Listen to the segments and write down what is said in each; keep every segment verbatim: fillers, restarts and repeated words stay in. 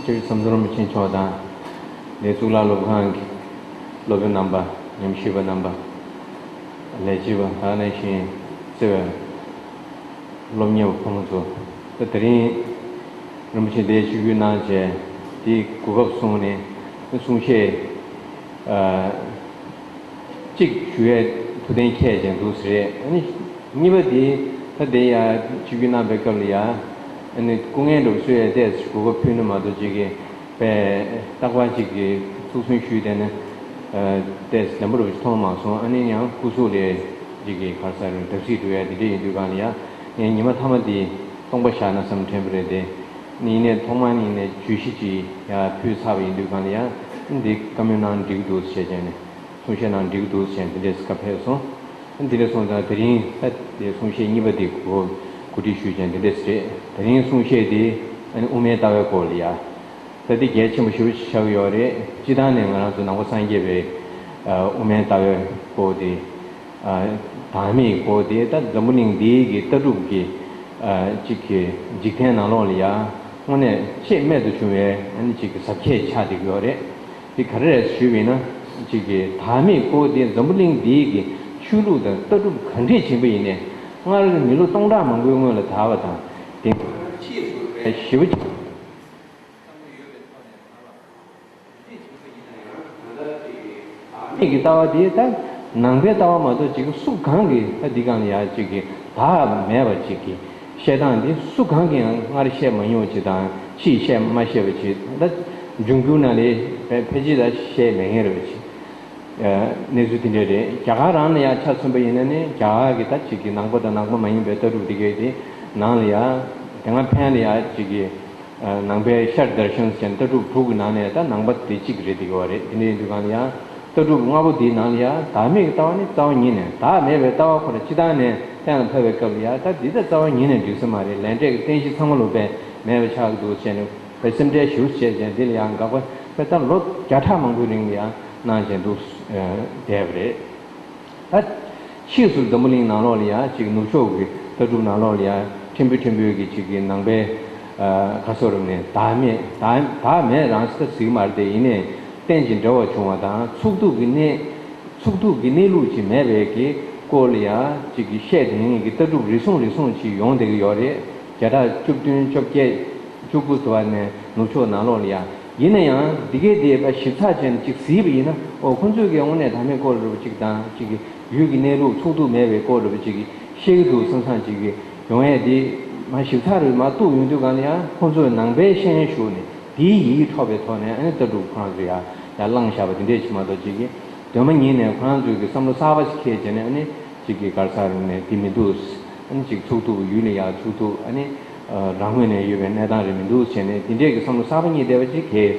སྤྱིར་ཟམ་གདོང་རིན་པོ་ཆེ་མཆོག་དང་། འདི་གཙུག་ལག་སློབ་ཁང་གི་སློབ་དཔོན་རྣམ་པ། ཉམས་ཞིབ་པ་རྣམ་པ། ལས་བྱེད་པ། ཨ་ནེ་བཞིན་བརྩེ་བའི་སློབ་གཉེར་བ་ཕོ་མོ་ཚོ། ད་དེ་རིང་རིན་པོ་ཆེ་འདིར་ཆིབས་བསྒྱུར་གནང་བྱས། འདི་གོ་སྐབས་བཟུང་ནས་གསུང་བཤད། ཨ། གཅིག་ཞུ་ཡས་ཐུགས་གཏན་འཁེལ་བྱས་འདུག་ཟེར། ཨ་ནི་གཉིས་པ་དེ། ད་དེ་ཡ་ཆིབས་བསྒྱུར་གནང་པའི་སྐབས་ལ་ཡ། ཨ་ནི་སྐུ་ངལ་འདྲ་བོ་གསོ་ཡས་ཏོག་ཙམ་གོ་སྐབས་ཕུལ་ན་མ་གཏོགས། ཅིག་གི་པས་རྟག་པར་ཅིག་གི་ཐུགས་སུན་ཞུས་བསྡད་ན། ཨ། ཏོག་ཙམ་ལེགས་པོ་འདྲ་བོ་ཞིག་མཐོང་མ་སོང་། ཨ་ནི་ཡང་སྐུ་གཟུགས་ལ་ཅིག་གི་ག་རེ་ཟེར། བརྡབ་གསིག་འགྲོ་ཡ་དེ་འདྲ་ཡིན་དུས་སྒང་ལ་ཡ། ངས་ཉི་མ་མཐའ་མ་དེ་སྟོང་པ་བཞག་ན་བསམ་དྲན་པ་རེད་དེ། ཡིན་ནའི་ཐོག་མར་ཡིན་ནའི་བརྗོད་གཞི་ཅིག་ཡ་ཕུལ་ཚར་བ་ཡིན་དུས་སྒང་ལ་ཡ། འདི་བཀའ་མོལ་གནང་འགྲིག་འདུག་ཟེར་བྱས་ནས། གསུང་བཤད་གནང་འགྲིག་འདུག་ཟེར་འདི་འདྲས་བཀའ་ཕེབས་སོང་། འདི་འདྲས་སོང་ཙང་དེ་རིང་ད་དེ་གསུང་བཤད་གཉིས་པ་དེ་གོ་གོ་སྒྲིག་ཞུས་ཀྱང་འདི་འདྲས་རེད། དེ་རིང་གསུང་བཤད་དེ་ཨ་ནི་དབུ་མའི་ལྟ་བའི་སྐོར་ལ་ཡ། ད་འདི་གལ་ཆེན་པོ་ཞེ་པོ་ཅིག་ཆགས་ཀྱི་ཡོད་རེད། སྤྱིར་བཏང་ནས་ང་རང་ཚོ་ནང་པ་སངས་རྒྱས་པའི་ཨ་དབུ་མའི་ལྟ་བའི་སྐོར་དེ། ཨ། བདག་མེད་སྐོར་དེ་ད་འཛམ་བུ་གླིང་འདིའི་གི་ལྟ་གྲུབ་ཀྱི། ཨ། གཅིག་གི་འཇིག་རྟེན་ནང་ལོགས་ལ་ཡ་དངོས་གནས་ཆེས་རྨད་དུ་བྱུང་བའི་ཨ་ནི་གཅིག་གི་ཟབ་ཁྱད་ཆགས་བསྡད་ཀྱི་ཡོད་རེད། དེ་ག་རེ་རེད་ཞུས་པ་ཡིན་ན། གཅིག་གི་བདག་མེད་སྐོར་དེ་འཛམ་བུ་གླིང་འདིའི་གི་ཆོས་ལུགས་དང་ལྟ་གྲུབ་ག་འདྲས་ཡིན་པ་ཡིན་ནའི། སྔར་མི་ལོ་སྟོང་ཕྲག་མང་པོའི་སྔོན་ལ་དར་བ་དང་། དེང་སང་ཞེ་པོ་ཅིག་མིག་གི་ལྟ་བ་དེ་ད་ནང་པའི་ལྟ་བ་མ་གཏོགས། ཅིག་སུ་གང་གིས་ད་འདི་སྒང་ལ་ཡ་ཅིག་གི་བདག་མེད་པ་ཅིག་གི་བཤད་སྟངས་འདི་སུ་གང་གིས་ཡང་སྔར་བཤད་མ་མྱོང་བ་ཅིག་དང་། ཕྱིས་བཤད་མ་ཤེས་པ་ཅིག་ད་འབྱུང་འགྱུར་ནང་ལ་ཕལ་ཆེར་ད་བཤད་མེད་མཁན་རེད་པ་ཅིག་གནས་ཚུལ་དེ་འདྲ་རེད། རྒྱ་གར་རང་ལ་ཡ་ཆ་མཚོན་པ་ཡིན་ན་ནི། རྒྱ་གར་གྱི་ད་ཅིག་གི་ནང་པ་དང་ནང་པ་མ་ཡིན་པའི་ལྟ་གྲུབ་དེ་གའི་དེ་ནང་ལ་ཡ། དེ་སྔ་ཕན་ལ་ཡ་ཅིག་གི་ནང་པའི་ཤར་དར་ཤན་ཟེར་ནས་ལྟ་གྲུབ་དྲུག་གི་ནང་ནས་ད་ནང་པ་དེ་གཅིག་རེད་བསྡད་ཀྱི་ཡོད་རེད། དེ་འདྲ་ཡིན་དུས་སྒང་ལ་ཡ། ལྟ་གྲུབ་ལྔ་པོ་དེའི་ནང་ལ་ཡ་བདག་མེད་ཀྱི་ལྟ་བ་ནི་རྩ་བ་ཉིད་ནས། བདག་མེད་པའི་ལྟ་བ་ཁོ་རང་སྤྱིར་བཏང་ནས་གཏན་ལ་ཕབ་པའི་སྐབས་ལ་ཡ། ད་འདི་ད་རྩ་བ་ཉིད་ནས་འགྲིག་ས་མ་རེད། ལས་འབྲས་ཀྱི་རྟེན་གཞི་ཚང་མ་ལོ་པས་མེད་པ་ཆགས་ཀྱི་འདུག་ཟེར་ནས་པའི་སེམས་ཁྲལ་ཞེ་པོ་བྱས་བྱས། འདི་ལ་ཡང་དགག་པ་པའི་ད་ལོ་བརྒྱ་ཕྲག་མང་པོའི་རིང་ལ་ཡང་གནང་བྱས་འདུག་བསྡད་པ་རེད། ད་ཕྱིས་སུ་འཛམ་བུ་གླིང་ནང་ལོགས་ལ་ཡ་ཅིག་ནུབ་ཕྱོགས་ཀྱི་ལྟ་གྲུབ་ནང་ལོགས་ལ་ཡ་ཕྲན་བུ་ཕྲན་བུ་གི་ཅིག་གི་ནང་པའི་ཨ་ཁ་སོ་རུ་ནས་བདག་མེད། བདག་བདག་མེད་རང་ཞིག་ད་ཟིག་མ་རེད་དེ། ཡིན་ནའི་རྟེན་ཅིང་འབྲེལ་བར་འབྱུང་བ་དང་། ཚུགས་ཐུབ་ཀྱི་གནས། ཚུགས་ཐུབ་ཀྱི་གནས་ལུགས་ཅིག་མེད་པའི་གི་སྐོར་ལ་ཡ་ཅིག་གི་བཤད་དེ་ནས་གི་ལྟ་གྲུབ་རེ་ཟུང་རེ་ཟུང་ཅིག་ཡོང་བསྡད་ཀྱི་ཡོད་རེད། བརྒྱ་ཕྲག་བཅུ་བདུན་བཅོ་བརྒྱད། བཅུ་དགུ་ཟེར་བ་ནས་ནུབ་ཕྱོགས་ནང་ལོགས་ལ་ཡ། ཡིན་ན་ཡང་འདི་གའི་དེ་ཞིབ་ཚགས་བྱས་ནས་ཅིག་གཟིགས་པ་ཡིན་ན། ཨོ། ཁོ་ཚོས་ཀྱི་དངོས་གནས་བདག་མེད་སྐོར་རུ་ཅིག་དང་། ཅིག་གི་ཡུལ་གྱི་གནས་ལུགས་ཚུགས་ཐུབ་མེད་པའི་སྐོར་རུ་ཅིག་གི་བཤད་ཀྱི་འདུག་བསམ་བསམ་ཅིག་གི་ཡོང་ཡས་དེ་མ་ཞིབ་ཚགས་རུ་མ་གཏུགས་ཡོང་དུས་སྒང་ལ་ཡ། ཁོ་ཚོས་ནང་པའི་ཤེས་ཡོན་ཞུགས་ནས་དེའི་ཡི་གེ་འཕྲོག་པའི་ཐོག་ནས་ཨ་ནི་ལྟ་གྲུབ་ཁོ་རང་ཚོས་ཡ་ཡ་བླངས་བཞག་པ་དེ་འདྲས་ཅིག་མ་གཏོགས། ཅིག་གི་གདོད་མ་ཉིད་ནས་ཁོ་རང་ཚོས་ཀྱི་བསམ་བློ་གསར་པ་ཞིག་འཁྱེར་བྱས་ནས། ཨ་ནི་ཅིག་གི་ག་རེ་ཟེར་རུང་ནས་འདི་མི་འདུག་ཨ་ནི་ཅིག་ཚུགས་ཐུབ། ཡུལ་ལ་ཡ་ཚུགས་ཐུབ། ཨ་ནི་རང་ངོས་ནས་ཡོད་པའི་གནས་སྟངས་རེད་མི་འདུག་བྱས་ནས། དེ་འདྲས་ཀྱི་བསམ་བློ་གསར་པ་རྙེད་བསྡད་པ་ཅིག་གས་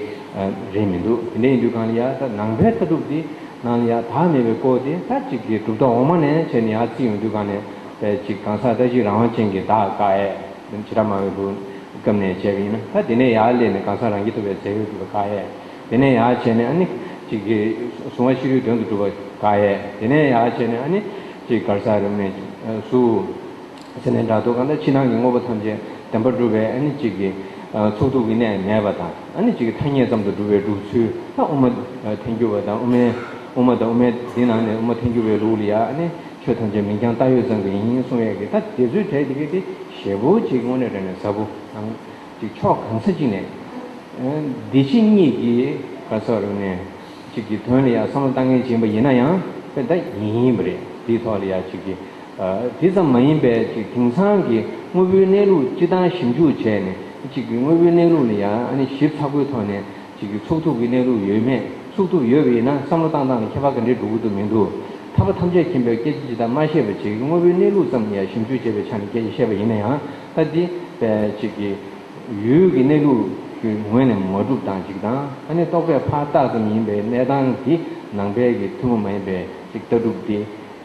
རེད་མི་འདུག་དེ་འདྲས་ཡིན་དུས་སྒང་ལ་ཡ། ད་ནང་པའི་ལྟ་གྲུབ་འདི་ནང་ལ་ཡ་བདག་མེད་པའི་སྐོར་དེ། ད་ཅིག་གི་གྲུབ་མཐའ་འོག་མ་ནས་བྱས་ནས་ཡར་བརྩིས་ཡོང་དུས་སྒང་ནས། པས་ཅིག་གང་ཟག་ལྟ་ཞིབ་རང་དབང་ཅན་གྱི་བདག་བཀག་ཡས། བྱེ་བྲག་སྨྲ་བའི་ལུགས་སྐབས་ནས་བྱས་པ་ཡིན་ན། ད་དེ་ནས་ཡར་སླེབས་ནས་གང་ཟག་རང་རྐྱ་ཐུབ་པའི་རྫས་ཡོད་སྒྲུབ་པ་བཀག་ཡས། དེ་ནས་ཡར་བྱས་ནས་ཨ་ནི་ཅིག་གི་གཟུང་བ་ཤེས་རིག་དོན་དུ་གྲུབ་པ་བཀག་ཡས། དེ་ནས་ཡར་བྱས་ནས་ཨ་ནི་ཅིག་ག་རེ་ཟེར་རུང་ནས་གཟུགས། སེམས་ལྡན་དགྲ་འདུལ་གང་ལྟར་ཕྱི་ནང་གི་དངོས་པོ་ཐམས་ཅད་བདེན་པར་གྲུབ་པའི་ཨ་ནི་ཅིག་གི་ཚུགས་ཐུབ་ཀྱི་གནས་མེད་པ་དང་། ཨ་ནི་ཅིག་གི་ཐ་སྙད་ཙམ་དུ་གྲུབ་པའི་སྒྲུབ་ཚུལ། ད་དབུ་མ་ཐལ་འགྱུར་བ་དང་། དབུ་མའི་དབུ་མ་དང་དབུ་མའི་འདི་ནང་ནས་དབུ་མ་ཐལ་འགྱུར་བའི་ལུགས་ལ་ཡ། ཨ་ནི་ཆོས་ཐམས་ཅད་མིང་རྐྱང་བཏགས་ཡོད་ཙམ་གྱི་ཡིན་གསུང་ཡས་ཀྱི། ད་དེ་ཚོའི་གྲས་དེ་གའི་དེ་ཞེ་པོ་ཅིག་དངོས་གནས་དྲང་གནས་ཟབ་པོ་དང་། ཅིག་ཕྱོགས་གང་ས་ཅིག་ནས། ཨ། འདི་ཕྱི་གཉིས་ཀྱི་ག་རེ་ཟེར་རུང་ནས་ཅིག་གི་དོན་ལ་ཡ་བསམ་བློ་བཏང་མཁན་ཅིག་ཡིན་པ་ཡིན་ན་ཡང་། དཔེ་ད་ཡིན་ཡིན་པ་རེད། དེའི་ཐོག་ལ་ཡ་ཅིག་གི། ཨ། དེ་ཙམ་མ་ཡིན་པའི་ཅིག་དེང་སང་གི་དངོས་པོའི་གནས་ལུགས་སྤྱིར་བཏང་ཞིབ་འཇུག་བྱས་ནས། ཅིག་གི་དངོས་པོའི་གནས་ལུགས་ལ་ཡ་ཨ་ནི་ཞིབ་ཚགས་པོའི་ཐོག་ནས། ཅིག་གི་ཚུགས་ཐུབ་ཀྱི་གནས་ལུགས་ཡོད་མེད། ཚུགས་ཐུབ་ཡོད་པ་ཡིན་ན་བསམ་བློ་བཏང་སྟངས་ལ་ཁྱད་པར་ག་འདྲའི་འགྲོ་གི་འདུག་མི་འདུག་ཐར་པ་ཐམས་ཅད་མཁྱེན་པའི་སྐད་ཆ་ཅིག་དང་མ་བཤད་པ་ཅིག་གི། དངོས་པོའི་གནས་ལུགས་ཙམ་ཡ་ཞིབ་འཇུག་བྱས་པའི་ཆ་ནས་སྐད་ཆ་བཤད་པ་ཡིན་ན་ཡང་། ད་འདི་པས་ཅིག་གི་ཡུལ་གྱི་གནས་ལུགས་ཀྱི་ངོས་ནས་མ་གྲུབ་སྟངས་ཅིག་དང་། ཨ་ནི་རྟོག་པས་ཕར་བཏགས་ཙམ་ཡིན་པའི་གནས་སྟངས་འདི། ནང་པའི་གི་ཐུན་མོང་མ་ཡིན་པའི་ཅིག་ལྟ་གྲུབ་འདི།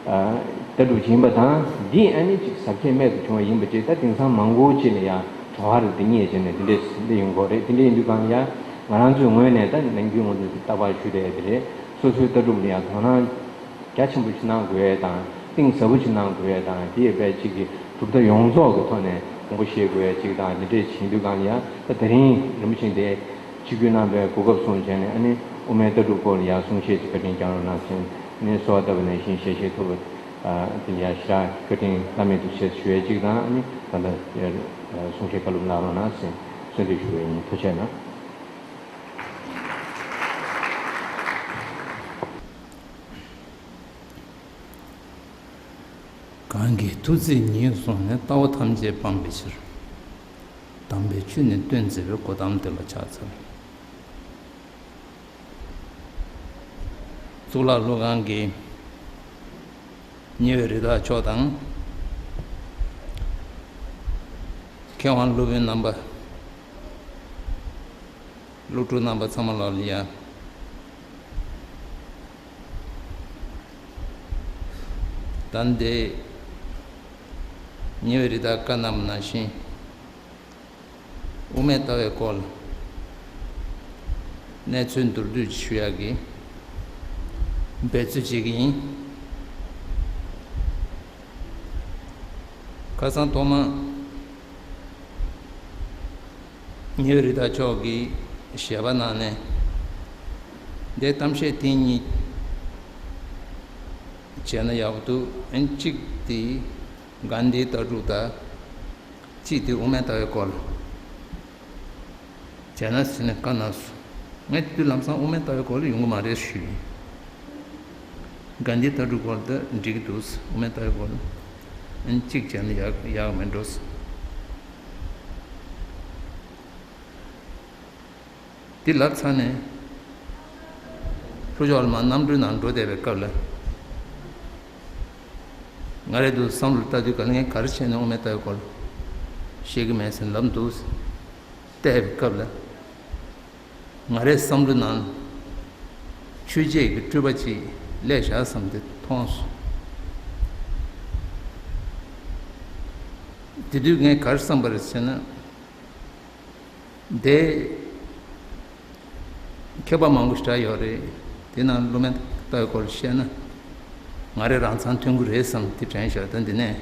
ཨ། ལྟ་གྲུབ་ཅིག་ཡིན་པ་དང་། འདི་ཨ་ནི་ཅིག་ཟབ་ཁྱད་རྨད་དུ་བྱུང་བ་ཡིན་པ་ཅིག་ད་དེང་སང་མང་པོ་ཅིག་ལ་ཡང་བྲོ་བ་རེ་འདི་རྙེད་བྱས་ནས་དེ་འདྲས་སླེབས་ཡོང་གི་ཡོད་རེད། དེ་འདྲས་ཡིན་དུས་སྒང་ཡ། ང་རང་ཚོའི་ངོས་ནས་ད་ནམ་རྒྱུན་ང་ཚོས་རྟག་པར་ཞུ་བསྡད་དེ་རེད། སོ་སོའི་ལྟ་གྲུབ་ལ་ཡང་དོ་སྣང་རྒྱ་ཆེན་པོ་ཞིག་གནང་དགོས་ཡས་དང་། གཏིང་ཟབ་པོ་ཞིག་གནང་དགོས་ཡས་དང་། དེ་ཡི་བས་ཅིག་གི་གྲུབ་མཐའ་ཡོངས་རྫོགས་ཀྱི་ཐོག་ནས་དགོངས་པ་བཞེས་དགོས་ཡས་ཅིག་དང་། དེ་འདྲས་བྱེད་དུས་སྒང་ལ་ཡ། ད་དེ་རིང་རིན་པོ་ཆེ་འདི། ཆིབས་བསྒྱུར་གནང་བའི་གོ་སྐབས་བཟུང་བྱས་ནས། ཨ་ནི་དབུ་མའི་ལྟ་གྲུབ་སྐོར་ལ་ཡང་གསུང་བཤད་ཅིག་བཀའ་དྲིན་བསྐྱང་རོགས་གནང་ཟེར་ནས། གསོལ་བ་བཏབ་པ་ནང་བཞིན་ཞལ་བཞེས་ཐུབ་པ་དེ་ལ་ཡང་ཞེ་དྲག་བཀའ་དྲིན་བླ་མེད་དུ་ཆེ་ཞུ་ཡས་གཅིག་དང་། ཨ་ནི་ད་ལྟ་གསུང་བཤད་བཀའ་སློབ་གནང་རོགས་གནང་ཟེར་གསོལ་འདེབས་ཞུ་བ་ཡིན། ཐུགས་རྗེ་གནང་། གང་གིས་ཐུགས་བརྩེ་ཉིད་བཟུང་ནས། ལྟ་བ་ཐམས་ཅད་སྤང་བའི་ཕྱིར། དམ་པའི་ཆོས་ནི་སྟོན་མཛད་པའི། གོའུ་ཏམ་དེ་ལ་ཕྱག་འཚལ། གཙུག་ལག་སློབ་ཁང་གི་ཉེ་བའི་རི་དྭགས་མཆོག་དང་། མཁས་དབང་སློབ་དཔོན་རྣམ་པ། སློབ་ཕྲུག་རྣམ་པ་ཚང་མ་ལ་ཡ། ད་ལྟའི་ཉེ་བའི་རི་དྭགས་བཀའ་གནང་བ་ནང་བཞིན། དབུ་མའི་ལྟ་བའི་སྐོར་ལ་གནས་ཚུལ་མདོར་བསྡུས་ཞུ་ཡག་གི་འབད་རྩོལ་བྱེད་ཀྱི་ཡིན། ཁ་སང་ཐོག་མ་ཉེ་བའི་རི་དྭགས་མཆོག་གིས་ཞལ་པར་གནང་ནས། འདི་གཏམ་བཤད་ཐེངས་གཉིས་བྱས་ན་ཡག་པོ་འདུག། ཨན་གཅིག་དེ་གྷན་དྷིའི་ལྟ་གྲུབ་དང་། གཅིག་དེ་དབུ་མའི་ལྟ་བའི་སྐོར་ལ་བྱས་ན་ཟེར་ནས་བཀའ་གནང་སོང་། ངས་དེ་དུས་ལམ་སང་དབུ་མའི་ལྟ་བའི་སྐོར་ལ་ཡོང་གི་མ་རེད་ཞུས་ཡིན། གྷན་དྷིའི་ལྟ་གྲུབ་སྐོར་ལ་ད་འགྲིག་གི་འདུག། དབུ་མའི་ལྟ་བའི་སྐོར་ལ་ཨན་གཅིག་བྱས་ན་ཡག་ཡག་མེད་འགྲོ། དེ་ལབ་ཚར་ནས་ལྷོ་ཕྱོགས་ལ་མར་གནམ་གྲུའི་ནང་འགྲོ་བསྡད་པའི་སྐབས་ལ། ང་རའི་འདུག་བསམ་བློ་བཏང་དུས་ག་ལ་ངས་ག་རེ་བྱས་ནས་དབུ་མའི་ལྟ་བའི་སྐོར་ལ་བཤད་ཀྱི་མེད་ཟེར་ལབ་འདུག་བལྟས་པའི་སྐབས་ལ། ང་རའི་བསམ་བློ་ནང་ཆོས་བྱེད་ཀྱི་སྤྲུལ་པ་ཅིག་སླེབས་བཞག་བསམ་དེ་མཐོང་སོང་། དེ་དུས་ངས་ག་རེ་བསམ་པ་རེད་ཟེར་ན། འདི་མཁས་པ་མང་པོ་ཞེ་དྲག་ཡོད་རེད། དེ་ནང་དབུ་མའི་ལྟ་བའི་སྐོར་བཤད་ན་ང་རའི་རང་མཚང་ཐོན་གྱི་རེད་བསམ་དེ་དྲན་བཞག། ད་འདི་ནས་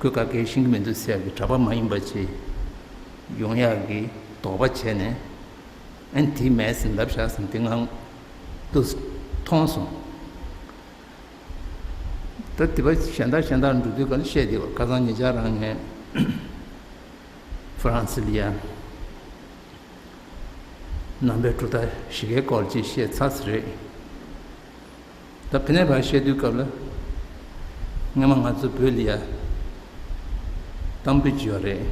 ཁོས་ག་གེ་ཤེས་ཀྱི་མི་འདུག་ཟེར་ཡག་གི་གྲྭ་པ་མ་ཡིན་པ་ཅིག་ཡོང་ཡག་གི་དོགས་པ་བྱས་ནས། ཨན་དེ་མེད་ཟིན་ལབ་བཞག་བསམ་དེ་ངང་དུ་མཐོང་སོང་། ད་དེ་པ་གཞན་དག་གཞན་དག་འགྲོ་དུས་ག་ལ་བཤད་དེ་བ། ཁ་སང་ཉེ་ཆར་རང་ངས་ཧྥ་རན་སི་ལ་ཡ་ནང་པའི་གྲུབ་མཐའ་བཞི་ཀའི་སྐོར་ཅིག་བཤད་ཚར་ས་རེད། ད་ཕི་ནས་ཕར་བཤད་དུས་སྐབས་ལ། སྔོན་མ་ང་ཚོ་བོད་ལ་ཡ་གཏམ་དཔེ་ཅིག་ཡོད་རེད།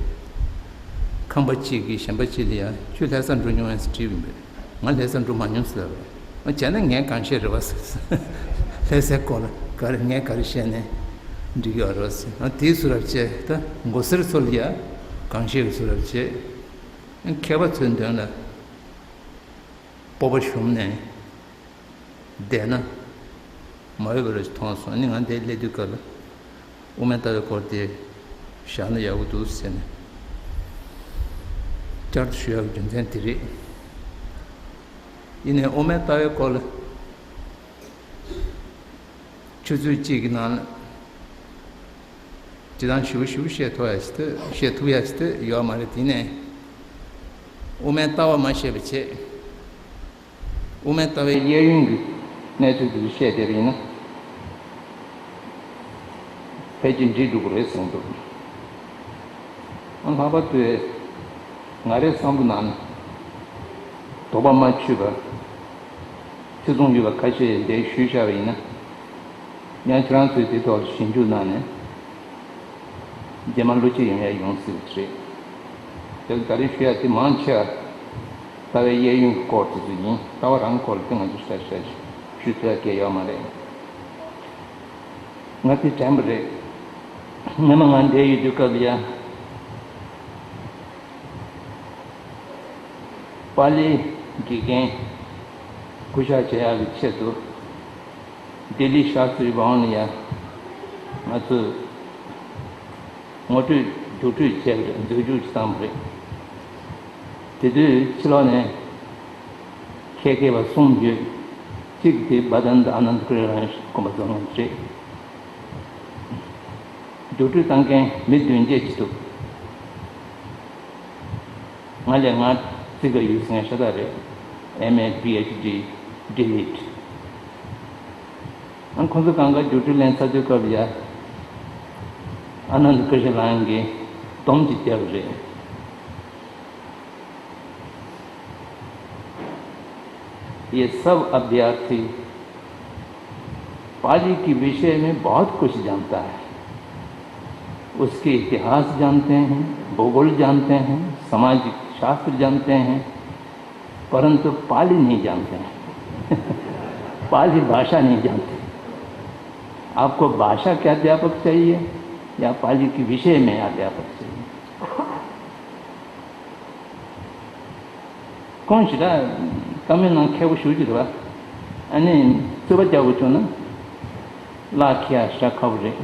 ཁམས་པ་གཅིག་གིས་གཞན་པ་གཅིག་ལ་ཡ་ཁྱོད་ལྷ་སར་འགྲོ་མྱོང་ངས་ཟེར་དྲིས་པ་ཡིན་པས། ང་ལྷ་སར་འགྲོ་མ་མྱོང་ཟེར་བས། ཨ་བྱས་ན་ངས་གང་བཤད་རེད་བ་ཟེར། ལྷ་སའི་སྐོར་ལ་ག་རེ་ངས་ག་རེ་བཤད་ནས་འགྲིག་གི་ཡོད་རེད་ཟེར། ཨ་དེའི་བཟོ་འདྲ་བྱས། ད་མགོ་སེར་ཚོ་ལ་ཡ་གང་བཤད་ཀྱི་བཟོ་འདྲ་བྱས། ཨ་མཁས་པ་ཚོའི་མདུན་ལ་སྤོབས་པ་ཞུམ་ནས་བསྡད་ན་མ་འོས་པ་རེད་མཐོང་སོང་། ཨ་ནི་ང་འདིར་སླེབས་དུས་སྐབས་ལ་དབུ་མའི་ལྟ་བའི་སྐོར་དེ་བཞག་ན་ཡག་པོ་འདུག་ཟེར་ནས་བསྐྱར་དུ་ཞུ་ཡག་གི་རྒྱུ་མཚན་དེ་རེད། ཡིན་ནའི་དབུ་མའི་ལྟ་བའི་སྐོར་ལ་ཆུ་ཚོད་གཅིག་གི་ནང་ལ་སྤྱིར་བཏང་ཞུ་ཞུ་བཤད་ཐུབ་ཡ་ཞིག་ད་བཤད་ཐུབ་ཡ་ཞིག་ད་ཡོད་མ་རེད། དེ་ནས་དབུ་མའི་ལྟ་བ་མ་བཤད་པ་བྱས། དབུ་མའི་ལྟ་བའི་གཡས་གཡོན་གྱི་གནས་ཚུལ་དེ་ཚོ་བཤད་བསྡད་པ་ཡིན་ན། ཕལ་ཆེར་འགྲིག་འགྲོ་གི་རེད་བསམ་འདུག། ཨ་ལྷག་པར་དུ་ང་རའི་བསམ་བློ་ནང་ནས་དོགས་པ་མ་ཆོད་པ་ཅི་གསུང་ཡོད་པ་ཁ་ཤས་འདིར་ཞུས་བཞག་པ་ཡིན་ན། ཡང་ཁྱེད་རང་ཚོས་དེ་ཐོག་ཞིབ་འཇུག་གནང་ནས། རྗེས་མ་བློ་སྐྱེད་ཡོང་ཡ་ཡོང་སྲིད་པ་རེད། དེ་ད་རེས་ཞུ་ཡ་དེ་མང་ཆེ་བ་ལྟ་བའི་གཡས་གཡོན་གྱི་སྐོར་དེ་ཚོ་ཡིན། ལྟ་བ་རང་སྐོར་ལ་དེ་ང་ཚོ་ཤ་ཤ་ཞུ་ཐུབ་ཡ་གལ་ཡོད་མ་རེད། ང་དེ་དྲན་པ་རེད། སྔོན་མ་ང་འདིར་ཡོད་དུས་སྐབས་ལ་ཡ། པཱ་ལིའི་དགེ་རྒན་སྐུ་ཞབས་བྱེད་ཡག་གི་ཆེད་དུ། ལྡི་ལི་ཤཱ་སྟྲི་བྷ་ཝན་ལ་ཡ་ང་ཚོས་ངོ་སྤྲོད་རྒྱུགས་སྤྲོད་བྱས་པ་རེད། མཛད་རྒྱུགས་ཅིག་བཏང་བ་རེད། དེ་དུས་ཕྱི་ལོགས་ནས་མཁས་མཁས་པ་གསུམ་ཡོད། གཅིག་དེ་བྷ་དན་ད་ཨ་ནནྡ་ཀུ་རི་རང་དགོན་པ་རྫོང་ལ་རེད། རྒྱུགས་སྤྲོད་བཏང་མཁན་མི་བདུན་བརྒྱད་ཅིག་འདུག། ང་ལས་ང་ ཚིག་ག་ཡུལ་སྲིད་ཤ་སྟག་རེད། M.A. B.H.D. D.Litt. ཨ་ཁོང་ཚོ་གང་ག་རྒྱུགས་སྤྲོད་ལེན་ཚར་དུས་སྐབས་ཡ། ཨ་ནནྡ་ཀྲིཤ་ལའང་གིས་སྡོམ་གཅིག་བརྒྱབ་རེད། ये सब अभ्यर्थी पाली के विषय में बहुत कुछ जानता है। उसके इतिहास जानते हैं, भूगोल जानते हैं, सामाजिक शास्त्र जानते हैं, परंतु पाली नहीं जानते हैं। पाली भाषा नहीं जानते। आपको भाषा के अध्यापक चाहिए या पाली के विषय में अध्यापक चाहिए? ཁོང་ཞེ་དྲག་བཀའ་མོལ་གནང་མཁས་པོ་ཞེ་པོ་ཅིག་རེད་པ། ཨ་ནི་རྩོད་པ་རྒྱག་དགོས་བྱུང་ན་གླགས་འཁེལ་ཡ་ཞེ་དྲག་ཁག་པོ་རེད།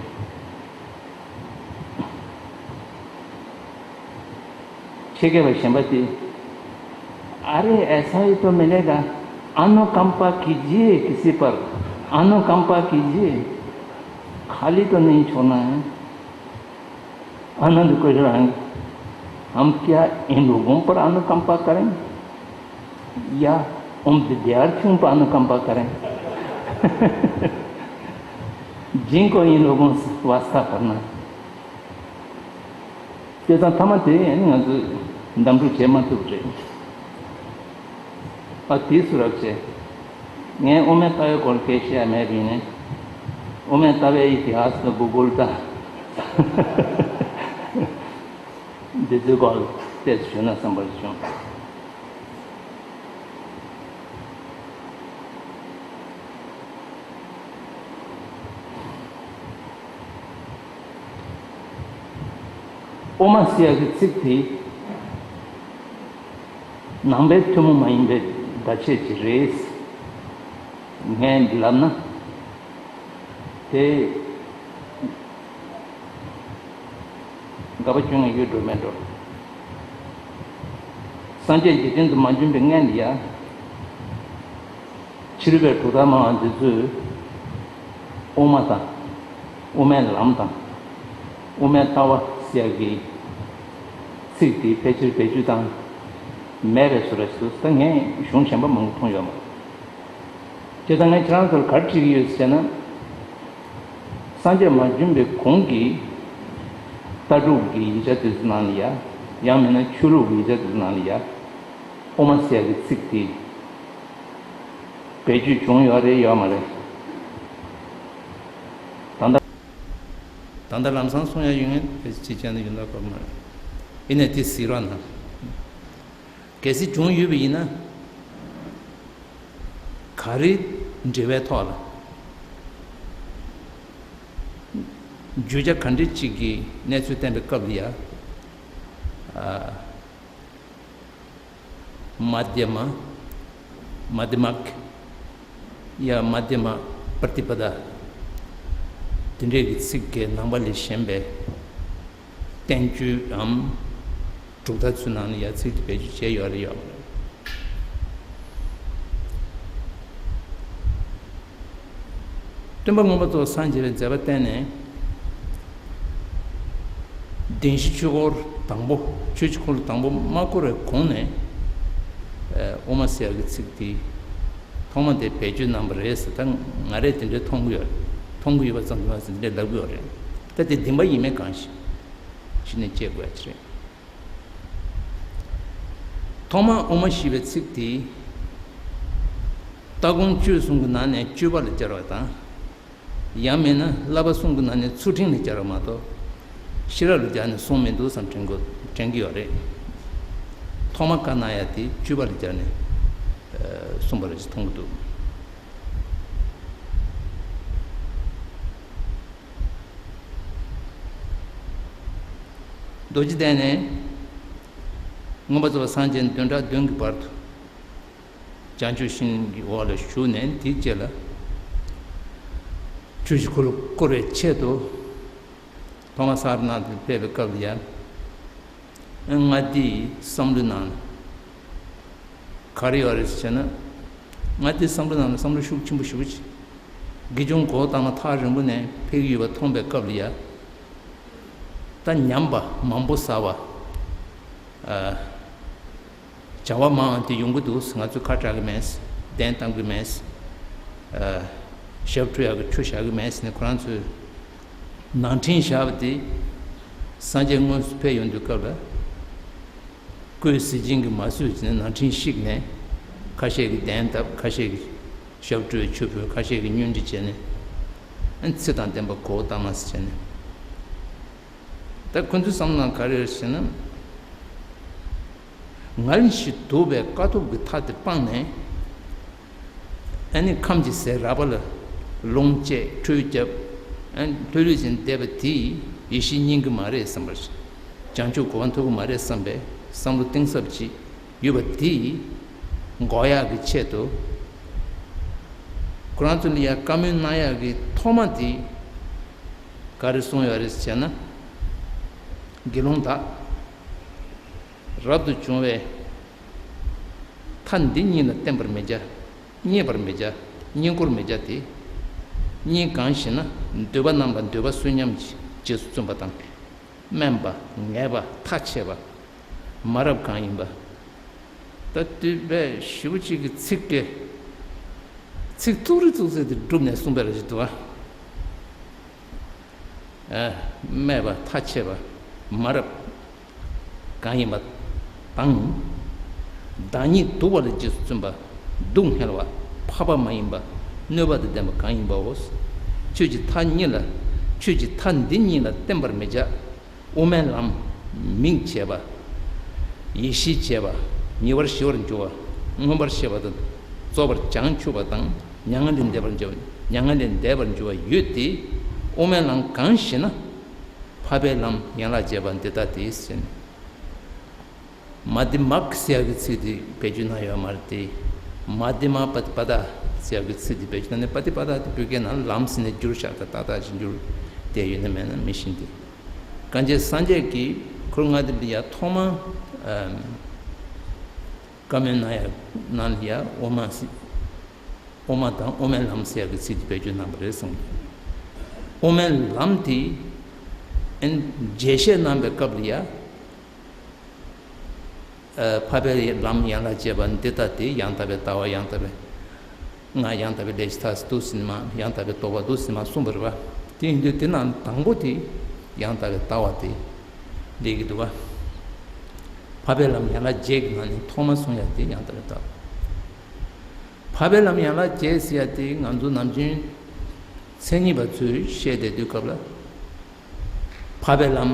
ཕྱི་རྒྱལ་བ་གཞན་པ་དེ། अरे, ऐसा ही तो मिलेगा। अनुकंपा कीजिए किसी पर, अनुकंपा कीजिए। खाली तो नहीं छोड़ना है। आनंद कुशवाहा, हम क्या इन लोगों पर अनुकंपा करें या उन विद्यार्थियों पर अनुकंपा करें जिनको इन लोगों से वास्ता करना है? དེ་དང་མཐའ་མ་དེ་ང་ཚོས་འདེམས་སྒྲུག་བྱེད་མ་ཐུབ་རེད། ཨ་དེ་སུ་རབ་བྱས། ངས་དབུ་མའི་ལྟ་བའི་སྐོར་སྐད་བཤད་ཡ་མེད་པ་ཡིན་ནའི། དབུ་མའི་ལྟ་བའི་ཨི་ཏི་ཧ་ས་དང་བྷུ་གོལ་དང་འདི་ཚོའི་སྐོར་ཏོག་ཙམ་ཞུས་ན་བསམ་པར་བྱུང་། དབུ་མ་ཟེར་ཡ་གི་ཚིག་དེ་ནང་པའི་ཐུན་མོང་མ་ཡིན་པའི་བརྡ་ཆད་ཅིག་རེད། ངས་འདི་ལབ་ན་དེ་དགག་པ་སྐྱོན་ཡོད་འགྲོ་མེད་འགྲོ། སངས་རྒྱས་འཇིག་རྟེན་དུ་མ་བྱོན་པའི་སྔོན་ལ་ཡ། ཕྱི་རོལ་པའི་གྲུབ་མཐའ་སྨྲ་བ་འདི་ཚོས་དབུ་མ་དང་། དབུ་མའི་ལམ་དང་། དབུ་མའི་ལྟ་བ་ཟེར་ཡག་གི་ཚིག་དེ་ཕལ་ཆེར་བེད་སྤྱོད་བཏང་མེད་པའི་བཟོ་འདྲ་ཞིག་འདུག་ད་ངས་གཞུང་གཞན་པ་མང་པོ་མཐོང་ཡོད་མ་རེད། དེ་ལྟར་ངས་ཁྱེད་རང་ཚོར་ག་རེ་དྲི་གི་ཡོད་ཟེར་ན། སངས་རྒྱས་མ་བྱོན་པའི་གོང་གི་ལྟ་གྲུབ་ཀྱི་ཡིག་ཆ་དེ་ཚོ་ནང་ལ་ཡ། ཡང་མིན་ན་ཆོས་ལུགས་ཀྱི་ཡིག་ཆ་དེ་ཚོ་ནང་ལ་ཡ། དབུ་མ་ཟེར་ཡག་གི་ཚིག་དེ་བེད་སྤྱོད་བྱུང་ཡོད་རེད་ཡོད་མ་རེད། ད་ལྟ་ད་ལྟ་ལམ་སང་གསུང་ཡ་ཡོད་ངེས་དེ་ཅི་བྱས་ན་ཡོད་མདོག་ཁ་པོ་མ་རེད། ཡིན་ནའི་དེ་གཟིགས་རོགས་གནང་། གལ་སྲིད་བྱུང་ཡོད་པ་ཡིན་ན། ག་རེ་འབྲེལ་བའི་ཐོག་ལ། བརྗོད་བྱ་ག་འདྲ་ཅིག་གི་གནས་ཚུལ་བསྟན་པའི་སྐབས་ལ་ཡ། ཨ། མ་དྷྱ་མ། མ་དྷྱ་མ་ཀ། ཡ་མ་དྷྱ་མ་པྲ་ཏི་པ་དཱ། དེ་འདྲའི་གི་ཚིག་གི་ནང་པ་ལས་གཞན་པའི་བསྟན་བཅོས་འམ། གྲུབ་མཐའ་ཚོའི་ནང་ནས་ཡ་ཚིག་དེ་བེད་སྤྱོད་བྱས་ཡོད་རེད་ཡོད་མ་རེད། སྟོན་པ་མངོན་པར་རྫོགས་སངས་རྒྱས་པའི་མཛད་པ་བསྟན་ནས། བདེན་བཞི་ཆོས་འཁོར་དང་པོ། ཆོས་ཀྱི་འཁོར་ལོ་དང་པོ་མ་བསྐོར་བའི་གོང་ནས། ཨ། དབུ་མ་ཟེར་ཡག་གི་ཚིག་དེ་ཐོག་མ་དེ་བེད་སྤྱོད་གནང་བ་རེད་ཟེར། ད་ང་རས་དེ་འདྲའི་མཐོང་གི་ཡོད་རེད། མཐོང་གི་ཡོད་པ་ཙམ་དུ་མ་ཟད་དེ་འདྲའི་ལབ་གི་ཡོད་རེད། ད་དེ་བདེན་པ་ཡིན་མིན་གང་ཞིག་གཞི་ནས་དཔྱད་དགོས་ཡ་ཅིག་རེད། ཐོག་མར་དབུ་མ་ཞེས་པའི་ཚིག་དེ། ལྟ་སྒོམ་སྤྱོད་གསུམ་གྱི་ནང་ནས་སྤྱོད་པ་ལ་སྦྱར་བ་དང་། ཡང་མིན་ན་བསླབ་པ་གསུམ་གྱི་ནང་ནས་ཚུལ་ཁྲིམས་ལ་སྦྱར་བ་མ་གཏོགས། ཤེས་རབ་ལ་སྦྱར་ནས་གསུངས་མི་འདུག་བསམ་དྲན་དགོས། དྲན་གྱི་ཡོད་རེད། ཐོག་མ་བཀའ་གནང་ཡ་དེ་སྤྱོད་པ་ལ་སྦྱར་ནས་གསུངས་པ་རེད་ཅེས་མཐོང་གི་འདུག་རྡོ་རྗེ་གདན་ནས་མངོན་པར་རྫོགས་པར་སངས་རྒྱས་ནས་བདུན་ཕྲག་བདུན་གྱི་བར་དུ་བྱང་ཆུབ་ཤིང་གི་འོག་ལ་བཞུགས་ནས། དེའི་རྗེས་ལ་ཆོས་ཀྱི་འཁོར་ལོ་བསྐོར་བའི་ཆེད་དུ་ཐོག་མར་ས་ར་ནཱ་ཐར་ཕེབས་པའི་སྐབས་ལ་ཡང་། ལྔ་སྡེའི་བསམ་བློའི་ནང་ལ་ག་རེ་ཡོད་རེད་ཟེར་ན། ལྔ་སྡེའི་བསམ་བློའི་ནང་ལ་བསམ་བློ་ཤུགས་ཆེན་པོ་ཞེ་པོ་ཅིག་དགེ་སྦྱོང་གོའུ་ཏ་མ་ཐག་རིང་པོ་ནས་ཕེབས་ཀྱི་ཡོད་པ་མཐོང་པའི་སྐབས་ལ་ཡ། ད་ཉམས་པ་མང་པོ་བསགས་པ། ཨ། བྱ་བ་མང་བ་དེ་ཡོང་གི་འདུག་ང་ཚོས་ཁ་གྲག་གི་མེད། གདན་གཏང་གི་མེད། ཨ། ཞབས་བྲོ་ཡག་གི་ཆུ་བཞག་གི་མེད་ཟེར་ནས་ཁོ་རང་ཚོས་ནང་འདྲེན་བཞག་པ་དེ་སངས་རྒྱས་དངོས་སུ་ཕེབས་ཡོང་དུས་སྐབས་ལ། བསྐོས་ཟས་སྦྱིན་གྱིས་མ་བཟོད་ཟེར་ནས་ནང་འདྲེན་བཤིག་ནས། ཁ་ཤས་ཀྱིས་གདན་བཏབ། ཁ་ཤས་ཀྱིས་ཞབས་བྲོའི་ཆུ་ཕུལ། ཁ་ཤས་ཀྱིས་བསྙུན་འདྲི་བྱས་ནས། ཨ། ཚེ་དང་ལྡན་པ་གོ་བཏང་མ་ཟེར་བྱས་ནས། ད་ཁོ་ཚོའི་བསམ་བློ་ནང་ག་རེ་རེད་ཟེར་ན། ངལ་ཞིང་དུབ་པའི་དཀའ་ཐུབ་ཀྱི་མཐའ་དེ་སྤངས་ནས། ཨ་ནི་ཁམས་ཀྱི་ཟས་རགས་པ་ལ་ལོངས་སྤྱད། ཁྲུས་བརྒྱབ། ཨ། ལྷོད་ལྷོད་བྱས་བསྡད་པ་དེས་ཡེ་ཤེས་རྙེད་ཀྱི་མ་རེད་བསམ་པ། བྱང་ཆུབ་གོ་འཕང་ཐོབ་ཀྱི་མ་རེད་བསམ་པའི་བསམ་བློ་གཏིང་ཟབ་ཅིག་ཡོད་པ་དེ་འགོག་ཡག་གི་ཆེད་དུ། ཁོ་རང་ཚོ་ལ་ཡ་བཀའ་མོལ་གནང་ཡག་གི་ཐོག་མ་དེ་ག་རེ་གསུངས་ཡོད་རེད་ཟེར་ན། དགེ་སློང་དག་རབ་ཏུ་བྱུང་བའི་མཐའ་འདི་གཉིས་ལ་བརྟེན་པར་མི་བྱ། བརྙས་པར་མི་བྱ། བསྙེན་བཀུར་མི་བྱ་སྟེ། གཉིས་གང་ཞེ་ན། འདོད་པ་རྣམས་ལ་འདོད་པ་གསོད་སྙམ་གྱིས་རྗེས་སུ་བརྩོན་པ་དང་། དམན་པ། ངལ་བ། ཐ་ཆད་པ། མ་རབས་གང་ཡིན་པ། ད་དུས་དཔེ་ཞེ་པོ་ཅིག་གི་ཚིག་དེ། ཚིག་ཐུག་རེ་ཐུག་ཚེ་དེ་བསྒྲུབས་ནས་གསུངས་པའི་ར་ཞིག་འདུག་ཨ། ཨ། སྨད་པ། ཐ་ཆད་པ། མ་རབས་གང་ཡིན་པ་དང་། བདག་ཉིད་སྡུག་པ་ལ་རྗེས་སུ་བརྩོན་པ། སྡུག་བསྔལ་བ། འཕགས་པ་མ་ཡིན་པ། གནོད་པ་དང་ལྡན་པ་གང་ཡིན་པའོ། ཆོས་ཀྱི་མཐའ་གཉིས་ལ། ཆོས་ཀྱི་མཐའ་འདི་གཉིས་ལ་བརྟེན་པར་མི་བྱ། དབུ་མའི་ལམ། མིག་བྱས་པ། ཡིད་ཤེས་བྱས་པ། ཉེ་བར་ཞི་བར་འགྱུར་བ། མངོན་པར་ཤེས་པ་དང་། རྫོགས་པར་བྱང་ཆུབ་པ་དང་། མྱ་ངན་ལས་འདས་པར་འགྱུར་བ། མྱ་ངན་ལས་འདས་པར་འགྱུར་བ་ཡོད་དེ། དབུ་མའི་ལམ་གང་ཞེ་ན། འཕགས་པའི་ལམ་ཡན་ལག་བརྒྱད་པ་འདི་ལྟ་སྟེ་ཟེར། མ་དྷི་མ་ཀ་ཟེར་ཡག་གི་ཚིག་དེ་བེད་སྤྱོད་གནང་ཡོད་མ་རེད་དེ། མ་དྷི་མ་པ་ཏི་པ་ད་ཟེར་ཡག་གི་ཚིག་དེ་བེད་སྤྱོད་གནང་ནས། པ་ཏི་པ་ད་དེ་བོད་སྐད་ནང་ལམ་ཟེར་ནས་བསྒྱུར་བཞག་ད་ཏག་ཏག་ཅིག་འགྱུར་བསྡད་ཡོད་ན་མེད་ན་མི་ཤེས་ཏེ། གང་ཅི་སངས་རྒྱས་ཀྱིས་འཁོར་ལྔ་སྡེ་འདི་ལ་ཡ་ཐོག་མ། ཨམ། བཀའ་མོལ་གནང་ཡག་ནང་ལ་ཡ་དབུ་མ་ཟེར། དབུ་མ་དང་དབུ་མའི་ལམ་ཟེར་ཡག་གི་ཚིག་དེ་བེད་སྤྱོད་གནང་བ་རེད་གསུངས། དབུ་མའི་ལམ་དེ་ཨན་རྒྱས་བཤད་གནང་བའི་སྐབས་ལ་ཡ། ཨ། འཕགས་པའི་ལམ་ཡན་ལག་བརྒྱད་པ་འདི་ལྟ་སྟེ། ཡང་དག་པའི་ལྟ་བ། ཡང་དག་པའི་ངག་ཡང་དག་པའི་ལས་ཀྱི་ཐབས་འདུག་ཟེར་ནས་མ། ཡང་དག་པའི་རྟོགས་པ་འདུག་ཟེར་ནས་མ་གསུངས་པ་རེད་པ། དེ་ཡིན་དུས་དེ་ནང་དང་པོ་དེ་ཡང་དག་པའི་ལྟ་བ་དེ་སླེབས་ཀྱི་འདུག་པ། འཕགས་པའི་ལམ་ཡན་ལག་བརྒྱད་ཀྱི་ནང་ནས་ཐོག་མ་གསུང་ཡག་དེ་ཡང་དག་པའི་ལྟ་བ། འཕགས་པའི་ལམ་ཡན་ལག་བརྒྱད་ཟེར་ཡག་དེ་ང་ཚོ་ནམ་རྒྱུན་མཚན་ཉིད་པ་ཚོས་བཤད་བསྡད་དུས་སྐབས་ལ། འཕགས་པའི་ལམ་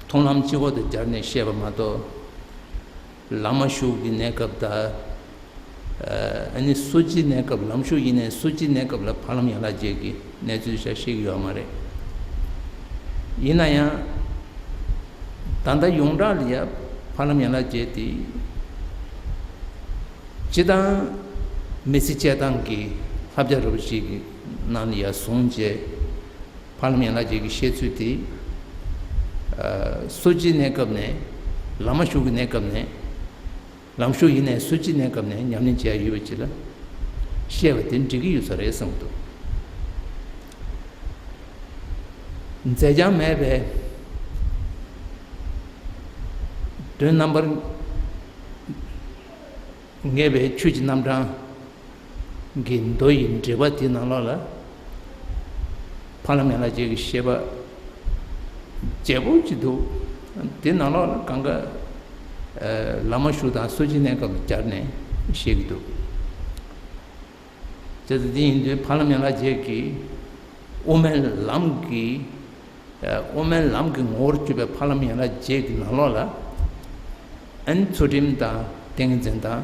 མཐོང་ལམ་གཅིག་པོ་དེ་སྦྱར་ནས་བཤད་པ་མ་གཏོགས། ལམ་ཞུགས་ཀྱི་གནས་སྐབས་དང་། ཨ་ནི་སོ་སྐྱེའི་གནས་སྐབས། ལམ་ཞུགས་ཡིན་ནའི་སོ་སྐྱེའི་གནས་སྐབས་ལ་འཕགས་ལམ་ཡན་ལག་བརྒྱད་ཀྱི་གནས་ཚུལ་ཞིག་ཤེས་ཀྱི་ཡོད་མ་རེད། ཡིན་ན་ཡང་། ད་ལྟ་ཡོངས་གྲགས་ལ་ཡ་འཕགས་ལམ་ཡན་ལག་བརྒྱད་དེ། སྤྱིར་བཏང་མི་ཚེ་སྐྱེལ་སྟངས་ཀྱི་བསླབ་བྱ་རུ་ཞིག་གི་ནང་ལ་ཡ་བཟུང་བྱས། འཕགས་ལམ་ཡན་ལག་བརྒྱད་ཀྱི་བཤད་ཚུལ་དེ། ཨ། སོ་སྐྱེའི་གནས་སྐབས་ནས། ལམ་ཞུགས་ཀྱི་གནས་སྐབས་ནས། ལམ་ཞུགས་ཡིན་ནའི་སོ་སྐྱེའི་གནས་སྐབས་ནས་ཉམས་ལེན་བྱས་ཡོད་པ་ཅིག་ལ་བཤད་པ་དེ་འགྲིག་གི་ཡོད་ས་རེད་བསམ་གྱི་འདུག་འཛད་འཇམ་མེད་པའི་དོན་རྣམ་པར་ངེས་པའི་ཆོས་ཀྱི་རྣམ་གྲངས་ཀྱི་མདོ་ཡི་འགྲེལ་པ་དེའི་ནང་ལོགས་ལ། འཕགས་ལམ་ཡན་ལག་བརྒྱད་ཀྱི་བཤད་པ་རྒྱས་པོ་ཅིག་འདུག་དེའི་ནང་ལོགས་ལ་གང་ག་ཨ། ལམ་མ་ཞུགས་དང་སོ་སྐྱེའི་གནས་སྐབས་ལ་སྦྱར་ནས་བཤད་ཀྱི་འདུག་བྱས་ཙང་དེ་ཡིན་དུས་འཕགས་ལམ་ཡན་ལག་བརྒྱད་ཀྱི་དབུ་མའི་ལམ་གྱི། ཨ། དབུ་མའི་ལམ་གྱི་ངོ་བོར་གྱུར་པའི་འཕགས་ལམ་ཡན་ལག་བརྒྱད་ཀྱི་ནང་ལོགས་ལ། ཨ་ནི་ཚུལ་ཁྲིམས་དང་ཏིང་ངེ་འཛིན་དང་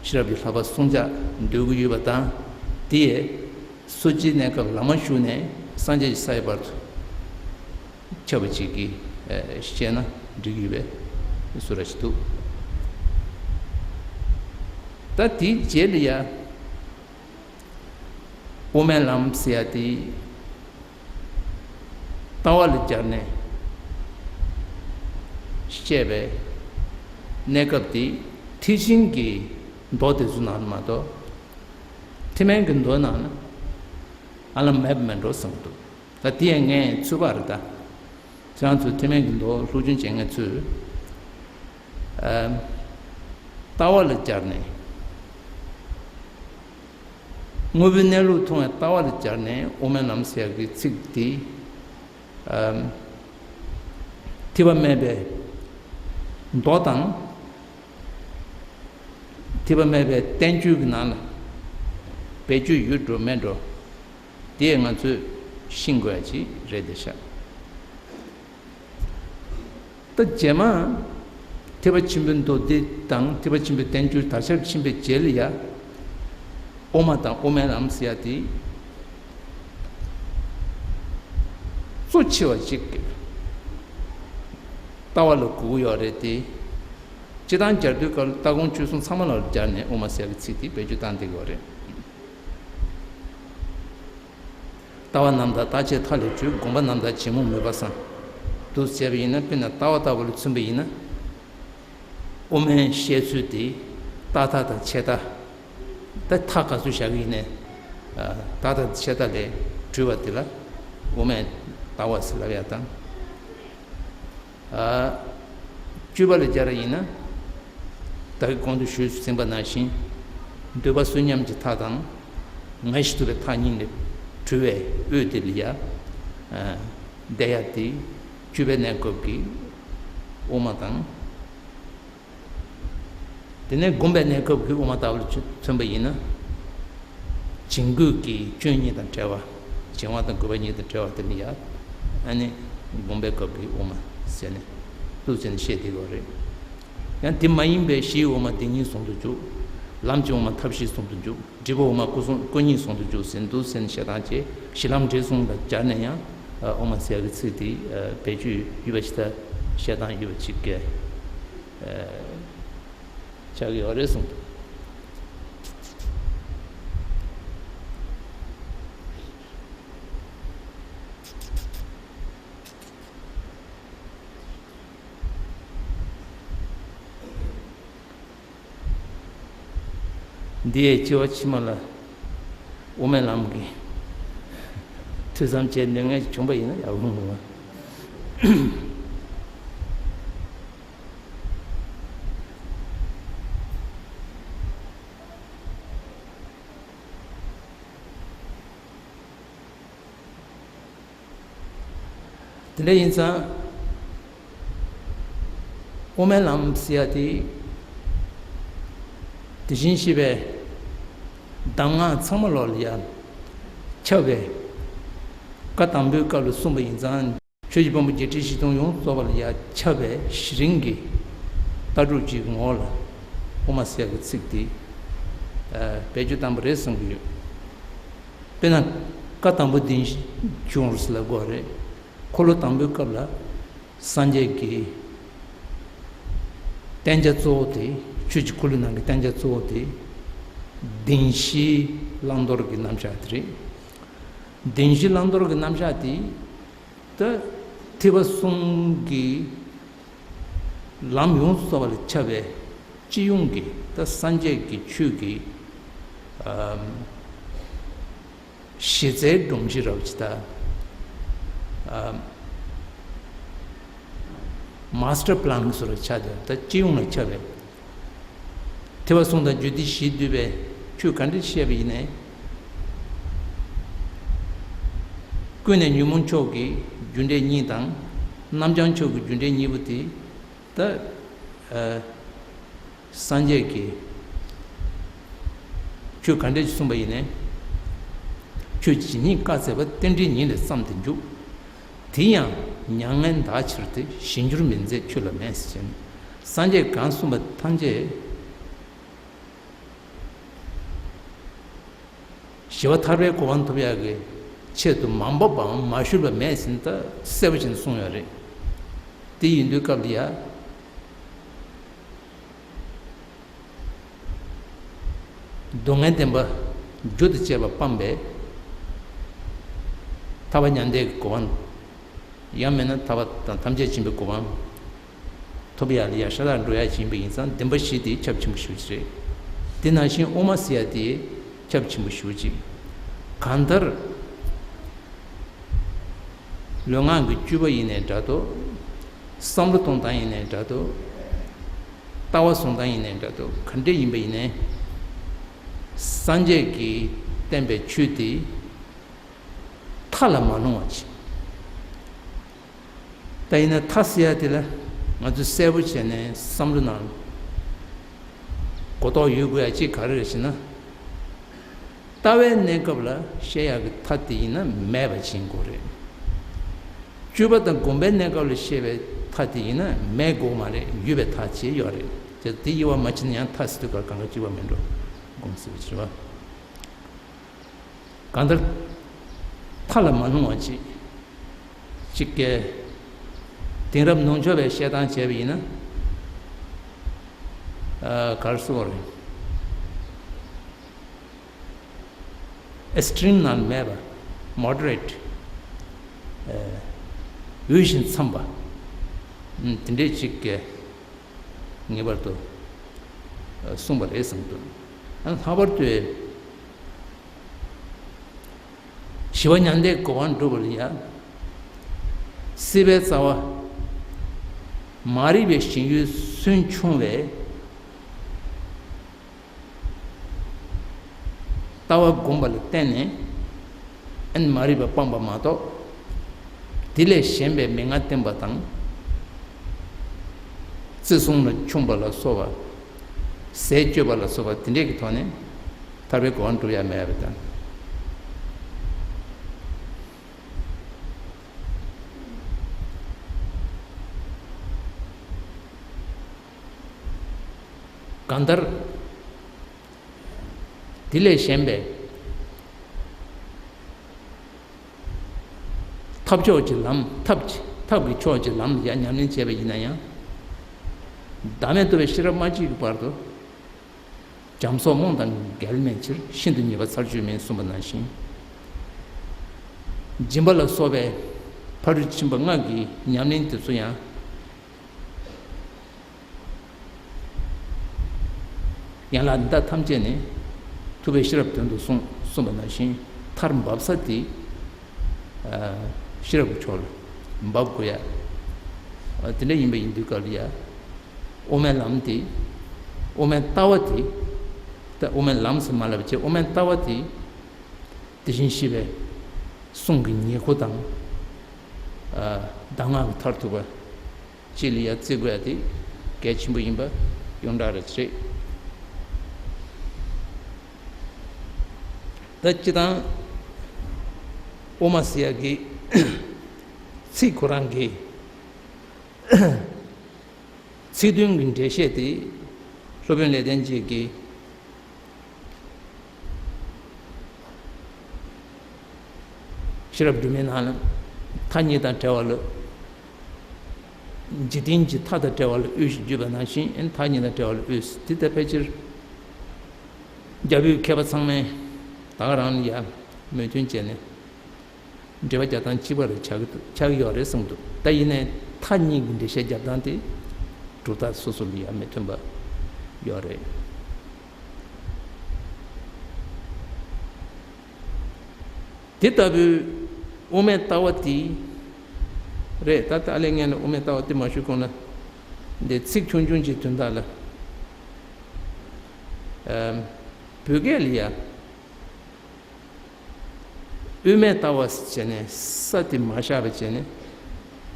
ཤེས་རབ་ཀྱི་བསླབ་པ་བསྲུང་བྱ་འདོད་ཀྱི་ཡོད་པ་དང་། དེ་ཡི་སོ་སྐྱེའི་གནས་སྐབས་ལམ་མ་ཞུགས་ནས་སངས་རྒྱས་ཀྱི་ས་ཡི་བར་དུ་ཁྱབ་པ་ཅིག་གིས་བཤད་ན་འགྲིག་གི་ཡོད་པའི་བཟོ་འདྲ་ཞིག་འདུག་ད་དེའི་རྗེས་ལ་ཡ། དབུ་མའི་ལམ་ཟེར་ཡ་དེ་ལྟ་བ་ལ་སྦྱར་ནས་བཤད་པའི་གནས་སྐབས་དེ་ཐེག་ཆེན་གྱི་མདོ་དེ་ཚོ་ནང་ལ་མ་གཏོགས། ཐེག་དམན་གྱི་མདོ་ནང་ལ་ཧ་ལམ་མེད་པ་མེད་འགྲོ་བསམ་གྱི་འདུག་ད་དེ་ཡང་ངས་ཚུད་པ་རེད་ད། ཁྱེད་རང་ཚོས་ཐེག་དམན་གྱི་མདོ་སློབ་སྦྱོང་བྱེད་མཁན་ཚོས། ཨ། ལྟ་བ་ལ་སྦྱར་ནས། དངོས་པོའི་གནས་ལུགས་མཐོང་བའི་ལྟ་བ་ལ་སྦྱར་ནས་དབུ་མའི་ལམ་ཟེར་ཡག་གི་ཚིག་དེ། ཨམ། ཐེག་པ་མེད་པའི་མདོ་དང་། ཐེག་པ་མེད་པའི་བསྟན་བཅོས་ཀྱི་ནང་ལ་བེད་སྤྱོད་ཡོད་འགྲོ་མེད་འགྲོ། དེ་ང་ཚོས་ཤེས་དགོས་ཡ་ཅིག་རེད་བསྡད་ཤག་ད་རྗེས་མ་ཐེག་པ་ཆེན་པོའི་མདོ་སྡེ་དང་ཐེག་པ་ཆེན་པོའི་བསྟན་བཅོས་དར་ཁྱབ་ཕྱིན་པའི་རྗེས་ལ་ཡ། དབུ་མ་དང་དབུ་མའི་ལམ་ཟེར་ཡ་དེ་གཙོ་ཆེ་བ་ཅིག་གི་ལྟ་བ་ལ་གོ་གི་ཡོད་རེད་དེ། སྤྱིར་བཏང་སྦྱར་དུས་སྐབས་ལ་ལྟ་སྒོམ་སྤྱོད་གསུམ་ཚང་མ་ལ་སྦྱར་ནས་དབུ་མ་ཟེར་ཡ་གི་ཚིག་དེ་བེད་སྤྱོད་བཏང་བསྡད་ཀྱི་ཡོད་རེད། ལྟ་བ་རྣམ་དག་རྟག་ཆད་མཐའ་ལས་གྲོལ། སྒོམ་པ་རྣམ་དག་བྱེད་མུག་མོས་པ་སངས། འདུག་ཟེར་བ་ཡིན་ན། དཔེར་ན་ལྟ་བ་ལྟ་བུ་ལ་མཚོན་པ་ཡིན་ན། དབུ་མའི་བཤད་ཚུལ་དེ་རྟག་མཐའ་དང་ཆད་མཐའ། ད་མཐའ་ག་ཚོད་བཞག་གི་ཡིན་ནའི། ཨ། རྟག་མཐའ་དང་ཆད་མཐའ་ལས་གྲོལ་བ་དེ་ལ་དབུ་མའི་ལྟ་བ་ཟེར་ལབ་ཡ་དང་། ཨ། སྤྱོད་པ་ལ་སྦྱར་བ་ཡིན་ན། ད་གིན་གོང་དུ་ཞུས་ཟིན་པ་ནང་བཞིན། འདོད་པ་གསོད་ཉམས་ཀྱི་མཐའ་དང་། ངལ་ཞིང་དུབ་པའི་མཐའ་གཉིས་ལས་གྲོལ་བའི་དབུས་དེ་ལ་ཡ། ཨ། བསྡད་ཡ་དེ་སྤྱོད་པའི་གནས་སྐབས་ཀྱི་དབུ་མ་དང་། དེ་ནས་སྒོམ་པའི་གནས་སྐབས་ཀྱི་དབུ་མ་ལྟ་བུར་མཚོན་པ་ཡིན་ན། བྱིང་རྒོད་ཀྱི་སྐྱོན་གཉིས་དང་བྲལ་བ། བྱིང་བ་དང་རྒོད་པ་གཉིས་དང་བྲལ་བ་དེ་ནི་ཡ། ཨ་ནི་སྒོམ་པའི་སྐབས་ཀྱི་དབུ་མ་ཟེར་ནས་འདུག་ཟེར་ནས་བཤད་བསྡད་ཡོད་རེད། ཡང་དེ་མ་ཡིན་པའི་གཞིའི་དབུ་མ་བདེན་གཉིས་ཟུང་དུ་འཇུག། ལམ་གྱི་དབུ་མ་ཐབས་ཤེས་ཟུང་དུ་འཇུག། སྒྲིབ་པའི་དབུ་མ་སྐུ་གསུང་སྐུ་གཉིས་ཟུང་དུ་འཇུག་ཟེར་འདུག་ཟེར་ནས་བཤད་སྟངས་བཅས་གཞི་ལམ་འབྲས་གསུམ་ལ་སྦྱར་ནས་ཡང་དབུ་མ་ཟེར་ཡག་གི་ཚིག་དེ་བེད་སྤྱོད་ཡོད་པ་ཞིག་དང་བཤད་སྟངས་ཡོད་པ་ཅིག་གི་ཆགས་ཀྱི་ཡོད་རེད་གསུངས་འདུག། འདི་ཡི་སྤྱི་བ་ཕྱི་མ་ལ་དབུ་མའི་ལམ་གྱི་ཐོས་བསམ་བྱས་ནུས་ངེས་བྱུང་པ་ཡིན་ན་ཡག་པོ་འདུག། དེ་འདྲ་ཡིན་ཙང་། དབུ་མའི་ལམ་ཟེར་ཡ་དེ། དེ་བཞིན་གཤེགས་པའི་གདམས་ངག་ཚང་མ་ལོག་ལ་ཡ་ཁྱབ་པའི་བཀའ་དང་པོའི་སྐབས་ལ་གསུངས་པ་ཡིན་ཙང་། ཆོས་ཀྱི་ཕུང་པོ་བརྒྱད་ཁྲི་བཞི་སྟོང་ཡོངས་རྫོགས་པ་ལ་ཡ་ཁྱབ་པའི་གཞི་རིམ་གྱི་ལྟ་གྲུབ་ཅིག་གི་ངོ་བོ་ལ་དབུ་མ་ཟེར་ཡ་གི་ཚིག་དེ་བེད་སྤྱོད་བཏང་པ་རེད་བསམ་གྱི་ཡོད། དཔེར་ན། བཀའ་དང་པོ་བདེན་བཞིའི་འབྱུང་རུ་ཟེར་ལབ་དགོས་རེད། འཁོར་ལོ་དང་པོའི་སྐབས་ལ་སངས་རྒྱས་ཀྱི་བསྟན་བྱ་གཙོ་བོ་དེ། ཆོས་ཀྱི་འཁོར་ལོའི་ནང་གི་བསྟན་བྱ་གཙོ་བོ་དེ་བདེན་བཞིའི་བླང་དོར་གྱི་རྣམ་གཞག་དེ་རེད། བདེན་བཞིའི་བླང་དོར་གྱི་རྣམ་གཞག་དེ་ད་ཐེག་པ་གསུམ་གྱི་ལམ་ཡོངས་སུ་རྫོགས་པ་ལ་ཁྱབ་པའི་སྤྱི་ཡོངས་ཀྱི་ད་སངས་རྒྱས་ཀྱི་ཆོས་ཀྱི་ཨམ། གཞི་རྩའི་སྒྲོམ་གཞི་རབ་ཅིག་དང་། ཨམ། མཱ་སི་ཊར་པི་ལན་གྱི་བཟོ་འདྲ་ཆགས་ཏེ་ད་སྤྱི་ཡོངས་ལ་ཁྱབ་པའི་ཐེག་པ་གསུམ་དང་རྒྱུད་སྡེ་བཞིས་བསྡུས་པའི་ཆོས་ག་འདྲ་བཤད་པ་ཡིན་ནའི། ཀུན་ནས་ཉོན་མོངས་ཕྱོགས་ཀྱི་རྒྱུ་འབྲས་གཉིས་དང་། རྣམ་བྱང་ཕྱོགས་ཀྱི་རྒྱུ་འབྲས་གཉིས་པོ་དེ། ད། ཨ། སངས་རྒྱས་ཀྱིས་ཆོས་ག་འདྲ་ཞིག་གསུངས་པ་ཡིན་ནའི། ཆོས་ཇི་སྙེད་བཀའ་སྩལ་པ། རྟེན་འབྲེལ་ཉིད་ལས་བརྩམས་ཏེ་འཇུག། དེ་ཡང་མྱ་ངན་འདའ་ཕྱིར་ཏེ། གཞན་འགྱུར་མི་མཛད་ཆོས་ལ་མེད་ཟེར་ནས། སངས་རྒྱས་གང་གསུངས་པ་ཐམས་ཅད། ཞི་བ་ཐར་པའི་གོ་འཕང་ཐོབ་ཡག་གི་ཆེད་དུ་མ་འབབ་པའམ་མ་ཞུགས་པ་མེད་ཟེར་ནས་ད་གསལ་པོ་བྱས་ནས་གསུངས་ཡོད་རེད། དེ་ཡིན་དུས་སྐབས་ལ་ཡ། སྡུག་བསྔལ་བདེན་པ་རྒྱུ་དང་བཅས་པ་སྤངས་པའི་ཐར་པ་མྱང་འདས་ཀྱི་གོ་འཕང་། ཡང་མིན་ན་ཐར་པ་དང་ཐམས་ཅད་མཁྱེན་པའི་གོ་འཕང་ཐོབ་ཡག་ལ་ཡ་ཤ་སྟག་འགྲོ་ཡག་ཅིག་ཡིན་པ་ཡིན་ཙང་བདེན་པ་བཞི་དེ་ཁྱབ་ཆེན་པོ་ཞེ་པོ་ཅིག་རེད། དེ་ནང་བཞིན་དབུ་མ་ཟེར་ཡག་དེ་ཁྱབ་ཆེན་པོ་ཞེ་པོ་ཅིག། གང་ལྟར། ལུས་ངག་གི་སྤྱོད་པ་ཡིན་ནའི་འདྲ་འདུག། བསམ་བློ་གཏོང་སྟངས་ཡིན་ནའི་འདྲ་འདུག། ལྟ་བ་བཟུང་སྟངས་ཡིན་ནའི་འདྲ་འདུག་ག་འདྲ་ཡིན་པ་ཡིན་ནའི། སངས་རྒྱས་ཀྱིས་བསྟན་པའི་ཆོས་དེ་མཐའ་ལ་མ་ལྷུང་བ་ཅིག་ད་ཡིན་ན་མཐའ་ཟེར་ཡ་དེ་ལ་ང་ཚོས་གསལ་པོ་བྱས་ནས་བསམ་བློ་ནང་གོ་རྟོགས་ཡོད་དགོས་ཡ་གཅིག་ག་རེ་རེད་ཟེར་ན། ལྟ་བའི་གནས་སྐབས་ལ་བཤད་ཡག་གི་མཐའ་དེ་ཡིན་ན་མེད་པ་བྱེད་དགོས་རེད། སྤྱོད་པ་དང་སྒོམ་པའི་གནས་སྐབས་ལ་བཤད་པའི་མཐའ་དེ་ཡིན་ན་མེད་དགོས་མ་རེད། ཡོད་པའི་མཐའ་བྱས་ཡོད་རེད། དེ་དེ་དབྱེ་བ་མ་ཕྱེ་ན་ཡང་མཐའ་ཟེར་དུས་ག་གང་ག་གཅིག་པ་མིན་འགྲོ། སྒོམ་ཟེར་བ་ཅིག་རེད་བ། གང་ལྟར་མཐའ་ལ་མ་ལྷུང་བ་ཅིག་ཅིག་གི་དེང་རབས་ནུབ་ཕྱོགས་པའི་བཤད་སྟངས་བྱས་པ་ཡིན་ན། ཨ། ག་རེ་ཟེར་དགོས་རེད། ཨེག་སི་ཊི་རིམ་ནང་མེད་པ། མོ་ཌི་རེ་ཊི། ཨ། འོས་ཤིང་འཚམས་པ། ཨ། དེ་འདྲས་ཅིག་གི་ངེས་པར་དུ་གསུངས་པ་རེད་བསམ་འདུག་ཨ། ལྷག་པར་དུ་ཞི་བ་མྱང་འདས་གོ་འཕང་སྒྲུབ་པ་ལ་ཡ། སྲིད་པའི་རྩ་བ་མ་རིག་པའི་ཞེན་ཡུལ་སུན་ཕྱུང་བའི་ལྟ་བ་བསྒོམ་པ་ལ་བརྟེན་ནས། ཨན། མ་རིག་པ་སྤངས་པ་མ་གཏོགས། དེ་ལས་གཞན་པའི་མན་ངག་བསྟེན་པ་དང་། བརྩི་སྲུང་ལ་ཕྱུང་པ་ལ་སོགས་པ། ཟས་སྤྱོད་པ་ལ་སོགས་པ་དེ་འདྲས་ཀྱི་ཐོག་ནས་ཐར་པའི་གོ་འཕང་སྒྲུབ་ཡ་མེད་པ་དང་། གང་ལྟར། དེ་ལས་གཞན་པའི་ཐབས་ཕྱོགས་ཀྱི་ལམ། ཐབས་ཀྱི་ཐབས་ཀྱི་ཕྱོགས་ཀྱི་ལམ་ལ་ཡང་ཉམས་ལེན་བྱས་པ་ཡིན་ན་ཡང་། བདག་མེད་རྟོགས་པའི་ཤེས་རབ་མ་སྐྱེས་ཀྱི་བར་དུ། བྱམས་སོགས་རྨོངས་དང་འགལ་མེད་ཕྱིར། ཤིན་ཏུ་ཉེས་པ་ཚར་གཅོད་མིན་གསུངས་པ་ནང་བཞིན། སྦྱིན་པ་ལ་སོགས་པའི་ཕ་རོལ་ཕྱིན་པ་ལྔ་གི་ཉམས་ལེན་དེ་ཚོ་ཡང་། ཡན་ལག་འདི་དག་ཐམས་ཅད་ནི་ཐུབ་པའི་ཤེས་རབ་དོན་དུ་གསུངས་གསུངས་པ་ནང་བཞིན། མཐར་འབབ་ས་དེ། ཨ། ཤེས་རབ་ཀྱི་ཕྱོགས་ལ་འབབ་དགོས་ཡ། ཨ། དེ་འདྲ་ཡིན་པ་ཡིན་དུས་སྐབས་ལ་ཡ། དབུ་མའི་ལམ་དེ། དབུ་མའི་ལྟ་བ་དེ། ད་དབུ་མའི་ལམ་ཟེར་མ་ལབ་བྱས། དབུ་མའི་ལྟ་བ་དེ། དེ་བཞིན་གཤེགས་པའི་གསུང་གི་ཉེར་མཁོ་དང་། ཨ། གདམས་ངག་གི་མཐར་ཐུག་པ་ཅིག་ལ་ཡ་བརྩི་དགོས་ཡ་དེ་གལ་ཆེན་པོ་ཡིན་པ་ཡོངས་གྲགས་རེད། ད་སྤྱིར་བཏང་དབུ་མ་ཟེར་ཡ་གི་ཚིག་ཁོ་རང་གི་ཚིག་དོན་གྱི་འགྲེལ་བཤད་དེ་སློབ་དཔོན་ལེགས་ལྡན་འབྱེད་ཀྱིས། ཤེས་རབ་སྒྲོན་མེའི་ནང་ལ། མཐའ་གཉིས་དང་བྲལ་བ་ལ། འཇིག་རྟེན་གྱི་མཐའ་དང་བྲལ་བ་ལ་དབུས་ཞེས་བརྗོད་པ་ནང་བཞིན། མཐའ་གཉིས་དང་བྲལ་བ་ལ་དབུས། དེ་ལྟར་ཕལ་ཆེར་རྒྱ་བོད་མཁས་པ་ཚང་མས་ད་ག་རང་ལ་ཡ་མོས་མཐུན་བྱས་ནས། འགྲེལ་པ་རྒྱག་སྟངས་གཅིག་པ་རེ་ཆགས་ཀྱི་འདུག་ཆགས་ཀྱི་ཡོད་རེད་བསམ་འདུག་ད་ཡིན་ནའི་མཐའ་གཉིས་ཀྱི་འགྲེལ་བཤད་རྒྱབ་སྟངས་དེ་གྲུབ་མཐའ་སོ་སོ་ལ་ཡང་མི་མཐུན་པ་ཡོད་རེད། དེ་ལྟ་བུའི་དབུ་མའི་ལྟ་བ་དེ་རེད། ད་ལྟ་ཨ་ལས་ངས་ནི་དབུ་མའི་ལྟ་བ་དེ་མ་ཞུས་གོང་ལ། འདི་ཚིག་ཆུང་ཆུང་གཅིག་དོན་དག་ལ། ཨམ། བོད་སྐད་ལ་ཡ། དབུ་མའི་ལྟ་བ་ཟེར་ནས་ས་དེ་མ་བཞག་པ་བྱས་ནས།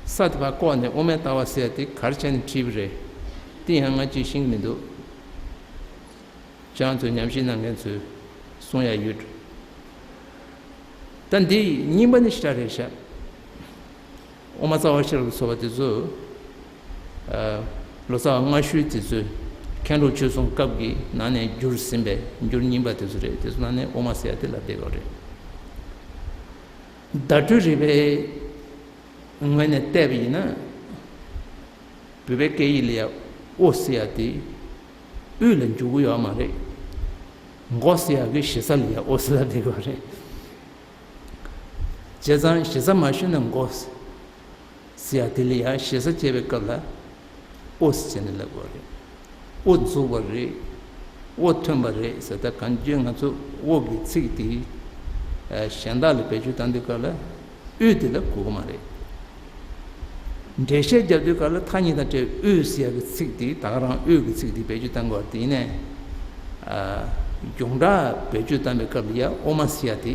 ས་དེ་ཕར་བཀོག་ནས་དབུ་མའི་ལྟ་བ་ཟེར་ཡ་དེ་ག་རེ་བྱས་ནས་བྲིས་པ་རེད། དེ་ཡང་ང་གཅིག་ཤེས་ཀྱི་མི་འདུག་ཁྱེད་རང་ཚོས་ཉམས་ཞིབ་གནང་མཁན་ཚོས་གསུང་ཡ་ཡོད། ད་འདི་རྙིང་པ་ནི་ཞེ་དྲག་རེད་ཤག་དབུ་མ་རྩ་བ་ཤེས་རབ་ལ་སོགས་པ་དེ་ཚོ། ཨ། ལོ་ཙཱ་བ་སྔ་ཤོས་དེ་ཚོས་མཁན་སློབ་ཆོས་གསུམ་སྐབས་ཀྱི་ནང་ནས་བསྒྱུར་ཟིན་པའི་འགྱུར་རྙིང་པ་དེ་ཚོ་རེད། དེ་ཚོ་ནང་ནས་དབུ་མ་ཟེར་ཡ་དེ་ལབ་བསྡད་ཡོད་རེད། བརྡ་སྤྲོད་རིག་པའི་ངོས་ནས་བལྟས་པ་ཡིན་ན། བོད་པའི་སྐད་ཡིག་ལ་ཡ་དབུ་ཟེར་ཡ་དེ་དབུས་ལ་འཇུག་གི་ཡོད་མ་རེད། མགོ་ཟེར་ཡ་གི་ཞེ་ས་ལ་ཡ་དབུ་ཟེར་ལབ་བསྡད་ཡོད་རེད། བྱས་ཙང་ཞེ་ས་མ་ཞུས་ན་མགོ་ཟེར་ཡ་དེ་ལ་ཡ་ཞེ་ས་བྱེད་པའི་སྐབས་ལ་དབུ་ཟེར་ནས་ལབ་དགོས་རེད། དབུ་འཛུགས་པ་རེད། དབུ་ཐོན་པ་རེད་ཟེར། ད་གང་བྱུང་ང་ཚོ་དབུ་གི་ཚིག་དེ་གཞན་དག་ལ་བེད་སྤྱོད་བཏང་དུས་སྐབས་ལ་དབུས་དེ་ལ་གོ་གི་མ་རེད། འགྲེལ་བཤད་རྒྱབ་དུས་སྐབས་ལ་ཐ་སྙད་དང་བྲལ་དབུས་ཟེར་ཡག་གི་ཚིག་དེ་ད་ག་རང་དབུས་ཀྱི་ཚིག་དེ་བེད་སྤྱོད་གཏང་དགོས་པ་དེ་ཡིན་ནའི། ཨ། སྒྲུང་གྲགས་བེད་སྤྱོད་གཏང་པའི་སྐབས་ལ་ཡ་དབུ་མ་ཟེར་ཡག་དེ་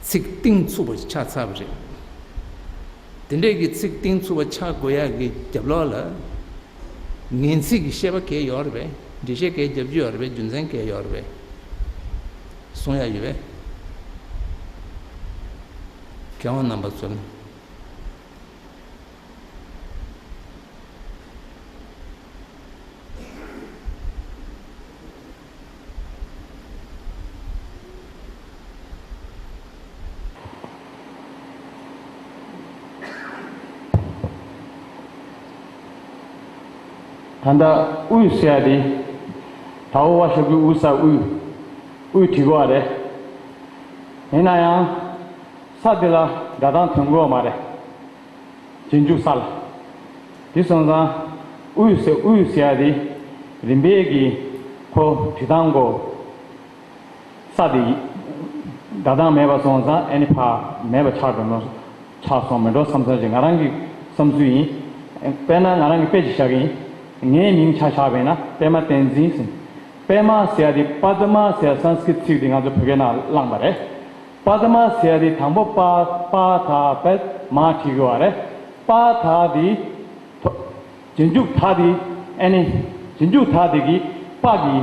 ཚིག་གཏིང་ཚུགས་པ་ཆགས་ཚར་བ་རེད། དེ་འདྲས་ཀྱི་ཚིག་གཏིང་ཚུགས་པ་ཆགས་དགོས་ཡག་གི་རྒྱབ་ལོགས་ལ་ངན་ཚིག་གི་བཤད་པ་གང་ཡོད་རེད་པས། འགྲེལ་བཤད་གང་རྒྱབ་རྒྱུ་ཡོད་རེད་པས། རྒྱུ་མཚན་གང་ཡོད་རེད་པས། གསུང་ཡག་ཡོད་པས། མཁས་དབང་རྣམ་པ་ཚོ་ལ། ད་ལྟ་དབུས་ཟེར་ཡ་དེ། ད་འོ་བ་ཤོག་གུ་དབུ་ས་དབུས། དབུས་བྲིས་དགོས་པ་རེད། ཡིན་ན་ཡང་ས་དེ་ལ་སྒྲ་གདངས་ཐོན་དགོས་པ་མ་རེད། རྗེས་འཇུག་ས་ལ། དེ་སོང་ཙང་དབུས་ཟེར་དབུས་ཟེར་ཡ་དེ་རིམ་པས་ཀྱི་ཁོ་བྲིས་སྟངས་གོ། ས་དེ་སྒྲ་གདངས་མེད་པ་སོང་ཙང་ཨ་ནི་ཕ་མེད་པ་ཆགས་འགྲོ་ནོ། ཆགས་སོང་མེད་འགྲོ་བསམ་བསམ་ཞིག་ང་རང་གི་བསམ་ཚུལ་ཡིན། དཔེར་ན་ང་རང་གི་དཔེ་ཅིག་བཞག་གི་ཡིན། ངའི་མིང་ཆ་བཞག་པ་ཡིན་ན་པད་མ་བསྟན་འཛིན་ཟེར། པད་མ་ཟེར་ཡ་དེ་པདྨ་ཟེར་སཾ་སྐྲྀཏ་ཚིག་དེ་ང་ཚོ་བོད་སྐད་ནང་བླངས་པ་རེད། པདྨ་ཟེར་ཡ་དེ་དང་པོ་པ་པ་ད་པད་མ་བྲིས་དགོས་པ་རེད། པ་ད་དེ། རྗེས་འཇུག་ད་དེ། ཨ་ནི། རྗེས་འཇུག་ད་དེ་གི་པ་གི་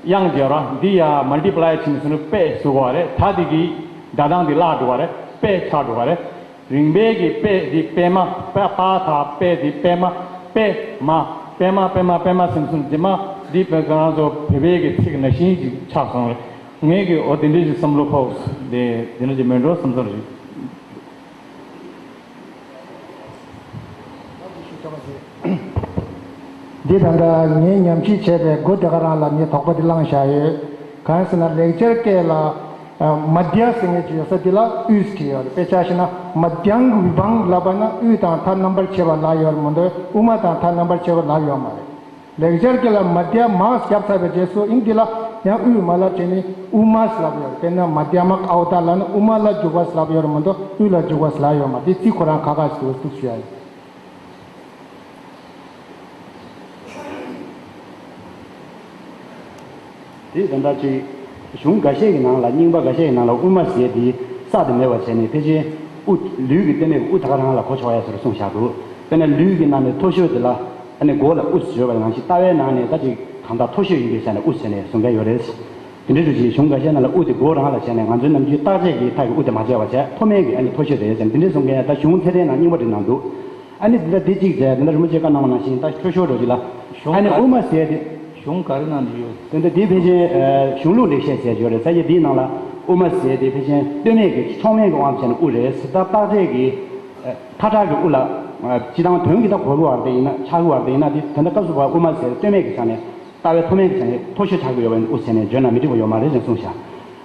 དབྱངས་སྦྱར་བ་འདི་ཡ་མལ་ཊི་པ་ལའི་བྱས་ནས་སོང་ནས་པད་བཟོ་དགོས་པ་རེད། ད་དེ་གི་སྒྲ་གདངས་དེ་བརླག་འགྲོ་བ་རེད། པད་ཆགས་འགྲོ་བ་རེད། རིམ་པས་ཀྱི་པད་དེ་པད་མ། པ་པ་ད་པད་དེ་པད་མ། པད་མ། པད་མ་པད་མ་པད་མ་སེམས་སུ་འཛིན་མ། འདི་བོད་ང་ཚོ་བོད་པའི་གི་ཚིག་ནང་བཞིན་ཅིག་ཆགས་སོང་རེད། ངས་ཀྱི་འོ་དེ་འདྲའི་ཅིག་བསམ་བློ་ཕོག་དེ་དེ་འདྲ་ཅིག་མེད་འགྲོ་བསམ་ཚོར་རེད། འདི་ད་ལྟ་ངས་ཉམས་ཞིབ་བྱས་པའི་མགོ་དེ་ག་རང་ལ་ངས་དོགས་པ་འདི་བསླངས་བཞག་ཡོད། གང་ཟེར་ན་ལེགས་སྦྱར་སྐད་ལ་མ་དྷྱ་ཟེར་མཁན་ཅིག་ཡོད་ས་འདི་ལ་དབུས་བྲིས་ཡོད་རེད། དཔེ་ཆ་བཞག་ན་མ་དྷྱ་གི་བི་བང་ལབ་པ་ན་དབུས་དང་མཐའ་རྣམ་པར་ཕྱེ་བ་ལབ་ཡོད་རེད་མ་གཏོགས་དབུ་མ་དང་མཐའ་རྣམ་པར་ཕྱེ་བ་ལབ་ཡོད་མ་རེད། ལེགས་སྦྱར་སྐད་ལ་མ་དྷྱ་མ་བརྒྱབ་ཚར་བའི་རྗེས་སུ་ཨིན་འདི་ལ་ཡང་དབུས་མ་ལབ་བྱས་ནས་དབུ་མ་ལབ་ཡོད་རེད། དཔེར་ན་མ་དྷྱ་མ་ཀ་ཨོ་ཏ་ལབ་ན་དབུ་མ་ལ་འཇུག་པ་ལབ་ཡོད་རེད་མ་གཏོགས་དབུས་ལ་འཇུག་པ་ལབ་ཡོད་མ་རེད། འདི་ཚིག་ཁོ་རང་ཁ་ཁ་ཞིག་འདུག་ཞུ་ཡ་ཡིན། དེ་ད་ལྟ་ཅིག་གཞུང་འགའ་ཤས་ཀྱི་ནང་ལ་རྙིང་པ་འགའ་ཤས་ཀྱི་ནང་ལ་དབུ་མ་ཟེར་དེ་ས་དེ་མེད་པ་བྱས་ནས་ཕལ་ཆེར་དབུ་ལུས་ཀྱི་སྟོད་སྨད་ཀྱི་དབུ་ད་ག་རང་ལ་གོ་ཆོག་ཡ་ཟེར་གསུངས་བཞག་འདུག་དཔེར་ན་ལུས་ཀྱི་ནང་ནས་མཐོ་ཤོས་དེ་ལ་ཨ་ནི་མགོ་ལ་དབུ་ཟེར་བ་ནང་བཞིན་ལྟ་བའི་ནང་ནས་ད་ཅིག་གང་ལྟར་མཐོ་ཤོས་ཡིན་པའི་ཆ་ནས་དབུ་ཟེར་ནས་གསུང་མཁན་ཡོད་རེད། དེ་འདྲའི་རུ་ཅིག་གཞུང་འགའ་ཤས་ནང་ལ་དབུ་དེ་མགོ་རང་ལ་བྱས་ནས་ང་ཚོའི་ནམ་རྒྱུན་བརྟག་དཔྱད་ཀྱི་མཐའ་གི་དབུ་དེ་མ་བྱས་པ་བྱས་མཐོ་དམན་གྱི་ཨ་ནི་མཐོ་ཤོས་དེ་ཟེར་འདི་འདྲའི་གསུང་མཁན་ད་གཞུང་ཚད་ལྡན་ནང་རྙིང་པ་འདྲ་ནང་འདུག་ཨ་ནི་འདི་འདྲ་འདི་གཅིག་བྱས་འདི་འདྲ་རི་མོ་ཅིག་བཀའ་གནང་བ་ནང་བཞིན་ད་ཁྱོད་ཤོར་འགྲོ་གི་ལ། གཞུང་ཨ་ནི་ག་དབུ་མ་ཟེར་དེ། གཞུང་ག་རེ་ནང་འདི་ཡོད། དེ་འདྲ་འདི་ཕལ་ཆེར་གཞུང་ལུགས་ལེགས་བཤད་ཟེར་ཡོད་རེད། ས་ཆ་འདིའི་ནང་ལ་དབུ་མ་ཟེར་དེ་ཕལ་ཆེར་སྟོད་སྨད་ཀྱི་མཆོག་དམན་གྱི་དབང་བྱས་ནས་དབུ་རེད་ཟེར། ད་བརྟག་དཔྱད་ཀྱི་མཐའ་དྲག་གི་དབུ་ལ་སྤྱི་བཏང་དོན་གྱི་ད་གོ་གི་བར་དེ་ཡིན་ན་ཆགས་ཀྱི་བར་དེ་ཡིན་ན་དེ་དེ་འདྲ་སྐབས་སུ་བབ་དབུ་མ་ཟེར་སྟོད་སྨད་ཀྱི་ཆ་ནས། ལྟ་བའི་མཐོ་དམན་གྱི་ཆ་ནས་མཐོ་ཤོས་ཆགས་ཀྱི་ཡོད་པ་ཡིན་དབུ་ཟེར་ནས་བརྗོད་ན་མི་འགྲིག་པ་ཡོད་མ་རེད་ཅེས་གསུངས་ཤག་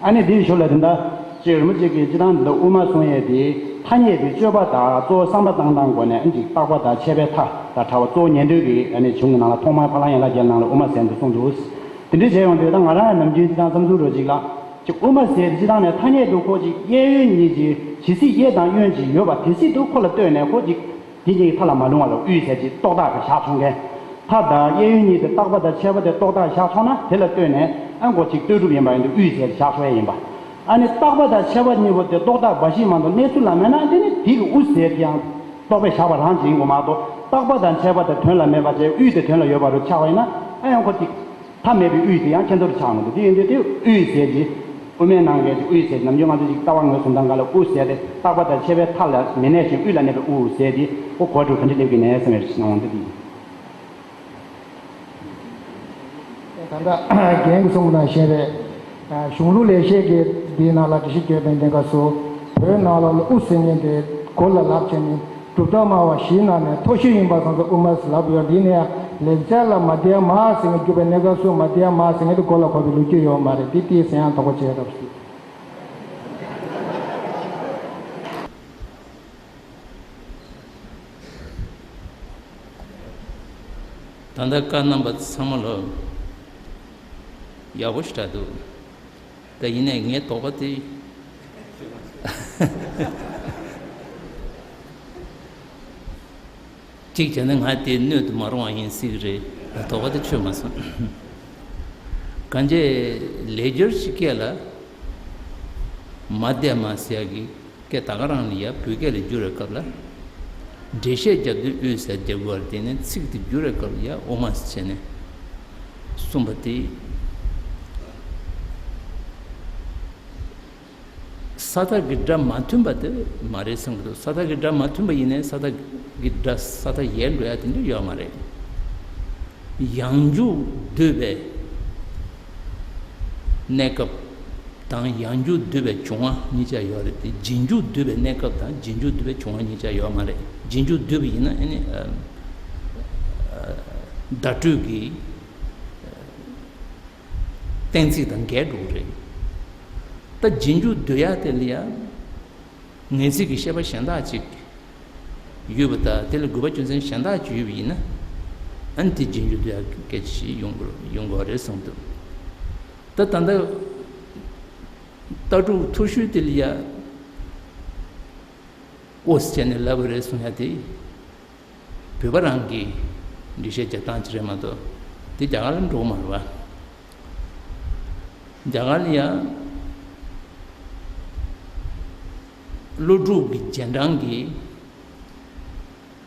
ཨ་ནི་དེའི་ཞོར་ལ་དེ་འདྲ་ཅིག་རི་མོ་ཅིག་གིས་སྤྱི་བཏང་འདི་འདྲ་དབུ་མ་གསུང་ཡས་དེ་ཐ་སྙད་དེ་སྤྱོད་པ་དང་གཙོ་བོ་བསམ་པ་བཏང་སྟངས་སྒོ་ནས་ཨ་ནི་ཅིག་བརྟག་པ་དང་འཆད་པའི་མཐའ་དང་བྲལ་བ་གཙོ་བོ་ཉན་ཐོས་ཀྱི་ཨ་ནི་གཞུང་གི་ནང་ལ་ཐོག་མར་ཕ་ལ་ཡན་ལག་བརྒྱད་ནང་ལ་དབུ་མ་ཟེར་འདུག་གསུངས་འདུག་དེ་འདྲ་བྱས་ཡོང་དུས་ད་ང་རང་ཡང་ནམ་རྒྱུན་སྤྱི་བཏང་བསམ་ཚུལ་རོ་ཅིག་ལ་ཅིག་དབུ་མ་ཟེར་དེ་སྤྱི་བཏང་ནས་ཐ་སྙད་དུ་ཁོ་ཅིག་གཡས་གཡོན་གཉིས་ཀྱི་ཇི་སྲིད་གཡས་དང་གཡོན་གྱི་ཡོད་པ་དེ་སྲིད་དུ་ཁོ་ལ་ལྟོས་ནས་ཁོ་ཅིག་དེ་གཉིས་ཀྱི་མཐའ་ལ་མ་ལྷུང་བ་ལ་དབུས་ཟེར་གྱི་རྟོག་བཏགས་ཀྱི་བཞག་ཆོག་མཁན། མཐའ་དང་གཡས་གཡོན་གཉིས་དེ་བརྟག་པ་དང་འཆད་པ་དེ་རྟོག་བཏགས་བཞག་ཆོག་ན་དེ་ལ་ལྟོས་ནས་ཨ་མགོ་གཅིག་ལྟོས་གྲུབ་ཡིན་པ་ཡིན་དུས་དབུས་ཟེར་གྱི་བཞག་ཆོག་ཡ་ཡིན་པ། ཨ་ནི་བརྟག་པ་དང་འཆད་པ་གཉིས་པོ་དེ་རྟོག་བཏགས་འབའ་ཞིག་མ་གཏོགས་གནས་ཚུལ་ལ་མེད་ན་དེ་ནི་དེ་གི་དབུ་ཟེར་གྱི་ཡང་རྟོག་པས་བཞག་པ་རང་གཅིག་ཡིན་དགོས་མ་གཏོགས་བརྟག་པ་དང་འཆད་པ་དེ་དོན་ལ་མེད་པ་བྱས་དབུས་དེ་དོན་ལ་ཡོད་པ་རུ་ཆགས་པ་ཡིན་ན་ཨ་ཡང་ཁོ་གཅིག་མཐའ་མེད་པའི་དབུས་དེ་ཡང་ཁྱད་མཚར་དུ་ཆགས་མི་འདུག་དེ་ཡིན་དུས་དེ་དབུས་ཟེར་གྱི། དབུ་མའི་ནང་གི་དབུས་ཟེར་ནམ་རྒྱུན་ང་ཚོ་ཅིག་ལྟ་བ་ངོས་བཟུང་སྟངས་སྒང་ལ་དབུ་ཟེར་ཏེ་བརྟག་པ་དང་འཆད་པའི་མཐའ་ལ་མི་གནས་ཤིང་དབུས་ལ་གནས་པའི་དབུ་ཟེར་ཏེ་ཨོ་གོ་དྲུག་ག་འདྲ་སླེབས་ཀྱི་ནས་སེམས་པའི་སྣང་བ་འདི་ཡིན། ད་ལྟ་རྒན་གྱིས་གསུངས་པ་ནང་བཞིན་རེད། གཞུང་ལུགས་ལེགས་བཤད་ཀྱི་འདིའི་ནང་ལ་འགྲེལ་བཤད་བརྒྱབ་པའི་གནས་སྐབས་སུ་བོད་ནང་ལོགས་ལ་དབུ་ཟེར་མཁན་དེ་གོ་ལ་ལབ་བྱས་ནས། གྲུབ་མཐའ་སྨྲ་བ་བཞིའི་ནང་ནས་མཐོ་ཤོས་ཡིན་པ་སོང་ཙང་དབུ་མ་ཟེར་ལབ་ཡོད། འདི་ནས་ལེགས་སྦྱར་ལ་མ་དྷྱ་མ་ཟེར་མཁན་བརྒྱུད་པའི་གནས་སྐབས་སུ་མ་དྷྱ་མ་ཟེར་མཁན་དེ་མགོ་ལ་གོ་བའི་ལོ་རྒྱུས་ཡོད་མ་རེད། འདི་ཏོག་ཙམ་ཡང་དོགས་པ་བྱས་རབས་སུ། ད་ལྟ་བཀའ་གནང་བ་ཚང་མ་ལོ་ཡག་པོ་ཞིག་གྲགས་འདུག་ད་ཡིན་ནའི་ངའི་དོགས་པ་དེ། གཅིག་བྱས་ན་ང་དེ་སྣོད་དུ་མ་རུང་བ་ཡིན་སྲིད་ཀྱི་རེད། དོགས་པ་དེ་ཆོད་མ་སོང་། གང་ཅི་ལེགས་སྦྱར་ཞིག་སྐད་ལ་མ་དད་མ་ཟེར་ཡག་གི་སྐད་ད་ག་རང་ལ་ཡ་བོད་སྐད་ལ་བསྒྱུར་བའི་སྐབས་ལ། འགྲེལ་བཤད་རྒྱབ་དུས་དབུས་ཟེར་རྒྱབ་དགོས་པ་རེད། དེ་ནས་ཚིག་དེ་བསྒྱུར་བའི་སྐབས་ལ་ཡ་དབུ་མ་ཟེར་བྱས་ནས་གསུངས་པ་དེ། ས་མཐའ་གི་སྒྲ་མ་མཐུན་པ་དེ་མ་རེད་བསམ་གྱི་འདུག་ས་མཐའ་གི་སྒྲ་མ་མཐུན་པ་ཡིན་ནའི་ས་མཐའ་གི་སྒྲ་ས་མཐའ་ཡལ་འགྲོ་ཡ་དེ་འདྲ་ཡོད་མ་རེད། ཡང་འཇུག་སྡུད་པའི་གནས་སྐབས་དང་ཡང་འཇུག་སྡུད་པའི་བྱུང་བ་གཉིས་ཆ་ཡོད་རེད་དེ། རྗེས་འཇུག་སྡུད་པའི་གནས་སྐབས་དང་རྗེས་འཇུག་སྡུད་པའི་བྱུང་བ་གཉིས་ཆ་ཡོད་མ་རེད། རྗེས་འཇུག་སྡུད་པ་ཡིན་ན་ཨ་ནི་ཨ་ཨ་བརྡ་སྤྲོད་ཀྱི་གཏན་ཚིགས་དང་འགལ་འགྲོ་གི་རེད། ད་རྗེས་འཇུག་སྡུད་ཡ་དེ་ལ་ཡ་ངེས་ཚིག་གི་བཤད་པ་གཞན་དག་ཅིག་ཡོད་པ་དང་། དེ་ལ་དགོས་པ་རྒྱུ་མཚན་གཞན་དག་ཅིག་ཡོད་པ་ཡིན་ན། ཨ་ནི་དེ་རྗེས་འཇུག་སྡུད་ཡ་སྐད་ཆ་ཞིག་ཡོང་དགོས་ཡོང་དགོས་རེད་གསུངས་འདུག་ད་ད་ལྟ་ལྟ་གྲུབ་མཐོ་ཤོས་དེ་ལ་ཡ་ཨོ་ཟེར་བྱས་ནས་ལབ་པ་རེད་གསུང་ཡ་དེ། བོད་པ་རང་གི་འགྲེལ་བཤད་རྒྱག་སྟངས་ཅིག་རེད་མ་གཏོགས་དེ་རྒྱ་གར་ལ་འགྲོ་གི་མ་རེད་པ། རྒྱ་གར་ལ་ཡང་ཀླུ་སྒྲུབ་ཀྱི་རྗེས་འབྲང་གི་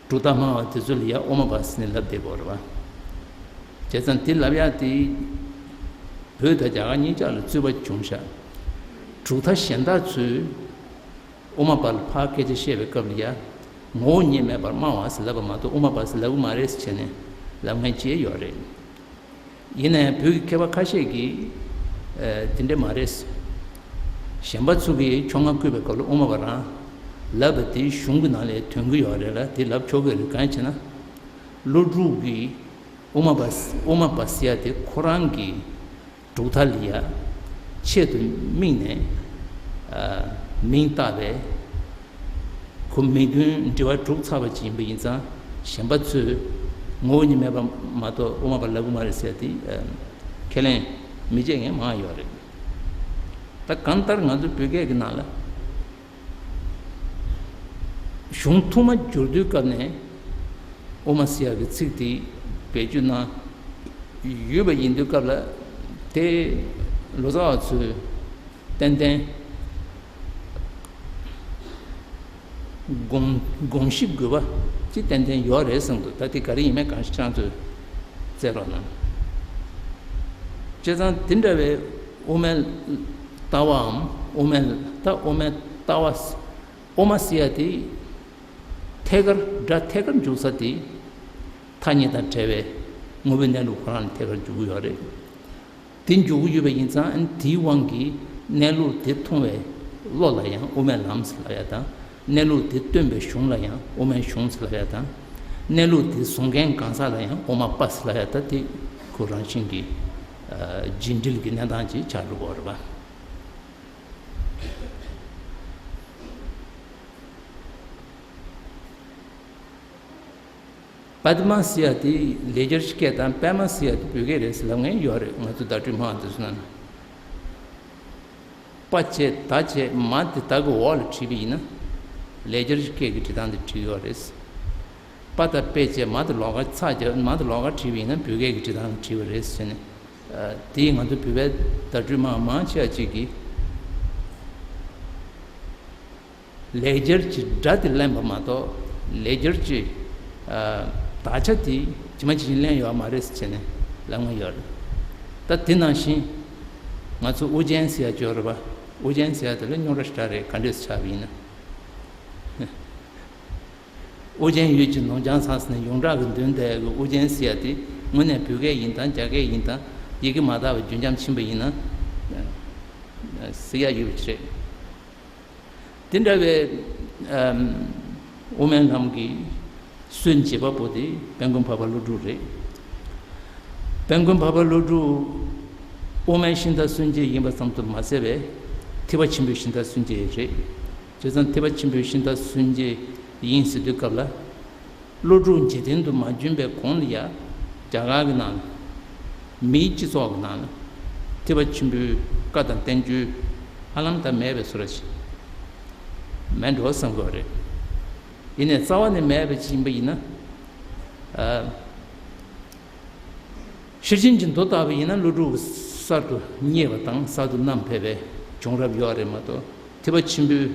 གྲུབ་མཐའ་སྨྲ་བ་དེ་ཚོ་ལ་ཡང་དབུ་མ་པ་ཟེར་ནས་ལབ་བསྡད་ཡོད་རེད་པ། བྱས་ཙང་དེ་ལབ་ཡག་དེ་བོད་དང་རྒྱ་གར་གཉིས་ཆར་ལ་རྩོད་པ་བྱུང་ཤག་གྲུབ་མཐའ་གཞན་དག་ཚོས་དབུ་མ་པ་ལ་ཕར་སྐད་ཆ་བཤད་པའི་སྐབས་ལ་ཡ། ངོ་བོ་ཉིད་མེད་པར་སྨྲ་བ་ཟེར་ལབ་པ་མ་གཏོགས་དབུ་མ་པ་ཟེར་ལབ་ཀྱི་མ་རེད་ཟེར་བྱས་ནས་ལབ་མཁན་ཅིག་ཡོད་རེད། ཡིན་ན་ཡང་བོད་ཀྱི་མཁས་པ་ཁ་ཤས་ཀྱིས་ཨ་དེ་འདྲ་མ་རེད། གཞན་པ་ཚོ་གིས་ཕྱོགས་སྔ་བཀོད་པའི་སྐབས་ལ་དབུ་མ་པ་རང་ལབ་པ་དེ་གཞུང་གི་ནང་ལ་ཐོན་གྱི་ཡོད་རེད་ལ། དེ་ལབ་ཆོག་གི་རེད། གང་ཡིན་ཟེར་ན། ཀླུ་སྒྲུབ་ཀྱིས་དབུ་མ་པ་དབུ་མ་པ་ཟེར་ཡ་དེ་ཁོ་རང་གི་གྲུབ་མཐའ་ལ་ཡ་ཆེད་དུ་དམིགས་ནས་ཨ་མིང་བཏགས་པའི་ཁོ་མིང་དོན་འབྲེལ་བ་གྲུབ་ཚར་བ་ཅིག་ཡིན་པ་ཡིན་ཙང་། གཞན་པ་ཚོས་ངོ་བོ་ཉིད་མེད་པ་མ་གཏོགས་དབུ་མ་པ་ལབ་ཀྱི་མ་རེད་ཟེར་དེ་ཨ་ཁས་ལེན་མི་བྱེད་མཁན་མང་ཡོད་རེད། ད་གང་ལྟར་ང་ཚོ་བོད་སྐད་ཀྱི་ནང་ལ། གཞུང་ཐོག་མ་བསྒྱུར་དུས་སྐབས་ནས་དབུ་མ་ཟེར་ཡག་གི་ཚིག་དེ་བེད་སྤྱོད་གནང་ཡོད་པ་ཡིན་དུས་སྐབས་ལ། དེ་ལོ་ཙཱ་བ་ཚོས་ཏན་ཏན་དགོངས་དགོངས་ཞིབ་དགོས་པ་ཅིག་ཏན་ཏན་ཡོད་རེད་བསམ་འདུག་ད་དེ་ག་རེ་ཡིན་མིན་གང་ཞིག་ཁྱེད་རང་ཚོས་བཙལ་རོགས་གནང་། བྱས་ཙང་དེ་འདྲ་བའི་དབུ་མའི་ལྟ་བའམ། དབུ་མའི་ད་དབུ་མའི་ལྟ་བ། དབུ་མ་ཟེར་ཡ་དེ་ཐད་ཀར་སྒྲ་ཐད་ཀར་འཇུག་ས་དེ་ཐ་སྙད་དང་བྲལ་བའི་དངོས་པོའི་གནས་ལུགས་ཁོ་རང་ལ་ཐད་ཀར་འཇུག་གི་ཡོད་རེད། དེ་འཇུག་གི་ཡོད་པ་ཡིན་ཙང་། དེའི་དབང་གིས་གནས་ལུགས་དེ་མཐོང་བའི་བློ་ལ་ཡང་དབུ་མའི་ལམ་ཟེར་ལབ་ཡ་དང་། གནས་ལུགས་དེ་སྟོན་པའི་གཞུང་ལ་ཡང་དབུ་མའི་གཞུང་ཟེར་ལབ་ཡ་དང་། གནས་ལུགས་དེ་བཟུང་མཁན་གང་ཟག་ལ་ཡང་དབུ་མ་པ་ཟེར་ལབ་ཡ། ད་དེ་ཁོ་རང་བཞིན་གྱིས་རྗེས་འབྲེལ་གྱི་གནས་སྟངས་ཅིག་ཆགས་འགྲོ་གི་ཡོད་རེད་པ། པདྨ་ཟེར་ཡ་དེ་ལེགས་སྦྱར་སྐད་དང་། པདྨ་ཟེར་ཡ་དེ་བོད་སྐད་རེད་ཟེར་ལབ་མཁན་ཡོད་རེད། ང་ཚོ་བརྡ་སྤྲོད་སྨྲ་བ་དེ་ཚོ་ནང་ན། པ་བྱས་ད་བྱས་མ་དེ་ད་གི་འོག་ལ་བྲིས་པ་ཡིན་ན་ལེགས་སྦྱར་སྐད་ཀྱི་བྲིས་སྟངས་དེ་བྲིས་ཡོད་རེད། པ་དང་པེ་བྱས་མ་དེ་ལོགས་ཀ་ཚ་བྱས་མ་དེ་ལོགས་ཀ་བྲིས་པ་ཡིན་ན་བོད་སྐད་ཀྱི་བྲིས་སྟངས་དེ་བྲིས་པ་རེད་ཟེར་ནས། ཨ་དེས་ང་ཚོ་བོད་པའི་བརྡ་སྤྲོད་སྨྲ་བ་མང་ཆེ་བ་ཅིག་གིས། ལེགས་སྦྱར་གྱི་སྒྲ་དེ་ལེན་པ་མ་གཏོགས། ལེགས་སྦྱར་གྱི་ཨ་དག་ཆ་དེ་ཇི་མ་ཇི་བཞིན་ལེན་ཡོད་མ་རེད་ཟེར་བྱས་ནས་ལབ་མཁན་ཡོད་རེད། ད་དེ་ནང་བཞིན་ང་ཚོ་དབུ་ཅན་ཟེར་ཡ་ཅིག་ཡོད་རེད་པ། དབུ་ཅན་ཟེར་ཡ་དེ་ལ་རྙོག་དྲ་ཞེ་དྲག་རེད། ག་འདྲས་སེ་ཆགས་པ་ཡིན་ན། དབུ་ཅན་ཡུལ་གྱི་ནོར་བྱང་ཚང་ཟེར་ནས་ཡོངས་གྲགས་ཀྱི་འདོན་བསྡད་ཡ་གི་དབུ་ཅན་ཟེར་ཡ་དེ་དངོས་གནས་བོད་སྐད་ཡིན་དང་རྒྱ་སྐད་ཡིན་དང་། ཡི་གེ་མ་དག་པའི་རྒྱུན་འབྱམས་ཕྱིན་པ་ཡིན་ན་ཟེར་ཡ་ཡོད་པ་རེད། དེ་འདྲ་བའི་ཨམ་དབུ་མའི་ལམ་གྱི་སྲོལ་འབྱེད་པ་པོ་དེ་དཔལ་མགོན་འཕགས་པ་ཀླུ་སྒྲུབ་རེད། དཔལ་མགོན་འཕགས་པ་ཀླུ་སྒྲུབ་དབུ་མའི་ཤིང་རྟ་སུན་འབྱིན་ཡིན་པ་ཙམ་དུ་མ་ཟད་པའི་ཐེག་པ་ཆེན་པོའི་ཤིང་རྟ་སུན་འབྱིན་རེད། བྱས་ཙང་ཐེག་པ་ཆེན་པོའི་ཤིང་རྟ་སུན་འབྱིན་ཡིན་ཟེར་དུས་སྐབས་ལ། ཀླུ་སྒྲུབ་འཇིག་རྟེན་དུ་མ་བྱོན་པའི་གོང་ལ་ཡ། རྒྱ་གར་གྱི་ནང་ལ། མིའི་སྤྱི་ཚོགས་ཀྱི་ནང་ལ། ཐེག་པ་ཆེན་པོའི་བཀའ་དང་བསྟན་བཅོས་ཧ་ལམ་ད་མེད་པའི་བཟོ་འདྲ་ཞིག་མེད་འགྲོ་བསམ་དགོས་རེད། ཡིན་ནའི་རྩ་བ་ནས་མེད་པ་ཅིག་ཡིན་པ་ཡིན་ན། ཤེར་ཕྱིན་གྱི་མདོ་ལྟ་བུ་ཡིན་ན་ཀླུ་སྒྲུབ་ཀྱི་གསར་དུ་རྙེད་པ་དང་གསར་དུ་བསྣམས་ཕེབས་པའི་བྱུང་རབས་ཡོད་རེད་མ་གཏོགས། ཐེག་པ་ཆེན་པོའི་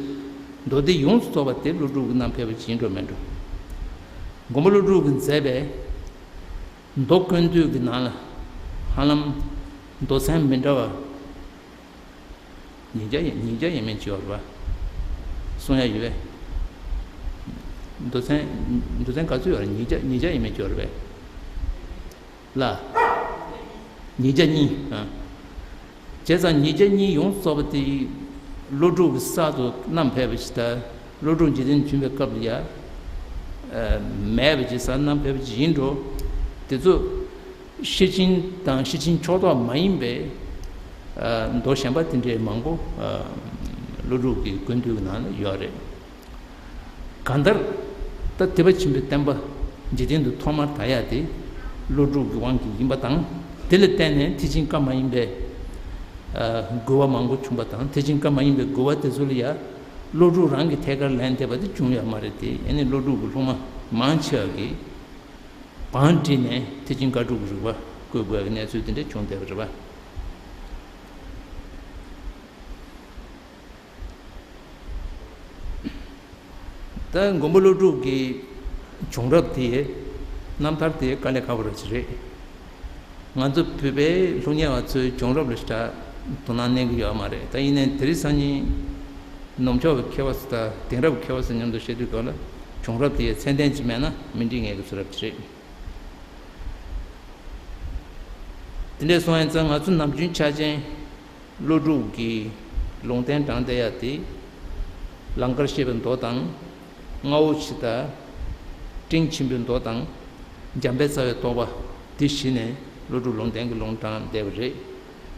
མདོ་སྡེ་ཡོངས་སུ་རྫོགས་པ་དེ་ཀླུ་སྒྲུབ་ཀྱིས་བསྣམས་ཕེབས་པ་ཅིག་ཡིན་འགྲོ་མིན་འགྲོ། མགོན་པོ་ཀླུ་སྒྲུབ་ཀྱིས་མཛད་པའི་མདོ་ཀུན་བཏུས་ཀྱི་ནང་ལ་ཧ་ལམ་མདོ་ཚན་མི་འདྲ་བ་ཉིས་བརྒྱ་ཡིན། ཉིས་བརྒྱ་ཡིན་མིན་ཅི་ཡོད་རེད་པ། གསུང་ཡ་ཡོད་པས། མདོ་ཚན། མདོ་ཚན་ག་ཚོད་ཡོད་རེད། ཉིས་བརྒྱ། ཉིས་བརྒྱ་ཡིན་མིན་ཅི་ཡོད་རེད་པས། ལ། ཉིས་བརྒྱ་གཉིས། ཨ། བྱས་ཙང་ཉིས་བརྒྱ་གཉིས་ཡོངས་སུ་རྫོགས་པ་དེ་ཀླུ་སྒྲུབ་ཀྱིས་གསར་དུ་བསྣམས་ཕེབས་པ་ཞིག་དང་། ཀླུ་སྒྲུབ་འཇིག་རྟེན་བྱོན་པའི་སྐབས་ལ་ཡ། ཨ། མེད་པ་ཅིག་གསར་བསྣམས་ཕེབས་པ་ཅིག་ཡིན་འགྲོ། དེ་ཚོ་ཤེར་ཕྱིན་དང་ཤེར་ཕྱིན་ཕྱོགས་གཏོགས་མ་ཡིན་པའི་ཨ། མདོ་གཞན་པ་དེ་འདྲའི་མང་པོ། ཨ། ཀླུ་སྒྲུབ་ཀྱི་ཀུན་བཏུས་ཀྱི་ནང་ལ་ཡོད་རེད། གང་ལྟར། ད་ཐེག་པ་ཆེན་པོའི་བསྟན་པ་འཇིག་རྟེན་དུ་ཐོག་མར་དར་ཡ་དེ་ཀླུ་སྒྲུབ་ཀྱི་དབང་གིས་ཡིན་པ་དང་། དེ་ལ་བརྟེན་ནས་ཐེག་ཆེན་བཀའ་མ་ཡིན་པའི། ཨ། རྒོལ་བ་མང་པོ་བྱུང་བ་དང་། ཐེག་ཆེན་བཀའ་མ་ཡིན་པའི་རྒོལ་བ་དེ་ཚོ་ལ་ཡ་ཀླུ་སྒྲུབ་རང་གིས་ཐད་ཀར་ལན་འདེབས་པ་དེ་བྱུང་ཡོད་མ་རེད་དེ། ཨ་ནི་ཀླུ་སྒྲུབ་ཀྱི་སློབ་མ་མང་ཆེ་བ་གིས་བང་བསྒྲིགས་ནས་ཐེག་ཆེན་བཀའ་སྒྲུབ་ཀྱི་རིགས་པ་བཀོད་དགོས་པའི་གནས་ཚུལ་དེ་འདྲ་བྱུང་བསྡད་པ་རེད་པ། ད་མགོན་པོ་ཀླུ་སྒྲུབ་ཀྱི་བྱུང་རབས་དེ། རྣམ་ཐར་དེ་དཀའ་ལས་ཁག་པོ་རེད་ཅིག་རེད། ང་ཚོ་བོད་པའི་སློབ་གཉེར་བ་ཚོའི་བྱུང་རབས་ལ་ཞེ་དྲག་དོ་སྣང་གནང་གི་ཡོད་མ་རེད། ད་ཡིན་ནའི་དེ་རིང་སང་ཉིན་ནུབ་ཕྱོགས་ཀྱི་མཁས་པ་ཚོ་དང་དེང་རབས་ཀྱི་མཁས་པ་ཚོ་མཉམ་དུ་བཤད་དུས་སྐབས་ལ། བྱུང་རབས་དེ་ཡི་ཚད་ལྡན་ཅིག་མེད་ན་མི་འགྲིག་ངེས་ཀྱི་ཚོད་རབས་ཅིག་རེད། དེ་འདྲ་སོང་ཡིན་ཙང་ང་ཚོ་ནམ་རྒྱུན་ཆ་ཅན། ཀླུ་སྒྲུབ་ཀྱིས་ལུང་བསྟན་དྲངས་བསྡད་ཡ་དེ། ལང་ཀར་གཤེགས་པའི་མདོ་དང་། རྔ་བོ་ཆེ་དང་། སྤྲིན་ཆེན་པོའི་མདོ་དང་། འཇམ་དཔལ་རྩ་བའི་རྟོགས་པ། འདི་བཞི་ནས་ཀླུ་སྒྲུབ་ལུང་བསྟན་གྱི་ལུང་དྲངས་བསྡད་པ་རེད།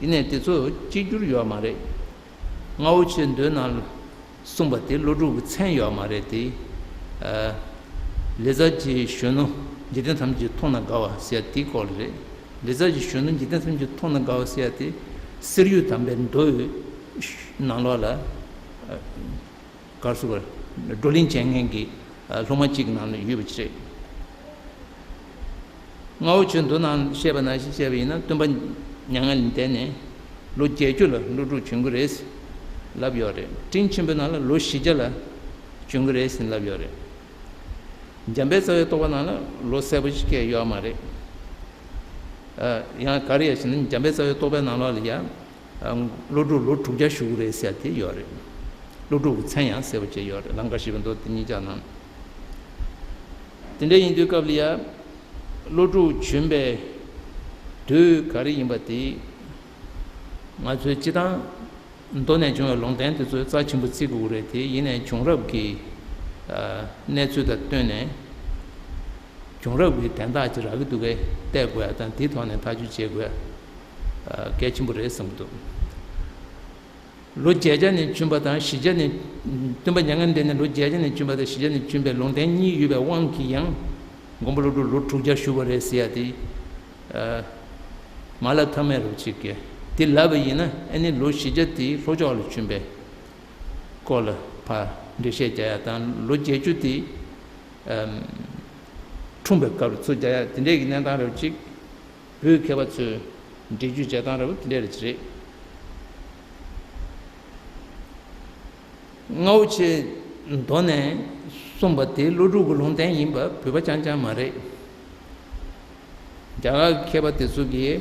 ཡིན་ནའི་དེ་ཚོ་གཅིག་གྱུར་ཡོད་མ་རེད། རྔ་བོ་ཆེའི་མདོའི་ནང་ལ་གསུངས་པ་དེ་ཀླུ་སྒྲུབ་ཀྱི་མཚན་ཡོད་མ་རེད་དེ། ཨ། ལེ་ཚ་ཅིག་གཞོན་ནུ་འཇིག་རྟེན་ཐམས་ཅད་མཐོང་ན་དགའ་བ་ཟེར་ཡ་དེའི་སྐོར་རེད། ལེ་ཚ་ཅིག་གཞོན་ནུ་འཇིག་རྟེན་ཐམས་ཅད་མཐོང་ན་དགའ་བ་ཟེར་ཡ་དེ་གསེར་འོད་དམ་པའི་མདོའི་ནང་ལོགས་ལ། ཨ། གར་སོ་གར་བགྲོ་གླེང་བྱེད་མཁན་གྱི་སློབ་མ་གཅིག་ནང་ལ་ཡོད་པ་ཅིག་རེད། རྔ་བོ་ཆེའི་མདོ་ནང་བཤད་པ་ནང་བཞིན་བཤད་པ་ཡིན་ན། སྟོན་པ་མྱ་ངན་ལས་འདས་ནས་ལོ་བརྒྱད་ཅུ་ལ་ཀླུ་སྒྲུབ་བྱོན་གྱི་རེད་ལབ་ཡོད་རེད། སྤྲིན་ཆེན་པོའི་ནང་ལ་ལོ་བཞི་བརྒྱ་ལ་བྱོན་གྱི་རེད་ཟེར་ལབ་ཡོད་རེད། འཇམ་དཔལ་རྩ་བའི་རྟོགས་པ་ནང་ལ་ལོ་གསལ་པོ་ཞིག་བཀོད་ཡོད་མ་རེད། ཨ། ཡང་ག་རེ་ཡ་ཞེ་ན། འཇམ་དཔལ་རྩ་བའི་རྟོགས་པའི་ནང་ལོགས་ལ་ཡང་། ཨ། ཀླུ་སྒྲུབ་ལོ་དྲུག་བརྒྱ་བཞུགས་རེད་ཟེར་དེ་ཡོད་རེད། ཀླུ་སྒྲུབ་ཀྱི་མཚན་ཡང་གསལ་པོ་བྱས་ཡོད་རེད། ལང་ཀར་གཤེགས་པའི་མདོ་དེ་གཉིས་ཆ་ནང་། དེ་འདྲ་ཡིན་དུས་སྐབས་ལ་ཡ། ཀླུ་སྒྲུབ་བྱོན་པའི་དུས་ག་རེ་ཡིན་པ་དེ། ང་ཚོས་སྤྱིར་བཏང་མདོ་ནས་བྱུང་བའི་ལུང་བསྟན་དེ་ཚོ་རྩ་ཆེན་པོ་བརྩི་དགོས་ཀྱི་རེད་དེ། ཡིན་ནའི་བྱུང་རབས་ཀྱི། ཨ། གནས་ཚུལ་དང་བསྟུན་ནས། བྱུང་རབས་ཀྱི་དན་རྟགས་ཅིག་རག་གི་འདུག་གས་བལྟ་དགོས་ཡ་དང་། དེའི་ཐོག་ནས་ཐག་གཅོད་བྱེད་དགོས་ཡ། ཨ། གལ་ཆེན་པོ་རེད་བསམ་གྱི་འདུག་ལོ་བརྒྱད་བརྒྱ་ནས་བྱོན་པ་དང་། བཞི་བརྒྱ་ནས། སྟོན་པ་མྱ་ངན་འདས་ནས་ལོ་བརྒྱད་བརྒྱ་ནས་བྱོན་པ་དང་། བཞི་བརྒྱ་ནས་བྱོན་པའི་ལུང་བསྟན་གཉིས་ཡོད་པའི་དབང་གིས་ཡང་། མགོན་པོ་ཀླུ་སྒྲུབ་ལོ་དྲུག་བརྒྱ་བཞུགས་པ་རེད་ཟེར་ཡ་དེ། ཨ། མ་ལབ་ཐབས་མེད་རེད་པ་ཅིག་གས། དེ་ལབ་པ་ཡིན་ན། ཨ་ནི་ལོ་བཞི་བརྒྱ་དེ་ལྷོ་ཕྱོགས་ལ་བྱོན་པའི་སྐོར་ལ་ཕར་འགྲེལ་བཤད་རྒྱག་ཡ་དང་། ལོ་བརྒྱད་ཅུ་དེ། ཨམ། འཁྲུངས་པའི་སྐབས་ལ་ཚུར་རྒྱག་ཡ་དེ་འདྲའི་གི་གནས་སྟངས་རེད་པ་ཅིག་བོད་མཁས་པ་ཚོས་འགྲེལ་བརྗོད་བྱེད་སྟངས་རེད་པ་དེ་འདྲ་རེད་ཅིག་རེད། རྔ་བོ་ཆེའི་མདོ་ནས་གསུངས་པ་དེ་ཀླུ་སྒྲུབ་ཀྱི་ལུང་བསྟན་ཡིན་པ་བོད་པ་རྐྱང་རྐྱང་མ་རེད། རྒྱ་གར་གྱི་མཁས་པ་དེ་ཚོ་གིས།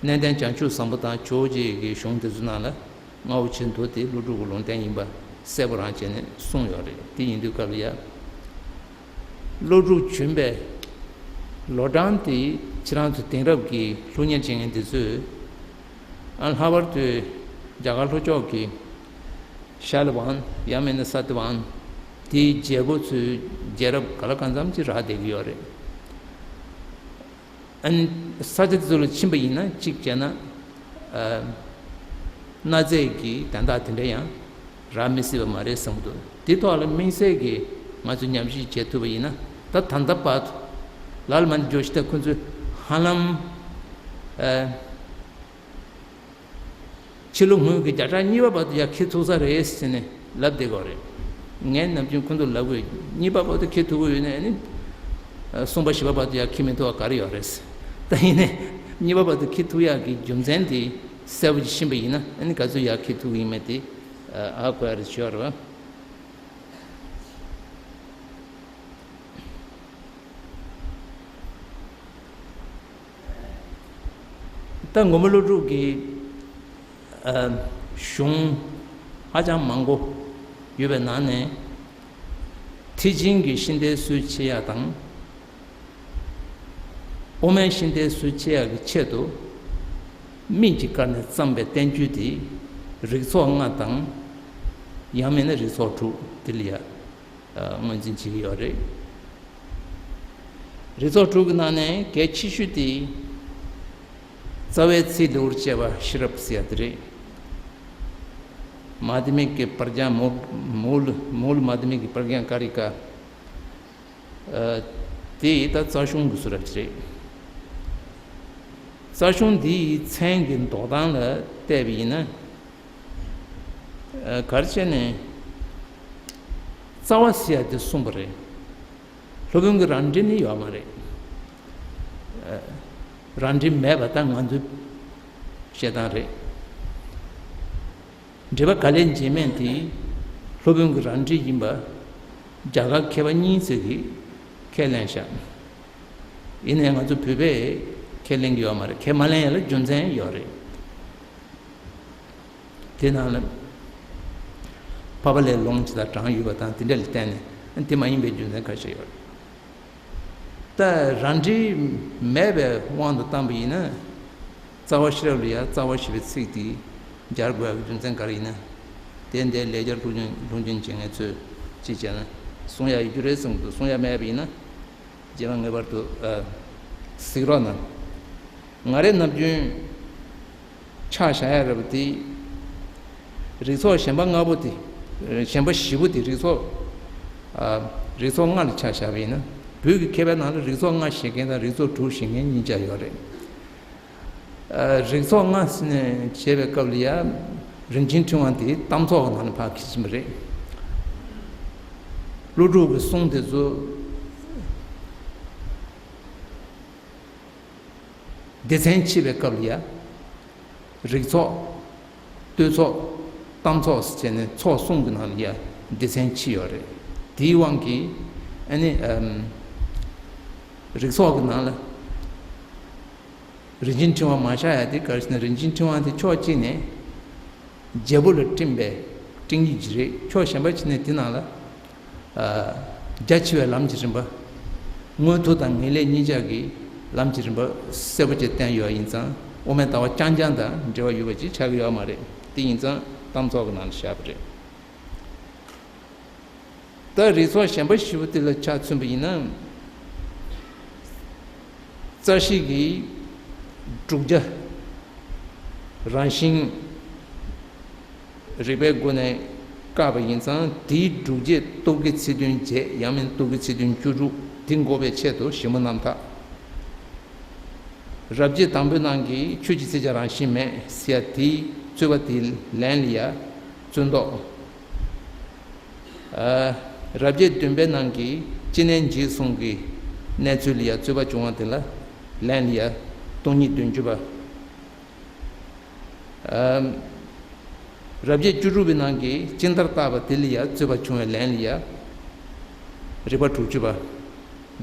གནས་བརྟན་བྱང་ཆུབ་བཟང་པོ་དང་ཇོ་བོ་རྗེ་གི་གཞུང་དེ་ཚོ་ནང་ལ། རྔ་བོ་ཆེའི་མདོ་དེ་ཀླུ་སྒྲུབ་ཀྱི་ལུང་བསྟན་ཡིན་པ་གསལ་པོ་རང་བྱས་ནས་གསུངས་ཡོད་རེད། དེ་ཡིན་དུས་སྐབས་ལ་ཡ། ཀླུ་སྒྲུབ་བྱོན་པའི་ལོ་གྲངས་དེ་ཁྱེད་རང་ཚོ་དེང་རབས་ཀྱི་སློབ་གཉེར་བྱེད་མཁན་དེ་ཚོས། ཨ། ལྷག་པར་དུ་རྒྱ་གར་ལྷོ་ཕྱོགས་ཀྱི་ཤཱ་ལི་ཝང་། ཡང་མིན་ན་ས་ཏི་ཝང་། དེའི་རྒྱལ་པོ་ཚོའི་རྒྱལ་རབས་ག་ལ་གང་འཚམ་ཅིག་རག་བསྡད་ཀྱི་ཡོད་རེད། ཨ་ནི་ས་ཆ་དེ་ཚོ་ལ་ཕྱིན་པ་ཡིན་ན། གཅིག་བྱས་ན། ཨ། གནའ་རྫས་ཀྱི་དན་རྟགས་དེ་འདྲ་ཡང་རག་མི་སྲིད་པ་མ་རེད་བསམ་གྱི་འདུག་དེ་ཐོག་ལ་དམིགས་བསལ་གྱི་ང་ཚོས་ཉམས་ཞིབ་བྱེད་ཐུབ་པ་ཡིན་ན། ད་ད་ལྟ་བར་དུ་ལ་ལ་མ་འདི་འཇོག་ཤི་ད་ཁོ་ཚོས་ཧ་ལམ། ཨ། ཕྱི་ལོ་སྔོན་གྱི་བརྒྱ་ཕྲག་གཉིས་པ་བར་དུ་ཡར་འཁྱེར་ཐུབ་ས་རེད་ཟེར་ནས་ལབ་བསྡད་ཀྱི་ཡོད་རེད། ངས་ནམ་རྒྱུན་ཁོང་ཚོར་ལབ་དགོས། གཉིས་པ་བར་དུ་འཁྱེར་ཐུབ་ཀྱི་ཡོད་ན། ཨ་ནི་ གསུམ་པ་བཞི་པ་བར་དུ་ཡར་འཁྱེར་མི་ཐུབ་པ་ག་རེ་ཡོད་རེད། ད་ཡིན་ནའི་གཉིས་པ་བར་དུ་འཁྱེར་ཐུབ་ཡག་གི་རྒྱུ་མཚན་དེ་གསལ་པོ་ཅིག་ཤེས་པ་ཡིན་ན། ཨ་ནི་ག་ཚོད་ཡར་འཁྱེར་ཐུབ་ཀྱི་ཡིན་མེད་དེ་ཧ་གོ་ཡག་རེད་ཤོད་རེད་བ། ད་མགོན་པོ་ཀླུ་སྒྲུབ་ཀྱི་ཨ་གཞུང་ཧ་ཅང་མང་པོ་ཡོད་པའི་ནང་ནས། ཐེག་ཆེན་གྱི་ཤིང་རྟའི་སྲོལ་ཕྱེ་ཡག་དང་། དབུ་མའི་ཤིང་རྟའི་སྲོལ་ཕྱེ་ཡག་གི་ཆེད་དུ། དམིགས་ཀྱིས་བཀར་ནས་བརྩམས་པའི་བསྟན་བཅོས་དེ། རིགས་ཚོགས་ལྔ་དང་། ཡང་མིན་ན་རིགས་ཚོགས་དྲུག་དེ་ལ་ཡ་ངོས་འཛིན་བྱེད་ཀྱི་ཡོད་རེད། རིགས་ཚོགས་དྲུག་གི་ནང་ནས་གལ་ཆེ་ཤོས་དེ། རྩ་བའི་ཚིག་ལེའུར་བཅས་པ་ཤེས་རབ་ཟེར་ཡག་དེ་རེད། མ་དྷྱ་མིག་གི་བར་རྐྱང་མུལ་མུལ་མུལ་མ་དྷྱ་མིག་གི་བར་རྐྱང་ཀ་རི་ཀ། ཨ། དེ་ད་རྩ་གཞུང་གི་སུ་རབ་ཅིག་རེད། རྩ་གཞུང་འདིའི་མཚན་གྱི་འདོགས་སྟངས་ལ་བལྟས་པ་ཡིན་ན། ཨ། ག་རེ་བྱས་ནས་རྩ་བ་ཟེར་ཡག་དེ་གསུངས་པ་རེད། སློབ་དཔོན་གྱི་རང་འགྲེལ་ནི་ཡོད་མ་རེད། ཨ། རང་འགྲེལ་མེད་པ་ད་ང་ཚོའི་བཤད་སྟངས་རེད། འགྲེལ་པ་ག་ལེར་འབྱེད་མིན་དེ་སློབ་དཔོན་གྱི་རང་འགྲེལ་ཡིན་པ་རྒྱ་གར་མཁས་པ་གཉིས་ཙམ་གྱིས་ཁས་ལེན་བཞག་ཡིན་ནའི་ང་ཚོ་བོད་པས་ཁས་ལེན་གྱི་ཡོད་མ་རེད། ཁས་མ་ལེན་ཡག་ལ་རྒྱུ་མཚན་ཡོད་རེད། དེ་ནང་ལ་འཕགས་པ་ལས་ལོངས་སྤྱོད་དང་གྲངས་ཡོད་པ་དང་དེ་འདྲ་ལ་བརྟེན་ནས་དེ་མ་ཡིན་པའི་རྒྱུ་མཚན་ཁ་ཤས་ཡོད་རེད། ད་རང་འགྲེལ་མེད་པའི་དབང་དུ་བཏང་པ་ཡིན་ན། རྩ་བ་ཤེས་རབ་ལ་ཡང་རྩ་བ་ཞེས་པའི་ཚིག་དེ་སྦྱར་དགོས་ཡག་གི་རྒྱུ་མཚན་ག་རེ་ཡིན་ན། དེ་འདྲའི་ལེགས་སྦྱར་ཀློང་ཆེན་ཀློང་ཆེན་འབྱེད་མཁན་ཚོས་ཅི་བྱས་ན་གསུང་ཡག་ཡོད་རྒྱུ་རེད་བསམ་གྱི་འདུག་གསུང་ཡག་མེད་པ་ཡིན་ན། རྗེས་མ་ངེས་པར་དུ་ཨ་གཟིགས་རོགས་གནང་། ང་རའི་ནམ་རྒྱུན་ཆ་བཞག་ཡག་རེད་པ་དེ། རིགས་ཚོགས་གཞན་པ་ལྔ་པོ་དེ། གཞན་པ་བཞི་པོ་དེ་རིགས་ཚོགས། ཨ། རིགས་ཚོགས་ལྔ་ལ་ཆ་བཞག་པ་ཡིན་ན། བོད་ཀྱི་མཁས་པའི་ནང་ལ་རིགས་ཚོགས་ལྔ་བཞེད་མཁན་དང་རིགས་ཚོགས་དྲུག་བཞེད་མཁན་གཉིས་ཆ་ཡོད་རེད། ཨ། རིགས་ཚོགས་ལྔ་ཟེར་ནས་བྱས་པའི་སྐབས་ལ་ཡ། རིན་ཆེན་ཕྲེང་བ་དེ་གཏམ་ཚོགས་ཀྱི་ནང་ལ་ཕར་འཁེལ་ཕྱིན་པ་རེད། ཀླུ་སྒྲུབ་ཀྱི་གསུང་དེ་ཚོ་སྡེ་ཚན་ཕྱེ་བའི་སྐབས་ལ་ཡ། རིགས་ཚོགས། བསྟོད་ཚོགས། གཏམ་ཚོགས་ཟེར་བྱས་ནས་ཚོགས་གསུམ་གྱི་ནང་ལ་ཡ་སྡེ་ཚན་ཕྱེ་ཡོད་རེད། དེའི་དབང་གིས་ཨ་ནི་ཨམ། རིགས་ཚོགས་ཀྱི་ནང་ལ་རིན་ཆེན་ཕྲེང་བ་མ་བཞག་ཡག་དེ་ག་རེ་ཟེར་ན། རིན་ཆེན་ཕྲེང་བ་དེ་ཕྱོགས་གཅིག་ནས་རྒྱལ་པོ་ལ་སྤྲིངས་པའི་སྤྲིངས་ཡིག་ཅིག་རེད། ཕྱོགས་གཞན་པ་ཅིག་ནས་དེ་ནང་ལ། ཨ། རྒྱ་ཆེ་བའི་ལམ་གྱི་རིམ་པ། མངོན་མཐོ་དང་ངེས་ལེགས་གཉིས་ཆ་གི་ལམ་གྱི་རིམ་པ་གསལ་པོ་ཅིག་བསྟན་ཡོད་ཡིན་ཙང་། དབུ་མའི་ལྟ་བ་རྐྱང་རྐྱང་དང་འབྲེལ་བ་ཡོད་པ་ཅིག་ཆགས་ཀྱི་ཡོད་མ་རེད། དེ་ཡིན་ཙང་གཏམ་ཚོགས་ཀྱི་ནང་ལ་བཞག་པ་རེད། ད་རིགས་ཚོགས་གཞན་པ་བཞི་པོ་དེ་ལ་ཆ་མཚོན་པ་ཡིན་ན། རྩ་ཤེ་གི་དྲུག་བརྒྱ། རང་བཞིན་རིག་པའི་སྒོ་ནས་བཀག་པ་ཡིན་ཙང་། དེའི་སྒྲུབ་བྱེད་རྟོག་གེའི་ཚིག་དོན་བརྒྱད། ཡང་མིན་རྟོག་གེའི་ཚིག་དོན་བཅུ་དྲུག་དེ་འགོག་པའི་ཆེད་དུ་ཞིབ་མོ་རྣམ་འཐག། རབ་བྱེད་དང་པོའི་ནང་གི་ཆོས་ཀྱི་ཚིག་ཀྱང་རང་བཞིན་མེད་ཟེར་ཡ་དེའི་རྩོད་པ་དེའི་ལན་ལ་ཡ་རྩོད་ཟློག། ཨ། རབ་བྱེད་བདུན་པའི་ནང་གི་ཅི་ནས་འཇིག་གསུམ་གྱི་གནས་ཚུལ་ལ་ཡ་རྩོད་པ་བྱུང་བ་དེ་ལ་ལན་ལ་ཡ་སྟོང་ཉིད་བདུན་ཅུ་པ། ཨ། རབ་བྱེད་བཅུ་དྲུག་པའི་ནང་གི་ཅི་ལྟར་བརྟག་པ་དེ་ལ་ཡ་རྩོད་པ་བྱུང་བའི་ལན་ལ་ཡ་རིགས་པ་དྲུག་ཅུ་པ།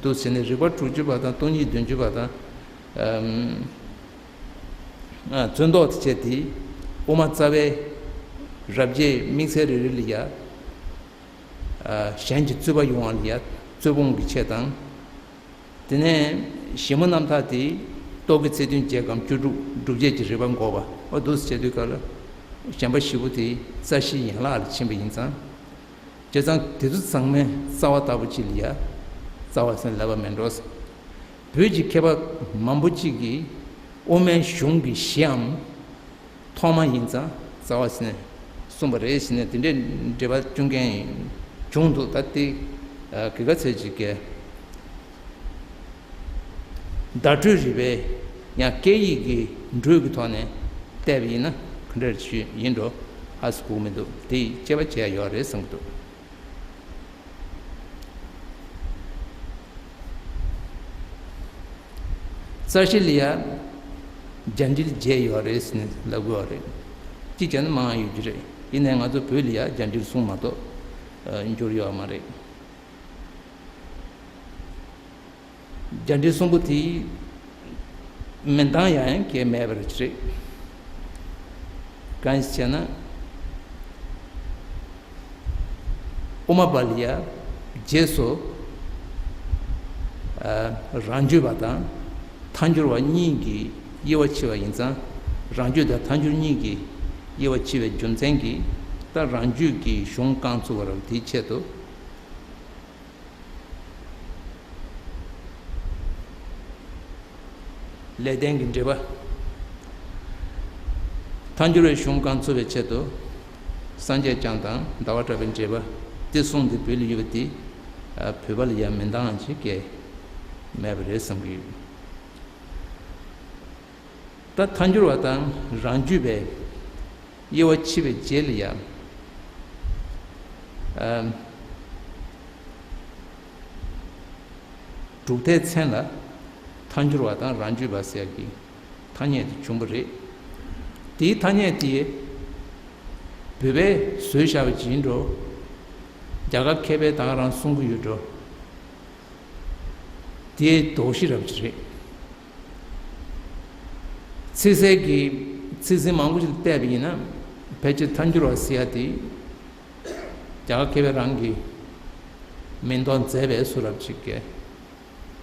འདུག་ཟེར་ནས་རིགས་པ་དྲུག་ཅུ་པ་དང་སྟོང་ཉིད་བདུན་ཅུ་པ་དང་། ཨ། རྩོད་ཟློག་དེ་བྱས་ཏེ། དབུ་མ་རྩ་བའི་རབ་བྱེད་དམིགས་བསལ་རེ་རེ་ལ་ཡ། ཨ། གཞན་གྱི་རྩོད་པ་ཡོང་བ་ལ་ཡ་རྩོད་སྤོང་གི་ཆེད་དང་། དེ་ནས་ཞིབ་མོ་རྣམ་འཐག་དེ་རྟོག་གེའི་ཚིག་དོན་བརྒྱད་གམ་བཅུ་དྲུག་སྒྲུབ་བྱེད་ཀྱི་རིགས་པ་འགོག་པ། འོ་འདུག་སེ་བྱེད་དུས་སྐབས་ལ་གཞན་པ་བཞི་པོ་དེ་རྩ་ཤེའི་ཡན་ལག་ལ་ཕྱིན་པ་ཡིན་ཙང་། བྱས་ཙང་དེ་ཚོ་ཚང་མའི་རྩ་བ་ལྟ་བུ་ཅིག་ལ་ཡ་རྩ་བ་ཟེར་ལབ་པ་མེད་འགྲོ། བོད་ཀྱི་མཁས་པ་མང་པོ་ཅིག་གིས་དབུ་མའི་གཞུང་གི་གཞིའམ། ཐོག་མ་ཡིན་ཙང་རྩ་བ་ཟེར་ནས་གསུངས་པ་རེད་ཟེར་ནས། དེ་འདྲའི་འགྲེལ་པ་བསྐྱོན་མཁན་བྱུང་འདུག་ད་དེ་ག་ག་ཚོད་ཅིག་གིས་བརྡ་སྤྲོད་རིག་པའི་ཡང་སྐད་ཡིག་གི་འགྲོས་ཀྱི་ཐོག་ནས་བལྟས་པ་ཡིན་ན་ག་འདྲ་ཞིག་ཡིན་འགྲོ། ཧ་སུ་གོ་མི་འདུག་དེ་དཔྱད་པ་བྱས་ཡོད་རེད་བསམ་གྱི་འདུག་རྩ་ཤེ་ལ་ཡ་རྒྱ་འགྲེལ་བརྒྱད་ཡོད་རེད་ཟེར་ནས་ལབ་དགོས་པ་རེད། གཅིག་བྱས་ན་མང་ཡོད་ཀྱི་རེད། ཡིན་ནའི་ང་ཚོ་བོད་ལ་ཡ་རྒྱ་འགྲེལ་གསུམ་མ་གཏོགས་འགྱུར་ཡོད་མ་རེད། རྒྱ་འགྲེལ་གསུམ་པོ་དེའི་མིང་གཏམ་ཡང་ཡང་གལ་མེད་པ་རེད། གང་ཡིན་ཟེར་ན། དབུ་མ་པ་ལ་ཡ་རྗེས་སུ་རང་རྒྱུད་པ་དང་ཐལ་འགྱུར་བ་གཉིས་ཀྱི་དབྱེ་བ་ཕྱེ་བ་ཡིན་ཙང་། རང་རྒྱུད་དང་ཐལ་འགྱུར་གཉིས་ཀྱི་དབྱེ་བ་ཕྱེ་བའི་རྒྱུ་མཚན་གྱིས། ད་རང་རྒྱུད་ཀྱི་གཞུང་རྐང་བཙུགས་པ་རེད། དེའི་ཆེད་དུ། ལེགས་ལྡན་གྱི་འགྲེལ་པ། ཐལ་འགྱུར་བའི་གཞུང་རྐང་བཙུགས་པའི་ཆེད་དུ། སངས་རྒྱས་བསྐྱངས་དང་ཟླ་བ་གྲགས་པའི་འགྲེལ་པ། དེ་གསུམ་དེ་བོད་ལ་ཡོད་པ་དེ། བོད་པ་ལ་ཡང་མིང་གཏམ་ཅིག་གལ་མེད་པ་རེད་བསམ་གྱི་ཡོད། ད་ཐལ་འགྱུར་བ་དང་རང་རྒྱུད་པའི་དབྱེ་བ་ཕྱེ་བའི་རྗེས་ལ་ཡང་། ཨམ། གྲུབ་མཐའི་མཚན་ལ་ཐལ་འགྱུར་བ་དང་རང་རྒྱུད་པ་ཟེར་གྱི་ཐ་སྙད་དེ་བྱུང་བ་རེད། དེའི་ཐ་སྙད་དེ་བོད་པས་བཟོས་བཞག་པ་ཅིག་ཡིན་འགྲོ། རྒྱ་གར་མཁས་པས་ད་ག་རང་གསུང་གི་ཡོད་འགྲོ། དེ་དོགས་གཞི་རབ་ཅིག་རེད། ཚིག་གསལ་གྱི་ཚིག་ཟིན་མང་པོ་ཞིག་བལྟས་པ་ཡིན་ན། ཕལ་ཆེར་ཐལ་འགྱུར་བ་ཟེར་ཡ་དེ་རྒྱ་གར་མཁས་པ་རང་གི་མིང་འདོགས་མཛད་པའི་བཟོ་འདྲ་ཅིག་གི་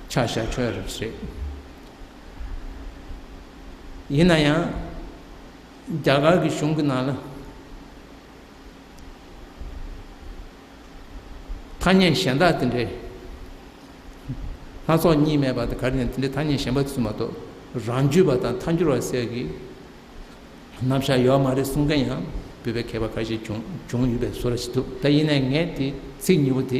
ཆ་བཞག་ཆོག་ཡ་རབ་ཅིག་རེད། ཡིན་ན་ཡང་རྒྱ་གར་གྱི་གཞུང་གི་ནང་ལ། ཐ་སྙད་གཞན་དག་དེ་འདྲའི་སྣ་ཚོགས་གཉིས་མེད་པ་དེ་ག་རེ་ཡིན། དེ་འདྲའི་ཐ་སྙད་གཞན་པ་ཚོ་མ་གཏོགས། རང་རྒྱུད་པ་དང་ཐལ་འགྱུར་བ་ཟེར་གྱི་རྣམ་གཞག་ཡོད་མ་རེད་གསུང་མཁན་ཡང་བོད་པའི་མཁས་པ་ཁ་ཤས་བྱུང་བྱུང་ཡོད་པའི་བཟོ་འདྲ་ཞིག་འདུག་ད་ཡིན་ནའི་ངས་དེ་ཚིག་གཉིས་པོ་དེ།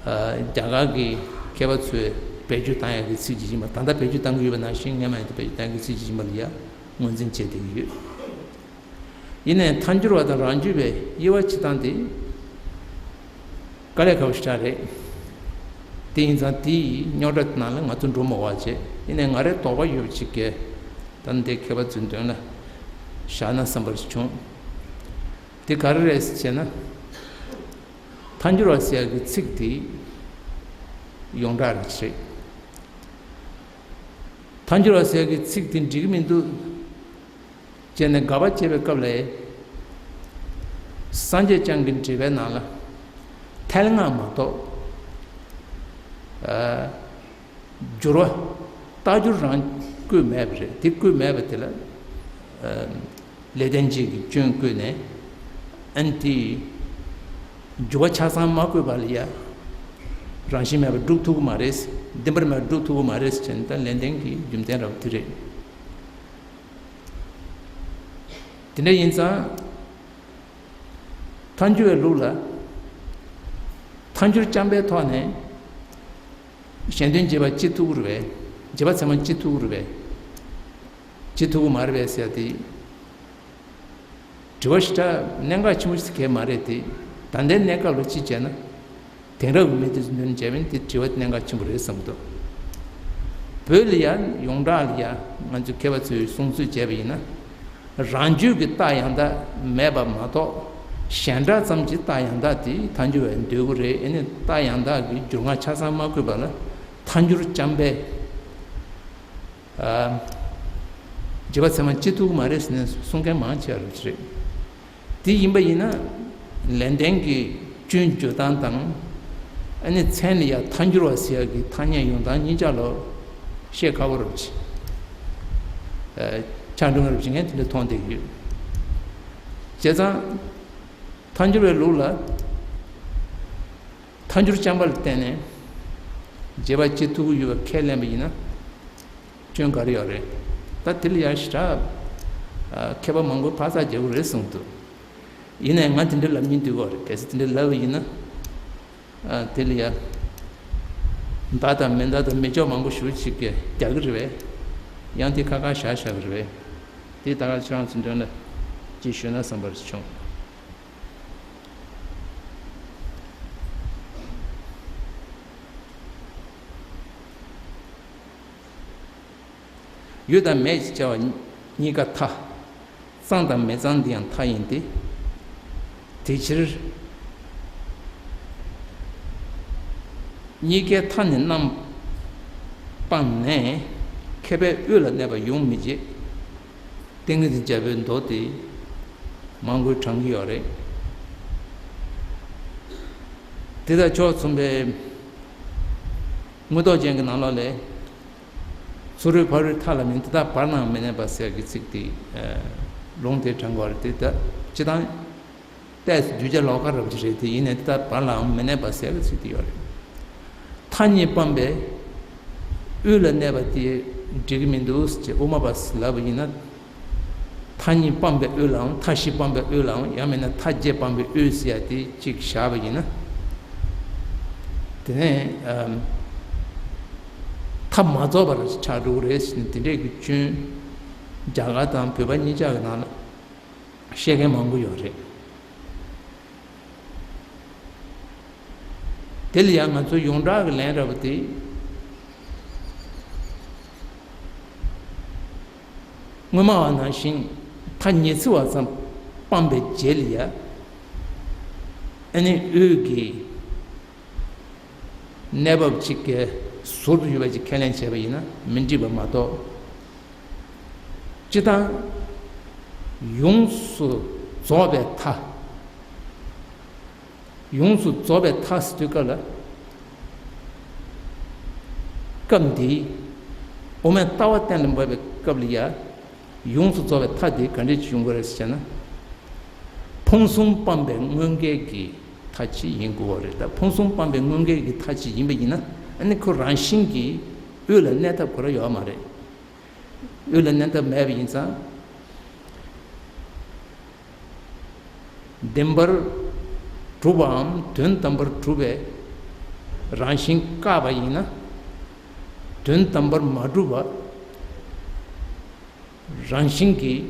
ཨ། རྒྱ་གར་གྱི་མཁས་པ་ཚོས་བེད་སྤྱོད་བཏང་ཡག་གི་ཚིག་ཅིག་ཡིན་པ། ད་ལྟ་བེད་སྤྱོད་བཏང་གི་ཡོད་པ་ནང་བཞིན་སྔོན་མ་ཡང་དེ་བེད་སྤྱོད་བཏང་ཡག་གི་ཚིག་ཅིག་ཡིན་པ་ལ་ཡ་ངོས་འཛིན་བྱས་བསྡད་ཀྱི་ཡོད། ཡིན་ནའི་ཐལ་འགྱུར་བ་དང་རང་རྒྱུད་པའི་དབྱེ་བ་ཕྱེ་སྟངས་དེ་དཀའ་ལས་ཁག་པོ་ཞེ་དྲག་རེད། དེ་ཡིན་ཙང་དེའི་རྙོག་དྲ་དེ་ནང་ལ་ང་ཚོ་འགྲོ་མི་དགོས་པ་བྱས། ཡིན་ནའི་ང་རའི་དོགས་པ་ཡོད་པ་ཅིག་གིས་ད་འདི་མཁས་པ་ཚོའི་མདུན་ལ་བཞག་ན་བསམ་པ་ཞིག་བྱུང་། དེ་ག་རེ་རེད་ཟེར་ན། ཐལ་འགྱུར་བ་ཟེར་ཡག་གི་ཚིག་དེ་ཡོངས་གྲགས་རེད། ཐལ་འགྱུར་བ་ཟེར་ཡག་གི་ཚིག་དེ་འགྲིག་གི་མི་འདུག་ཅེས་ནས་དགག་པ་བྱེད་པའི་སྐབས་ལ། སངས་རྒྱས་བསྐྱངས་ཀྱི་འགྲེལ་པའི་ནང་ལ་ཐལ་སྔགས་མ་གཏོགས། ཨ། སྦྱོར་བ་རྟགས་སྦྱོར་རང་བཀོད་མེད་པ་རེད། དེ་བཀོད་མེད་པ་དེ་ལ། ཨ། ལེགས་ལྡན་འབྱེད་ཀྱི་སྐྱོན་བཀོད་ནས། ཨ་ནི་དེ་སྦྱོར་བ་ཆ་ཚང་མ་བཀོད་པ་ལ་ཡ། རང་བཞིན་མེད་པར་སྒྲུབ་ཐུབ་ཀྱི་མ་རེད། བདེན་པར་མེད་པར་སྒྲུབ་ཐུབ་ཀྱི་མ་རེད་ཟེར་ནས་ད་ལེགས་ལྡན་གྱི་རྒྱུ་མཚན་རབ་དེ་རེད། དེ་འདྲ་ཡིན་ཙང་། ཐལ་འགྱུར་བའི་ལུགས་ལ། ཐལ་འགྱུར་རྐྱང་པའི་ཐོག་ནས་གཞན་དོན་རྗེས་དཔག་བྱེད་ཐུབ་ཀྱི་རེད་པས། རྗེས་དཔག་ཚད་མ་བྱེད་ཐུབ་ཀྱི་རེད་པས། བྱེད་ཐུབ་ཀྱི་མ་རེད་པས་ཟེར་ཏེ། དྲི་བ་ཞེ་དྲག་གནད་འགག་ཆེན་པོ་ཞིག་གང་ཡང་མ་རེད་དེ། ད་ལྟའི་གནས་སྐབས་ལ་ཅིག་བྱས་ན། དེང་རབས་ཀྱི་མི་དེ་ཚོ་མདུན་བྱས་པ་ཡིན་ན་དེ་དྲི་བ་གནད་འགག་ཆེན་པོ་རེད་བསམ་གྱི་འདུག་བོད་ལ་ཡང་ཡོངས་གྲགས་ལ་ཡང་ང་ཚོའི་མཁས་པ་ཚོས་གསུང་ཚུལ་བྱས་པ་ཡིན་ན། རང་རྒྱུད་ཀྱི་རྟགས་ཡང་དག་མེད་པ་མ་གཏོགས། གཞན་སྒྲ་ཙམ་གྱི་རྟགས་ཡང་དག་དེ་ཐལ་འགྱུར་བས་འདོད་ཀྱི་རེད། ཨ་ནི་རྟགས་ཡང་དག་གི་སྦྱོར་ངག་ཆ་ཚང་མ་བཀོད་པ་ལ་ཐལ་འགྱུར་རྐྱང་པས། ཨ། རྗེས་དཔག་ཚད་མ་བྱེད་ཐུབ་ཀྱི་མ་རེད་ཟེར་ནས་གསུང་མཁན་མང་ཆེ་བ་རེད། དེ་ཡིན་པ་ཡིན་ན། ལེགས་ལྡན་གྱི་སྐྱོན་བརྗོད་སྟངས་དང་། ཨ་ནི་མཚན་ལ་ཡང་ཐལ་འགྱུར་བ་ཟེར་ཡག་གི་ཐ་སྙད་ཡོང་སྟངས་གཉིས་ཆ་ལ་བཤད་ཁག་པོ་རེད། ཨ། ཆ་འགྲིག་པ་རེད་ཅེས་ངས་དེ་འདྲ་མཐོང་བསྡད་ཀྱི་ཡོད། བྱས་ཙང་། ཐལ་འགྱུར་བའི་ལུགས་ལ། ཐལ་འགྱུར་རྐྱང་པ་ལ་བརྟེན་ནས་རྗེས་དཔག་བྱེད་ཐུབ་ཀྱི་ཡོད་པ་ཁས་ལེན་པ་ཡིན་ན། སྐྱོན་ག་རེ་ཡོད་རེད། ད་དེ་ལ་ཡང་ཞེ་དྲག་མཁས་པ་མང་པོས་ཕར་ཚུར་རྒྱག་གི་རེད་གསུངས་འདུག་ཡིན་ནའི་ང་དེ་འདྲ་ལབ་སྙིང་འདོད་ཀྱི་ཡོད་རེད། གལ་སྲིད་དེ་འདྲ་ལབ་པ་ཡིན་ན། ཨ། དེ་ལ་ཡང་མདའ་དང་མེ་མདའ་དང་མེ་སྒྱོགས་མང་པོ་ཞེ་པོ་ཅིག་གིས་རྒྱག་གི་རེད་པས། ཡང་དེ་ཁ་ཁ་བཞག་བཞག་གི་རེད་པས། དེ་ད་ག་ཁྱེད་རང་ཚོའི་མདུན་ལ་ཅིག་ཞུས་ན་བསམ་པ་བྱུང་། ཡོད་དང་མེད་ཅེས་བྱ་བ་གཉིས་ཀ་མཐའ། གཙང་དང་མི་གཙང་འདི་ཡང་མཐའ་ཡིན་ཏེ། དེ་ཕྱིར་གཉིས་ཀའི་མཐའ་ནི་རྣམ་སྤངས་ནས། མཁས་པས་དབུས་ལ་གནས་པ་ཡོང་མི་བྱེད། ཏིང་ངེ་འཛིན་རྒྱལ་པོའི་མདོ་སྟེ་མང་པོས་བགྲང་གི་ཡོད་རེད། དེ་དང་ཕྱོགས་མཚུངས་པའི་མངོན་རྟོགས་རྒྱན་གྱི་ནང་ལོགས་ལས། ཚུ་རོལ་ཕ་རོལ་མཐའ་ལ་མིན། དེ་དག་བར་ལའང་མི་གནས་པ་ཟེར་གྱི་ཚིག་དེ། ལུང་དེ་དྲངས་པ་རེད་དེ། ད་སྤྱིར་བཏང་ཏོག་ཙམ་རྒྱུ་ཆ་ལོགས་ཀ་རབ་ཅིག་རེད་དེ། ཡིན་ནའི་དེ་དག་བར་ལའང་མི་གནས་པ་ཟེར་གྱི་ཚིག་དེ་ཡོད་རེད། མཐའ་གཉིས་སྤངས་པས་དབུས་ལ་གནས་པ་དེ་འགྲིག་གི་མི་འདུག་ཅེས་དབུ་མ་པས་ལབ་པ་ཡིན་ན། མཐའ་གཉིས་སྤངས་པའི་དབུས་ལའང་། མཐའ་བཞི་སྤངས་པའི་དབུས་ལའང་། ཡང་མིན་ན་མཐའ་བརྒྱད་སྤངས་པའི་དབུས་ཟེར་ཡ་དེ་གཅིག་བཞག་པ་ཡིན་ན། དེ་ནས་ཨམ། མཐའ་མ་རྫོགས་པར་ཆགས་འགྲོ་གི་རེད་ཟེར་ནས་དེ་འདྲས་ཀྱི་སྐྱོན་རྒྱ་གར་དང་བོད་པ་གཉིས་ཆ་གི་ནང་ལ་བཤད་མཁན་མང་པོ་ཡོད་རེད། དེ་ལ་ཡང་ང་ཚོ་ཡོངས་གྲགས་ཀྱི་ལན་རེད་པ་དེ། སྔོན་མ་བ་ནང་བཞིན་མཐའ་ཉི་ཚེ་བ་ཙམ་སྤངས་པའི་རྗེས་ལ་ཡ། ཨ་ནི་དབུས་ཀྱི་གནས་བབ་ཅིག་གི་ཟུར་དུ་ཡོད་པ་ཅིག་ཁས་ལེན་བྱས་པ་ཡིན་ན་མི་འགྲིག་པ་མ་གཏོགས། སྤྱིར་བཏང་ཡོངས་སུ་རྫོགས་པའི་མཐའ། ཡོངས་སུ་རྫོགས་པའི་མཐའ་ཟེར་དུས་སྐབས་ལ། སྐབས་འདིའི་དབུ་མའི་ལྟ་བ་གཏན་ལ་འབེབས་པའི་སྐབས་ལ་ཡ། ཡོངས་སུ་རྫོགས་པའི་མཐའ་དེ་ག་འདྲས་ཅིག་ཡོང་གི་རེད་ཟེར་ན། ཕུང་གསུམ་སྤངས་པའི་དངོས་འགལ་གྱི་མཐའ་ཅིག་ཡིན་དགོས་པ་རེད། ད་ཕུང་གསུམ་སྤངས་པའི་དངོས་འགལ་གྱི་མཐའ་ཅིག་ཡིན་པ་ཡིན་ན། ཨ་ནི་ཁོ་རང་བཞིན་གྱིས་དབུས་ལ་གནས་ཐབས་ཁོ་རང་ཡོད་མ་རེད། དབུས་ལ་གནས་ཐབས་མེད་པ་ཡིན་ཙང་། བདེན་པར་གྲུབ་པའམ་དོན་དམ་པར་གྲུབ་པའི་རང་བཞིན་བཀག་པ་ཡིན་ན། དོན་དམ་པར་མ་གྲུབ་པ་རང་བཞིན་གྱིས་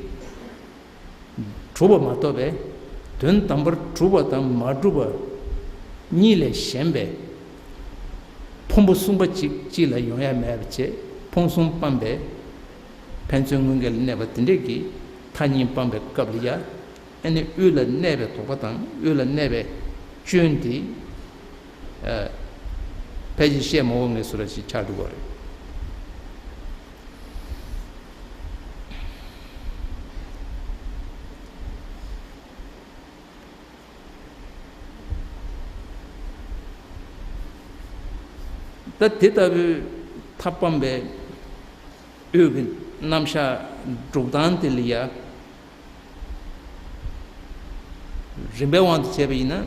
གྲུབ་པ་མ་གཏོགས་པའི། དོན་དམ་པར་གྲུབ་པ་དང་མ་གྲུབ་པ་གཉིས་ལས་གཞན་པའི་ཕུང་པོ་གསུམ་པ་གཅིག་གཅིག་ལ་ཡོང་ཡ་མེད་པ་བྱས། ཕུང་གསུམ་སྤངས་པའི་ཕན་ཚུན་དངོས་འགལ་ལ་གནས་པ་དེ་འདྲས་ཀྱི་མཐའ་གཉིས་སྤངས་པའི་སྐབས་ལ་ཡ། ཨ་ནི་དབུས་ལ་གནས་པའི་དོགས་པ་དང་དབུས་ལ་གནས་པའི་སྐྱོན་དེ། ཨ། ཕལ་ཆེར་བཤད་མ་འོས་ངེས་སུ་ར་ཞིག་ཆགས་འགྲོ་གི་རེད། ད་དེ་ལྟ་བུའི་མཐའ་སྤངས་པའི་དབུས་ཀྱི་རྣམ་གཞག་སྒྲུབ་སྟངས་དེ་ལ་ཡ། རིམ་པའི་དབང་དུ་བྱས་པ་ཡིན་ན།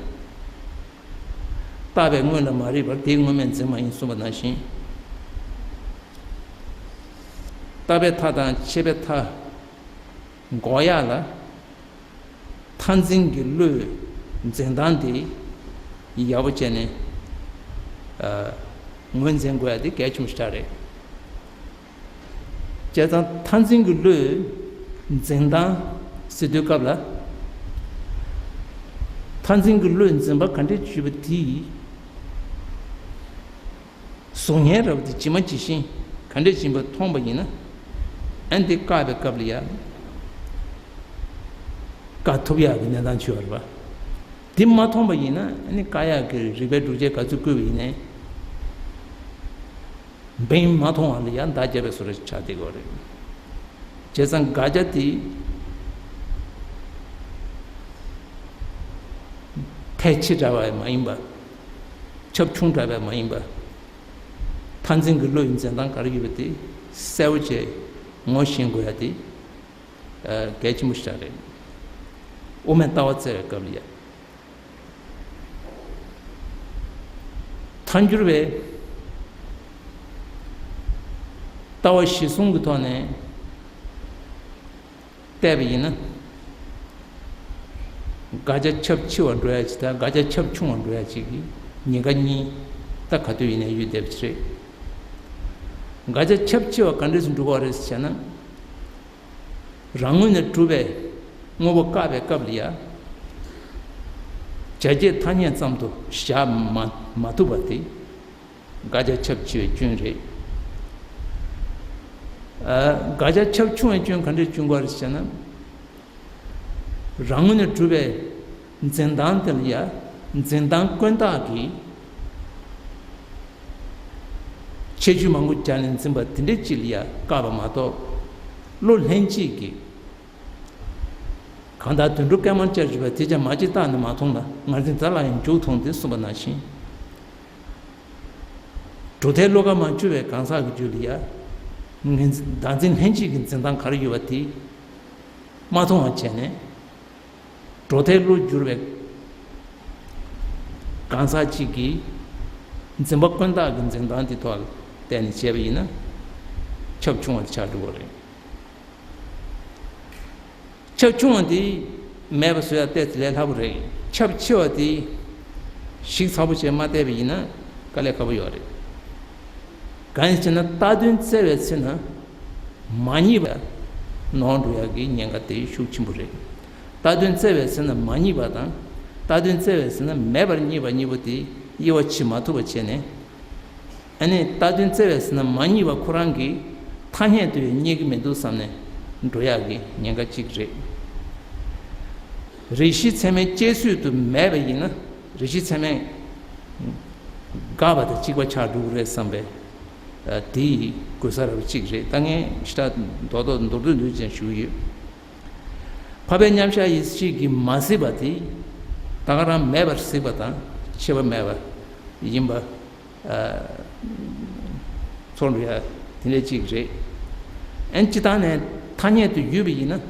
རྟག་པའི་དངོས་ལ་མ་རིག་པར་དེའི་དངོས་མེད་འཛིན་པ་ཡིན་གསུངས་པ་ནང་བཞིན། རྟག་པའི་མཐའ་དང་ཆད་པའི་མཐའ་འགོག་ཡག་ལ། མཐར་འཛིན་གྱི་བློའི་འཛིན་སྟངས་དེ་ཡག་པོ་བྱས་ནས། ཨ། ངོས་འཛིན་དགོས་ཡག་དེ་གལ་ཆེན་པོ་ཞིག་རེད། བྱས་ཙང་མཐར་འཛིན་གྱི་བློའི་འཛིན་སྟངས་ཟེར་དུས་སྐབས་ལ། མཐར་འཛིན་གྱི་བློའི་འཛིན་པ་ག་འདྲས་བྱུས་པ་དེ་གཟུགས་བརྙན་རབ་དེ་ཇི་མ་ཇི་བཞིན་ག་འདྲས་ཡིན་པ་མཐོང་པ་ཡིན་ན། ཨ་ནི་དེ་བཀག་པའི་སྐབས་ལ་ཡ། བཀག་ཐུབ་ཡག་གི་གནས་སྟངས་བྱུང་བ་རེད་པ། དེ་མ་མཐོང་པ་ཡིན་ན། ཨ་ནི་བཀག་ཡག་གི་རིགས་པའི་སྒྲུབ་བྱེད་ག་ཚོད་བཀོད་པ་ཡིན་ནའི། འབེན་མ་ཐོང་བ་ལ་ཡང་མདའ་བརྒྱབ་པའི་བཟོ་འདྲ་ཆགས་བསྡད་ཀྱི་ཡོད་རེད། བྱས་ཙང་དགག་བྱ་དེ་ཕལ་ཆེ་འདྲ་བ་མ་ཡིན་པ། ཁྱབ་ཆུང་འདྲ་བ་མ་ཡིན་པ། མཐར་འཛིན་གྱི་བློ་ཡི་འཛིན་སྟངས་ག་རེ་ཡོད་པ་དེ་གསལ་པོ་བྱས་ངོ་ཤེས་དགོས་ཡ་དེ་གལ་ཆེན་པོ་ཞིག་རེད། དབུ་མའི་ལྟ་བ་བཙལ་བའི་སྐབས་ལ་ཡ། ཐལ་འགྱུར་བའི་ལྟ་བ་གཞི་བཟུང་གི་ཐོག་ནས་བལྟས་པ་ཡིན་ན། དགག་བྱ་ཁྱབ་ཆེ་བ་འགྲོ་ཡ་ཅིག་དང་དགག་བྱ་ཁྱབ་ཆུང་བ་འགྲོ་ཡ་ཅིག་གི་ཉེན་ཁ་གཉིས་ད་ག་དུས་ཡིན་ནའི་ཡོད་བསྡད་པ་ཅིག་རེད། དགག་བྱ་ཁྱབ་ཆེ་བ་ག་འདྲས་སེ་འགྲོ་གི་རེད་ཟེར་ན། རང་ངོས་ནས་གྲུབ་པའི་དངོས་པོ་བཀག་པའི་སྐབས་ལ་ཡ། བྱ་བྱེད་ཐ་སྙད་ཙམ་དུ་བཞག་མ་མ་ཐུབ་པ་དེ་དགག་བྱ་ཁྱབ་ཆེ་བའི་སྐྱོན་རེད། ཨ། དགག་བྱ་ཁྱབ་ཆུང་བའི་སྐྱོན་ག་འདྲས་བྱུང་བ་རེད་ཟེར་ན། རང་ངོས་ནས་གྲུབ་པའི་འཛིན་སྟངས་དེ་ལ་ཡ། འཛིན་སྟངས་ཀུན་བཏགས་ཀྱི་ཁྱད་ཆོས་མང་པོ་སྦྱར་ནས་འཛིན་པ་དེ་འདྲས་ཅིག་ལ་ཡ་བཀག་པ་མ་གཏོགས། བློ་ལྷན་སྐྱེས་ཀྱི། གང་ལྟར་དོན་གྲུབ་སྐལ་མར་བཅར་བཞིན་པ་དེ་ཅང་མ་ཅིག་བརྟགས་ནས་མ་མཐོང་ལ། ངར་འཛིན་རྫ་ལ་ཡང་འཇུག་མཐོང་སྟེ་གསུངས་པ་ནང་བཞིན། གྲུབ་མཐའི་བློ་ཁ་མ་འཆུ་བའི་གང་ཟག་གི་རྒྱུད་ལ་ཡ། ངར་འཛིན་བདག་འཛིན་ལྷན་སྐྱེས་ཀྱི་འཛིན་སྟངས་ག་རེ་ཡོད་པ་དེ་མ་མཐོང་བ་བྱས་ནས། གྲུབ་མཐའི་བློ་བསྒྱུར་བའི་གང་ཟག་ཅིག་གིས་འཛིན་པ་ཀུན་བཏགས་ཀྱི་འཛིན་སྟངས་དེ་ཐོག་ལ་བལྟས་ནས་བྱས་པ་ཡིན་ན། ཁྱབ་ཆུང་བ་དེ་ཆགས་འགྲོ་གི་རེད། ཁྱབ་ཆུང་བ་དེ་མེད་པ་བཟོ་ཡ་བལྟས་ཚེ་ལས་སླ་པོ་རེད། ཁྱབ་ཆེ་བ་དེ་ཞིབ་ཚགས་པོ་བྱས་མ་བལྟས་པ་ཡིན་ན་དཀའ་ལས་ཁག་པོ་ཡོད་རེད། གང་ཡིན་ཟེར་ན། རྟགས་དོན་བཙལ་བའི་ཚེ་ན་མ་རྙེད་པ་ནོར་འགྲོ་ཡ་གི་ཉེན་ཁ་དེ་ཤུགས་ཆེན་པོ་རེད། རྟགས་དོན་བཙལ་བའི་ཚེ་ན་མ་རྙེད་པ་དང་། རྟགས་དོན་བཙལ་བའི་ཚེ་ན་མེད་པར་རྙེད་པ་གཉིས་པོ་དེ་དབྱེ་བ་ཕྱེ་མ་ཐུབ་པ་བྱས་ནས། ཨ་ནི་རྟགས་དོན་བཙལ་བའི་ཚེ་ན་མ་རྙེད་པ་ཁོ་རང་གིས་ཐ་སྙད་དུ་ཡང་རྙེད་ཀྱི་མི་འདུག་བསམ་ནས་འགྲོ་ཡག་གི་ཉེན་ཁ་གཅིག་རེད། རེ་ཞིག་ཚད་མའི་དཔྱད་བཟོད་དུ་མེད་པ་ཡིན་ན། རེ་ཞིག་ཚད་མས་དགག་པ་དང་གཅིག་པ་ཆགས་འགྲོ་གི་རེད་བསམ་པའི། ཨ། དེ་ཡི་གོ་ས་ར་བ་གཅིག་རེད། ད་ངས་ཞེ་དྲག་རྡོག་རྡོག་མདོར་བསྡུས་མདོར་བསྡུས་ཅན་ཞུ་གི་ཡོད། འཕགས་པའི་མཉམ་གཞག་ཡེ་ཤེས་ཀྱིས་མ་གཟིགས་པ་དེ་ད་ག་རང་མེད་པར་གཟིགས་པ་དང་ཁྱད་པར་མེད་པ་ཡིན་པ། ཨ། ཚོར་འགྲོ་ཡ་དེ་འདྲ་གཅིག་རེད། ཨན། སྤྱིར་བཏང་ནས་ཐ་སྙད་དུ་ཡོད་པ་ཡིན་ན་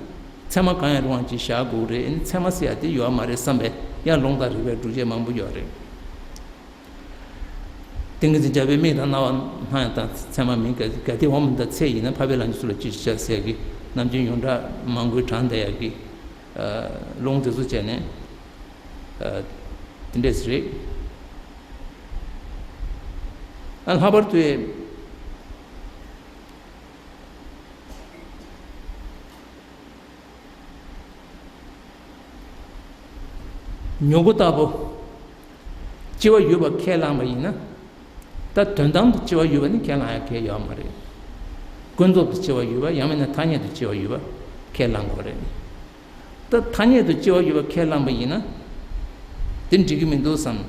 ཚད་མ་གང་ཡང་རུང་བ་ཅིག་བཞག་དགོས་རེད། ཨན། ཚད་མ་ཟེར་ཡ་དེ་ཡོད་མ་རེད་བསམ་པའི་ཡང་ལུང་དང་རིགས་པའི་སྒྲུབ་བྱེད་མང་པོ་ཡོད་རེད། ཏིང་ངེ་འཛིན་རྒྱལ་པོའི་མིག་དང་རྣ་བ་སྣང་ཡང་དང་ཚད་མ་མིན། གལ་ཏེ་འོག་མིན་དང་ཚད་ཡིན་ན། འཕགས་པའི་ལམ་གྱི་ཚུལ་ལ་ཅི་ཞིག་བྱ་ཟེར་གྱི་ནམ་རྒྱུན་ཡོངས་གྲགས་མང་པོའི་གྲངས་འདས་ཡག་གི། ཨ། ལུང་དེ་ཚོ་བྱས་ནས། ཨ། དེ་འདྲས་རེད། ཨ། ལྷག་པར་དུ་མྱུ་གུ་ལྟ་བུ་སྐྱེ་བ་ཡོད་པ་ཁས་བླངས་པ་ཡིན་ན། ད་དོན་དམ་དུ་སྐྱེ་བ་ཡོད་པ་ནི་ཁས་བླངས་ཡ་གལ་ཡོད་མ་རེད། ཀུན་རྫོབ་ཏུ་སྐྱེ་བ་ཡོད་པ། ཡང་མིན་ན་ཐ་སྙད་དུ་སྐྱེ་བ་ཡོད་པ་ཁས་བླངས་དགོས་རེད། ད་ཐ་སྙད་དུ་སྐྱེ་བ་ཡོད་པ་ཁས་བླངས་པ་ཡིན་ན། དེ་འགྲིག་གི་མི་འདུག་བསམ།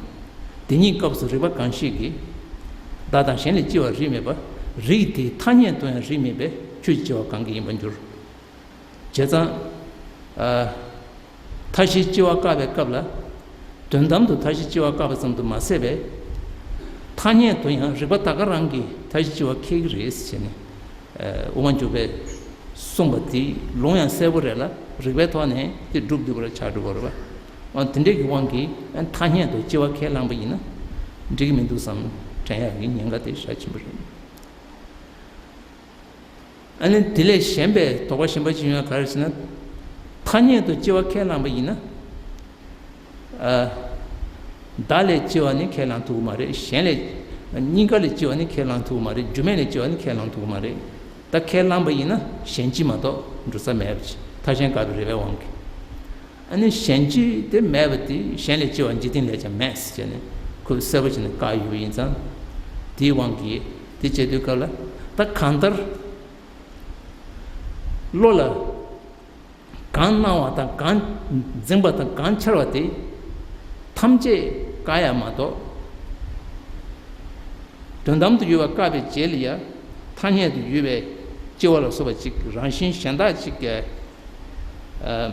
དེ་གཉིས་སྐབས་སུ་རིགས་པ་གང་ཞིག་གིས་བདག་དང་གཞན་ལས་སྐྱེ་བར་རིགས་མེད་པ། རིགས་དེའི་ཐ་སྙད་དུ་ཡང་རིགས་མེད་པས་ཆོས་ཀྱི་སྐྱེ་བ་གང་གིས་ཡིན་པར་འགྱུར། བྱས་ཙང་། ཨ། མཐའ་བཞིའི་སྐྱེ་བ་བཀག་པའི་སྐབས་ལ། དོན་དམ་དུ་མཐའ་བཞིའི་སྐྱེ་བ་བཀག་པ་ཙམ་དུ་མ་ཟད་པའི། ཐ་སྙད་དུ་ཡང་རིགས་པ་ད་ག་རང་གིས་མཐའ་བཞིའི་སྐྱེ་བ་ཁེགས་ཀྱི་རེད་ཟེར་ནས། ཨ། དབུ་མ་འཇུག་པས་གསུངས་པ་དེ་ལུང་ཡང་གསལ་པོ་རེད་ལ། རིགས་པའི་ཐོག་ནས་དེ་སྒྲུབ་བསྡུས་པ་ལ་ཆགས་འགྲོ་གི་རེད་པ། འོ། དེ་འདྲའི་གི་དབང་གིས་ཐ་སྙད་དུ་སྐྱེ་བ་ཁས་བླངས་པ་ཡིན་ན་འགྲིག་གི་མི་འདུག་བསམ་དྲན་ཡག་གི་ཉེན་ཁ་དེ་ཞེ་དྲག་ཆེན་པོ་རེད། ཨ་ནི་དེ་ལས་གཞན་པའི་དོགས་པ་གཞན་པ་ཅིག་ཡོང་ཡ་ག་རེ་ཟེར་ན། ཐ་སྙད་དུ་སྐྱེ་བ་ཁས་བླངས་པ་ཡིན་ན། ཨ། བདག་ལས་སྐྱེ་བ་ནི་ཁས་བླངས་ཐུབ་ཀྱི་མ་རེད། གཞན་ལས། གཉིས་ཀ་ལས་སྐྱེ་བ་ནི་ཁས་བླངས་ཐུབ་ཀྱི་མ་རེད། རྒྱུ་མེད་ལས་སྐྱེ་བ་ནི་ཁས་བླངས་ཐུབ་ཀྱི་མ་རེད། ད་ཁས་བླངས་པ་ཡིན་ན་གཞན་སྐྱེ་མ་གཏོགས་འགྲོ་ས་མེད་པ་ཅིག་ཐ་སྙད་བཀག་པའི་རིགས་པའི་དབང་གིས། ཨ་ནི་གཞན་སྐྱེ་དེ་མེད་པ་དེ། གཞན་ལས་སྐྱེ་བ་འཇིག་རྟེན་ལས་ཀྱང་མེད་ཟེར་ནས་ཁོས་གསལ་པོ་བྱས་ནས་བཀག་ཡོད་པ་ཡིན་ཙང་། དེའི་དབང་གིས་དེ་བྱེད་དུས་སྐབས་ལ། ད་གང་ལྟར་བློ་ལ་གང་སྣང་བ་དང་གང་འཛིན་པ་དང་གང་འཆར་བ་དེ་ཐམས་ཅད་བཀག་ཡ་མ་གཏོགས། དོན་དམ་དུ་ཡོད་པ་བཀག་པའི་རྗེས་ལ་ཡང་ཐ་སྙད་དུ་ཡོད་པའི་སྐྱེ་བ་ལ་སོགས་པ་ཅིག་རང་བཞིན་གཞན་དག་ཅིག་གི། ཨ།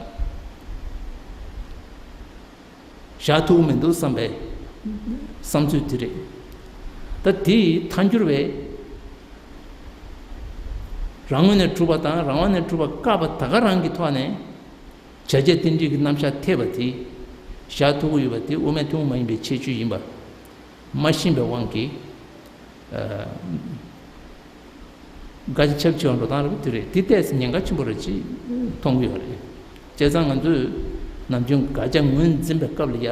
བཞག་ཐུབ་མི་འདུག་བསམ་པའི་བསམ་ཚུལ་དེ་རེད། ད་དེ་ཡི་ཐལ་འགྱུར་བས་རང་ངོས་ནས་གྲུབ་པ་དང་རང་དབང་ནས་གྲུབ་པ་བཀག་པ་ད་ག་རང་གི་ཐོག་ནས་བྱ་བྱེད་རྟེན་འབྲེལ་གྱི་རྣམ་གཞག་འཐད་པ་དེ་བཞག་ཐུབ་ཀྱི་ཡོད་པ་དེ་དབུ་མའི་ཐུན་མོང་མ་ཡིན་པའི་ཁྱད་ཆོས་ཡིན་པ། མ་ཤེས་པའི་དབང་གིས། ཨ། དགག་བྱ་ཁྱབ་ཆེ་བ་འགྲོ་སྟངས་རེད་པ། དེ་རེད། དེ་ལྟས་ཉེན་ཁ་ཆེན་པོ་རེད་ཅེས་མཐོང་གི་ཡོད་རེད། བྱས་ཙང་ང་ཚོས་ནམ་རྒྱུན་དགག་བྱ་ངོས་འཛིན་པའི་སྐབས་ལ་ཡ།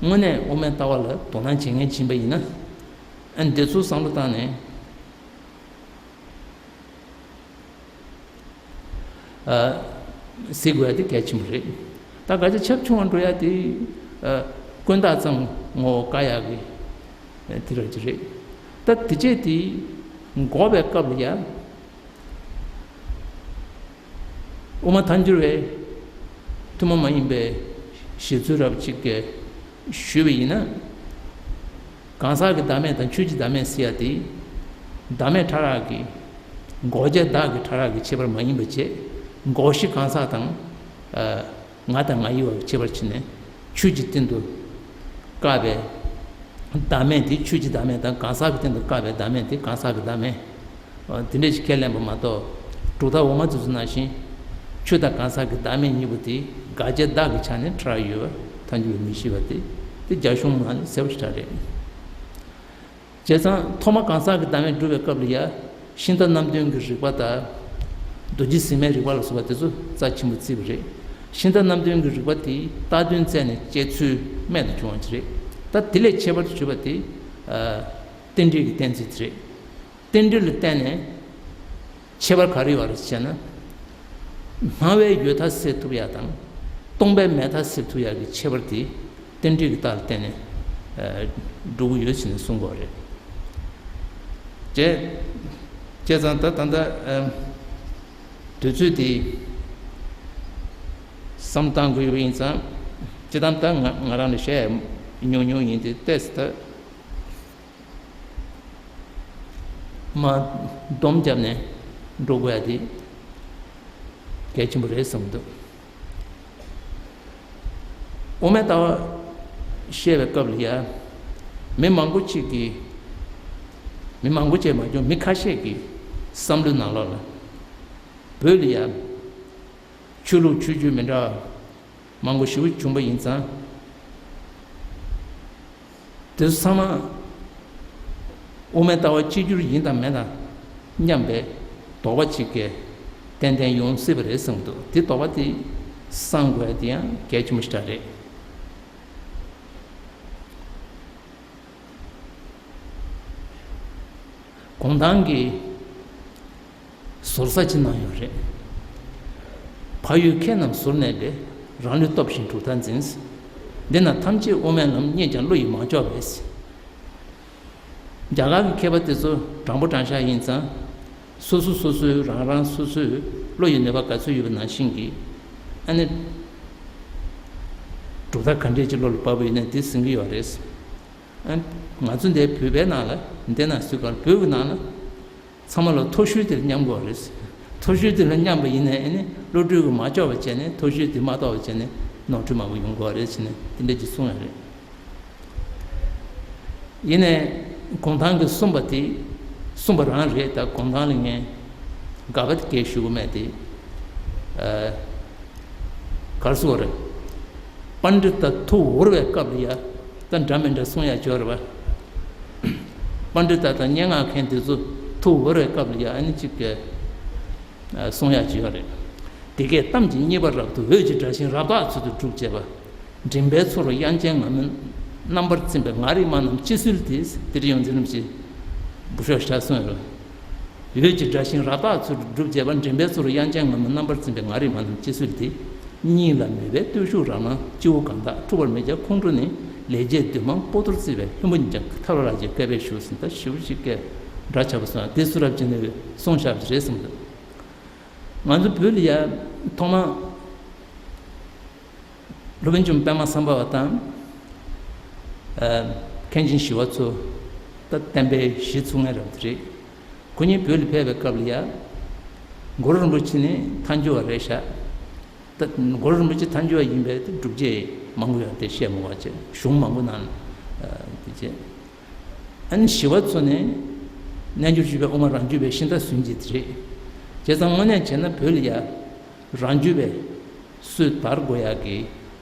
དངོས་གནས་དབུ་མའི་ལྟ་བ་ལ་དོ་སྣང་བྱེད་མཁན་ཡིན་པ་ཡིན་ན། ཨ། འདི་ཚོ་བསམ་བློ་བཏང་ནས། ཨ། གཟིགས་དགོས་ཡ་དེ་གལ་ཆེན་པོ་རེད། ད་དགག་བྱ་ཁྱབ་ཆུང་བ་འགྲོ་ཡ་དེ། ཨ། ཀུན་བཏགས་ཙམ་ངོ་བོ་བཀག་ཡག་གི་དེ་ར་ཅིག་རེད། ད་དེ་བྱས་དེ་འགོག་པའི་སྐབས་ལ་ཡ། དབུ་མ་ཐལ་འགྱུར་བས་ཐུན་མོང་མ་ཡིན་པའི་བཞེད་ཚུལ་རབ་གཅིག་གིས་ཞུས་པ་ཡིན་ན། གང་ཟག་གི་བདག་མེད་དང་ཆོས་ཀྱི་བདག་མེད་ཟེར་ཡ་དེ། བདག་མེད་ཕྲ་རགས་ཀྱི། འགོག་བྱ་བདག་གི་ཕྲ་རགས་ཀྱི་ཁྱད་པར་མ་ཡིན་པ་བྱས། འགོག་གཞི་གང་ཟག་དང་། ཨ། ང་དང་ང་ཡི་བར་གྱི་ཁྱད་པར་ཕྱེ་ནས། ཆོས་ཀྱི་སྟེང་དུ་བཀག་པའི་བདག་མེད་དེ་ཆོས་ཀྱི་བདག་མེད་དང་། གང་ཟག་གི་སྟེང་དུ་བཀག་པའི་བདག་མེད་དེ་གང་ཟག་གི་བདག་མེད། ཨ། དེ་འདྲ་ཞིག་ཁས་ལེན་པ་མ་གཏོགས། གྲུབ་མཐའ་འོག་མ་དེ་ཚོ་ནང་བཞིན་ཆོས་དང་གང་ཟག་གི་བདག་མེད་གཉིས་པོ་དེ་དགག་བྱ་བདག་གི་ཆ་ནས་ཕྲ་རགས་ཡོད་པ་ཐལ་འགྱུར་བས་མི་ཤེས་པ་དེ། དེ་རྒྱ་གཞུང་ནང་ནས་གསལ་པོ་ཞེ་དྲག་རེད། བྱས་ཙང་ཐོག་མ་གང་ཟག་གི་བདག་མེད་སྒྲུབ་པའི་སྐབས་ལ་ཡ། ཤིང་རྟ་རྣམ་བདུན་གྱི་རིགས་པ་དང་། རྡོ་རྗེ་ཟེགས་མའི་རིགས་པ་ལ་སོགས་པ་དེ་ཚོ་རྩ་ཆེན་པོ་བརྩིས་པ་རེད། ཤིང་རྟ་རྣམ་བདུན་གྱི་རིགས་པ་དེ་རྟག་དོན་རྩད་ནས་དཔྱད་ཚུལ་རྨད་དུ་བྱུང་བ་ཅིག་རེད། ད་དེ་ལས་ཁྱད་པར་དུ་གྱུར་པ་དེ། ཨ། རྟེན་འབྲེལ་གྱི་གཏན་ཚིགས་དེ་རེད། རྟེན་འབྲེལ་ལ་བརྟེན་ནས་ཁྱད་པར་ག་རེ་ཡོད་རེད་ཟེར་ན། སྣང་བས་ཡོད་མཐའ་སེལ་ཐུབ་ཡ་དང་། སྟོང་པས་མེད་མཐའ་སེལ་ཐུབ་ཡ་གི་ཁྱད་པར་དེ་རྟེན་འབྲེལ་གྱི་རྟགས་ལ་བརྟེན་ནས། ཨ། འགྲོ་གི་ཡོད་ཟེར་ནས་གསུང་གི་ཡོད་རེད། བྱས། བྱས་ཙང་ད་ད་ལྟ། ཨ། དུས་ཚོད་དེ་བསམ་བཏང་དགོས་ཡོད་པ་ཡིན་ཙང་། སྤྱིར་བཏང་ད་ང་ང་རང་ལ་བཤད་ཡ་ཉུང་ཉུང་ཡིན་ཏེ། ཏོག་ཙམ་ད། མར་སྡོམ་བརྒྱབ་ནས་འགྲོ་དགོས་ཡ་དེ་གལ་ཆེན་པོ་རེད་བསམ་གྱི་འདུག། དབུ་མའི་ལྟ་བ་བཤད་པའི་སྐབས་ལ་ཡ། མི་མང་པོ་ཅིག་གིས། མི་མང་པོ་ཅིག་མ་བྱུང་། མི་ཁ་ཤས་ཀྱི་བསམ་བློའི་ནང་ལོགས་ལ། བོད་ལ་ཡ། ཆོས་ལུགས་ཆོས་བརྒྱུད་མི་འདྲ་བ་མང་པོ་ཞེ་པོ་བྱུང་པ་ཡིན་ཙང་། དེ་ཚོ་ཚང་མ་དབུ་མའི་ལྟ་བ་གཅིག་གྱུར་ཡིན་དང་མིན་དང་མཉམ་པའི་དོགས་པ་གཅིག་གིས་ཏན་ཏན་ཡོང་སྲིད་པ་རེད་བསམ་གྱི་འདུག། དེ་དོགས་པ་དེ་སངས་དགོས་ཡ་དེ་ཡང་གལ་ཆེན་པོ་ཞེ་དྲག་རེད། གུང་ཐང་གི་ཟུར་ས་ཅིག་གནང་ཡོད་རེད། ཕ་ཡུལ་ཁྱེད་རྣམས་ཟུར་གནས་པས། རང་ལུས་སྟོབས་བཞིན་གྲུབ་མཐའ་འཛིན། འདི་ན་ཐམས་ཅད་དབུ་མའི་ལམ། རྙེད་ཀྱང་བློ་ཡིས་མ་ལྕོགས་པས། རྒྱ་གར་གྱི་མཁས་པ་དེ་ཚོ་དྲང་པོ་དྲང་བཞག་ཡིན་ཙང་། སོ་སོ་སོ་སོའི་རང་རང་སོ་སོའི་བློ་ཡི་ནུས་པ་ག་ཚོད་ཡོད་པ་ནང་བཞིན་གྱི། ཨ་ནི། གྲུབ་མཐའ་ག་འདྲས་ཅིག་བློ་ལ་བབས་པ་ཡིན་ན་དེ་ཟིན་གྱི་ཡོད་རེད། ཨ། ང་ཚོ་འདིར་བོད་པའི་ནང་ལ། འདི་ན་སུས་གང་བོད་ཀྱི་ནང་ལ། ཚང་མ་ལ་མཐོ་ཤོས་དེར་མཉམ་དགོས་རེད། མཐོ་ཤོས་དེ་ལ་མཉམ་པ་ཡིན་ནའི་ཨ་ནི་བློ་གྲོས་ཀྱིས་མ་ལྕོགས་པ་བྱས་ནས། མཐོ་ཤོས་དེ་མ་ཐོབ་པ་བྱས་ནས་ནོར་འཁྲུལ་མང་པོ་ཡོང་གི་རེད་ཟེར་ནས་དེ་འདྲ་ཅིག་གསུངས་ཡོད་རེད། ཡིན་ནའི་གུང་ཐང་གིས་གསུངས་པ་དེ་གསུངས་པ་རང་རེད། ད་གུང་ཐང་ལ་ངས་དགག་པ་དེ་གས་ཞུ་གི་མེད་དེ། ཨ། ག་རེ་ཟེར་དགོས་རེད། པཎྜི་ཏ་ཐུགས་འུར་བའི་སྐབས་ལ་ཡ། ད་འདྲ་མི་འདྲ་གསུང་ཡ་ཅིག་ཡོད་རེད་པ། པཎྜི་ཏ་དང་སྙན་ངག་མཁན་དེ་ཚོ་ཐུགས་འུར་བའི་སྐབས་ལ་ཡ། ཨ་ནི་གཅིག་གིས་གསུང་ཡ་ཅིག་ཡོད་རེད། དེ་སྐད་གཏམ་གྱི་རྙེད་པ་རབ་ཏུ། འོད་ཀྱི་སྒྲ་བཞིན་རབ་རྟགས་ཚུལ་དུ་སྒྲུབ་བྱེད་པ། མགྲིན་པའི་ཚོར་དབྱངས་ཅན་ངང་མོའི། རྣམ་པར་སྤྲིན་པའི་ངག་རིག་མ་རྣམས་ཅི་སུལ་ཏེ། དེ་རིང་ཡོངས་འཛིན་རིན་པོ་ཆེས་འབུ་ཤོག་ཞེ་དྲག་གསུངས་ཡོད་རེད། འོད་ཀྱི་སྒྲ་བཞིན་རབ་རྟགས་ཚུལ་དུ་སྒྲུབ་བྱེད་པ། མགྲིན་པའི་ཚོར་དབྱངས་ཅན་ངང་མོའི། རྣམ་པར་སྤྲིན་པའི་ངག་རིག་མ་རྣམས་ཅི་སུལ་ཏེ། སྙིང་ལ་མོས་པའི་བརྟུལ་ཞུགས་རང་སྣང་སྤྱི་བོ་གང་དག་འཁྲུག་པར་མི་བྱ་ཁོང་ཁྲོ་ནི། ལེགས་བྱས་འདུན་མ་པོ་ཏོར་བརྩིགས་པའི་ལྷུན་པོ་ཉིད་ཀྱང་ཐར་བ་རག་ཅེས་བཀའ་བརྒྱད་ཞུ་ཟིན། ད་ཞེ་པོ་ཅིག་སྐད་སྒྲ་ཆགས་པ་གསུངས་ཡ་དེ་སུ་རབ་བྱས་ནས་གསུངས་བཞག་པ་རེད་བསམ་འདུག། ང་ཚོ་བོད་ལ་ཡ་ཐོག་མ་སློབ་དཔོན་ཆེན་པོ་པདྨ་སམ་བྷ་བ་དང་། ཨ། མཁན་ཆེན་ཞི་བ་འཚོ། ད་བསྟན་པའི་གཞི་ཚུགས་མཁན་རབ་དེ་རེད། ཁོ་གཉིས་བོད་ལ་ཕེབས་པའི་སྐབས་ལ་ཡ། གུ་རུ་རིན་པོ་ཆེ་ནི་ཐལ་འགྱུར་བ་རེད་ཤག། ད་གུ་རུ་རིན་པོ་ཆེ་ཐལ་འགྱུར་བ་ཡིན་པའི་སྒྲུབ་བྱེད་མང་པོ་ཡོད་དེ་བཤད་མི་དགོས་པ་བྱས། གཞུང་མང་པོ་ནང་ལ། ཨ། དེ་བྱས། ཨ་ནི་ཞི་བ་འཚོ་ནི་རྣལ་འབྱོར་སྤྱོད་པའི་དབུ་མ་རང་རྒྱུད་པའི་ཤིང་རྟ་ཟུན་གྱི་དེ་རེད། བྱས་ཙང་དངོས་གནས་བྱས་ན་བོད་ལ་ཡ་རང་རྒྱུད་པའི་སྲོལ་དར་དགོས་ཡག་གི་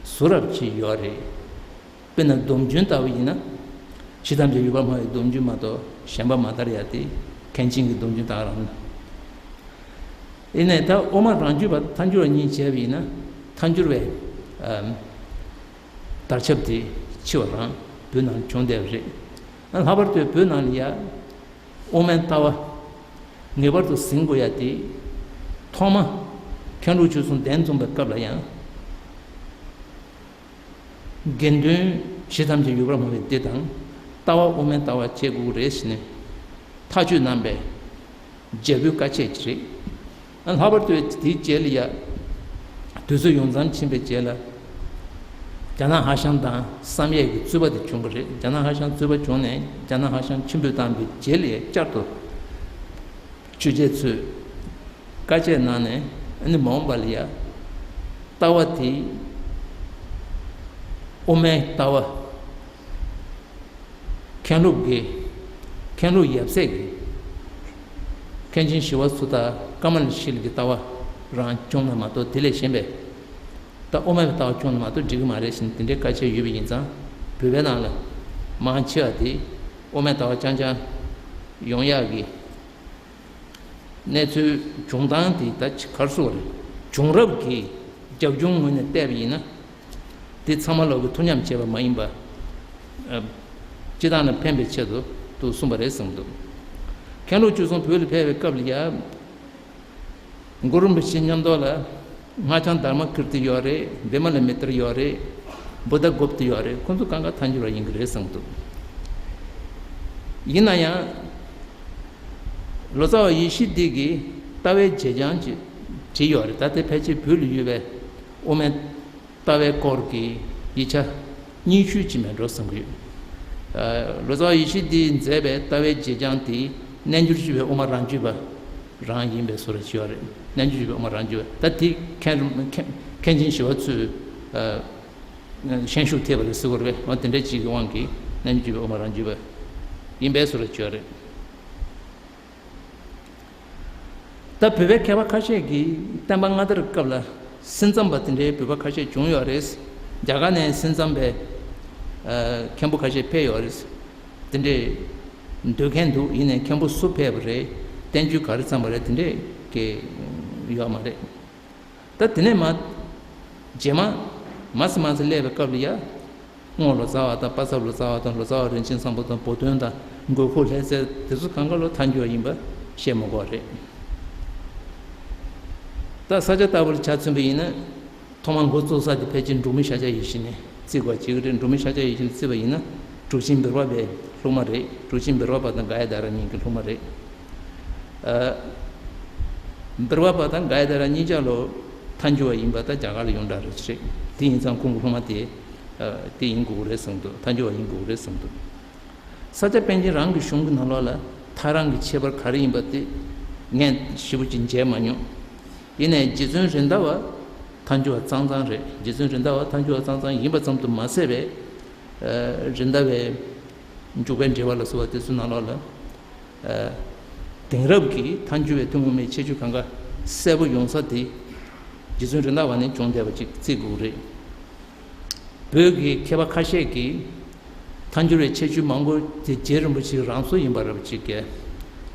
ཟུར་རབ་ཅིག་ཡོད་རེད། དཔེར་ན་སྡོམ་རྒྱུན་ལྟ་བུ་ཡིན་ན། ཞི་དམ་གྱི་ཡུ་བ་སྨྲ་བའི་སྡོམ་རྒྱུན་མ་གཏོགས་གཞན་པ་མ་དར་ཡ་དེ་མཁན་ཆེན་གྱི་སྡོམ་རྒྱུན་དག་རང་། ཡིན་ནའི་ད་དབུ་མ་རང་རྒྱུད་པ་ཐལ་འགྱུར་བ་གཉིས་བྱས་པ་ཡིན་ན། ཐལ་འགྱུར་བའི་ཨམ་དར་ཁྱབ་དེ་ཆེ་བ་རང་བོད་ནང་བྱུང་བསྡད་པ་རེད། ལྷག་པར་དུ་བོད་ནང་ལ་ཡ་དབུ་མའི་ལྟ་བ་ངེས་པར་དུ་ཟིན་དགོས་ཡ་དེ། ཐོག་མ་མཁན་སློབ་ཆོས་གསུམ་གདན་འཛོམས་པའི་སྐབས་ལ་ཡང་། དགེ་འདུན་ཞི་དམ་གྱི་ཡུ་བ་སྨྲ་བའི་སྡེ་དང་། ལྟ་བ་དབུ་མའི་ལྟ་བ་བྱེད་དགོས་ཀྱི་རེད་ཟེར་ནས་ཐག་གཅོད་གནང་པའི་རྒྱལ་པོའི་བཀའ་ཆད་ཅིག་རེད། ལྷག་པར་དུ་དེའི་རྗེས་ལ་ཡ་ དུས་ཚོད་ཡོངས་ཙམ་ཕྱིན་པའི་རྗེས་ལ། རྒྱ་ནག་ཧྭ་ཤང་དང་བསམ་ཡས་ཀྱི་རྩོད་པ་དེ་བྱུང་བ་རེད། རྒྱ་ནག་ཧྭ་ཤང་རྩོད་པ་བྱུང་ནས་རྒྱ་ནག་ཧྭ་ཤང་ཆེན་པོས་བཏང་བའི་རྗེས་ལ་བསྐྱར་དུ་ཆོས་བྱེད་ཚོས་དཀའ་སྤྱད་གནང་ནས། ཨ་ནི་མ་འོངས་པ་ལ་ཡ་ལྟ་བ་དེ་དབུ་མའི་ལྟ་བ། མཁན་སློབ་ཀྱི། མཁན་སློབ་ཡབ་སྲས་ཀྱི། མཁན་ཆེན་ཞི་བ་འཚོ་དང་ཀ་མ་ལ་ཤཱི་ལ་གི་ལྟ་བ་རང་སྐྱོང་ན་མ་གཏོགས། དེ་ལས་གཞན་པའི་ད་དབུ་མའི་ལྟ་བ་སྐྱོང་ན་མ་གཏོགས་འགྲིག་གི་མ་རེད་ཟེར་ནས་དེ་འདྲའི་བཀའ་ཆད་ཡོད་པ་ཡིན་ཙང་། བོད་པའི་ནང་ལ་མང་ཆེ་བ་དེ་དབུ་མའི་ལྟ་བ་རྐྱང་རྐྱང་ཡོང་ཡག་གི་གནས་ཚུལ་བྱུང་སྟངས་དེ་ད་ག་རེ་ཟེར་དགོས་རེད། བྱུང་རབས་ཀྱི་རྒྱབ་ལྗོངས་ངོས་ནས་བལྟས་པ་ཡིན་ན། དེ་ཚང་མ་ལོག་གི་ཐུགས་ཉམས་བྱས་པ་མ་ཡིན་པ། ཨ། སྤྱི་བཏང་ལ་ཕན་པའི་ཆེད་དུ་དུ་གསུངས་པ་རེད་གསུངས་འདུག། མཁན་སློབ་བཅུ་གསུམ་བོད་ལ་ཕེབས་པའི་སྐབས་ལ་ཡ། གུ་རུ་རིན་པོ་ཆེ་མཉམ་དུ་ལ་སྔགས་འཆང་དྷརྨ་ཀིརྟི་ཡོད་རེད། བི་མ་ལ་མི་ཏྲ་ཡོད་རེད། བུདྡྷ་གུཔྟ་ཡོད་རེད། ཁོང་ཚོ་གང་ག་ཐལ་འགྱུར་བ་ཡིན་གྱི་རེད་གསུངས་འདུག། ཡིན་ན་ཡང་། ལོ་ཙཱ་བ་ཡེ་ཤེས་འདི་གིས་ལྟ་བའི་བྱེད་བྱང་ཅིག་བྲིས་ཡོད་རེད། ད་དེ་ཕལ་ཆེར་བོད་ལ་ཡོད་པའི་དབུ་མའི་ལྟ་བའི་སྐོར་གྱི་ཡིག་ཆ་རྙིང་ཤོས་ཅིག་མེད་འགྲོ་བསམ་གྱི་ཡོད། ཨ། ལོ་ཙཱ་བ་ཡེ་ཤེས་འདིས་མཛད་པའི་ལྟ་བའི་བྱེད་བྱང་དེ་རྣལ་འབྱོར་སྤྱོད་པའི་དབུ་མ་རང་རྒྱུད་པ་རང་ཡིན་པའི་བཟོ་འདྲ་ཅིག་ཡོད་རེད། རྣལ་འབྱོར་སྤྱོད་པའི་དབུ་མ་རང་རྒྱུད་པ། ད་དེ་མཁན་མཁན་མཁན་ཆེན་ཞི་བ་འཚོས། ཨ། ཤན་ཤུགས་ཐེབས་པ་རེད་ཟེར་དགོས་རེད་པས། འོ་དེ་འདྲ་ཅིག་གི་དབང་གིས་རྣལ་འབྱོར་སྤྱོད་པའི་དབུ་མ་རང་རྒྱུད་པ་ཡིན་པའི་བཟོ་འདྲ་ཅིག་ཡོད་རེད། ད་བོད་པའི་མཁས་པ་ཁ་ཤས་ཀྱིས་བསྟན་པ་སྔ་དར་སྐབས་ལ་སེམས་ཙམ་པ་དེ་འདྲའི་བོད་པ་ཁ་ཤས་བྱུང་ཡོད་རེད། རྒྱ་གར་ནས་སེམས་ཙམ་པའི། ཨ། མཁན་པོ་ཁ་ཤས་ཕེབས་ཡོད་རེད། དེ་འདྲའི་འདོད་མཁན་འདུག། ཡིན་ནའི་མཁན་པོ་སུ་ཕེབས་པ་རེད། བསྟན་བཅོས་ག་རེ་བརྩམས་པ་རེད། དེ་འདྲའི་གི་ཡོད་མ་རེད། ད་དེ་ནས་མ། རྗེས་མ། མ་སི་མ་སི་སླེབས་པའི་སྐབས་ལ་ཡ། རྔོག་ལོ་ཙཱ་བ་དང་། པ་ཚབ་ལོ་ཙཱ་བ་དང་། ལོ་ཙཱ་བ་རིན་ཆེན་བཟང་པོ་དང་། བུ་སྟོན་དང་། མགོན་ཁོག་ལྷ་རྩེ། དེ་ཚོ་གང་ག་ལོ་ཐལ་འགྱུར་བ་ཡིན་པ་བཤད་མི་དགོས་རེད། ད་ས་སྐྱ་ལྟ་བུར་ཆ་མཚོན་པ་ཡིན་ན། ཐོག་མར་འགོ་བཙུགས་ས་དེ་ཕལ་ཆེར་འབྲུག་མི་ཤཱཀྱ་ཡེ་ཤེས་ནས་བརྩི་དགོས་ཅིག་རེད། འབྲུག་མི་ཤཱཀྱ་ཡེ་ཤེས་ནས་བརྩིས་པ་ཡིན་ན། གྲུབ་ཆེན་འབུལ་བ་པའི་སློབ་མ་རེད། གྲུབ་ཆེན་འབུལ་བ་པ་དང་ག་ཡ་དྷ་ར་གཉིས་ཀྱི་སློབ་མ་རེད། ཨ། འབུལ་བ་པ་དང་ག་ཡ་དྷ་ར་གཉིས་ཆ་ལོ་ཐལ་འགྱུར་བ་ཡིན་པ་ད་རྒྱ་གར་ལ་ཡོངས་གྲགས་རེད་ཟེར། དེ་ཡིན་ཙང་ཁོང་གི་སློབ་མ་དེ། ཨ། དེ་ཡིན་དགོས་ཀྱི་རེད་བསམ་འདུག། ཐལ་འགྱུར་བ་ཡིན་དགོས་ཀྱི་རེད་བསམ་འདུག། ས་སྐྱ་པཎ་ཆེན་རང་གི་གཞུང་གི་ནང་ལོགས་ལ་ཐལ་རང་གི་ཁྱད་པར་ག་རེ་ཡིན་པ་དེ་ངས་ཞིབ་པོ་ཅིག་མཇལ་མ་མྱོང་། ཡིན་ནའི་རྗེ་བཙུན་རེད་མདའ་བ་ཐལ་འགྱུར་བ་གཙང་གཙང་རེད། རྗེ་བཙུན་རེད་མདའ་བ་ཐལ་འགྱུར་བ་གཙང་གཙང་ཡིན་པ་ཙམ་དུ་མ་ཟད་པའི། ཨ། རེད་མདའ་བའི་འཇུག་པའི་འགྲེལ་པ་ལ་སོགས་པ་དེ་ཚོའི་ནང་ལོགས་ལ། ཨ། དེང་རབས་ཀྱི་ཐལ་འགྱུར་བའི་ཐུན་མོང་མའི་ཁྱད་ཆོས་གང་ག་གསལ་པོ་ཡོང་ས་དེ་རྗེ་བཙུན་རེད་མདའ་བ་ནས་བྱུང་བསྡད་པ་ཅིག་བརྩི་དགོས་རེད། བོད་ཀྱི་མཁས་པ་ཁ་ཤས་ཀྱིས་ཐལ་འགྱུར་བའི་ཁྱད་ཆོས་མང་པོ་དེ་རྗེ་རིན་པོ་ཆེ་རང་བཟོ་ཡིན་པ་རབ་ཅིག་གིས།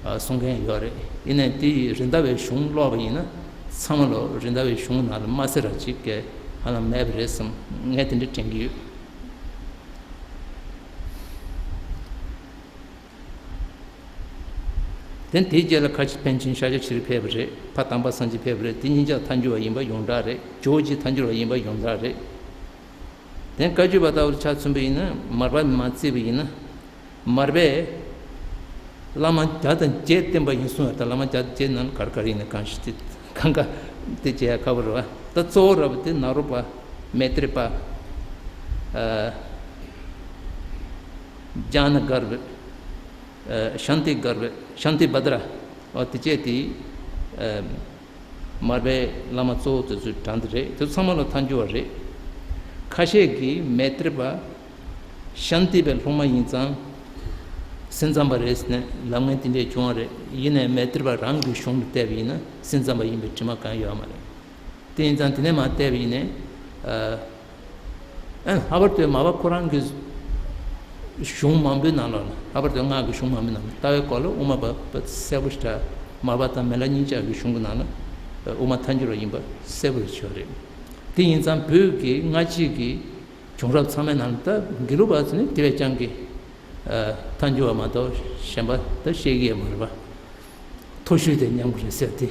ཨ། གསུང་མཁན་ཡོད་རེད། ཡིན་ནའི་དེ་ཡི་རེད་མདའ་བའི་གཞུང་ཀློག་པ་ཡིན་ན་ཚང་མ་ལོ་རེད་མདའ་བའི་གཞུང་ནང་ལ་མ་སེ་ར་ཅིག་གིས་ཧ་ལམ་མེད་པ་རེད་བསམ། ངས་དེ་འདྲ་དྲན་གྱི་ཡོད། དེ་དེའི་རྗེས་ལ་ཁ་ཆེ་པཎ་ཆེན་ཤཱཀྱ་ཤྲཱི་ཕེབས་པ་རེད། ཕ་དམ་པ་སངས་རྒྱས་ཕེབས་པ་རེད། དེ་གཉིས་ཆ་ཐལ་འགྱུར་བ་ཡིན་པ་ཡོངས་གྲགས་རེད། ཇོ་བོ་རྗེ་ཐལ་འགྱུར་བ་ཡིན་པ་ཡོངས་གྲགས་རེད། དེ་བཀའ་བརྒྱུད་པ་ལྟ་བུར་ཆ་མཚོན་པ་ཡིན་ན། མར་པ་མ་བརྩིས་པ་ཡིན་ན། མར་པས་བླ་མ་བརྒྱ་དང་བརྒྱད་བསྟེན་པ་ཡིན་གསུངས་ཡོད། ད་བླ་མ་བརྒྱ་དང་བརྒྱད་ནང་ག་རེ་ག་རེ་ཡིན་ན་གང་ཞིག་དེ་གང་ག་དེ་བྱེད་ཡ་ཁག་པོ་རེད་པ། ད་གཙོ་བོ་ར་བ་དེ་ནཱ་རོ་པ། མཻ་ཏྲི་པ། ཨ། ཛྙཱ་ན་གརྦྷ། ཨ། ཤཱནྟི་གརྦྷ། ཤཱནྟི་བྷ་དྲ། འོ་དེ་བཅས་དེ། ཨ། མར་པའི་བླ་མ་གཙོ་བོ་དེ་ཚོའི་གྲངས་དེ་རེད། དེ་ཚང་མ་ལ་ཐལ་འགྱུར་བ་རེད། ཁ་ཤས་ཀྱིས་མཻ་ཏྲི་པ་ཤཱནྟི་པའི་སློབ་མ་ཡིན་ཙང་སེམས་ཙམ་པ་རེད་ཟེར་ནས་ལབ་མཁན་དེ་འདྲས་བྱུང་བ་རེད། ཡིན་ནའི་མཻ་ཏྲི་པ་རང་གི་གཞུང་དུ་བལྟས་པ་ཡིན་ན་སེམས་ཙམ་པ་ཡིན་པའི་དྲི་མ་གང་ཡང་ཡོད་མ་རེད། དེ་ཡིན་ཙང་དེ་ནས་མར་བལྟས་པ་ཡིན་ནའི། ཨ། ཨ། ལྷག་པར་དུ་མར་པ་ཁོ་རང་གི་གཞུང་མང་པོའི་ནང་ལོགས་ལ། ལྷག་པར་དུ་སྔགས་ཀྱི་གཞུང་མང་པོའི་ནང་ལ་ལྟ་བའི་སྐོར་ལ་དབུ་མ་པ་པ་གསལ་པོ་ཞེ་དྲག། མར་པ་དང་མི་ལ་གཉིས་ཆ་གི་གཞུང་གི་ནང་ལ་དབུ་མ་ཐལ་འགྱུར་བ་ཡིན་པ་གསལ་པོ་རེ་བྱས་རེད། དེ་ཡིན་ཙང་བོད་ཀྱི་སྔ་ཕྱི་གི་བྱུང་རབས་ཚང་མའི་ནང་ལ་ད་དགེ་ལུགས་པ་ཚོ་ནི་དེ་བས་ཀྱང་གི། ཨ། ཐལ་འགྱུར་བ་མ་གཏོགས་གཞན་པ་ད་བཤད་ཀྱི་ཡོད་མ་རེད་པ། མཐོ་ཤོས་དེ་མཉམ་གི་རེད་ཟེར་ཏེ།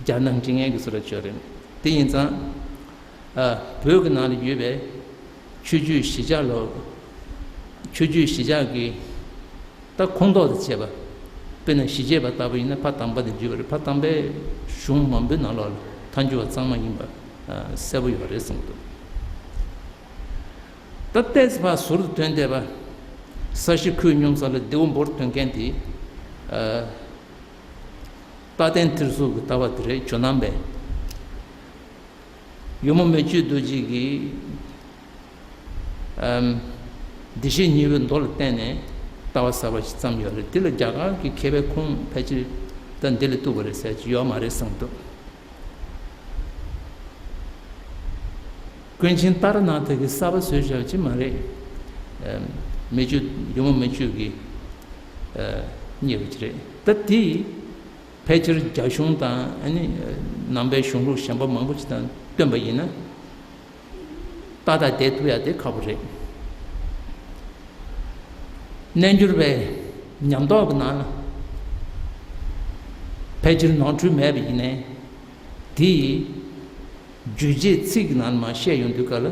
རྒྱལ་ནང་ཅི་ངན་གྱི་བཟོ་འདྲ་བྱས་རེད། དེ་ཡིན་ཙང་། ཨ། བོད་ཀྱི་ནང་ལ་ཡོད་པའི་ཆོས་བརྒྱུད་གཞིས་ཆགས་ལོ། ཆོས་བརྒྱུད་གཞིས་ཆགས་ཀྱི་ད་ཁོངས་གཏོགས་དང་བཅས་པ། དཔེར་ན་ཞི་བྱེད་པ་ལྟ་བུ་ཡིན་ན་ཕ་དམ་པ་དེ་བརྒྱུད་པ་རེད། ཕ་དམ་པའི་གཞུང་མང་པོའི་ནང་ལོགས་ལ་ཐལ་འགྱུར་བ་གཙང་མ་ཡིན་པ་ གསལ་པོ་ཡོད་རེད་གསུངས་འདུག་ད་ལྟས་ཕར་ཟུར་དུ་ཐོན་བསྡད་པ། ས་གཞི་ཁོད་སྙོམས་ས་ལ་རྡེའུ་འབུར་ཐོན་མཁན་དེ། རྟ་སྟན་ཐེར་ཟུག་གི་ལྟ་བ་དེ་རེད། ཇོ་ནང་པའི་ཡུ་མོ་མེ་མཆོད་རྡོ་རྗེ་གིས། ཨམ། བདེ་གཤེགས་ཉི་འོད་མདོ་ལ་བརྟེན་ནས་ལྟ་བ་གསར་པ་ཞིག་བརྩམས་ཡོད་རེད། དེ་ལ་རྒྱ་གར་གྱི་མཁས་པའི་ཁོངས་ཕལ་ཆེར་ད་འདི་ལས་གཏུགས་པ་རེད་ཟེར་གྱི་ཡོད་མ་རེད་བསམ་འདུག་ཀུན་མཁྱེན་ཏཱ་ར་ནཱ་ཐ་གིས་གསར་པ་བཟོས་བཞག་ཅིག་མ་རེད། ཨམ། མེ་མཆོད་ཡུ་མོ་མེ་མཆོད་ཀྱིས། ཨ། གཉེར་བ་ཅིག་རེད། ད་དེ་ཕལ་ཆེར་རྒྱ་གཞུང་དང་ཨ་ནི་ནང་པའི་གཞུང་ལུགས་གཞན་པ་མང་པོ་ཅིག་དང་བསྟུན་པ་ཡིན་ན། ཏག་ཏག་བསྡད་ཐུབ་ཡ་དེ་ཁག་པོ་རེད། རྣལ་འབྱོར་པའི་ཉམས་རྟོགས་ཀྱི་ནང་ལ་ཕལ་ཆེར་ནོར་འཁྲུལ་མེད་པ་ཡིན་ནའི། དེ་ཡི་རྒྱུད་བྱེད་ཚིག་གི་ནང་ལ་མར་བཤད་ཡོང་དུས་སྐབས་ལ།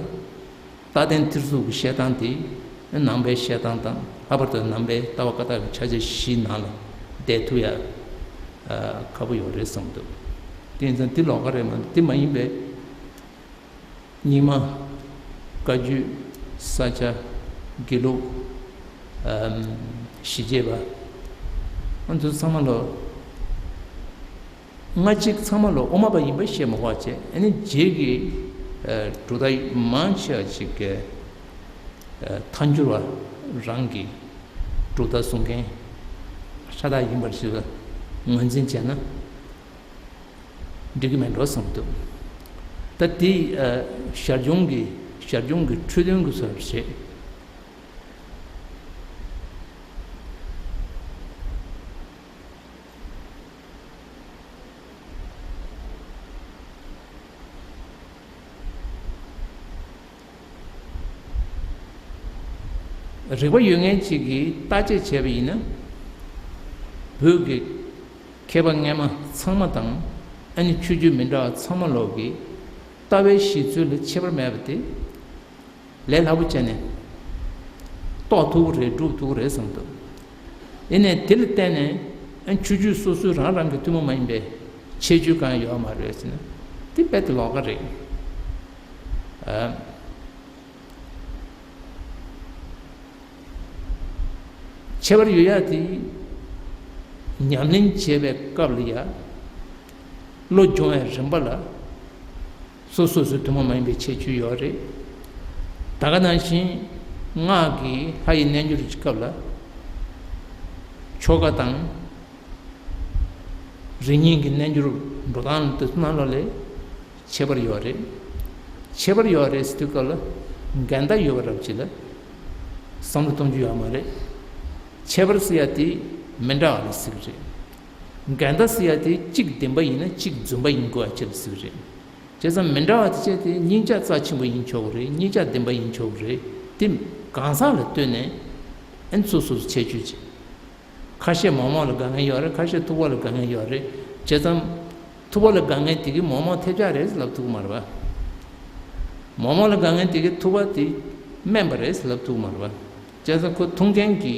རྟ་སྟན་ཐེར་ཟུག་གི་བཤད་སྟངས་དེ་ནང་པའི་བཤད་སྟངས་དང་། ལྷག་པར་དུ་ནང་པའི་ལྟ་བ་བཀའ་རྟགས་ཀྱི་ཕྱག་རྒྱ་བཞིའི་ནང་ལ་བསྡད་ཐུབ་ཡ་ཁག་པོ་ཡོད་རེད་བསམ་འདུག་དེ་ཡིན་ཙང་དེ་ལོགས་ཀ་རེད་མ་གཏོགས་དེ་མ་ཡིན་པའི། རྙིང་མ། བཀའ་བརྒྱུད། ས་སྐྱ། དགེ་ལུགས། ཨམ། ཞི་བྱེད་པ། ང་ཚོ་ཚང་མ་ལོ། སྔ་ཕྱི་ཚང་མ་ལོ་དབུ་མ་པ་ཡིན་པ་བཤད་མ་དགོས་བྱས། ཨ་ནི་རྗེས་ཀྱི། ཨ། གྲུབ་མཐའ་མང་ཆེ་བ་ཅིག་གི། ཨ། ཐལ་འགྱུར་བ་རང་གི་གྲུབ་མཐའ་གསུང་མཁན་ཤ་སྟག་ཡིན་པར་ཞིག་ལ་ངོས་འཛིན་བྱས་ན། འགྲིག་གི་མེད་འགྲོ་བསམ་འདུག་ད་དེ། ཨ། ཞར་བྱུང་གི་ཞར་བྱུང་གི་འཕྲོས་དོན་གྱི་བཟོ་འདྲ་ཞིག་རིག་པ་ཡོད་མཁན་ཅིག་གིས་བརྟག་དཔྱད་བྱས་པ་ཡིན་ན། བོད་ཀྱི་མཁས་པ་སྔ་མ་ཚང་མ་དང་། ཨ་ནི་ཆོས་བརྒྱུད་མི་འདྲ་བ་ཚང་མ་ལོག་གི་ལྟ་བའི་གཞི་རྩོལ་ལ་ཁྱད་པར་མེད་པ་དེ་ལས་སླ་པོ་བྱས་ནས་རྟོགས་ཐུབ་ཀྱི་རེད། སྒྲུབ་ཐུབ་ཀྱི་རེད་བསམ་འདུག་ཡིན་ནའི་དེ་ལ་བརྟེན་ནས། ཨ། ཆོས་བརྒྱུད་སོ་སོའི་རང་རང་གི་ཐུན་མོང་མ་ཡིན་པའི་ཁྱད་ཆོས་གང་ཡང་ཡོད་མ་རེད་ཟེར་ན། དེ་རྦད་དེ་ལོགས་ཀ་རེད། ཨ། ཁྱད་པར་ཡོད་ཡ་དེ་ཉམས་ལེན་བྱེད་པའི་སྐབས་ལ་ཡ། བློ་སྦྱོང་བའི་རིམ་པ་ལ་སོ་སོ་སོའི་ཐུན་མོང་མ་ཡིན་པའི་ཁྱད་ཆོས་ཡོད་རེད། ད་ག་ནང་བཞིན་སྔགས་ཀྱི་ལྷ་ཡི་རྣལ་འབྱོར་གྱི་སྐབས་ལ་ཆོ་ག་དང་། རིག་གཉིས་ཀྱི་རྣལ་འབྱོར་འགྲོ་སྟངས་དེ་ཚོ་ནང་ལོགས་ལ་ཁྱད་པར་ཡོད་རེད། ཁྱད་པར་ཡོད་རེད་ཟེར་དུས་སྐབས་ལ་འགལ་ཟླ་ཡོད་པ་རབ་ཅིག་ལ་བསམ་བློ་གཏོང་རྒྱུ་ཡོད་མ་རེད། ཁྱད་པར་ཟེར་ཡ་དེ་མི་འདྲ་བ་ལ་ཟེར་གི་རེད། འགལ་ཟླ་ཟེར་ཡ་དེ་གཅིག་བདེན་པ་ཡིན་ན་གཅིག་རྫུན་པ་ཡིན་དགོས་པ་ཅིག་ལ་ཟེར་གི་རེད། བྱས་ཙང་མི་འདྲ་བ་དེ་བྱས་ཏེ་གཉིས་ཆ་རྩ་ཆེན་པོ་ཡིན་ཆོག་གི་རེད། གཉིས་ཆ་བདེན་པ་ཡིན་ཆོག་གི་རེད། དེ་གང་ཟག་ལ་ལྟོས་ནས་ཨན་སོ་སོ་སོ་ཁྱད་ཆོས་ཅིག་ཁ་ཤས་མོག་མོག་ལ་དགའ་མཁན་ཡོད་རེད། ཁ་ཤས་ཐུག་པ་ལ་དགའ་མཁན་ཡོད་རེད། བྱས་ཙང་ཐུག་པ་ལ་དགའ་མཁན་དེ་གིས་མོག་མོག་ཐེབས་ཆག་རེད་ལབ་ཐུབ་ཀྱི་མ་རེད་པ། མོག་མོག་ལ་དགའ་མཁན་དེ་གིས་ཐུག་པ་དེ་སྨན་པ་རེད་ལབ་ཐུབ་ཀྱི་མ་རེད་པ། བྱས་ཙང་ཁོ་འཐུང་མཁན་གྱི་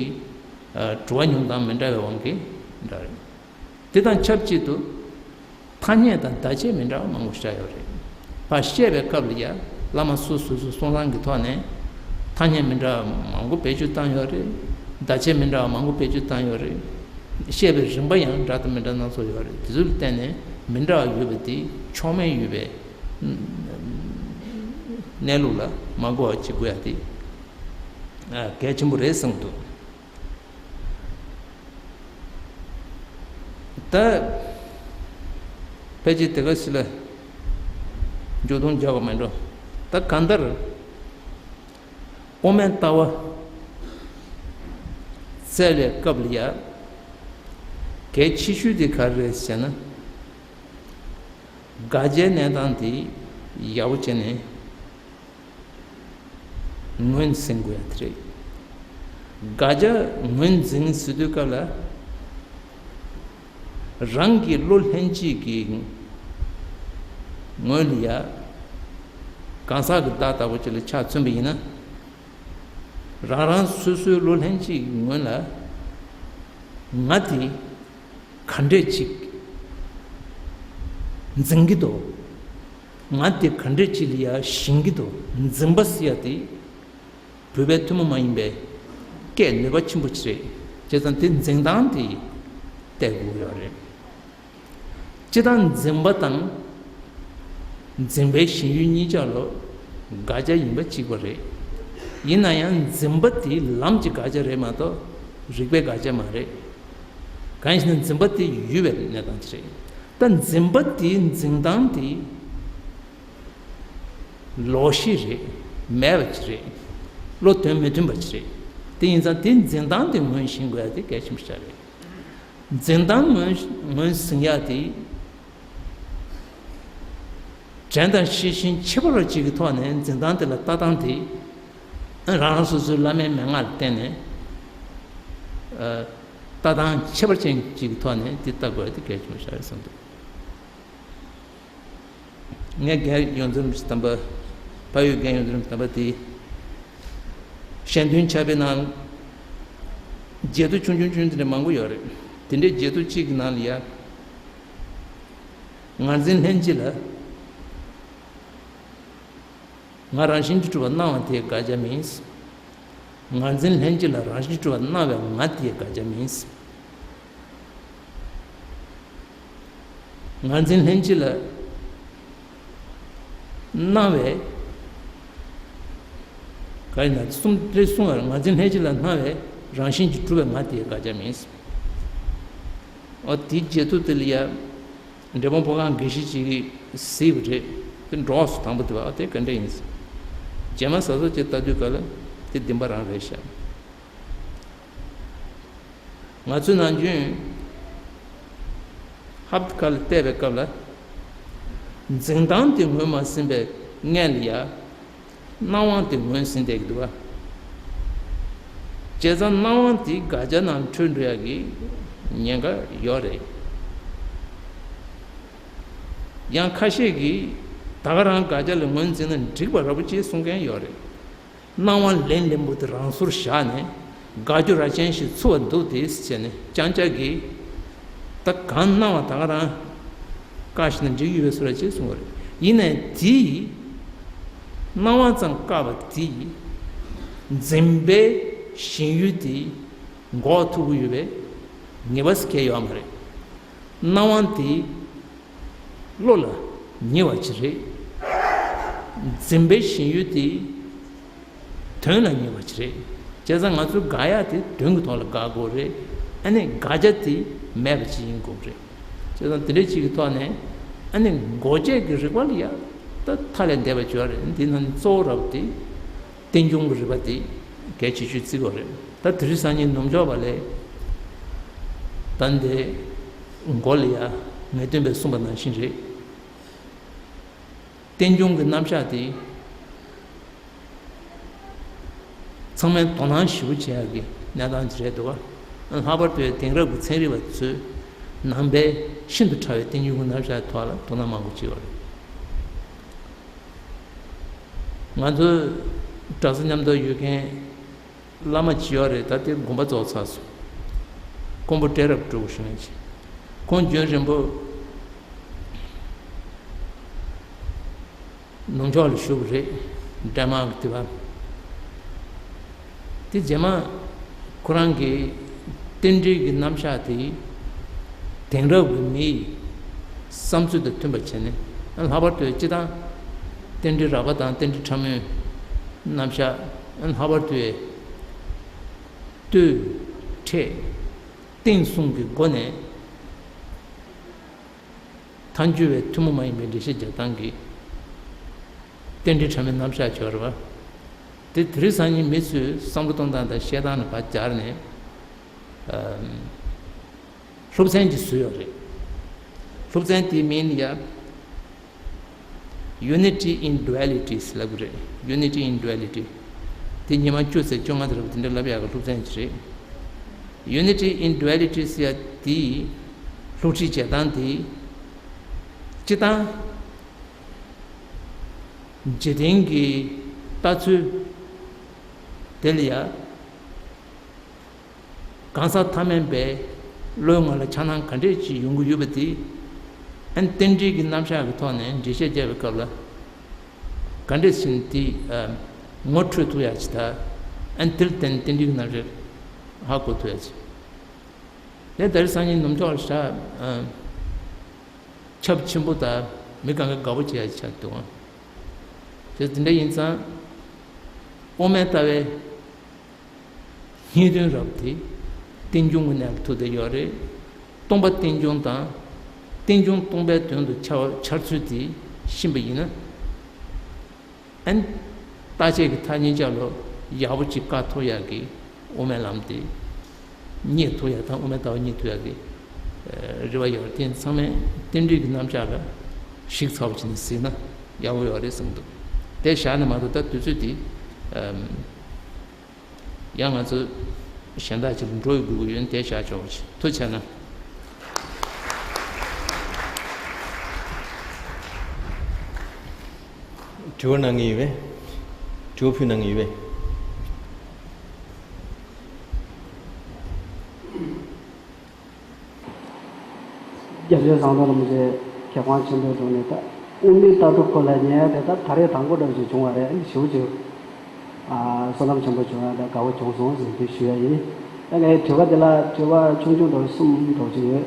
ཨ་བྲོ་བ་མྱོང་སྟངས་མི་འདྲ་བའི་དབང་གིས་འདྲ་རེད། དེ་དང་ཆབས་ཅིག་ཏུ། ཐ་སྙད་དང་བརྡ་ཆད་མི་འདྲ་བ་མང་པོ་ཞིག་ཡོད་རེད། ཕར་བཤད་པའི་སྐབས་ལ་ཡ་བླ་མ་སོ་སོ་སོའི་གསུང་རང་གི་ཐོག་ནས་ཐ་སྙད་མི་འདྲ་བ་མང་པོ་བེད་སྤྱོད་བཏང་ཡོད་རེད། བརྡ་ཆད་མི་འདྲ་བ་མང་པོ་བེད་སྤྱོད་བཏང་ཡོད་རེད། བཤད་པའི་རིམ་པ་ཡང་འདྲ་དང་མི་འདྲ་སྣ་ཚོགས་ཡོད་རེད། དེ་ཚོ་ལ་བརྟེན་ནས་མི་འདྲ་བ་ཡོད་པ་དེ་ཕྱོགས་མེད་ཡོད་པའི་གནས་ལུགས་ལ་མ་གོ་བ་བྱེད་དགོས་ཡ་དེ་གལ་ཆེན་པོ་རེད་བསམ་འདུག་ད་ཕལ་ཆེར་དེ་ག་ཞིག་ལ་འཇོག་སྡོམ་རྒྱག་པ་མེད་འགྲོ། ད་གང་ལྟར་དབུ་མའི་ལྟ་བ་བཙལ་བའི་སྐབས་ལ་ཡ་གལ་ཆེ་ཤོས་དེ་ག་རེ་རེད་ཟེར་ན། དགག་བྱའི་གནས་སྟངས་དེ་ཡག་པོ་བྱས་ནས་ངོས་འཛིན་དགོས་ཡ་དེ་རེད། དགག་བྱ་ངོས་འཛིན་ཟེར་དུས་སྐབས་ལ། རང་གི་བློ་ལྷན་སྐྱེས་ཀྱི་ངོས་ལ་ཡ་གང་ཟག་གི་བདག་ལྟ་བུ་ཅིག་ལ་ཆ་མཚོན་པ་ཡིན་ན། རང་རང་སོ་སོའི་བློ་ལྷན་སྐྱེས་ཀྱི་ངོས་ལ་ང་དེ་ག་འདྲས་ཅིག་འཛིན་གྱི་འདུག་ང་དེ་ག་འདྲས་ཅིག་ལ་ཡ་ཞེན་གྱི་འདུག་འཛིན་པ་ཟེར་ཡ་དེ་བོད་པའི་ཐུན་མོང་མ་ཡིན་པའི་སྐད་ནུས་པ་ཆེན་པོ་ཅིག་རེད། བྱས་ཙང་དེ་འཛིན་སྟངས་དེ་བལྟ་དགོས་ཡོད་རེད། སྤྱིར་བཏང་འཛིན་པ་དང་འཛིན་པའི་ཞེན་ཡུལ་གཉིས་ཆ་ལོ་དགག་བྱ་ཡིན་པ་གཅིག་པ་རེད། ཡིན་ན་ཡང་འཛིན་པ་དེ་ལམ་གྱི་དགག་བྱ་རེད་མ་གཏོགས་རིགས་པའི་དགག་བྱ་མ་རེད། གང་ཡིན་ཟེར་ན་འཛིན་པ་དེ་ཡུལ་བའི་གནས་སྟངས་ཅིག་རེད། ད་འཛིན་པ་དེའི་འཛིན་སྟངས་དེ་ལོག་ཤེས་རེད། མེད་པ་ཅིག་རེད། བློ་དོན་མི་མཐུན་པ་ཅིག་རེད། དེ་ཡིན་ཙང་དེའི་འཛིན་སྟངས་དེ་ངོས་ཤེས་དགོས་ཡ་དེ་གལ་ཆེན་པོ་ཞིག་རེད། འཛིན་སྟངས་ངོས་ངོས་ཟིན་ཡ་དེ་དྲན་དང་ཤེས་བཞིན་ཁྱད་པར་བ་གཅིག་གི་ཐོག་ནས་འཛིན་སྟངས་དེ་ལ་ལྟ་སྟངས་དེ་རང་རང་སོ་སོའི་བླ་མའི་མན་ངག་ལ་བརྟེན་ནས་ལྟ་སྟངས་ཁྱད་པར་ཅན་གཅིག་གི་ཐོག་ནས་དེ་ལྟ་དགོས་ཡ་དེ་གལ་ཆེན་པོ་ཞིག་རེད་བསམ་འདུག་ངས་རྒན་ཡོངས་འཛིན་རིན་པོ་ཆེ་དམ་པ། ཕ་ཡུལ་རྒན་ཡོངས་འཛིན་རིན་པོ་ཆེ་དམ་པ་དེའི་ཞལ་འདོན་ཕྱག་དཔེའི་ནང་བརྗེད་ཐོ་ཆུང་ཆུང་ཆུང་དེ་འདྲ་མང་པོ་ཡོད་རེད། དེ་འདྲའི་བརྗེད་ཐོ་གཅིག་གི་ནང་ལ་ཡ། ངར་འཛིན་ལྷན་སྐྱེས་ལ། ང་རང་བཞིན་གྱིས་གྲུབ་པ་སྣང་བ་དེའི་དགག་བྱ་མིན། ངར་འཛིན་ལྷན་སྐྱེས་ལ་རང་བཞིན་གྱིས་གྲུབ་པ་སྣང་བའི་ང་དེའི་དགག་བྱ་མིན། ངར་འཛིན་ལྷན་སྐྱེས་ལ་སྣང་བའི། ག་ཡིན་ན་གསུམ་རེ་གསུང་བར་ངར་འཛིན་ལྷན་སྐྱེས་ལ་སྣང་བའི་རང་བཞིན་གྱིས་གྲུབ་པའི་ང་དེའི་དགག་བྱ་མིན། འོ་དེའི་བརྗེད་ཐོ་དེ་ལ་ཡ། འབྲས་སྤུངས་ཕོ་བྲང་དགེ་བཤེས་ཅིག་གིས་གཟིགས་པ་རེད། དེ་འགྲོ་བ་སུ་དང་པོ་དེ་བ་དེ་ག་འདྲ་ཡིན། རྗེས་མ་གཟབ་གཟབ་བྱས་ལྟ་དུས་ག་ལ་དེ་བདེན་པ་རང་རེད་ཤག་ང་ཚོའི་ནམ་རྒྱུན་ཧབ་ཁ་ལ་བལྟས་པའི་སྐབས་ལ། འཛིན་སྟངས་དེ་ངོས་མ་ཟིན་པའི་སྔོན་ལ་ཡ། སྣང་བ་དེ་ངོས་ཟིན་བསྡད་ཀྱི་འདུག་བ། བྱས་ཙང་སྣང་བ་དེ་དགག་བྱ་ནང་འཁྲུལ་འགྲོ་ཡ་གི་ཉེན་ཁ་ཡོད་རེད། ཡང་ཁ་ཤས་ཀྱིས་ད་ག་རང་དགག་བྱ་ལ་ངོས་འཛིན་ན་འགྲིག་པ་འདྲ་པོ་ཅིག་གསུང་མཁན་ཡོད་རེད། སྣང་བ་ལན་ལེན་པོ་དེ་རང་སོར་བཞག་ནས་དགག་རྒྱུ་ར་ཅན་ཞིག་ཚུགས་པ་འདུག་དེ་ཟེར་ནས་རྐྱང་རྐྱང་གིས་ད་གང་སྣང་བ་ད་ག་རང་བཀག་ཤེས་ན་འགྲིག་ཡོད་པའི་བཟོ་འདྲ་ཅིག་གསུང་བ་རེད། ཡིན་ནའི་དེས་སྣང་བ་ཙམ་བཀག་པ་དེས་འཛིན་པའི་ཞེན་ཡུལ་དེ་འགོག་ཐུབ་ཀྱི་ཡོད་པའི་ངེས་པ་ཟེར་མཁན་ཡོད་མ་རེད། སྣང་བ་དེ་བློ་ལ་ཉེ་བ་ཅིག་རེད། འཛིན་པའི་ཞེན་ཡུལ་དེ་དོན་ལ་ཉེ་བ་ཅིག་རེད། བྱས་ཙང་ང་ཚོས་དགག་ཡག་དེ་དོན་གྱི་ཐོག་ལ་དགག་དགོས་རེད། ཨ་ནི་དགག་བྱ་དེ་མེད་པ་ཅིག་ཡིན་དགོས་རེད། བྱས་ཙང་དེ་འདྲ་ཅིག་གི་ཐོག་ནས་ཨ་ནི་འགོག་བྱེད་ཀྱི་རིགས་པ་ལ་ཡ་ད་མཐའ་ལས་འདས་པ་ཅིག་ཡོད་རེད། འདི་ནང་ནས་གཙོ་བོ་རབ་དེ། རྟེན་འབྱུང་གི་རིགས་པ་དེ་གལ་ཆེ་ཤོས་བརྩི་དགོས་རེད། ད་དེ་རིང་སང་ཉིན་ནུབ་ཕྱོགས་པ་ལས་ད་འདི་མགོ་ལ་ཡ་ངེས་སྟོན་པས་གསུངས་པ་ནང་བཞིན་རེད། རྟེན་འབྱུང་གི་རྣམ་གཞག་དེ་ཚང་མས་དོ་སྣང་ཞེ་པོ་བྱེད་ཡག་གི་གནས་སྟངས་ཅིག་རེད་འདུག་བ། ལྷག་པར་དུ་དེང་རབས་ཀྱི་ཚན་རིག་པ་ཚོས་ནང་པའི་ཤིན་ཏུ་ཕྲ་བའི་རྟེན་འབྱུང་གི་རྣམ་གཞག་ཐོག་ལ་དོ་སྣང་མང་པོ་བྱེད་པ་རེད། ང་ཚོ་གྲྭ་ས་མཉམ་དུ་ཡོད་མཁན་བླ་མ་ཅིག་ཡོད་རེད། ད་དེ་དགོངས་པ་རྫོགས་ཚར་སོང་། ཀོང་པོ་བཀྲས་རབ་སྤྲུལ་སྐུ་ཞུ་མཁན་ཅིག་ཁོང་རྒྱུན་རིང་པོ་ནུབ་ཕྱོགས་ལ་བཞུགས་པ་རེད། ཌེན་མཱག་གི་དུས་བབ། དེ་རྗེས་མ་ཁོ་རང་གི་རྟེན་འབྲེལ་གྱི་རྣམ་གཞག་དེ་དེང་རབས་ཀྱི་མིའི་བསམ་ཚུལ་དང་མཐུན་པ་བྱས་ནས། ལྷག་པར་དུ་སྤྱི་བཏང་རྟེན་འབྲེལ་རགས་པ་དང་རྟེན་འབྲེལ་ཕྲ་མོའི་རྣམ་གཞག་ལྷག་པར་དུ་ལྟོས། འཕྲད། བསྟན་གསུམ་གྱི་སྒོ་ནས་ཐལ་འགྱུར་བའི་ཐུན་མོང་མ་ཡིན་པའི་འགྲེལ་བཤད་རྒྱག་སྟངས་ཀྱི་རྟེན་འབྲེལ་ཕྲ་མོའི་རྣམ་གཞག་ཅིག་ཡོད་རེད་པ། དེ་དེ་རིང་སང་ཉིན་མི་ཚོས་བསམ་བློ་གཏོང་སྟངས་དང་བཤད་སྟངས་ལ་ཕར་སྦྱར་ནས། ཨམ། སློབ་ཚན་ཅིག་བཟོས་ཡོད་རེད། སློབ་ཚན་དེའི་མིང་ཡ། Unity in Dualities ལབ་གི་རེད། Unity in Duality དེ་ཉི་མ་བཅུ་ཚེ་བཅོ་ལྔ་དེ་རེད་པ། དེ་འདྲ་ལབ་ཡག་གི་སློབ་ཚན་ཅིག་རེད། Unity in Dualities ཡ་དེའི་སློབ་ཁྲིད་བྱེད་སྟངས་དེ། སྤྱིར་བཏང་འཇིག་རྟེན་གྱི་ལྟ་ཚུལ་དེ་ལ་ཡ། གང་ཟག་ཐ་མལ་པའི་བློའི་ངོས་ལ་འཆར་སྣང་ག་འདྲས་ཅིག་ཡོང་གི་ཡོད་པ་དེ། ཨན་རྟེན་འབྲེལ་གྱི་རྣམ་གཞག་གི་ཐོག་ནས་འགྲེལ་བཤད་རྒྱབ་པའི་སྐབས་ལ། ག་འདྲས་ཟེར་ན་དེ་ངོ་འཕྲོད་ཐུབ་ཡ་ཅིག་དང་། ཨན་དེ་ལ་བརྟེན་རྟེན་འབྲེལ་གྱི་རྣམ་གཞག་ཧ་གོ་ཐུབ་ཡ་ཅིག་དེ་ད་རེས་སང་ཉིན་ནུབ་ཕྱོགས་ལ་ཤ་ཁྱབ་ཆེན་པོ་དང་མི་གང་ག་དགའ་པོ་བྱེད་ཡ་ཅིག་ཆགས་འདུག་དེ་འདྲ་ཡིན་ཙང་དབུ་མའི་ལྟ་བའི་སྙིང་དོན་རབ་དེ་རྟེན་འབྱུང་གི་གནས་ལ་ཐུག་བསྡད་ཡོད་རེད། སྟོང་པ་རྟེན་འབྱུང་དང་། རྟེན་འབྱུང་སྟོང་པའི་དོན་དུ་འཆར་འཆར་ཚུལ་དེ་ཤེས་པ་ཡིན་ན། ཨན། བརྟག་དཔྱད་ཀྱི་ཐག་ཉེ་ཆ་ལ་ཡག་པོ་ཅིག་བཀག་ཐུབ་ཡག་གི་དབུ་མའི་ལམ་དེ་རྙེད་ཐུབ་ཡག་དང་། དབུ་མའི་ལྟ་བ་རྙེད་ཐུབ་ཡག་གི་རེ་བ་ཡོད་རེད། དེ་ཚང་མས་རྟེན་འབྲེལ་གྱི་རྣམ་གཞག་ལ་གཞིགས་ཚར་བ་བྱས་ནས་གཟིགས་ན་ཡག་པོ་ཡོད་རེད་བསམ་འདུག་དེ་བཞག་ནས་མ་གཏོགས། ད་དུས་ཚོད་དེ་ཡང་ང་ཚོ་གཞན་དག་ཅིག་ལ་འགྲོ་ཡི་དགོས་ཀྱི་ཡོད། དེ་བཞག་ཆོག་པ་ཞིག་ཐུགས་རྗེ་གནང་། དྲི་བ་གནང་གི་ཡོད་པས། དྲི་བ་ཕུལ་གནང་གི་ཡོད་པས། རྒྱལ་སྲས་ཟམ་གདོང་རིན་པོ་ཆེ་མཁས་དབང་ཆེན་པོའི་ཐོག་ནས། ད་དབུ་མའི་ལྟ་གྲུབ་སྐོར་ལ་ཉན་ཡ་དེ་ད་ད་རེས་དང་པོ་འདྲ་ཞིག་བྱུང་བ་རེད། ཨ་ནི་ཞེ་པོ་ཅིག་ཨ་བསོད་ནམས་ཆེན་པོ་བྱུང་ཡ་དང་དགའ་བོ་བྱུང་སོང་ཟེར་དེ་ཞུ་ཡ་ཡིན། ད་ངའི་དྲི་བ་དེ་ལ་དྲི་བ་ཆུང་ཆུང་འདྲ་བོ་གསུམ་འདྲ་བོ་ཅིག་ཡོད།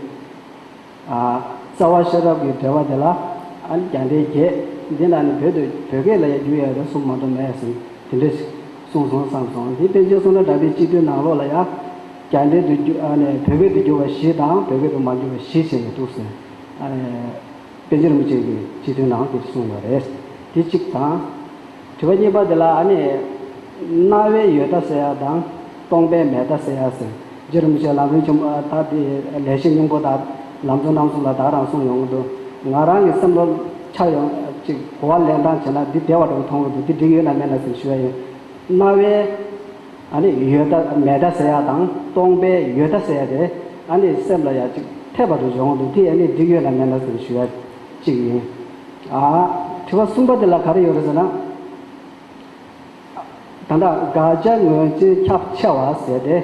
ཨ། རྩ་བ་ཤེས་རབ་ཀྱི་འགྲེལ་པ་དེ་ལ། ཨ་ནི་རྒྱ་འགྲེལ་བརྒྱད་འདི་ནང་ནས་བོད་དུ་བོད་སྐད་ལ་ཡང་བསྒྱུར་ཡ་དེ་གསུམ་མ་གཏོགས་མེད་ཟེར་དེ་འདྲ་ཞིག་གསུངས་སོང་བསམ་སོང་། འདི་པཎ་ཆེན་བསོད་ནམས་གྲགས་པའི་སྤྱི་དོན་ནང་ལོགས་ལ་ཡང་རྒྱ་འགྲེལ་དུ་བསྒྱུར། ཨ་ནི་བོད་སྐད་དུ་བསྒྱུར་བ་བཞི་དང་བོད་སྐད་དུ་མ་བསྒྱུར་བ་བཞི་བྱས་ནས་འདུག་ཟེར། ཨ་ནི་པཎ་ཆེན་རིན་པོ་ཆེ་གི་སྤྱི་དོན་ནང་དེ་གསུངས་ཡོད་རེད། དེ་གཅིག་དང་། དྲི་བ་གཉིས་པ་དེ་ལ། ཨ་ནི་སྣང་བས་ཡོད་ལྟ་ཟེར་ཡ་དང་སྟོང་པས་མེད་ལྟ་ཟེར་ཡ་ཟེར། རྗེ་རིན་པོ་ཆེ་ལམ་རིམ་ཆེན་མོ་ད་དེ་ལེགས་བཤད་སྙིང་པོ་དང་ལམ་གཙོ་རྣམ་གསུམ་ལ་ད་ག་རང་གསུངས་ཡོང་གི་འདུག་ང་རང་གི་སེམས་ལ་འཆར་ཡོང་ཅིག་གོ་བ་ལེན་སྟངས་བྱས་ན་འདི་བདེ་བ་འདྲ་བོ་མཐོང་གི་འདུག་འདི་འགྲིག་ཡོད་ན་མེད་ན་ཟེར་ཞུ་ཡ་ཡིན། སྣང་བས། ཨ་ནི་ཡོད་ལྟ་མེད་ལྟ་ཟེར་ཡ་དང་སྟོང་པས་ཡོད་ལྟ་ཟེར་ཡ་དེ། ཨ་ནི་སེམས་ལ་ཡ་ཅིག་འཐད་པ་འདྲ་བོ་ཡོང་གི་འདུག་དེ་ཨ་ནི་འགྲིག་ཡོད་ན་མེད་ན་ཟེར་ཞུ་ཡ་གཅིག་ཡིན། ཨ། དྲི་བ་གསུམ་པ་དེ་ལ་ག་རེ་ཡོད་རེད་ཟེར་ན། ད་ལྟ་དགག་བྱ་ངོས་འཛིན་ཁྱབ་ཆེ་བ་ཟེར་ཏེ།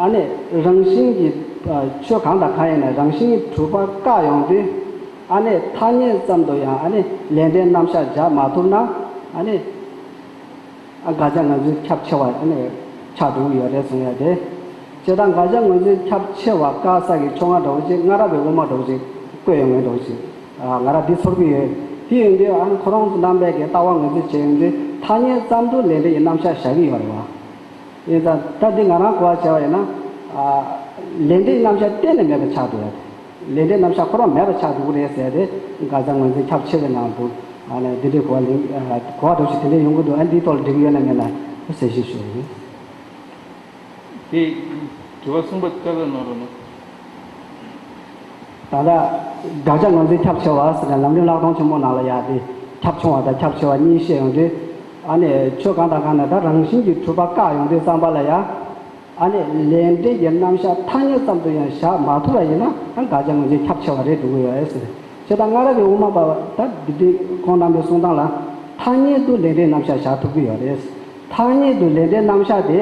ཨ་ནི་རང་བཞིན་གྱིས། ཆོས་གང་དང་གང་ཡིན་ན་རང་བཞིན་གྱིས་གྲུབ་པ་བཀག་ཡོང་དུས། ཨ་ནི་ཐ་སྙད་ཙམ་དུ་ཡང་ཨ་ནི་ལས་འབྲས་རྣམ་གཞག་སྦྱར་མ་ཐུབ་ན། ཨ་ནི་ཨ་དགག་བྱ་ངོས་འཛིན་ཁྱབ་ཆེ་བ་ཨ་ནི་ཆགས་འགྲོ་གི་ཡོད་རེད་གསུང་ཡ་དེ། བྱས་ཙང་དགག་བྱ་ངོས་འཛིན་ཁྱབ་ཆེ་བ་བཀག་ས་གི་ཕྱོགས་སྔ་འདྲ་བོ་ཅིག་སྔ་རབས་པའི་དབུ་མ་འདྲ་བོ་ཅིག་བཀོད་ཡོང་མཁན་འདྲ་བོ་ཅིག་ང་རང་འདི་ཚོར་གི་ཡོད། དེ་ཡིན་དུས་ཨ་ནི་ཁོ་རང་ཚོ་རྣམ་པས་ཀྱི་ལྟ་བ་ངོས་འཛིན་བྱེད་ཡོང་དུས་ཐ་སྙད་ཙམ་དུ་ལས་འབྲས་ཀྱི་རྣམ་གཞག་བཞག་གི་ཡོད་རེད་བ། ཡིན་ཙང་ད་འདི་ང་རང་གོ་བ་བྱས་པ་ཡིན་ན། ཨ། ལས་འབྲས་རྣམ་གཞག་གཏན་ནས་མེད་པ་ཆགས་འདུག་ཡ། ལས་འབྲས་རྣམ་གཞག་ཁོ་རང་མེད་པ་ཆགས་འདུག་རེད་ཟེར་ཏེ་དགག་བྱ་ངོས་འཛིན་ཁྱབ་ཆེ་བའི་ནང་དུ། ཨ་ནི་འདི་འདྲའི་གོ་བ་ལེན། ཨ། གོ་བ་འདྲ་ཞིག་དེ་འདྲ་ཡོང་གི་འདུག་ཨ། འདིའི་ཐོག་ལ་འགྲིག་གི་ཡོད་ན་མེད་ན་གསལ་བཤད་ཞུ་ཡ་ཡིན། དེ་དྲི་བ་གསུམ་པ་བསྐྱར་ཟློས་གནང་རོགས་གནང་། ད་ལྟ་དགག་བྱ་ངོས་འཛིན་ཁྱབ་ཆེ་བ་ཟེར་ནས་ལམ་རིམ་བཀླག་སྟངས་ཆེན་མོ་ནང་ལ་ཡ་དེ་ཁྱབ་ཆུང་བ་དང་ཁྱབ་ཆེ་བ་གཉིས་བཤད་ཡོང་དུས། ཨ་ནི་ཆོས་གང་དང་གང་ན་ད་རང་བཞིན་གྱིས་གྲུབ་པ་བཀག་ཡོང་དུས་ཙམ་པ་ལ་ཡ། ཨ་ནི་ལས་འབྲས་ཀྱི་རྣམ་གཞག་ཐ་སྙད་ཙམ་དུ་ཡང་བཞག་མ་ཐུབ་པ་ཡིན་ན། ཨ། དགག་བྱ་ངོས་འཛིན་ཁྱབ་ཆེ་བ་རེད་འགྲོ་གི་ཡོད་ཟེར། བྱས་ཙང་སྔ་རབས་ཀྱི་དབུ་མ་པ་ད་འདི་འདྲའི་ཁོང་རྣམ་པའི་གསུང་སྟངས་ལ་ཐ་སྙད་དུ་ལས་འབྲས་རྣམ་གཞག་བཞག་ཐུབ་ཀྱི་ཡོད་རེད། ཐ་སྙད་དུ་ལས་འབྲས་རྣམ་གཞག་དེ་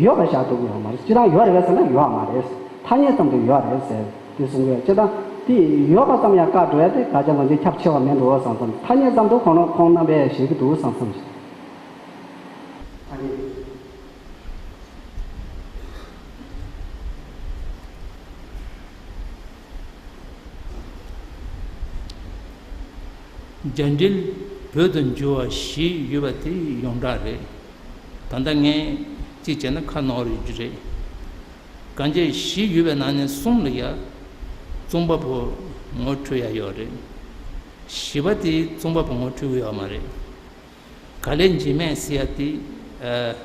ཡོད་པ་བཞག་ཐུབ་ཀྱི་ཡོད་མ་རེད། སྤྱིར་བཏང་ཡོད་རེད་པས་ཟེར་ན་ཡོད་མ་རེད། ཐ་སྙད་ཙམ་དུ་ཡོད་རེད་ཟེར་དེ་གསུང་གི་ཡོད། བྱས་ཙང་དེ་ཡོད་པ་ཙམ་ཡང་བཀག་འགྲོ་ཡ་དེ་དགག་བྱ་ངོས་འཛིན་ཁྱབ་ཆེ་བ་མིན་འགྲོ་བསམ་བསམ། ཐ་སྙད་ཙམ་དུ་ཁོང་རང་ཁོང་རྣམ་པས་བཤད་ཀྱི་འདུག་བསམ་བསམ་ཞིག་ཨ་ནི། རྒྱ་འགྲེལ་བོད་དུ་འགྱུར་བ་བཞི་ཡོད་པ་དེ་ཡོངས་གྲགས་རེད། ད་ལྟ་ངས་གཅིག་བྱས་ན་ཁ་ནོར་ཡོད་རྒྱུ་རེད། གང་ཅི་བཞི་ཡོད་པའི་ནང་ནས་གསུམ་ལ་ཡ་རྩོམ་པ་པོ་ངོ་འཕྲོད་ཡ་ཡོད་རེད། བཞི་པ་དེ་རྩོམ་པ་པོ་ངོ་འཕྲོད་ཀྱི་ཡོད་མ་རེད། ག་ལེར་འབྱེད་མེད་ཟེར་ཡ་དེ། ཨ།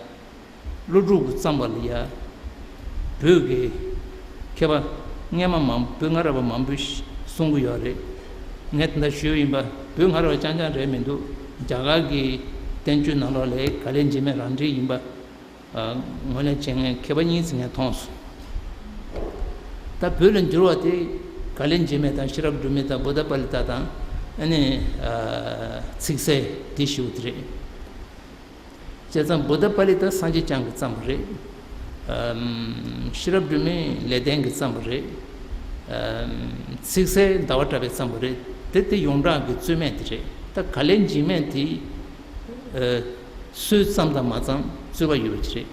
ཀླུ་སྒྲུབ་ཀྱིས་བརྩམས་པ་ལ་ཡ། བོད་ཀྱི་མཁས་པ་སྔས་མ་མང་། བོད་སྔ་རབས་པ་མང་པོས་གསུང་གི་ཡོད་རེད། ངས་དེ་འདྲ་ཞུས་པ་ཡིན་པ། བོད་སྔ་རབས་པ་རྐྱང་རྐྱང་རེད་མི་འདུག་རྒྱ་གར་གྱི་བསྟན་བཅོས་ནང་ལོགས་ལ་ག་ལེར་འབྱེད་མེད་རང་འགྲེལ་ཡིན་པ། ཨ། ངོས་ལེན་བྱེད་མཁན་མཁས་པ་གཉིས་ཙམ་ངས་མཐོང་སོང་། ད་བོད་ལ་འགྱུར་བ་དེ་ག་ལེར་འབྱེད་མེད་དང་ཤེས་རབ་སྒྲོན་མེ་དང་བུདྡྷ་པཱ་ལི་ཏ་དང་། ཨ་ནི། ཨ། ཚིག་གསལ་དེ་ཞུ་དེ་རེད། བྱས་ཙང་བུདྡྷ་པཱ་ལི་ཏ་སངས་རྒྱས་བསྐྱངས་ཀྱིས་བརྩམས་པ་རེད། ཨ། ཤེས་རབ་སྒྲོན་མེ་ལེགས་ལྡན་གྱིས་བརྩམས་པ་རེད། ཚིག་གསལ་ཟླ་བ་གྲགས་པས་བརྩམས་པ་རེད། དེ་དེ་ཡོངས་གྲགས་ཀྱི་རྩོད་མེད་དེ་རེད། ད་ག་ལེར་འཇིགས་མེད་དེ་སྲོལ་ཙམ་དང་མ་ཙམ་རྩོད་པ་ཡོད་པ་ཅིག་རེད།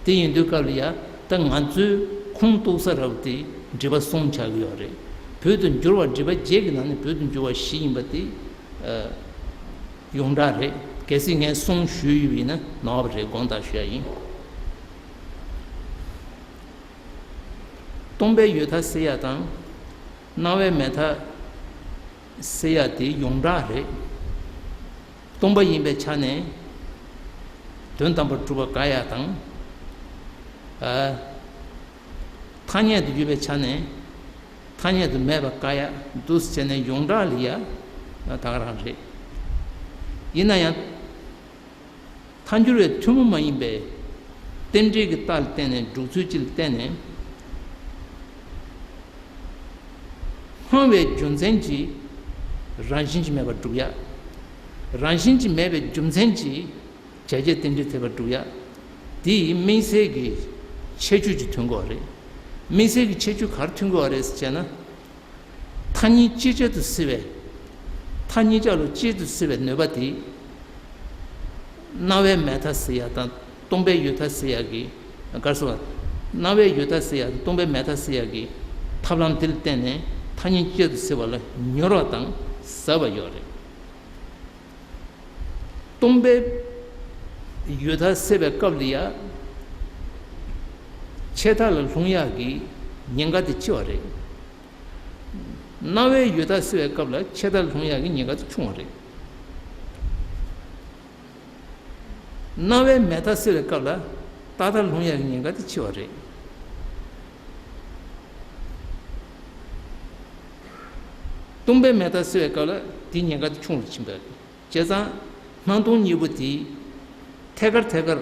དེ་ཡིན་དུས་སྐབས་ལ་ཡ། ད་ང་ཚོའི་ཁུངས་གཏུགས་ས་ར་བ་དེ་འགྲེལ་པ་གསུམ་ཆགས་ཀྱི་ཡོད་རེད། བོད་དུ་འགྱུར་བ། འགྲེལ་པ་བརྒྱད་ཀྱི་ནང་ནས་བོད་དུ་འགྱུར་བ་བཞི་ཡིན་པ་དེ་ཡོངས་གྲགས་རེད། གལ་སྲིད་ངས་གསུམ་ཞུས་ཡོད་པ་ཡིན་ན་ནོར་བ་རེད། དགོངས་དག་ཞུ་ཡ་ཡིན། སྟོང་པའི་ཡོད་མཐའ་སེལ་ཡ་དང་། སྣང་བའི་མེད་མཐའ་སེལ་ཡ་དེ་ཡོངས་གྲགས་རེད། སྟོང་པ་ཡིན་པའི་ཆ་ནས་དོན་དམ་པར་གྲུབ་པ་དགག་ཡ་དང་། ཨ། ཐ་སྙད་དུ་ཡོད་པའི་ཆ་ནས་ཐ་སྙད་དུ་མེད་པ་དགག་ཡ་འདུག་སེ་བྱས་ནས་ཡོངས་གྲགས་ལ་ཡ་ད་ག་རང་རེད། ཡིན་ན་ཡང་། ཐལ་འགྱུར་བའི་ཐུན་མོང་མ་ཡིན་པའི་རྟེན་འབྲེལ་གྱི་རྟགས་ལ་བརྟེན་ནས་སྒྲུབ་ཚུལ་གཅིག་ལ་བརྟེན་ནས། སྣང་བའི་རྒྱུ་མཚན་གྱིས་རང་བཞིན་གྱིས་མེད་པར་སྒྲུབ་ཡ། རང་བཞིན་གྱིས་མེད་པའི་རྒྱུ་མཚན་གྱིས་བྱ་བྱེད་རྟེན་འབྲེལ་འཐད་པར་སྒྲུབ་ཡ། དེ་ཡིས་དམིགས་བསལ་གྱི་ཁྱད་ཆོས་ཀྱི་མཐུན་དགོས་རེད། དམིགས་བསལ་གྱི་ཁྱད་ཆོས་ག་རེ་མཐུན་དགོས་རེད་ཟེར་བྱས་ན། མཐའ་གཉིས་གཅིག་ཅར་དུ་སེལ་བའི། མཐའ་གཉིས་ཆ་ལ་གཅིག་ཏུ་སེལ་བའི་ནུས་པ་དེ། སྣང་བའི་མེད་མཐའ་སེལ་ཡ་དང་སྟོང་པའི་ཡོད་མཐའ་སེལ་ཡ་གི། ག་རེ་ཟེར་བ། སྣང་བའི་ཡོད་མཐའ་སེལ་ཡ་དང་སྟོང་པའི་མེད་མཐའ་སེལ་ཡ་གི་ཐབས་ལམ་དེ་ལ་བརྟེན་ནས་མཐའ་གཉིས་གཅིག་ཏུ་སེལ་བ་ལ་མྱུར་བ་དང་ཟབ་པ་ཡོད་རེད། སྟོང་པའི་ཡོད་མཐའ་སེལ་བའི་སྐབས་ལ་ཡ། ཆད་མཐའ་ལ་ལྷུང་ཡག་གི་ཉེན་ཁ་དེ་ཆེ་བ་རེད། སྣང་བའི་ཡོད་མཐའ་སེལ་བའི་སྐབས་ལ་ཆད་མཐའ་ལ་ལྷུང་ཡག་གི་ཉེན་ཁ་དེ་ཆུང་བ་རེད། སྣང་བའི་མེད་མཐའ་སེལ་བའི་སྐབས་ལ་རྟག་མཐའ་ལ་ལྷུང་ཡག་གི་ཉེན་ཁ་དེ་ཆེ་བ་རེད། སྟོང་པའི་མེད་མཐའ་སེལ་བའི་སྐབས་ལ་དེའི་ཉེན་ཁ་དེ་ཆུང་རུ་ཕྱིན་པ་རེད། བྱས་ཙང་སྣང་སྟོང་གཉིས་པོ་དེ་ཐད་ཀར་ཐད་ཀར་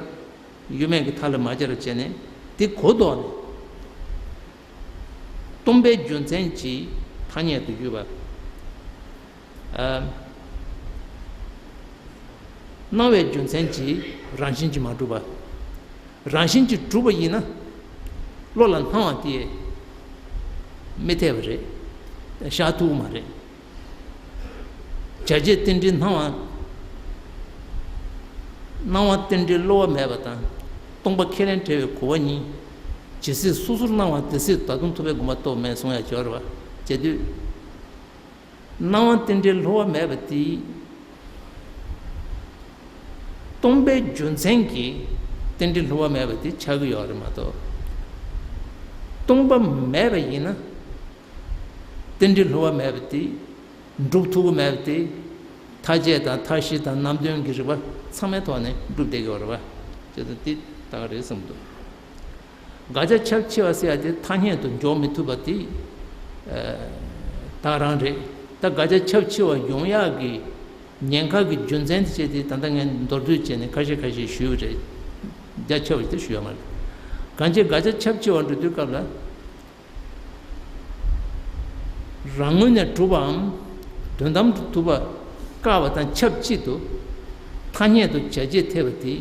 ཡོད་མེད་ཀྱི་མཐའ་ལ་མ་སྦྱར་བ་བྱས་ནས་དེ་གོ་ལྡོག་ནས། སྟོང་པའི་རྒྱུ་མཚན་གྱིས་ཐ་སྙད་དུ་ཡོད་པ། ཨ། སྣང་བའི་རྒྱུ་མཚན་གྱིས་རང་བཞིན་གྱིས་མ་གྲུབ་པ། རང་བཞིན་གྱིས་གྲུབ་པ་ཡིན་ན། བློ་ལ་སྣང་བ་དེ་མི་འཐད་པ་རེད། བཞག་ཐུབ་ཀྱི་མ་རེད། བྱ་བྱེད་རྟེན་འབྲེལ་སྣང་བ། སྣང་བ་རྟེན་འབྲེལ་གློ་བ་མེད་པ་དང་། སྟོང་པ་ཁས་ལེན་བྲལ་བའི་གོ་བ་གཉིས། ཇི་སྲིད་སོ་སོར་སྣང་བ་དེ་སྲིད་ད་དུང་ཐུབ་པའི་དགོངས་པ་རྟོགས་མེད་གསུང་ཡ་སྦྱོར་བ་བྱེད་དུས། སྣང་བ་རྟེན་འབྲེལ་གློ་བ་མེད་པ་དེ། སྟོང་པའི་རྒྱུ་མཚན་གྱིས་རྟེན་འབྲེལ་གློ་བ་མེད་པ་དེ་ཆགས་ཀྱི་ཡོད་རེད་མ་གཏོགས། སྟོང་པ་མེད་པ་ཡིན་ན། རྟེན་འབྲེལ་གློ་བ་མེད་པ་དེ། འགྲུབ་ཐུབ་ཀྱི་མེད་པ་དེ། མཐའ་བཅད་དང་མཐའ་བཞི་དང་རྣམ་བདུན་གྱི་རིགས་པ་ཚང་མའི་ཐོག་ནས་འགྲུབ་བསྡད་ཀྱི་ཡོད་རེད་པ། བྱས་ཙང་དེ་ད་ག་རེད་བསམ་འདུག་དགག་བྱ་ཁྱབ་ཆེ་བ་ཟེར་ཡ་དེ་ཐ་སྙད་དུ་འཇོག་མི་ཐུབ་པ་དེ་ད་ག་རང་རེད། ད་དགག་བྱ་ཁྱབ་ཆེ་བ་ཡོང་ཡག་གི་ཉེན་ཁ་གི་རྒྱུ་མཚན་དེ་བྱས་ཏེ་ད་ལྟ་ངས་མདོར་བསྡུས་བྱས་ནས་ཁ་ཤས་ཁ་ཤས་ཞུས་པ་རེད། རྒྱ་ཆེ་བ་ཞིག་ཏུ་ཞུ་ཡ་མ་རེད། གང་ཅི་དགག་བྱ་ཁྱབ་ཆེ་བ་འགྲོ་དུས་སྐབས་ལ། རང་ངོས་ནས་གྲུབ་པའམ་དོན་དམ་དུ་ཐུབ་པ་བཀག་པ་དང་ཆབས་ཅིག་ཏུ་ཐ་སྙད་དུ་བྱ་བྱེད་འཐད་པ་དེ་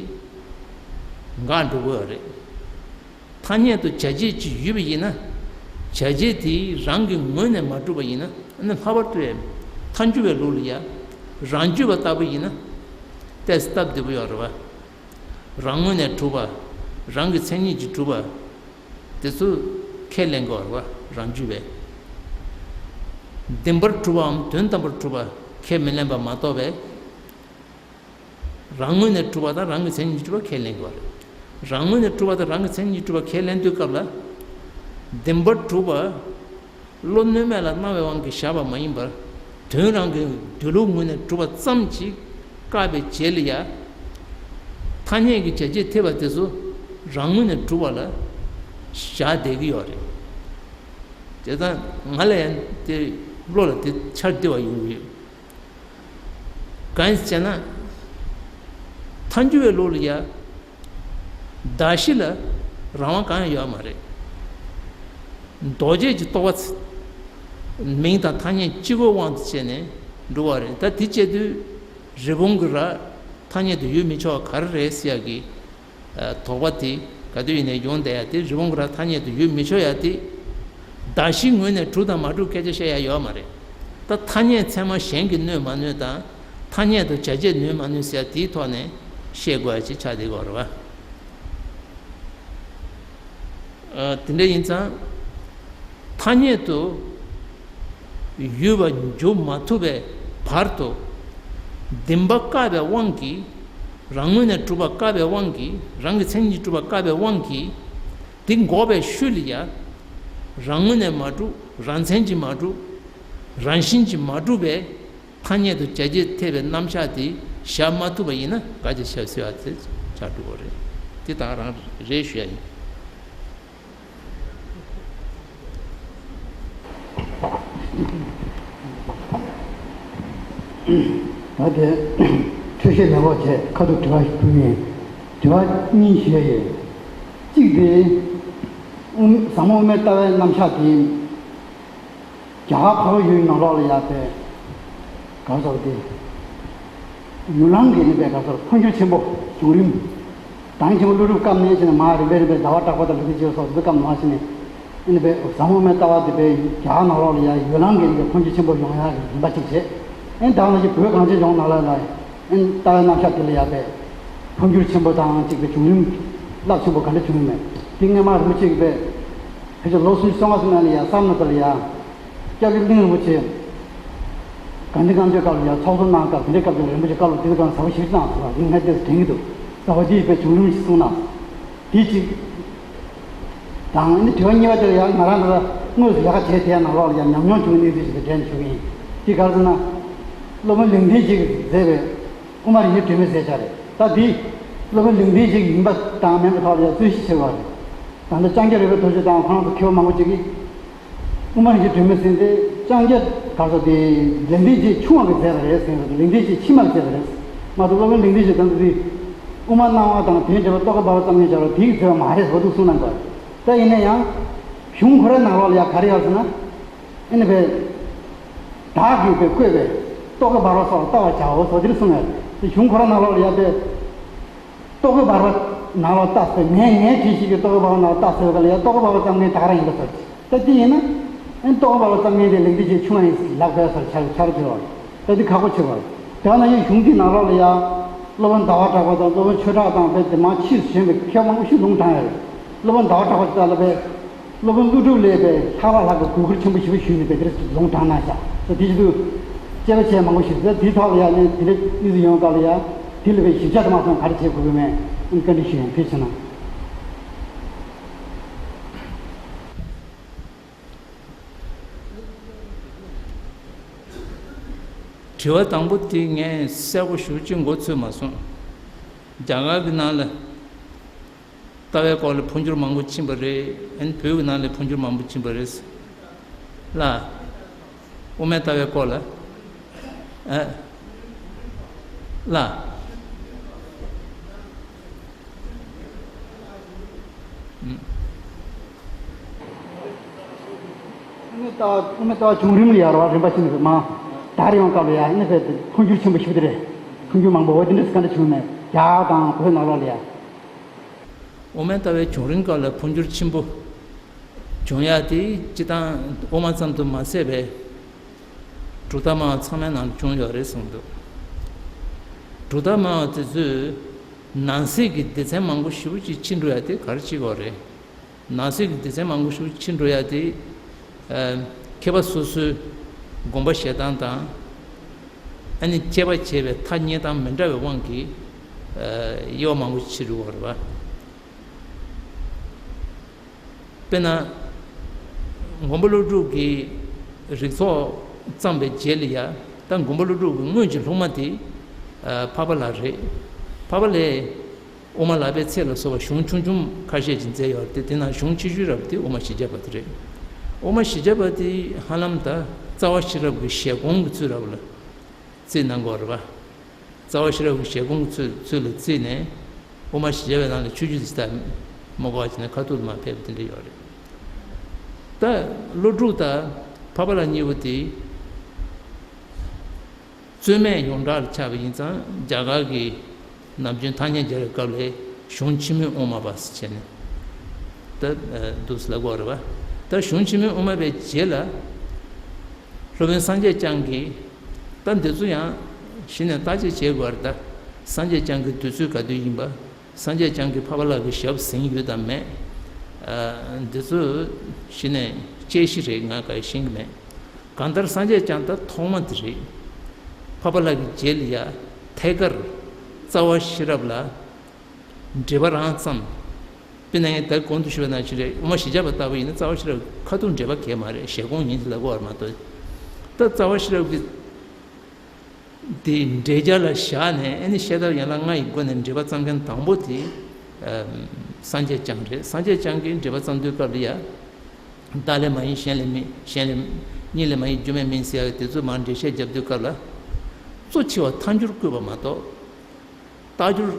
འགག་འགྲོ་གི་ཡོད་རེད། ཐ་སྙད་དུ་བྱ་བྱེད་ཅིག་ཡོད་པ་ཡིན་ན། བྱ་བྱེད་དེ་རང་གི་ངོས་ནས་མ་གྲུབ་པ་ཡིན་ན་ཨ་ནི་ལྷག་པར་དུ་ཡང་ཐལ་འགྱུར་བའི་ལུགས་ལ་ཡང་རང་རྒྱུད་པ་ལྟ་བུ་ཡིན་ན་ཏོག་ཙམ་སྟབས་བདེ་པོ་ཡོད་རེད་པ། རང་ངོས་ནས་གྲུབ་པ། རང་གི་མཚན་ཉིད་ཀྱིས་གྲུབ་པ། དེ་ཚོ་ཁས་ལེན་དགོས་རེད་པ། རང་རྒྱུད་པས། བདེན་པར་གྲུབ་པའམ་དོན་དམ་པར་གྲུབ་པ་ཁས་མི་ལེན་པ་མ་གཏོགས་པས། རང་ངོས་ནས་གྲུབ་པ་དང་རང་གི་མཚན་ཉིད་ཀྱིས་གྲུབ་པ་ཁས་ལེན་དགོས་རེད། རང་ངོས་ནས་གྲུབ་པ་དང་རང་གི་མཚན་ཉིད་ཀྱིས་གྲུབ་པ་ཁས་ལེན་དུས་སྐབས་ལ། བདེན་པར་གྲུབ་པ། བློ་གནོད་མེད་ལ་སྣང་བའི་དབང་གིས་བཞག་པ་མ་ཡིན་པར། དོན་རང་གི་འདོད་ལུགས་ངོས་ནས་གྲུབ་པ་ཙམ་ཞིག་བཀག་པའི་རྗེས་ལ་ཡ། ཐ་སྙད་ཀྱི་བྱ་བྱེད་འཐད་པ་དེ་ཚོ་རང་ངོས་ནས་གྲུབ་པ་ལ་བཞག་བསྡད་ཀྱི་ཡོད་རེད། དེ་ལྟར་ང་ལ་ཡང་དེ་བློ་ལ་དེ་འཆར་བདེ་བ་ཡོང་གི་ཡོད། གང་ཡིན་ཟེར་ན། ཐལ་འགྱུར་བའི་ལུགས་ལ་ཡ། གདགས་གཞི་ལ་རང་དབང་གང་ཡང་ཡོད་མ་རེད། འདོགས་བྱེད་ཀྱི་རྟོག་པ། མིང་དང་ཐ་སྙད་གཅིག་པོའི་དབང་དུ་བྱས་ནས་འགྲོ་བ་རེད། ད་དེ་བྱེད་དུས་རི་བོང་གི་རྭ་ཐ་སྙད་དུ་ཡོད་མི་ཆོག་པ་ག་རེ་རེད་ཟེར་ཡ་གི་དོགས་པ་དེ་ག་དུས་ཡིན་ནའི་ཡོང་བསྡད་ཡ་དེ། རི་བོང་གི་རྭ་ཐ་སྙད་དུ་ཡོད་མི་ཆོག་ཡ་དེ། གདགས་གཞིའི་ངོས་ནས་གྲུབ་དང་མ་གྲུབ་སྐད་ཆ་བཤད་ཡ་ཡོད་མ་རེད། ད་ཐ་སྙད་ཚད་མ་གཞན་གྱིས་གནོད་མ་གནོད་དང་། ཐ་སྙད་དུ་བྱ་བྱེད་གནོད་མ་གནོད་ཟེར་ཡ་དེའི་ཐོག་ནས་བཤད་དགོས་ཡ་ཅིག་ཆགས་བསྡད་ཀྱི་ཡོད་རེད་བ། ཨ། དེ་འདྲ་ཡིན་ཙང་། ཐ་སྙད་དུ་ཡུལ་བ་འཇུག་མ་ཐུབ་པའི་བར་དུ། བདེན་པ་བཀག་པའི་དབང་གིས། རང་ངོས་ནས་གྲུབ་པ་བཀག་པའི་དབང་གིས། རང་གི་མཚན་ཉིད་གྲུབ་པ་བཀག་པའི་དབང་གིས། དེ་འགོག་པའི་ཤུལ་ལ་ཡ། རང་ངོས་ནས་མ་གྲུབ། རང་མཚན་གྱིས་མ་གྲུབ། རང་བཞིན་གྱིས་མ་གྲུབ་པའི་ཐ་སྙད་དུ་བྱ་བྱེད་འཐད་པའི་རྣམ་གཞག་དེ་བཞག་མ་ཐུབ་པ་ཡིན་ན་དགག་བྱ་བྱ་ཟེར་བ་དེ་ཆགས་འགྲོ་གི་རེད། དེ་ད་རང་རེད་ཞུ་ཡ་ཡིན། ད་དེ་འཕྲོས་བཤད་མེད་པ་བྱས། ཁ་ཐུག་དྲི་བ་ཞིག་ཕུལ་གྱི་ཡིན། དྲི་བ་གཉིས་ཞུ་ཡ་ཡིན། གཅིག་དེ། ཟབ་མོ་དབུ་མའི་ལྟ་བའི་རྣམ་གཞག་དེ། རྒྱ་གར་འཕགས་པའི་ཡུལ་ནང་ལོགས་ལ་ཡོད་པའི་ག་རེ་ཟེར་དེ། ཡུལ་ལམ་གྱི་ནི་པའི་ག་རེ་ཟེར། འཕོ་འགྱུར་ཆེན་པོ་བྱུང་རིམ། ད་ནི་ཆེན་པོ་ཀླུ་སྒྲུབ་སྐབས་ནས་བྱས་ནས་མར་རིམ་པས་རིམ་པས་ཟླ་བ་གྲགས་པ་དང་ལུགས་ལྡན་རྗེ་སོགས་འདི་སྐབས་ནང་བཞིན་ནས། ཨ་ནི་པའི་ཟབ་མོ་དབུ་མའི་ལྟ་བ་དེ་པའི་རྒྱ་གར་ནང་ལོགས་ལ་ཡང་ཡུལ་ལམ་གྱི་ནི་པའི་འཕོ་འགྱུར་ཆེན་པོ་ཡོང་ཡག་གི་རིམ་པ་གཅིག་བྱས། ཨ་ནི་ད་ནང་བཞིན་བོད་གངས་ཅན་ལྗོངས་ནང་ལ་ལ། ཨ་ནི་ལྟ་བའི་རྣམ་གཞག་དེ་ལ་ཡང་པའི་འཕོ་འགྱུར་ཆེན་པོ་དང་གཅིག་པའི་བྱུང་རིམ་རླབས་ཆེན་པོ་ག་འདྲ་བྱུང་ཡོད་མེད། དེ་སྔོན་མ་རིན་པོ་ཆེ་གིས་པའི་ཕལ་ཆེར་ལོ་སུམ་ཅུ་སོ་ལྔ་ཙམ་ནས་ལ་ཡ་བསམ་ན་ཙ་ལ་ཡ། སྐྱབས་རྗེ་གླིང་རིན་པོ་ཆེ་དགའ་ལྡན་ལྔ་མཆོད་སྐབས་ལ་ཡ་ཚོགས་གཙོ་གནང་སྐབས། དེ་འདྲའི་སྐབས་དེ་ལ་རིན་པོ་ཆེ་བཀའ་སློབ་དེ་ཚོ་གང་ཟབ་པོ་ཞིག་གནང་སོང་ལ། དེ་ངས་དེ་དྲན་གྱི་འདུག་ད་བ་དེ་ཡི་པའི་བྱུང་རིམ་ཞིག་གསུངས་གནང་སོང་། དེ་གཅིག་དང་། ཨ་ནི་དྲི་བ་གཉིས་པ་དེ་ལ་ཡང་ང་རང་ལ་དངོས་སུ་ལས་ཀ་བྱས་དེ་ནང་ལོགས་ལ་ཡང་ཉམས་མྱོང་བྱུང་བའི་གནས་ཚུལ་ཞིག་དང་འབྲེལ་ནས་ཞུ་གི་ཡིན། དེ་ག་རེ་ཟེར་ན། སློབ་དཔོན་ལུང་བསྟན་ཞིག་གིས་མཛད་པའི་དབུ་མ་རིན་ཆེན་སྒྲོན་མེ་ཟེར་བྱ་རེད། ད་འདི་སློབ་དཔོན་ལུང་བསྟན་ཞིག་ཡིན་པ་དང་མིན་པའི་ཐོག་ལ་ཡང་རྩོད་གཞི་ཆེ་བ་རེད། ད་ལྟ་ལྕང་སྐྱ་རོལ་པའི་རྡོ་རྗེ་དང་ཁོ་རང་ཚོ་མཁས་པ་མང་པོ་ཅིག་གིས། དབུ་མ་རིན་ཆེན་སྒྲོན་མེ་ཟེར་དེ་ལྕང་སྐྱ་ག་ཚོད་དེ་ལུང་བསྟན་རྗེ་ཆུང་བ་གིས་མཛད་པ་རེད་ཟེར་བ་དང་། ལུང་བསྟན་རྗེ་ཆེན་པོ་གིས་མཛད་པ་རེད། མ་གཏོགས་སློབ་དཔོན་ལུང་བསྟན་རྗེ་ད་ཚོད་དེ་དབུ་མ་སྣང་བ་དང་དོན་འགྲེལ་པ་རྟོག་གེ་འབར་བ་ཙམ་ངེས་བྱ་རོག་དེ་གིས་མཛད་པ་མ་རེད་ཟེར་བ་འདུག་གསུངས་གནང་དགོས། ད་ཡིན་ན་ཡང་གཞུང་ཁོ་རའི་ནང་ལོགས་ལ་ཡང་ག་རེ་ཡོད་ཟེར་ན། ཨ་ནི་པའི་བདག་གིས་པའི་བཀོད་པའི་རྟོག་གེ་འབར་བ་སོགས་ལ་བལྟ་བར་བྱའོ་ཟེར་དེ་གསུངས་ཡོད། དེ་གཞུང་ཁོ་རའི་ནང་ལོགས་ལ་ཡང་པའི། རྟོག་གེ་འབར་བ་ནང་ལ་བལྟ་ཟེར། ངས་ངའི་དྲན་ཤེས་ཀྱིས་རྟོག་གེ་འབར་བ་ནང་ལ་བལྟ་ཟེར་བ་ལ་ཡང་རྟོག་གེ་འབར་བ་ཙམ་ངེས་ད་ག་རང་ཡིན་པ་ཟེར། ད་དེ་ཡིན་ན། ཨ་ནི་རྟོག་གེ་འབར་བ་ཙམ་ངེས་དེ་ལུང་བསྟན་རྗེ་ཆུང་བ་ཡིན་ལབ་དགོས་ཟེར་ཆ་ཆ་རོགས་བྱེད་པ། ད་དེ་ཁག་པོ་ཆེ་བ། དེ་ན་ཡང་གཞུང་འདིའི་ནང་ལོགས་ལ་ཡང་སློབ་དཔོན་ཟླ་བ་གྲགས་པ་དང་སློབ་དཔོན་ཆོས་གྲགས་དང་དཔེ་དེ་མང་ཕྱིས་སུ་བྱོན་པའི་མཁས་པ་མང་པོ་ཞིག་ལུང་དྲངས་ཡོད་རེད། སློབ་དཔོན་ཟླ་བ་གྲགས་པ་དེ་ལ་དཔེ། སློབ་དཔོན་ཀླུ་སྒྲུབ་ལས་པའི་ལྷག་པ་ལྷག་པའི་གུས་བཀུར་ཆེན་པོ་ཞེ་པོ་ཞུས་ནས་པའི་དེར་ལུང་དྲངས་གནང་བཞག་ཟེར། དེ་བཞིན་དུ་དཔྱད་པ་བྱས་མང་པོ་ཞིག་ཟེར། དེའི་ཐོག་ལ་ཡང་ནི་དེ་འདྲའི་གནས་ཚུལ་ཡོང་སྐབས་ལ་ཡང་དེ་ལ་པའི་ཞིབ་ཆ་དུ་མ་སོང་ག་རེ་བྱེད་དགོས་ཀྱི་མེད། ཨ་ནི་བཀའ་འདྲི་ཞུ་ཡང་ཐུགས་རྗེ་གནང་། དྲི་བ་དང་པོ་དེ་ངས་གསལ་པོ་ཞེ་པོ་ཅིག་མགོ་ཚོས་མ་སོང་། རྒྱ་གར་གྱི་ནང་ལ། ལྟ་བའི་སྐོར་ལ་འཕོ་འགྱུར་མང་པོ་ཕྱིན་པ་རེད། ཨ་ནི་བོད་ཀྱི་ནང་ལ་འཕོ་འགྱུར་མང་པོ་ཕྱིན་པ་རེད་ལ། དབུ་མའི་ལྟ་བའི་སྐོར་ལ། ཨ། ལ། ཨུམ། དབུ་མའི་ལྟ་བ། དབུ་མའི་ལྟ་བ་བྱུང་རིམ་ལ་ཡར་བ་རིམ་པ་བཞིན་དུ་མ་དར་ཡོང་སྐབས་ལ་ཡ། ཨ་ནི་ཟེར་ཏེ་འཕོ་འགྱུར་ཆེན་པོ་ཞིག་དེ་རེད། འཕོ་འགྱུར་མང་པོ་འོ་དེ་འདྲ་ག་འདྲ་བྱུང་མེད། རྒྱ་དང་བོད་ནང་ལོགས་ལ་ཡ། དབུ་མའི་ལྟ་བའི་བྱུང་རིམ་སྐབས་ལ་འཕོ་འགྱུར་ཆེན་པོ་བྱུང་ཡ་དེ་སྤྱིར་བཏང་དབུ་མ་ཙམ་དུ་མ་ཟད་པའི་གྲུབ་མཐའ་སྨྲ་བ་ཚང་མའི་ནང་ལ་བྱུང་ཡོད་རེད་གསུངས་འདུག་གྲུབ་མཐའ་སྨྲ་བ་དེ་ཚོས་ནང་གསེས་ཀྱི་སྡེ་ཚན་མང་པོ་ཞེ་པོ་ཅིག་ཕྱིན་འགྲོ་ཡ་དེ་ག་རེ་བྱེད་དགོས་རེད། ནང་གསེས་ཀྱི་སྡེ་ཚན་མང་པོ་ཞེ་པོ་ཅིག་ཕྱིན་འགྲོ་ཡ་དེ། ཨ། མཁས་པ་སོ་སོའི་དགོངས་པ་བཞེས་སྟངས་དང་། ཨ་ནི་དཔྱད་པ་བྱས་པའི་ཐ་སྙད་དང་མི་འདྲ་བའི་དབང་གིས། ཨ། དབྱེ་བ་མང་པོ་ཕྱེ་འགྲོ་བ་རེད་པ། དཔེར་ན། མགོན་པོ་ཀླུ་སྒྲུབ་ཀྱིས་རིགས་ཚོགས་བརྩམས་པའི་རྗེས་ལ་ཡ། ད་མགོན་པོ་ཀླུ་སྒྲུབ་ཀྱི་སྔོན་གྱི་སློབ་མ་དེ། ཨ། འཕགས་པ་ལྷ་རེད། འཕགས་པ་ལྷས། དབུ་མ་ལག་པའི་ཚད་ལ་སོགས་པ་གཞུང་ཆུང་ཆུང་ཁ་ཤས་ཅིག་མཛད་ཡོད་རེད་དེ། དེ་ནང་གཞུང་ཆེ་ཤོས་རབ་དེ་དབུ་མ་བཞི་བརྒྱ་པ་དེ་རེད། དབུ་མ་བཞི་བརྒྱ་པ་དེ་ཧ་ལམ་ད་རྩ་བ་ཤེས་རབ་ཀྱི་ཞལ་གོང་གི་ཚུལ་རབ་ལ་རྩིས་གནང་དགོས་རེད་པ། རྩ་བ་ཤེས་རབ་ཀྱི་ཞལ་གོང་གི་ཚུལ་ཚུལ་ལ་རྩིས་ནས་དབུ་མ་བཞི་བརྒྱ་པའི་ནང་ལ་ཆོས་བརྒྱུད་དེ་ད་མ་གོ་བ་བྱས་ནས་ཁ་ཐུག་ལ་མར་ཕེབས་པ་དེ་འདྲ་ཡོད་རེད། ད་ཀླུ་སྒྲུབ་དང་འཕགས་པ་ལྷ་གཉིས་པོ་དེ། རྩོད་མེད་ཡོངས་གྲགས་ལ་ཆགས་པ་ཡིན་ཙང་རྒྱ་གར་གྱི་ནམ་རྒྱུན་ཐ་སྙད་སྦྱར་བའི་སྐབས་ལ་གཞུང་ཕྱི་མོའི་དབུ་མ་པ་ཟེར་བྱས་ནས་ད་འདུག་སེ་ལབ་ཀྱི་ཡོད་རེད་པ། ད་གཞུང་ཆེན་མོའི་དབུ་མ་པའི་རྗེས་ལ། སློབ་དཔོན་སངས་རྒྱས་བསྐྱངས་ཀྱིས། ད་འདི་ཚོ་ཡང་གཞི་ནས་བརྟག་དཔྱད་བྱེད་དགོས་པ་རེད་ད། སངས་རྒྱས་བསྐྱངས་ཀྱི་དུས་ཚོད་ག་དུས་ཡིན་པ། སངས་རྒྱས་བསྐྱངས་ཀྱིས་འཕགས་པ་ལྷ་གི་ཞབས་ཟིན་ཡོད་དམ་མེད། ཨ། འདི་ཚོ་གཞི་ནས་དཔྱད་གཞི་རེད། ང་ག་ཤེས་ཀྱི་མེད། གང་ལྟར་སངས་རྒྱས་བསྐྱངས་ད་ཐོག་མ་དེ་རེད། འཕགས་པ་ལྷ་གི་རྗེས་ལ་ཡ་ཐད་ཀར་རྩ་བ་ཤེས་རབ་ལ་འགྲེལ་པ་རང་བརྩམས། དཔེར་ན་ངས་ད་གོང་དུ་ཞུས་པ་ནང་བཞིན་རེད། དབུ་མ་བཞི་ཆ་པ་ལྟ་བུ་ཡིན་ན་རྩ་བ་ཤེས་རབ་ཁ་ཐུག་འགྲེལ་པ་གས་མ་རེད། ཞལ་གོང་ཡིན་ལབ་དགོས་པ་མ་གཏོགས། ད་རྩ་བ་ཤེས་རབ་ཀྱི་དེ་འགྲེལ་བྱ་ལ་བཞག་ནས། ཨ་ནི་བཤད་ཐབས་ཡན་ལག་ལྔ་ཡི་སྒོ་ནས་འགྲེལ་པ་བརྩམས་མཁན་དང་པོ་དེ་ཨམ། སངས་རྒྱས་བསྐྱངས་རེད། སངས་རྒྱས་བསྐྱངས་ཀྱིས་འགྲེལ་པ་བརྩམས་དུས་སྐབས་ལ་ཡ། བདག་ལས་མ་ཡིན་གཞན་ལས་མིན། གཞན་ལས། གཉིས་ལས་མ་ཡིན་རྒྱུ་མེད་མིན་ཟེར་ཡ་དེ་ཚོ་མར་འགྲེལ་བཤད་བརྒྱབ་དུས་སྐབས་ལ། གཙོ་ཆེ་བ་ཐལ་འགྱུར་བཀོད་པ་མ་གཏོགས། རྟགས་སྦྱོར་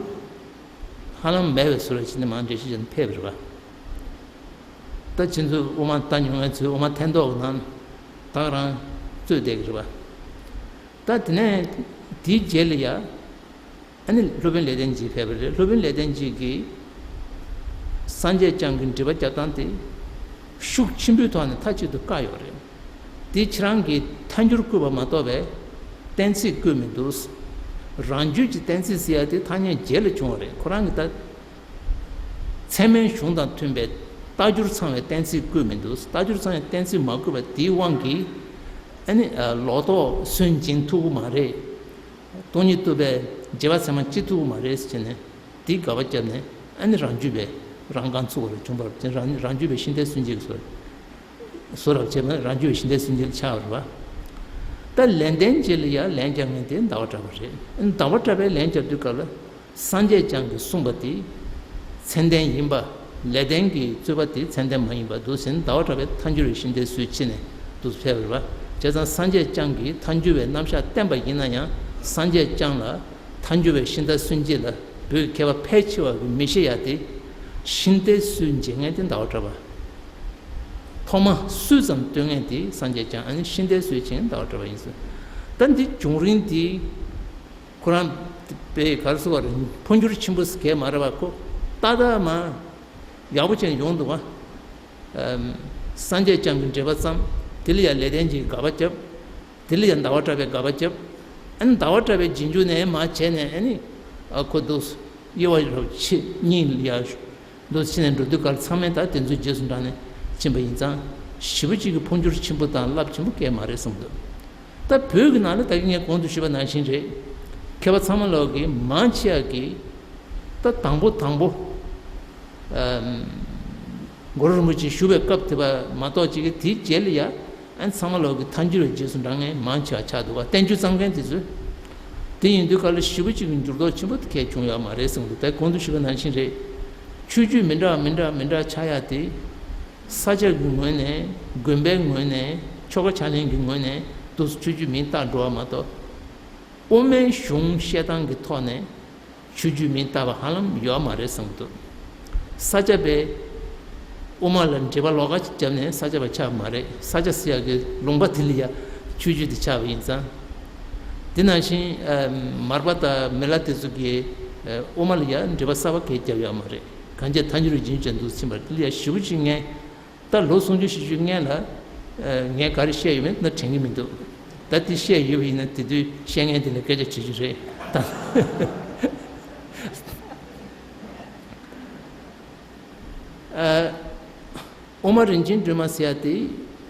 ཧ་ལམ་མེད་པའི་བཟོ་འདྲ་བྱས་ནས་མར་འགྲེལ་བཤད་བྱས་ནས་ཕེབས་པ་རེད་པ། ད་ཁྱེད་ཚོས་དབུ་མ་ལྟ་མྱོང་མཁན་ཚོས་དབུ་མ་ཐེན་ཐོག་གི་ནང་ད་ག་རང་རྩོད་བསྡད་ཀྱི་རེད་པ། ད་དེ་ནས་དེའི་རྗེས་ལ་ཡ། ཨ་ནི་སློབ་དཔོན་ལེགས་ལྡན་འབྱེད་ཕེབས་པ་རེད། སློབ་དཔོན་ལེགས་ལྡན་འབྱེད་ཀྱིས་སངས་རྒྱས་བསྐྱངས་ཀྱི་འགྲེལ་པ་རྒྱབ་སྟངས་དེ་ཤུགས་ཆེན་པོའི་ཐོག་ནས་མཐའ་གཅིག་ཏུ་བཀག་ཡོད་རེད། དེ་ཁྱེད་རང་གིས་ཐལ་འགྱུར་བཀོད་པ་མ་གཏོགས་པའི་གཏན་ཚིགས་བཀོད་མི་འདུག། རང་རྒྱུད་ཀྱི་གཏན་ཚིགས་ཟེར་ཡ་དེ་ཐ་སྙད་བརྒྱད་ལ་བྱུང་བ་རེད། ཁོ་རང་གིས་ད་ཚད་མའི་གཞུང་དང་མཐུན་པའི་རྟགས་སྦྱོར་ཚང་བའི་གཏན་ཚིགས་བཀོད་མི་འདུག། རྟགས་སྦྱོར་ཚང་བའི་གཏན་ཚིགས་མ་བཀོད་པ་དེའི་དབང་གིས། ཨ་ནི་ལོག་རྟོག་སུན་འབྱིན་ཐུབ་ཀྱི་མ་རེད། སྟོང་ཉིད་རྟོགས་པའི་རྗེས་དཔག་ཚད་མ་སྐྱེ་ཐུབ་ཀྱི་མ་རེད་ཟེར་ནས། དེའི་དགག་པ་བརྒྱབ་ནས། ཨ་ནི་རང་རྒྱུད་པའི་རང་རྐང་ཚུགས་པ་ལ་བྱུང་བར་བརྟེན། རང་རང་རྒྱུད་པའི་ཤིང་རྟའི་སུན་འབྱིན་གྱི་བཟོ། བཟོ་འདྲ་བྱས་པ་ན་རང་རྒྱུད་པའི་ཤིང་རྟའི་སུན་འབྱིན་ཆགས་པ་རེད་པ། ད་ལེགས་ལྡན་འབྱེད་ལ་ཡང་ལན་རྒྱག་མཁན་དེ་ཟླ་བ་གྲགས་པ་རེད། ཟླ་བ་གྲགས་པས་ལན་རྒྱབ་དུས་སྐབས་ལ། སངས་རྒྱས་བསྐྱངས་ཀྱིས་གསུངས་པ་དེ་མཚན་ལྡན་ཡིན་པ། ལེགས་ལྡན་གྱིས་རྩོད་པ་དེ་མཚན་ལྡན་མ་ཡིན་པ་འདུག་ཟེར་ཟླ་བ་གྲགས་པས་ཐལ་འགྱུར་བའི་ཤིང་རྟའི་སྲོལ་ཕྱེ་ནས་འདུག་ཕེབས་པ་རེད་པ། བྱས་ཙང་སངས་རྒྱས་བསྐྱངས་ཀྱིས་ཐལ་འགྱུར་བའི་རྣམ་གཞག་བསྟན་པ་ཡིན་ན་ཡང་། སངས་རྒྱས་བསྐྱངས་ལ་ཐལ་འགྱུར་བའི་ཤིང་རྟ་སུན་འབྱིན་ལ་བོད་ཀྱི་མཁས་པ་ཕལ་ཆེ་བ་གིས་མི་ཤེས་ཡ་དེ། ཤིང་རྟའི་སྲོལ་འབྱེད་མཁན་དེ་ཟླ་བ་གྲགས་པ། ཐོག་མ་སྲོལ་ཙམ་གཏོད་མཁན་དེ་སངས་རྒྱས་བསྐྱངས། ཨ་ནི་ཤིང་རྟའི་སྲོལ་ཕྱེ་མཁན་ཟླ་བ་གྲགས་པ་ཡིན་ཟེར། ད་འདི་བྱུང་རིམ་དེ། ཁོ་རང་དཔེ་ག་རེ་ཟེར་བ་རེད། འཕོ་འགྱུར་ཆེན་པོ་ཟེར་གྱི་མ་རེད་པ། ཁོ་ཏག་ཏག་མར་ཡག་པོ་བྱས་ནས་ཡོང་འདུག་པ། ཨམ། སངས་རྒྱས་བསྐྱངས་ཀྱིས་འགྲེལ་པ་བརྩམས། དེ་ལ་ཡང་ལེགས་ལྡན་འབྱེད་ཀྱིས་དགག་པ་བརྒྱབ། དེ་ལ་ཡང་ཟླ་བ་གྲགས་པས་དགག་པ་བརྒྱབ། ཨ་ནི་ཟླ་བ་གྲགས་པས་རྗེས་འཇུག་ནས་མར་བྱས་ནས། ཨ་ནི། ཨ། ཁོ་འདུག། དབྱེ་བ་རབ་ཕྱེ་གཉིས་ལ་ཡར་འདུག་ཕྱེ་ནས་འགྲོ་དུས་སྐབས་ཚང་མས་ད་དེ་ཚོའི་རྗེས་སུ་འབྲངས་ནས་ཕྱིན་པ་ཡིན་ཙང་། ཞེ་པོ་ཅིག་གི་འཕོ་འགྱུར་ཆེན་པོ་དང་རླབས་ཆེན་པོ་གང་ཡང་མ་རེད་བསམ་འདུག། ད་བོད་ཀྱི་ནང་ལ་ད་གིན་ངས་གོང་དུ་ཞུས་པ་ནང་བཞིན་རེད། མཁས་པ་ཚང་མ་ལོག་གིས་མང་ཆེ་བ་གིས། ད་དང་པོ་དང་པོ། ཨམ། གུ་རུ་རིན་པོ་ཆེ་བཞུགས་པའི་སྐབས་དེ་བ་མ་གཏོགས་ཅིག་གིས་དེའི་རྗེས་ལ་ཡ། ཨ་ནི་ཚང་མ་ལོག་གིས་ཐལ་འགྱུར་བའི་རྗེས་སུ་འབྲང་མཁན་མང་ཆེ་བ་ཆགས་འདུག་པ། བསྟན་བཅོས་བརྩམས་མཁན་དེ་ཚོས། དེ་ཡིན་དུས་སྐབས་ལ་ཞེ་པོ་ཅིག་གི་འགྱུར་ལྡོག་ཆེན་པོ་དེ་གང་ཡང་བྱུང་ཡོད་མ་རེད་བསམ་གི་འདུག། ད་གོང་དུ་ཞུས་པ་ནང་བཞིན་རེད། ཆོས་བརྒྱུད་མི་འདྲ་མི་འདྲ་མི་འདྲ་ཆགས་ཡ་དེ། ས་ཆ་གི་ངོས་ནས། དགོན་པའི་ངོས་ནས། ཆོ་ག་ཕྱག་ལེན་གྱི་ངོས་ནས་འདུག་སེ་ཆོས་བརྒྱུད་མིང་བཏགས་འགྲོ་བ་མ་གཏོགས། དབུ་མའི་གཞུང་བཤད་སྟངས་ཀྱི་ཐོག་ནས་ཆོས་བརྒྱུད་མིང་བཏགས་པ་ཧ་ལམ་ཡོད་མ་རེད་བསམ་གྱི་འདུག། ས་སྐྱ་པས་དབུ་མ་ལ་འགྲེལ་པ་ལོགས་ཀ་ཅིག་བརྒྱབ་ནས་ས་སྐྱ་པ་ཆགས་པ་མ་རེད། ས་སྐྱ་ཟེར་ཡག་གི་ལུང་པ་དེ་ལ་ཡ་ཆོས་བརྒྱུད་དེ་ཆགས་པ་ཡིན་ཙང་། དེ་ནང་བཞིན་ཨ་མར་པ་དང་མི་ལ་དེ་ཚོ་གིས་ཨ་དབུ་མ་ལ་ཡ་འགྲེལ་པ་གསར་པ་གང་ཡང་བརྒྱབ་ཡོད་མ་རེད། གང་ཅི་ཐལ་འགྱུར་རྗེས་འཇུག་ཅན་འདུག་ཟེར་ཕྱིན་པ་དེ་ལ་ཡ་ཞེ་པོ་ཅིག་ངས། ད་ལོ་སུམ་ཅུ་བཞི་བཅུ་སྔོན་ལ་ཨ་ངས་ག་རེ་བཤད་ཡོད་མེད་ན་དྲན་གྱི་མི་འདུག། ད་དེ་བཤད་ཡོད་པ་ཡིན་ན་དེ་དུས་བཤད་མཁན་དེ་ལ་སྐད་ཆ་དྲི་རྒྱུ་རེད་ད། ཨ་དབུ་མ་རིན་ཆེན་སྒྲོན་མ་ཟེར་ཡ་དེ་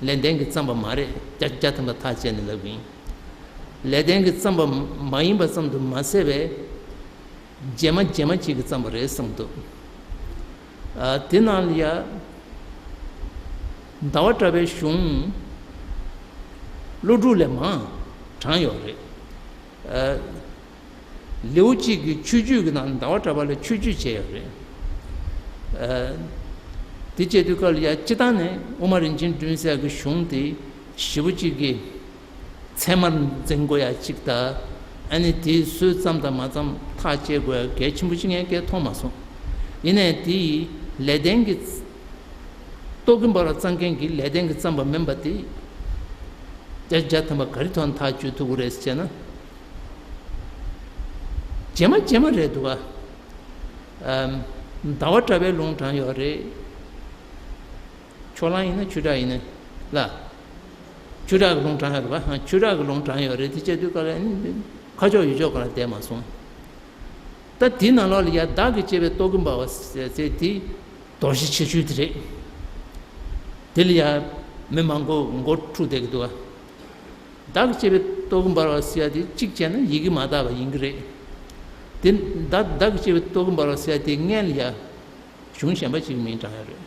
ལེགས་ལྡན་གྱིས་བརྩམས་པ་མ་རེད། བརྒྱ་བརྒྱ་ཐམ་པ་ཐག་བཅད་ནས་ལབ་ཡིན། ལེགས་ལྡན་གྱིས་བརྩམས་པ་མ་ཡིན་པ་ཙམ་དུ་མ་ཟད་པའི། རྗེས་མ་རྗེས་མ་གཅིག་གིས་བརྩམས་པ་རེད་བསམ་འདུག། ཨ་དེ་ནང་ལ་ཡ། ཟླ་བ་གྲགས་པའི་གཞུང་། ཀླུ་སྒྲུབ་ལས་མང་། གྲངས་ཡོད་རེད། ཨ་ལེའུ་གཅིག་གི་ཆོས་བརྒྱུད་ཀྱི་ནང་ཟླ་བ་གྲགས་པ་ལ་ཆོས་བརྒྱུད་བྱས་ཡོད་རེད། ཨ་དེ་བྱས་དུས་སྐབས་ལ་ཡ་སྤྱིར་བཏང་ནས་དབུ་མ་རིན་ཆེན་སྒྲོན་མའི་གཞུང་དེ་ཞེ་པོ་གཅིག་གི། ཚད་མར་འཛིན་དགོས་ཡ་གཅིག་དང་། ཨ་ནི་དེའི་སྲོལ་ཙམ་དང་མ་ཙམ་ཐག་བཅད་དགོས་ཡ་གལ་ཆེན་པོ་ཅིག་ངས་གང་ཡང་མཐོང་མ་སོང་། ཡིན་ནའི་དེ་ཡིས་ལེགས་ལྡན་གྱི། རྟོག་གེ་འབར་བ་བརྩམས་མཁན་གྱིས་ལེགས་ལྡན་གྱིས་བརྩམས་པ་མིན་པ་དེ། བརྒྱ་བརྒྱ་ཐམ་པ་ག་རེ་ཐོག་ནས་ཐག་གཅོད་ཐུབ་ཀྱི་རེད་ཟེར་ན། རྗེས་མ་རྗེས་མ་རེད་འདུག་ག། ཨམ། ཟླ་བ་གྲགས་པའི་ལུང་དྲངས་ཡོད་རེད། ཕྱོགས་གླང་ཡིན་ན་ཆོས་གྲགས་ཡིན་ན་ལ། ཆོས་གྲགས་ཀྱི་ལུང་དྲངས་ཡོད་རེད་པ། ཆོས་གྲགས་ཀྱི་ལུང་དྲངས་ཡོད་རེད། དེ་བྱས་དུས་སྐབས་ལ་ནི་ཁ་ཕྱོགས་ཡུལ་ཕྱོགས་གང་ལ་བསྡད་མ་སོང་། ད་དེའི་ནང་ལོགས་ལ་ཡ་བདག་གིས་བཅས་པའི་རྟོག་གེ་འབར་བ་ཟེར་ཚེ་དེ་རྡོ་རྗེ་ཆེ་ཤོས་དེ་རེད། དེ་ལ་ཡ་མི་མང་པོ་མགོ་འཁྲུག་བསྡད་ཀྱི་འདུག་བ། བདག་གིས་བཅས་པའི་རྟོག་གེ་འབར་བ་ཟེར་ཡ་དེ་གཅིག་བྱས་ན་ཡི་གེ་མ་དག་པ་ཡིན་གྱི་རེད། དེ་བདག་བདག་གིས་བཅས་པའི་རྟོག་གེ་འབར་བ་ཟེར་ཡ་དེ་སྔོན་ལ་ཡ་གཞུང་གཞན་པ་ཅིག་མིང་དྲངས་ཡོད་རེད།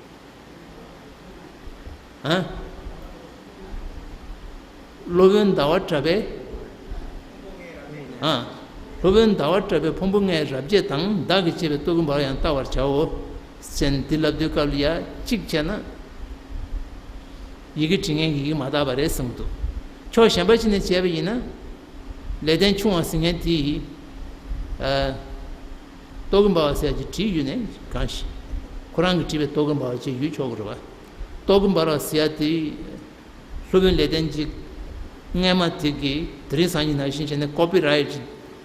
ཨ། སློབ་དཔོན་ཟླ་བ་གྲགས་པའི། ཨ། སློབ་དཔོན་ཟླ་བ་གྲགས་པའི་ཕུང་པོ་ལྔའི་རབ་བྱེད་དང་བདག་གིས་བཅས་པའི་རྟོག་གེ་འབར་བ་ཡང་བལྟ་བར་བྱའོ། ཟེར་ནས་འདི་ལབ་དུས་སྐབས་ལ་ཡ་གཅིག་བྱས་ན། ཡི་གེ་འབྲི་མཁན་གྱི་ཡི་གེ་མ་དག་པ་རེད་གསུངས་འདུག་ཕྱོགས་གཞན་པ་ཅིག་ནས་བྱས་པ་ཡིན་ན། ལེགས་ལྡན་ཆུང་བ་ཟེར་མཁན་དེ་ཡིས། ཨ། རྟོག་གེ་འབར་བ་ཟེར་ཡ་ཅིག་བྲིས་ཡོད་ནའི་གང་ཞིག་ཁོ་རང་གིས་བྲིས་པའི་རྟོག་གེ་འབར་བ་ཅིག་ཡོད་ཆོག་གི་རེད་བ། རྟོག་གེ་འབར་བ་ཟེར་ཡ་དེ། སློབ་དཔོན་ལེགས་ལྡན་འབྱེད། སྔས་མ་དེ་གིས་དེ་རིང་སང་ཉིན་ནང་བཞིན་བྱས་ནས་ཀོ་པི་རའེ་ཊི་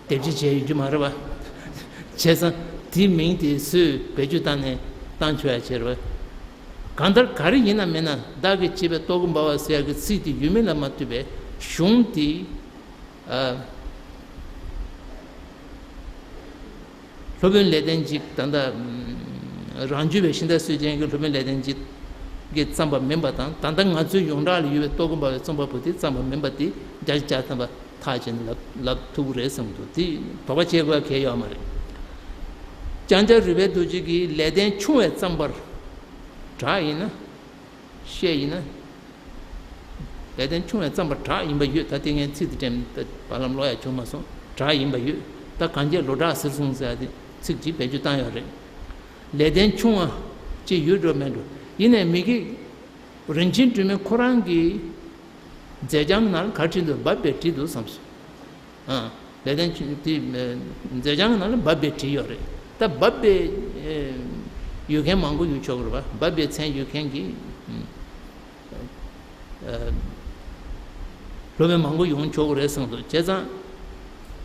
དེབ་སྐྱེལ་བྱས་ཡོད་རྒྱུ་མ་རེད་བ། བྱས་ཙང་དེའི་མིང་དེ་སུས་བེད་སྤྱོད་བཏང་ནས་བཏང་ཆོག་ཡ་བྱས་རེད་བ། གང་ལྟར་ག་རེ་ཡིན་ན་མིན་ན་བདག་གིས་བཅས་པའི་རྟོག་གེ་འབར་བ་ཟེར་ཡ་གི་ཚིག་དེ་ཡོད་མིན་ལ་མ་ལྟོས་པའི་གཞུང་དེ། ཨ། སློབ་དཔོན་ལེགས་ལྡན་འབྱེད་ད་ལྟ་རང་རྒྱུད་པའི་ཤིང་རྟ་སྲོལ་ཅན་གྱི་སློབ་དཔོན་ལེགས་ལྡན་འབྱེད་ཀྱིས་བརྩམས་པ་མིན་པ་དང་ད་ལྟ་ང་ཚོའི་ཡོངས་གྲགས་ལ་ཡོད་པའི་རྟོག་གེ་འབར་བའི་རྩོམ་པ་པོ་དེས་བརྩམས་པ་མིན་པ་དེ་བརྒྱ་ཆ་བརྒྱ་ཐམ་པ་ཐག་བཅད་ནས་ལབ་ལབ་ཐུབ་ཀྱི་རེད་བསམ་འདུག་དེ་དོགས་པ་བྱེད་དགོས་གལ་ཡོད་མ་རེད། ལྕང་སྐྱ་རུས་པའི་རྡོ་རྗེ་གིས་ལེགས་ལྡན་ཆུང་བས་བརྩམས་པར་གྲགས་ཡིན་ན། བཤད་ཡིན་ན། ལེགས་ལྡན་ཆུང་བས་བརྩམས་པར་གྲགས་ཡིན་པ་ཡོད། ད་ལྟའི་ངས་ཚིག་དེ་དྲན་ད་བར་ལམ་ཀློག་ཡ་བྱུང་མ་སོང་། གྲགས་ཡིན་པ་ཡོད། ད་གང་རྒྱས་ལོ་གྲགས་ཟེར་སོང་ཟེར་ཡ་དེ་ཚིག་ཅིག་བེད་སྤྱོད་བཏང་ཡོད་རེད། ལེགས་ལྡན་ཆུང་བ་ཅིག་ཡོད་འགྲོ་མེད་འགྲོ་ཡིན་ནའི་མི་གི་རིན་ཆེན་སྒྲོན་མེ་ཁོ་རང་གི་མཛད་བྱང་ནང་ལ་ག་རེ་བྲིས་འདུག་བབས་པས་བྲིས་འདུག་བསམ་སོང་། ཨ། ལེགས་ལྡན་ཆུང་དེ་མཛད་བྱང་ནང་ལ་བབས་པས་བྲིས་ཡོད་རེད། ད་བབས་པས་ཡོད་མཁན་མང་པོ་ཡོད་ཆོག་གི་རེད་བ། བབས་པའི་མཚན་ཡོད་མཁན་གྱི་སློབ་དཔོན་མང་པོ་ཡོང་ཆོག་གི་རེད་གསུངས་འདུག་བྱས་ཙང་།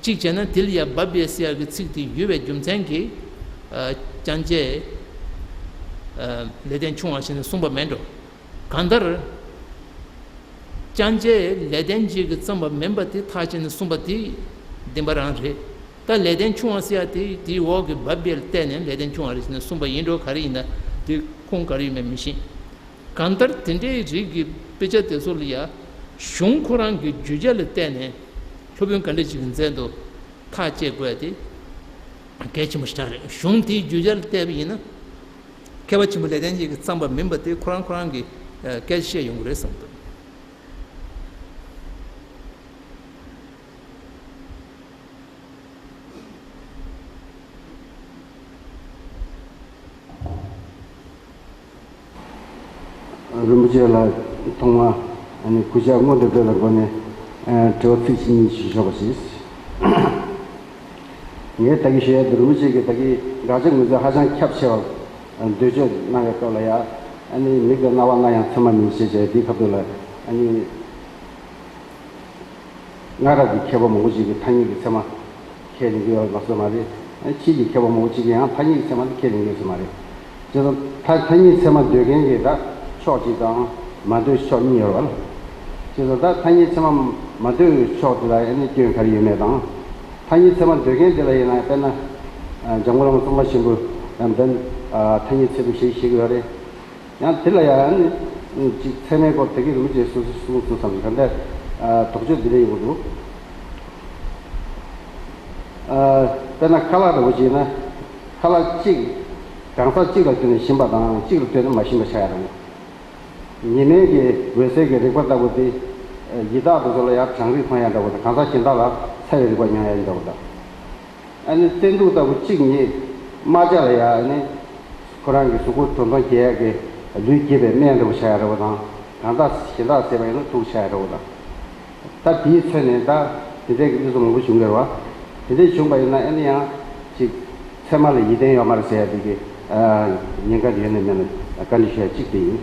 གཅིག་བྱས་ན་དེ་ལ་ཡང་བབས་པས་ཟེར་ཡག་གི་ཚིག་དེ་ཡོད་པའི་རྒྱུ་མཚན་གྱིས། ལྕང་སྐྱས་ལེགས་ལྡན་ཆུང་བ་ཞེས་ནས་གསུངས་པ་མེད་འགྲོ། གང་ལྟར། ལྕང་སྐྱས་ལེགས་ལྡན་འབྱེད་ཀྱིས་བརྩམས་པ་མིན་པ་དེ་ཐག་བཅད་ནས་གསུངས་པ་དེ་བདེན་པ་རང་རེད། ད་ལེགས་ལྡན་ཆུང་བ་ཟེར་ཡ་དེ་དེའི་འོག་གི་བབས་པས་བལྟས་ནས་ལེགས་ལྡན་ཆུང་བ་རེད་ཟེར་ནས་གསུངས་པ་ཡིན་འགྲོ། ག་རེ་ཡིན་ན་དེ་ཁུངས་ག་རེ་ཡོད་མེད་མི་ཤེས། གང་ལྟར་དེ་འདྲའི་རིགས་ཀྱི་དཔེ་ཆ་དེ་ཚོ་ལ་ཡ་གཞུང་ཁོ་རང་གི་བརྗོད་བྱ་ལ་བལྟས་ནས་སློབ་དཔོན་ག་འདྲ་ཅིག་གི་མཚན་དུ་ཐག་བཅད་དགོས་ཏེ་གལ་ཆེན་པོ་ཞིག་རེད། གཞུང་དེའི་བརྗོད་བྱ་ལ་བལྟས་པ་ཡིན་ན། མཁས་པ་ཆེན་པོ་ལེགས་ལྡན་འབྱེད་ཀྱིས་བརྩམས་པ་མིན་པ་དེ་ཁོ་རང་ཁོ་རང་གིས་སྐད་ཆ་བཤད་ཡོང་གི་རེད་བསམ་འདུག་རིན་པོ་ཆེ་ལ་ཐོག་མ་ཨ་ནི་གུས་ཕྱག་སྔོན་དུ་འགྲོ་བའི་སྒོ་ནས་ཨ་དྲི་བ་ཚིག་གཅིག་གཉིས་ཞུ་ཆོག་པ་ཞིག་ངས་ད་གིན་ཞུ་ཡ་དེ་རིན་པོ་ཆེ་གིས་ད་གིན་དགག་བྱ་ངོས་འཛིན་ཧ་ཅང་ཁྱབ་ཆེ་བ་འདོད་སྤྱོད་གནང་བའི་སྐབས་ལ་ཡ་ཨ་ནི་མིག་གི་རྣ་བ་རྣ་ཡང་ཚད་མ་མིན་ཞེས་བྱ་བའི་འདིའི་སྐབས་དུ་ལ་ཨ་ནི། སྔ་རབས་ཀྱི་མཁས་པ་མང་པོ་ཅིག་གིས་ཐ་སྙད་ཀྱི་ཚད་མ་ཁས་ལེན་གྱི་ཡོད་པ་མ་ཟད་མ་རེད། ཕྱིས་ཀྱི་མཁས་པ་མང་པོ་ཅིག་གིས་ཡང་ཐ་སྙད་ཀྱི་ཚད་མ་དེ་ཁས་ལེན་གྱི་ཡོད་ས་མ་རེད། བྱས་ཙང་ཐ་ཐ་སྙད་ཚད་མ་འདོད་མཁན་གྱི་ད་ཕྱོགས་གཅིག་དང་མ་འདོད་ཕྱོགས་གཉིས་ཡོད་རེད་བ། བྱས་ཙང་ད་ཐ་སྙད་ཚད་མ་མ་འདོད་ཕྱོགས་དེ་ལ་ཨ་ནི་སྐྱོན་ག་རེ་ཡོད་མེད་དང་། ཐ་སྙད་ཚད་མ་འདོད་མཁན་དེ་ལ་ཡིན་ན་དཔེར་ན། འཇམ་མགོན་བླ་མ་ཙོང་ཁ་ཆེན་པོས་ཡང་དེ་ཐ་སྙད་ཚད་ལྡན་ཞེས་བཤད་ཀྱི་ཡོད་རེད། ཡང་དེ་ལ་ཡང་ནི་ཅིག་ཚད་མའི་སྐོར་དེ་གའི་རིན་པོ་ཆེས་སོ་སོ་གསུངས་སོང་ཙམ་ཞིག་ག་འདྲ་དོགས་གཅོད་འདི་འདྲ་ཡོང་གི་འདུག་དཔེར་ན་ཁ་ལག་འདྲ་བོ་ཅིག་ཡིན་ན་ཁ་ལག་གཅིག་གང་ཟག་གཅིག་ལ་ལྟོས་ནས་ཞིམ་པ་དང་གཅིག་ལ་ལྟོས་ནས་མ་ཞིམ་པ་ཆགས་ཡ་འདྲ་བོ། ཉི་མའི་གི་འོད་ཟེར་གྱི་རེག་པ་ལྟ་བུ་དེ་ཡི་དྭགས་དེ་ཚོ་ལ་ཡང་གྲང་རེག་ཐོན་ཡ་འདྲ་བོ་དང་གང་ཟག་གཞན་དག་ལ་ཚ་བའི་རེག་པ་མྱོང་ཡ་འདྲ་བོ་དང་། ཨ་ནི་བཙན་དུག་ལྟ་བུ་གཅིག་ཉིད་རྨ་བྱ་ལ་ཡ་ཨ་ནི་ཁོ་རང་གི་གཟུགས་པོ་དྲོད་འཚོང་རྒྱས་ཡག་གི་ལུས་རྒྱས་པའི་སྨན་འདྲ་བོ་ཆགས་ཡག་འདྲ་བོ་དང་གང་ཟག་གཞན་དག་ཟས་པ་ཡིན་ན་དུག་ཆགས་ཡག་འདྲ་བོ་དང་། ད་དེའི་ཚོད་ནས་ད་དེ་འདྲའི་གི་གནས་ཚུལ་མང་པོ་བྱུང་གི་རེད་བ། དེ་འདྲའི་བྱུང་པ་ཡིན་ན་ཨ་ནི་ཡང་ཅིག་ཚད་མ་ལ་ཡིད་བརྟན་ཡོད་མ་རེད་ཟེར་ཡ་དེ་གི་ཉེན་ཁ་ཡོད་ནས་མེད་ན་བཀའ་འདྲི་ཞུ་ཡ་གཅིག་དེ་ཡིན།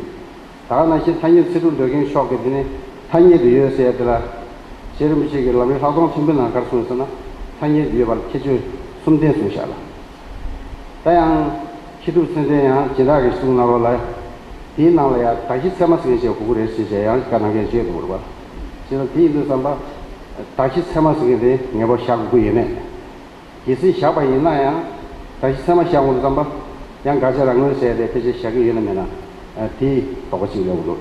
ད་ག་ནང་བཞིན་ཐ་སྙད་ཚིག་གྲུབ་འདོད་མཁན་ཕྱོགས་ཀྱི་དེ་ནི་ཐ་སྙད་དུ་ཡོད་ཟེར་ཡ་དེ་ལ། རྗེ་རིན་པོ་ཆེ་གིས་ལམ་རིམ་ལྷག་མཐོང་ཐིམ་ཕུག་ནང་ག་རེ་གསུངས་ཟེར་ན་ཐ་སྙད་དུ་ཡོད་པར་ཁྱད་ཆོས་གསུམ་ལྡན་གསུངས་བཞག་ལ། ད་ཡང་མཁས་གྲུབ་མཚན་ལྡན་ཡང་སྦྱིན་བདག་གི་གསུང་ནང་ལོགས་ལ། དེའི་ནང་ལ་ཡང་གདགས་གཞི་ཚད་མ་ཟེར་མཁན་ཞིག་དགོས་ཀྱི་རེད་ཟེར་བྱས་ཡང་བཀའ་གནང་མཁན་ཞིག་འདུག་རེད་པ། བྱས་ཙང་དེ་ཡིན་དུས་ཙམ་པ། གདགས་གཞི་ཚད་མ་ཟེར་མཁན་དེ་ངེས་པར་བཞག་དགོས་ཀྱི་ཡོད་མེད། གལ་སྲིད་བཞག་པ་ཡིན་ན་ཡང་། གདགས་གཞི་ཚད་མ་བཞག་འོང་དུས་ཙམ་པ། ཡང་དགག་བྱ་རང་ངོས་ཟེར་ཡ་དེ་ཕལ་ཆེར་བཞག་གི་ཡོད་ན་མེད་ན། དེ་དོགས་པ་གཅིག་ཡོང་གི་འདུག་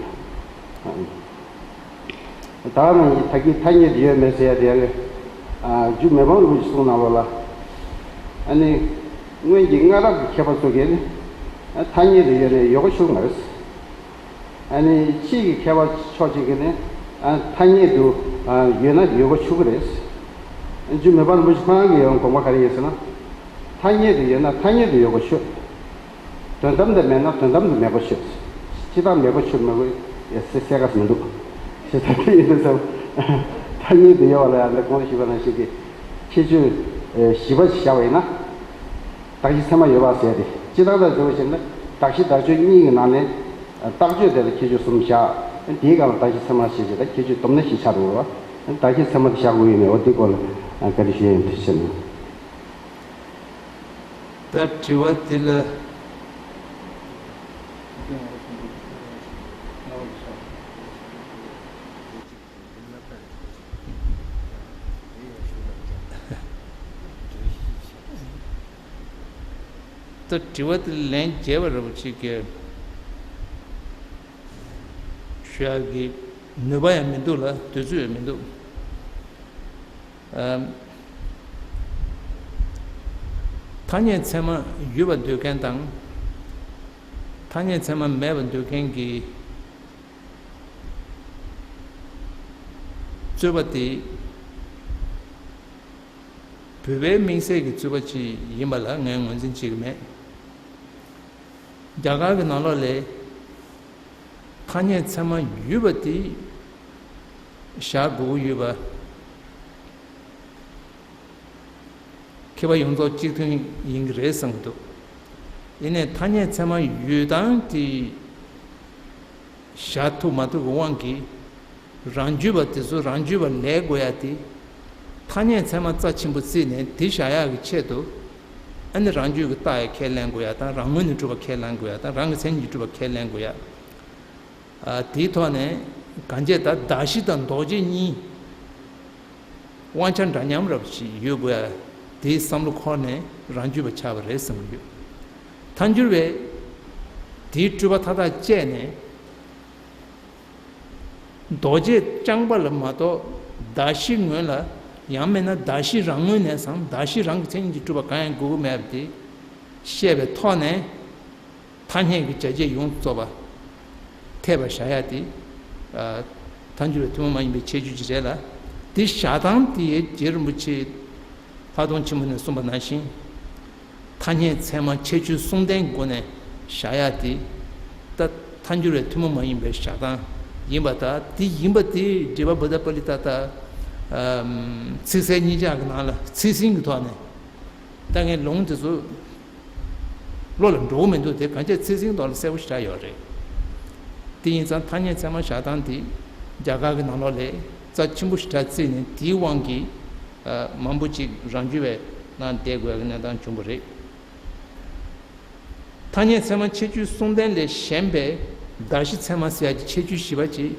ད་ནི་ད་གིན་ཐ་སྙད་དུ་ཡོད་མེད་ཟེར་ཡ་དེ་ཡང་། ཨ། རྒྱུ་མེད་པའམ་རིན་པོ་ཆེ་གསུང་གནང་བ་ལ། ཨ་ནི། སྔོན་གྱི་སྔ་རབས་ཀྱི་མཁས་པ་ཚོ་གིས་ནི། ཨ། ཐ་སྙད་དུ་ཡོད་ནས་ཡོད་དགུ་ཆུག་མ་རེད། ཨ་ནི་ཕྱིས་ཀྱི་མཁས་པ་ཕྱོགས་གཅིག་གིས་ནི། ཨ། ཐ་སྙད་དུ། ཨ། ཡོད་ན་ཡོད་དགུ་ཆུག་གི་རེད། རྒྱུ་མེད་པ་རིན་པོ་ཆེ་ཁོ་རང་གི་ཡང་དགོངས་པ་ག་རེ་ཡིན་ཟེར་ན། ཐ་སྙད་དུ་ཡོད་ན་ཐ་སྙད་དུ་ཡོད་དགུ་ཆུག་དོན་དམ་དུ་མེད་ན་དོན་དམ་དུ་མེད་པ་ཤོད། སྤྱིར་བཏང་མེད་པ་ཤོད་མེད་པ་ཡ་སེ་སེ་ག་སུ་མི་འདུག་ཞེས་ད་ལྟ་ཡིན་དུས་ཙམ། ཐ་སྙད་དུ་ཡོད་པ་ལ་ཡང་འདི་གོང་དུ་ཞུས་པ་ནང་བཞིན་གྱི་ཁྱད་ཆོས་བཞི་པ་ཞིག་བཞག་པ་ཡིན་ན། གདགས་གཞི་ཚད་མ་ཡོད་པ་ཟེར་ཏེ། སྤྱིར་བཏང་དང་འབྱོར་བ་ཞེས་ན་གདགས་གཞི་བདག་ཆོས་གཉིས་ཀྱི་ནང་ནས། རྟགས་ཆོས་དེ་ལ་ཁྱད་ཆོས་གསུམ་བཞག་དེའི་སྒང་ལ་གདགས་གཞི་ཚད་མ་ཞེས་བྱ་ད་ཁྱད་ཆོས་སྡོམ་ན་བཞི་ཆགས་འགྲོ་བ། གདགས་གཞི་ཚད་མ་དེ་བཞག་དགོས་ཡོད་མེད་འོ་དེའི་སྐོར་ལ་བཀའ་འདྲི་ཞུ་ཡ་ཡིན། ཐུགས་རྗེ་ཆེ་གནང་། ད་དྲི་བ་འདི་ལ། ད་དྲི་བ་འདི་ལན་རྒྱས་པ་ར་བ་ཅིག་གི་ཞུ་ཡག་གི་ནུས་པ་ཡང་མི་འདུག་ལ་དུས་ཚོད་ཡང་མི་འདུག་ཨམ། ཐ་སྙད་ཚད་མ་ཡོད་པར་འདོད་མཁན་དང་། ཐ་སྙད་ཚད་མ་མེད་པར་འདོད་མཁན་གྱི་རྩོད་པ་དེ། བོད་པའི་དམིགས་བསལ་གྱི་རྩོད་པ་ཅིག་ཡིན་པ་ལ་ངས་ངོས་འཛིན་བྱེད་ཀྱི་མེད། རྒྱ་གར་གྱི་ནང་ལོགས་ལ་ཐ་སྙད་ཚད་མ་ཡོད་པ་དེ་བཞག་དགོས་ཀྱི་ཡོད་པ། མཁས་པ་ཡོངས་རྫོགས་གཅིག་མཐུན་ཡིན་གྱི་རེད་བསམ་གྱི་འདུག་ཡིན་ནའི་ཐ་སྙད་ཚད་མ་ཡོད་སྟངས་དེ་བཞག་ཐུབ་མ་ཐུབ་ཀྱི་དབང་གིས། རང་རྒྱུད་པ་དེ་ཚོ་རང་རྒྱུད་པ་ལས་དགོས་ཡ་དེ། ཐ་སྙད་ཚད་མ་རྩ་ཆེན་པོ་བརྩིས་ནས་དེ་བཞག་ཡག་གི་ཆེད་དུ། ཨ་ནི་རང་རྒྱུད་ཀྱི་རྟགས་ཡ་ཁས་ལེན་དགོས་ཡ་དང་རང་ངོས་ནས་གྲུབ་པ་ཁས་ལེན་དགོས་ཡ་དང་རང་གི་མཚན་ཉིད་ཀྱིས་གྲུབ་པ་ཁས་ལེན་དགོས་ཡ། ཨ། དེའི་ཐོག་ནས་གང་བྱས་ད་གདགས་གཞི་དང་ལྡོག་བྱེད་གཉིས། དབང་ཆ་འདྲ་མཉམ་རབ་ཅིག་ཡོད་དགོས་ཡ། དེའི་བསམ་བློ་འཁོར་ནས་རང་རྒྱུད་པ་ཆགས་པ་རེད་བསམ་གྱི་ཡོད། ཐལ་འགྱུར་བས། དེའི་སྤྲོས་པ་མཐའ་དག་བཅད་ནས། ལྡོག་བྱེད་རྐྱང་པ་ལ་མ་གཏོགས། གདགས་གཞི་ངོས་ལ། ཡང་མིན་ན་གདགས་གཞི་རང་ངོས་ནས་སམ་གདགས་གཞི་རང་གི་མཚན་ཉིད་ཀྱིས་གྲུབ་པ་གང་ཡང་དགོས་ཀྱི་མེད་པ་དེ། བཤད་པའི་ཐོག་ནས། ཐ་སྙད་ཀྱི་བྱ་བྱེད་ཡོངས་སུ་རྫོགས་པ། འཐད་པར་བཞག་ཡ་དེ། ཨ། ཐལ་འགྱུར་བའི་ཐུན་མོང་མ་ཡིན་པའི་ཁྱད་ཆོས་ཅིག་རེད་ལ། དེ་བཞག་སྟངས་དེ་རྗེ་རིན་པོ་ཆེ་ལྷག་མཐོང་ཆེན་པོ་ནས་གསུངས་པ་ནང་བཞིན། ཐ་སྙད་ཚད་མ་ཁྱད་ཆོས་གསུམ་ལྡན་གྱི་སྒོ་ནས་བཞག་ཡ་དེ། ད་ཐལ་འགྱུར་བའི་ཐུན་མོང་མ་ཡིན་པའི་བཞག་སྟངས་ཡིན་པ་དང་དེ་ཡིན་པ་དེ་འགྲེལ་པ་བུདྡྷ་པཱ་ལི་ཏ་དང་། ཨམ། ཚིག་གསལ་གཉིས་ཆར་གྱི་ནང་ལ་ཚིག་ཟིན་གྱི་ཐོག་ནས། ད་ངས་ལུང་དེ་ཚོ་བློ་ལ་འགྲོ་གི་མི་འདུག་དེ་གང་ཅི་ཚིག་ཟིན་ཐོག་ལ་གསལ་པོ་ཞེ་དྲག་ཡོད་རེད། དེ་ཡིན་ཙང་ཐ་སྙད་ཚད་མ་བཞག་སྟངས་དེ་རྒྱ་གར་གྱི་ནང་ལོགས་ལ་རྩ་ཆེན་པོ་ཞེ་དྲག་བརྩིས་ནས་དེའི་དབང་གིས། ཨ། མང་པོ་ཅིག་རང་རྒྱུད་པའི་ནང་བསྡད་དགོས་ཀྱི་གནས་སྟངས་བྱུང་བ་རེད། ཐ་སྙད་ཚད་མ་ཁྱད་ཆོས་གསུམ་ལྡན་ལས་གཞན་པའི་གདགས་གཞི་ཚད་མ་ཟེར་ཡ་གྱི་ཁྱད་ཆོས་བཞི་པ་ཅིག་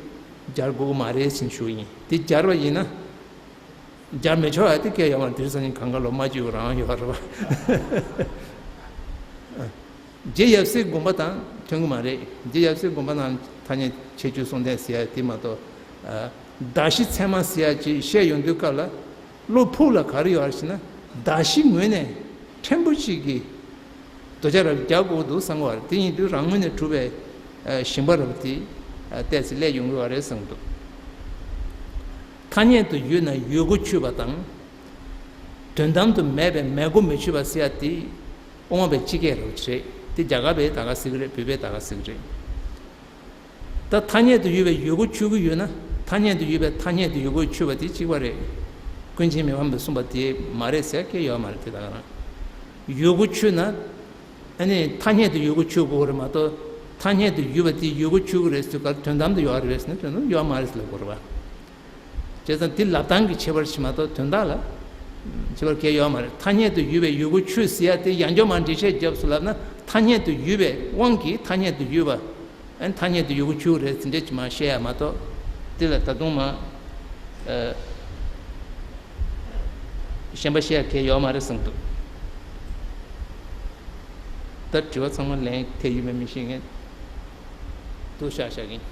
སྦྱར་དགོས་ཀྱི་མ་རེད་ཟེར་ཞུ་གི་ཡིན། དེ་སྦྱར་བ་ཡིན་ན། སྦྱར་མི་ཆོག་ཡ་དེ་སྐད་ཡོད་མ་རེད། དེ་རིང་སང་ཉིན་གང་ག་ལོ་མ་བརྗོད་རང་ཡོད་རེད་པ། རྗེ་ཡབ་སྲས་དགོངས་པ་དང་མཐུན་གྱི་མ་རེད། རྗེ་ཡབ་སྲས་དགོངས་པ་ནང་ཐ་སྙད་ཁྱད་ཆོས་གསུམ་ལྡན་ཟེར་ཡ་དེ་མ་གཏོགས། ཨ། གདགས་གཞི་ཚད་མ་ཟེར་ཡ་ཅིག་བཤད་ཡོང་དུས་སྐབས་ལ། བློ་ཕུགས་ལ་ག་རེ་ཡོད་རེད་ཟེར་ན། གདགས་གཞི་ངོས་ནས་ཕྲན་བུ་ཞིག་གིས། དོ་ཅག་རབ་རྒྱག་དགོས་འདུག་བསམ་གྱི་ཡོད་རེད། དེ་ཡིན་དུས་རང་ངོས་ནས་གྲུབ་པའི། ཨ། ཞེན་པ་རབ་དེ། ཨ། ཏོག་ཙམ་སླེབས་ཡོང་གི་ཡོད་རེད་བསམ་གྱི་འདུག་ཐ་སྙད་དུ་ཡོད་ན་ཡོད་དགུ་ཆུག་པ་དང་། དོན་དམ་དུ་མེད་པའི་མེད་དགུ་མི་ཆུག་པ་ཟེར་ཡ་དེ། དབུ་མ་པའི་སྤྱི་སྐད་རབ་ཅིག་རེད། དེ་རྒྱ་གར་པས་ད་ག་ཟེར་གྱི་རེད། བོད་པས་ད་ག་ཟེར་གྱི་རེད། ད་ཐ་སྙད་དུ་ཡོད་པའི་ཡོད་དགུ་ཆུག་གི་ཡོད་ན། ཐ་སྙད་དུ་ཡོད་པའི་ཐ་སྙད་དུ་ཡོད་དགུ་ཆུག་པ་དེ་གཅིག་པ་རེད། ཀུན་མཁྱེན་མི་ཕམ་པས་གསུངས་པ་དེ་མ་རེད་ཟེར་སྐད་ཡོད་མ་རེད། དེ་ད་ག་རང་ཡོད་དགུ་ཆུག་ན། ཨ་ནི་ཐ་སྙད་དུ་ཡོད་དགུ་ཆུག་དགོས་རེད་མ་གཏོགས། ཐ་སྙད་དུ་ཡོད་པ་དེ་ཡོད་དགུ་ཆུག་གི་རེད་ཟེར་གར་དོན་དམ་དུ་ཡོད་རེད་ཟེར་ན་དོན་དམ་ཡོད་མ་རེད་ཟེར་ལབ་དགོས་རེད་པ། བྱས་ཙང་དེ་ལབ་སྟངས་ཀྱི་ཁྱད་པར་ཞིག་མ་གཏོགས་དོན་དག་ལ་ཁྱད་པར་གང་ཡང་ཡོད་མ་རེད། ཐ་སྙད་དུ་ཡོད་པའི་ཡོད་དགུ་ཆུག་ཟེར་ཡ་དེ་ཡང་བསྐྱར་མར་འགྲེལ་བཤད་བརྒྱབ་སོང་ལབ་ན། ཐ་སྙད་དུ་ཡོད་པའི་དབང་གིས་ཐ་སྙད་དུ་ཡོད་པ། ཨན་ཐ་སྙད་དུ་ཡོད་གི་ཆུ་རེད་ཟིན་འདྲེ་ཅི་མ་བཤད་ཡ་མ་གཏོགས། དེ་ལ་ད་དུང་མ་ཨ་གཞན་པ་བཤད་ཡ་གལ་ཡོད་མ་རེད་གསུངས་འདུག་ད་དྲི་བ་ཚང་མ་ལན་ཐེབས་ཡོད་མེད་མི་ཤེས། ངས་ཏུ་བཤད་བཤད་གིན།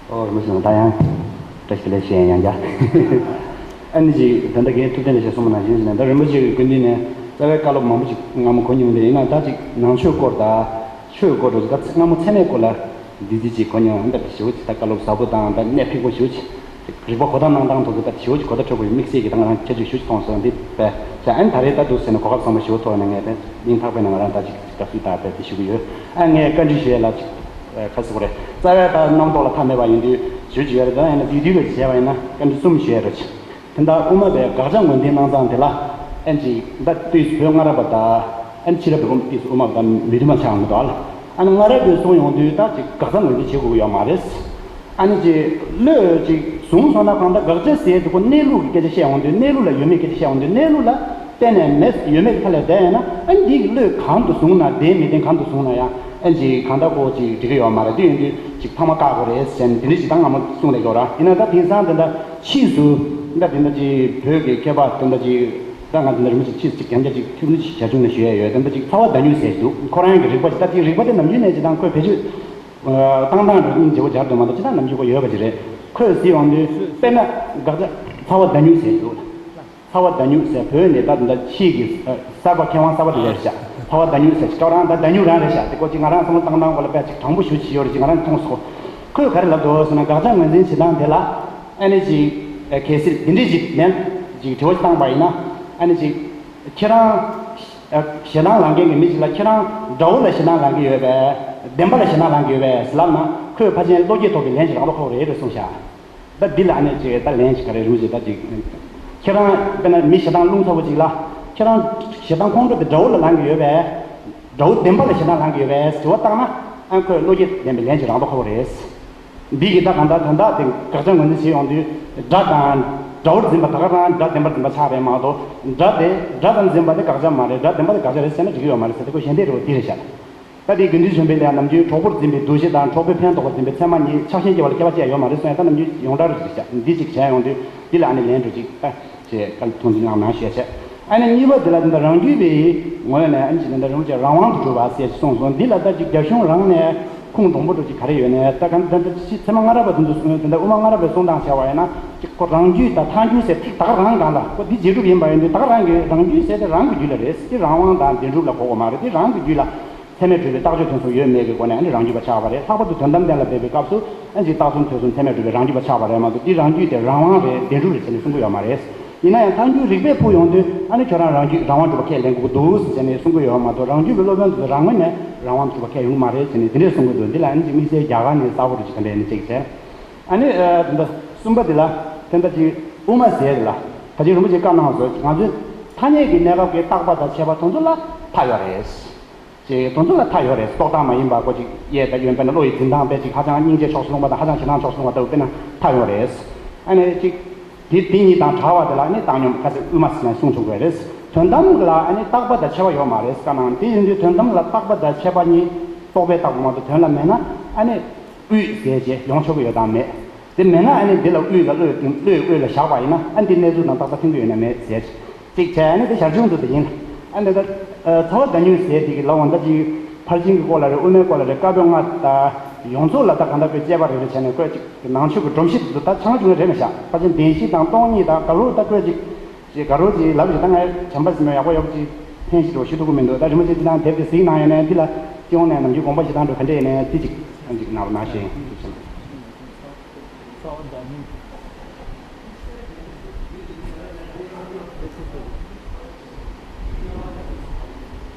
ཨོ་རིན་པོ་ཆེ་ད་ཡང་བཀྲ་ཤིས་བདེ་ལེགས་ཞུ་ཡང་ཡང་བསྐྱར། ཨ་ནི་ཅིག་ད་ལྟ་རྒན་ཐུབ་བསྟན་ལགས་ཀྱིས་གསུངས་པ་ནང་བཞིན་ཞིག་ནས་ད་རིན་པོ་ཆེ་གི་སྐུ་མདུན་ནས་རྩ་བའི་བཀའ་སློབ་མང་པོ་ཅིག་སྔ་མོ་གོ་མྱོང་དེ་ཡིན་ན་ད་ཅིག་ནང་ཆོས་སྐོར་དང་ཆོས་སྐོར་དུ་ད་སྔ་མོ་ཚད་མའི་སྐོར་ལ་འདི་འདི་ཅིག་གོ་མྱོང་ད་ཞེ་པོ་ཅིག་ད་བཀའ་སློབ་ཟབ་པོ་དང་ད་གནད་ཕིགས་པོ་ཞེ་པོ་ཅིག་རིག་པ་གོ་ཐབས་གནང་སྟངས་དེ་ཚོ་ད་ཞེ་པོ་ཅིག་གོ་བརྡ་འཕྲོད་པོ་ཡོད། དམིགས་བསལ་གྱི་ད་ང་རང་ཁྱད་ཆོས་ཞེ་པོ་ཅིག་མཐོང་སོང་འདི་པས་ཡང་ཨ་ནི་ད་རེས་ད་འདུག་ཟེར་ནས་གོ་སྐབས་བཟང་པོ་ཞེ་པོ་ཐོབ་ནས་ངས་ད་སྙིང་ཐག་པའི་ནང་ང་རང་ད་ཅིག་དགའ་བསུ་དང་དཔེ་དེ་ཞུ་གི་ཡོད། ཨ་ངས་བཀའ་འདྲི་ཞུ་ཡས་ལ་ཅིག་ཁ་གསལ་པོ་རེད། རྩ་བའི་ད་རྣམ་རྟོག་ལ་མཐའ་མེད་པ་ཡིན་དུས་ཞུ་ཅིག་ཡོད་རེད། ད་ཡིན་ན་དུས་དུས་ལ་བྱས་པ་ཡིན་ན་བཀའ་འདྲི་གསུམ་ཞུ་ཡས་རེད། དེ་འདྲ་དབུ་མ་པའི་དགག་བྱ་ངོས་འཛིན་གནང་སྟངས་དེ་ལ་ཨན་ཅིག་ད་དུས་སུ་བོད་སྔ་རབས་པ་དང་ཨན་ཕྱི་རབས་པའི་དབུ་དུས་སུ་དབུ་མ་པ་དང་མི་མཐུན་པ་ཆགས་མི་འདུག་ཨ། ཨ་ནི་སྔ་རབས་པའི་གསུང་ཡོང་དུས་ད་ཅིག་དགག་བྱ་ངོས་འཛིན་བྱེད་དགོས་ཀྱི་ཡོད་མ་རེད། ཨ་ནི་ཅིག་བློས་ཅིག་བཟུང་སོང་ན་གང་ལྟར་དགག་བྱ་ཟེར་དུས་ཁོ་གནས་ལུགས་ཀྱི་སྐད་ཆ་བཤད་ཡོང་དུས་གནས་ལུགས་ལ་ཡོད་མེད་སྐད་ཆ་བཤད་ཡོང་དུས་གནས་ལུགས་ལ་བརྟེན་ནས་མེད་ཡོད་མེད་ཀྱི་ཐད་ལ་བསྡད་ཡོད་ན་ཨ་ནི་འདི་གི་བློས་གང་དུ་བཟུང་ན་བདེན་མི་བདེན་གང་དུ་བཟུང་ན་ཡང་ཨ་ནི་ཅིག་གང་ལྟར་ཁོ་ཅིག་འགྲིག་གི་ཡོད་མ་རེད། དེ་ཡིན་དུས་ཅིག་ཐ་མ་བཀག་དགོས་རེད་ཟེར་ནས་འདི་འདྲ་ཅིག་ད་སྔ་མོ་གསུངས་ལས་ཡོད་ར། ཡིན་ན་ད་དེང་སང་དེ་འདྲ་ཕྱིས་སུ་ད་དེ་འདྲ་ཅིག་བོད་ཀྱི་མཁས་པ་དེ་འདྲ་ཅིག་ད་ང་དེ་འདྲ་རིན་པོ་ཆེ་ཕྱིས་སུ་ཅིག་རྒྱང་རྒྱང་ཅིག་ཐུགས་ཉིད་ཞལ་ཆུང་ནས་ཞུ་ཡས་ཡོད། དེ་འདྲ་ཅིག་ཚ་བ་བརྡ་མྱུར་ཟེར་གྱི་འདུག་ཁོ་རང་གི་རིག་པ་ཅིག་ད་དེ་རིག་པ་དེ་ནམ་རྒྱུན་ནས་ཅིག་ད་ཁོས་བེད་སྤྱོད་བཏང་སྟངས་འདྲ་སྙིང་རྗེ་པོ་སྦྱར་འདུག་མ་གཏོགས་ཅི་ད་ནམ་རྒྱུན་ཁོ་ཡོད་པ་ཅིག་རེད། ཁོས་གཟིགས་ཡོང་དུས་དཔེར་ན་དགག་བྱ་ཚ་བ་བརྡ་མྱུར་ཟེར་གྱི་འདུག་ཚ་བ་བརྡ་མྱུར་ཟེར་བོད་ནས་ད་ད་ཕྱིས་ཀྱི་གསར་པ་མཁས་དབང་གསར་པ་དེ་ལས་བྱ་ཚ་བ་བརྡ་མྱུར་ཟེར་ཅིག་ཀ་རང་ད་བརྡ་མྱུར་རང་རེད་བྱ་དེ་ཀོ་ཅིག་ང་རང་བསམ་བློ་བཏང་སྟངས་སྐོར་ལ་དཔེ་ཅིག་དྲང་པོ་ཞུ་ཅིག་ཡོད་རེད་ཅིག་ང་རང་མཐོང་སོང་། ཁོས་ག་རེ་ལབ་འདུག་ཟེར་ན་དགག་བྱ་ངོས་འཛིན་བྱེད་སྟངས་དེ་ལ་ཨ་ནི་ཅིག་གལ་སྲིད་དེ་འདྲས་ཅིག་ལན་ཅིག་དྲི་བ་ཅིག་བཏང་པ་ཡིན་ན་ཨ་ནི་ཅིག་ཁྱེད་རང་ཞེ་སྡང་ལངས་མཁན་གྱི་མི་ཞིག་ལ་ཁྱེད་རང་དགྲ་བོ་ལ་ཞེ་སྡང་ལངས་ཀྱི་ཡོད་པས་བདེན་པ་ལ་ཞེ་སྡང་ལངས་ཀྱི་ཡོད་པས་ལབ་ན་ཁོས་ཕལ་ཆེར་བློ་སྐྱེད་ཐོག་གི་ལན་ཞིག་རག་མདོག་ཁ་པོ་རེད་རེད་གསུངས་ཤག་ད་འདི་ལ་ཨ་ནི་ཅིག་ད་ལན་ཞིག་ག་རེ་རུང་ཞིག་ད་ཅིག་ཁྱེད་རང་དཔེར་ན་མི་ཞེ་སྡང་རླུང་ཚ་པོ་ཅིག་ལ་ཁྱེད་རང་ཞེ་སྡང་ཁོང་ཁྲོ་དེ་དགྲ་བོ་ལ་ལངས་ཀྱི་ཡོད་པས་དགྲ་བོ་བདེན་པ་ལ་ཞེ་སྡང་ལངས་ཀྱི་ཡོད་པས་དྲི་བ་བཏང་ན་ཨ་ཁོས་བློ་སྐྱེད་ལྡན་པའི་ལན་ཞིག་རག་མདོག་ཁ་པོ་རེད། འདི་གི་ད་གང་ལྟར་དོན་དག་དེ་དགག་བྱ་ངོས་འཛིན་བྱེད་ཡོང་དུས་དགྲ་དང་དགྲ་བོར་འཛིན་པ་ད་ག་རང་དགྲ་བདེན་པར་འཛིན་པ་ཆགས་པས་མ་གཏོགས་དགྲ་དེ་དགྲ་དང་འཛིན་པ་དེ་དགག་བྱ་མ་རེད། དགྲ་བདེན་པ་དེ་དགག་བྱ་རེད་ཟེར་ན་འགྲིག་གི་ཡོད་མ་རེད་ཟེར་ཏེ་ཁོ་ཞལ་འདེབས་རེད་བ་འདི་རེད་བཞག་ད་དེ་དགེ་འདུན་གཞོན་པའི་ལས་ནམ་རྒྱུན་གྲོགས་པོར་འཛིན་པའི་འདུ་ཤེས་དང་གྲོགས་པོའི་ཕན་འདོགས་པར་འཛིན་པའི་ཚད་མ་གཉིས་ཆགས་ཞེན་སྐྱེ་བ་ལ་ཁྱད་པར་ཅི་ཡང་ཡོད་མ་རེད་གསུངས་ཡ་ད་ནམ་རྒྱུན་ཡོངས་གྲགས་རེད་བཞག་འདི་གཅིག་བྱས་ཡོང་དུས་འདི་ལ་ཨ་ནི་ལན་འགྲོ་གཅིག་ཨ། ཅེས་བཀའ་མཐོང་ཚུལ་གནང་གནང་ཞུས་བྱས། ཨ་ནི་གཉིས་པ་འདི་ལ་འདི་འདྲ་རང་རྒྱུད་པའི་ངོས་ནས་ཨ་ནི་ཅིག་འདི་འདྲ་རང་རྒྱུད་རང་དབང་དུ་གྲུབ་པ་ཟེར་གསུངས་སོང་། འདི་ལ་ལྟ་ཅིག་རྒྱ་གཞུང་རང་ནས་ཁུངས་དྲང་པོ་འགྲོ་ཅིག་ག་རེ་ཡོད་ནས་ད་གང་འདི་འདྲ་ཅིག་ཚད་མ་སྔ་རབས་པ་དེ་ཚོ་གསུངས་ཡོད་དེ་འདྲ་དབུ་མ་སྔ་རབས་པའི་གསུང་སྟངས་བྱ་བ་ཡིན་ན་ཅིག་ཁོ་རང་རྒྱུད་དང་ཐལ་འགྱུར་ཟེར་ད་ག་རང་གང་ལ་ཁོ་འདི་རྗེས་གྲུབ་ཡིན་པ་ཡིན་དུས་ད་ག་རང་གི་རང་རྒྱུད་ཟེར་དེ་རང་གི་རྒྱུད་ལ་རེད། དེ་རང་དབང་དང་བདེན་གྲུབ་ལ་གོ་དགོས་མ་རེད། དེ་རང་གི་རྒྱུད་ལ། ཚད་མས་གྲུབ་པའི་རྟགས་ཆོས་ཐོན་སོང་ཡོད་མེད་ཀྱི་སྒོ་ནས་ཨ་ནི་རང་རྒྱུད་པ་ཆགས་པ་རེད། ལྷག་པར་དུ་དོན་དམ་གཏན་ལ་འབེབས་པའི་སྐབས་སུ་ཨ་ནི་རྟགས་གསུམ་ཐོས་གསུམ་ཚད་མས་གྲུབ་པའི་རང་རྒྱུད་པ་ཆགས་པ་རེད་མ་གཏོགས་འདི་རང་རྒྱུད་དེ་རང་དབང་རེད་བདེན་གྲུབ་རེད་ཟེར་ནས་གསུང་གི་ཡོད་མ་རེད། ཡིན་ན་ཡང་ཐལ་འགྱུར་རིགས་པས་ཕུག་ཡོང་དུས་ཨ་ནི་ཁྱོད་རང་རང་རྒྱུད་རང་དབང་གྲུབ་པ་ཁས་ལེན་དགོས་ཀྱི་འདུག་ཟེར་ནས་གསུང་གི་ཡོད་མ་གཏོགས་རང་རྒྱུད་པའི་སློབ་དཔོན་དེ་ཚོ་རང་ངོས་ནས་རང་དབང་གྲུབ་པ་ཁས་ཡོང་གི་མ་རེད་ཟེར་ནས་འདི་འདྲས་གསུང་གི་འདུག་འདི་ལ་ཨ་ནི་ཅིག་དམིགས་བསལ་རྒྱ་གར་ནས་གསལ་པོ་རུ་ཅིག་ག་འདྲས་ནས་ཅིག་བྱས། ཨ་ནི་ཨ་དེ་འདྲ་གསུམ་པ་འདི་ལ་དེ་འདྲ་ཅིག་དབུ་མ་ཟེར་ལ་ད་ཅིག་རིན་པོ་ཆེ་བཀའ་གནང་སོང་། ང་ཚོའི་ཐ་སྙད་ཀྱི་གནས་སྐབས་ཀྱི་རྟག་པ་དང་ཁྱད་པར་དེ་ཚོ་ལ་མཐའ་ཡོད་རེད། ཅེས་དོན་ཚུལ་ལ་མཐའ་ཡོད་རེད། རྟོག་བཏང་མ་ཡིན་པ་ཀོ་ཅིག་གཡས་དང་གཡོན་དཔེར་ན་བློ་ཡི་འཛིན་སྟངས་དཔེ་ཅིག་ཧ་ཅང་སྙིང་རྗེ་ཕྱོགས་སུ་ལྷུང་བ་དང་ཧ་ཅང་ཞེ་སྡང་ཕྱོགས་སུ་ལྷུང་བ་ལྟ་བུ་དཔེར་ན་མཐའ་ཡོད་རེད། ཨ་ནི་ཅིག་དེ་དེ་གཉིས་དང་བྲལ་བ་དེ་ལ་ཨ་ནི་བཏང་སྙོམས་ཁ་ཟེར་དབུ་མ་ཟེར་ནས་གསུང་ཆོག་གི་རེད། དོན་དམ་ལ་ཨ་ནི་རྟག་པ་དང་ཁྱད་པར་ཡོད་མ་རེད་བཀའ་གནང་། དེ་ཡིན་དུས་དོན་དམ་ལ་རྟག་པ་དང་ཁྱད་པར་གཉིས་རྟོག་པས་བཏགས་པ་མ་གཏོགས་དོན་ལ་མེད་ན་ཨ་ནི་དབུས་ཟེར་བྱས་ཡོང་ཆོག་གི་ཡོད་དམ་མེད། དེ་མེད་ན་ཨ་ནི་འདི་ལ་དབུས་ལ་བློས་བཏང་བློས་དབུས་ལ་བཞག་པ་ཡིན་ན་ཨ་ནི་འདི་གནས་ཚུལ་དང་རྟགས་མཚན་མཐུན་གྱི་ཡོད་ན་མེད་ཟེར། གཅིག་བྱས་ཨ་ནི་འདི་ཞར་བྱུང་དུ་འདི་ཡིན། ཨ་ནི་ད་ཚ་བ་བརྡ་མྱུར་ཟེར་དེ་གི་ལ་འོང་ད་ཅིག་ཕར་ཕྱིན་གྱི་སྐོར་ལ་རེད། དབུ་མའི་སྐོར་ལ་རེད། བཀའ་པོད་ལྔ་དང་ཡོངས་རྫོགས་ལ་ད་གང་ལྟར་དཔེ་དཔྱད་པ་རེ་རེ་བྱས་ནས་བཀོད་ཅིག་ནང་ཆོས་ཀྱི་སྒྲོམ་གཞི་དེ་ཚོ་ད་ཆ་ཚང་རེད་མི་ཤག་ཕལ་ཆེར་བདེན་བཞི་དང་སྟོང་ཉིད་དང་ག་རུ་ད་བཀོད་ཅིག་ཅེས་ག་རུ་ཅིག་ལབ་ཅིག་ད་ངས་བྱམས་པ་ཟེར་ནས་ཡག་པོ་ཡག་པོ་ཅིག་འཐེན་ཞིག་འགྲོ་ཞུ་ཐུབ་ཀྱི་མི་འདུག་ད་རི་མོ་ཅན་ཅི་དང་དེབ་དེ་གཟིགས་གནང་ཡོད་ནས་འདི་ལ་སྤྱི་ཡོངས་ནས་ནམ་རྒྱུན་དགོངས་པ་ཞེ་དྲག་འགྲོ་ག་འདྲ་ཡིན་ནས་འདི་ཅིག་ཅིག་གནང་རོགས་གནང་ཞེས་ཞུ་ཞུ།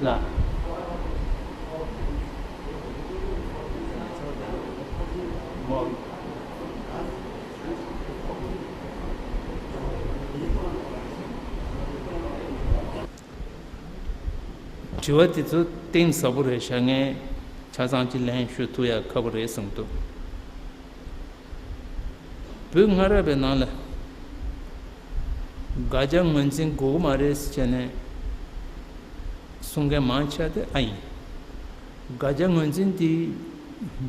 ལ། དྲི་བ་དེ་ཚོ་གཏིང་ཟབ་པོ་རེད་ཤག་ངས་ཆ་ཚང་ཅིག་ལན་ཞུ་ཐུབ་ཡ་ཁག་པོ་རེད་བསམ་འདུག་བོད་སྔ་རབས་པའི་ནང་ལ་དགག་བྱ་ངོས་འཛིན་དགོས་ཀྱི་མ་རེད་ཟེར་བྱས་ནས་ གསུང་མཁན་མང་ཆེ་བ་དེ་ཨ་ཡིན། དགག་བྱ་ངོས་འཛིན་དེ་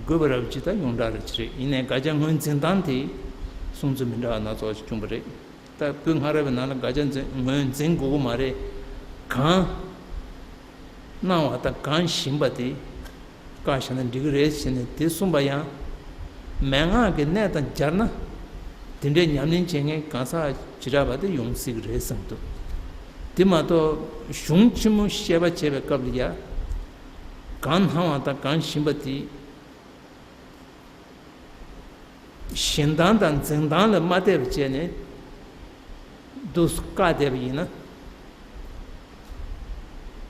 དགོས་པ་རབ་ཅིག་ད་ཡོངས་གྲགས་རེ་ཅིག་རེད། ཡིན་ནའི་དགག་བྱ་ངོས་འཛིན་སྟངས་དེ་གསུང་ཚུལ་མི་འདྲ་བ་སྣ་ཚོགས་ཤིག་བྱུང་བ་རེད། ད་བོད་སྔ་རབས་པའི་ནང་ལ་དགག་བྱ་འཛིན་ངོས་འཛིན་དགོས་ཀྱི་མ་རེད། གང་སྣང་བ་དང་གང་བཞིན་པ་དེ་བཀག་བཞག་ན་འགྲིག་གི་རེད་ཟེར་ནས་དེ་གསུངས་པ་ཡང་། མན་ངག་གི་གནས་དང་སྦྱར་ན། དེ་འདྲའི་ཉམས་ལེན་བྱེད་མཁན་གང་ཟག་བྱེ་བྲག་པ་དེ་ཡོང་སྲིད་ཀྱི་རེད་བསམ་འདུག་དེ་མ་གཏོགས་གཞུང་ཆེན་མོ་བཤད་པ་བྱེད་པའི་སྐབས་ལ་ཡ། གང་སྣང་བ་དང་གང་བཞིན་པ་དེ། ཞེན་སྟངས་དང་འཛིན་སྟངས་ལ་མ་བལྟས་པ་བྱས་ནས་འདུག་སེ་བཀག་བསྡད་པ་ཡིན་ན།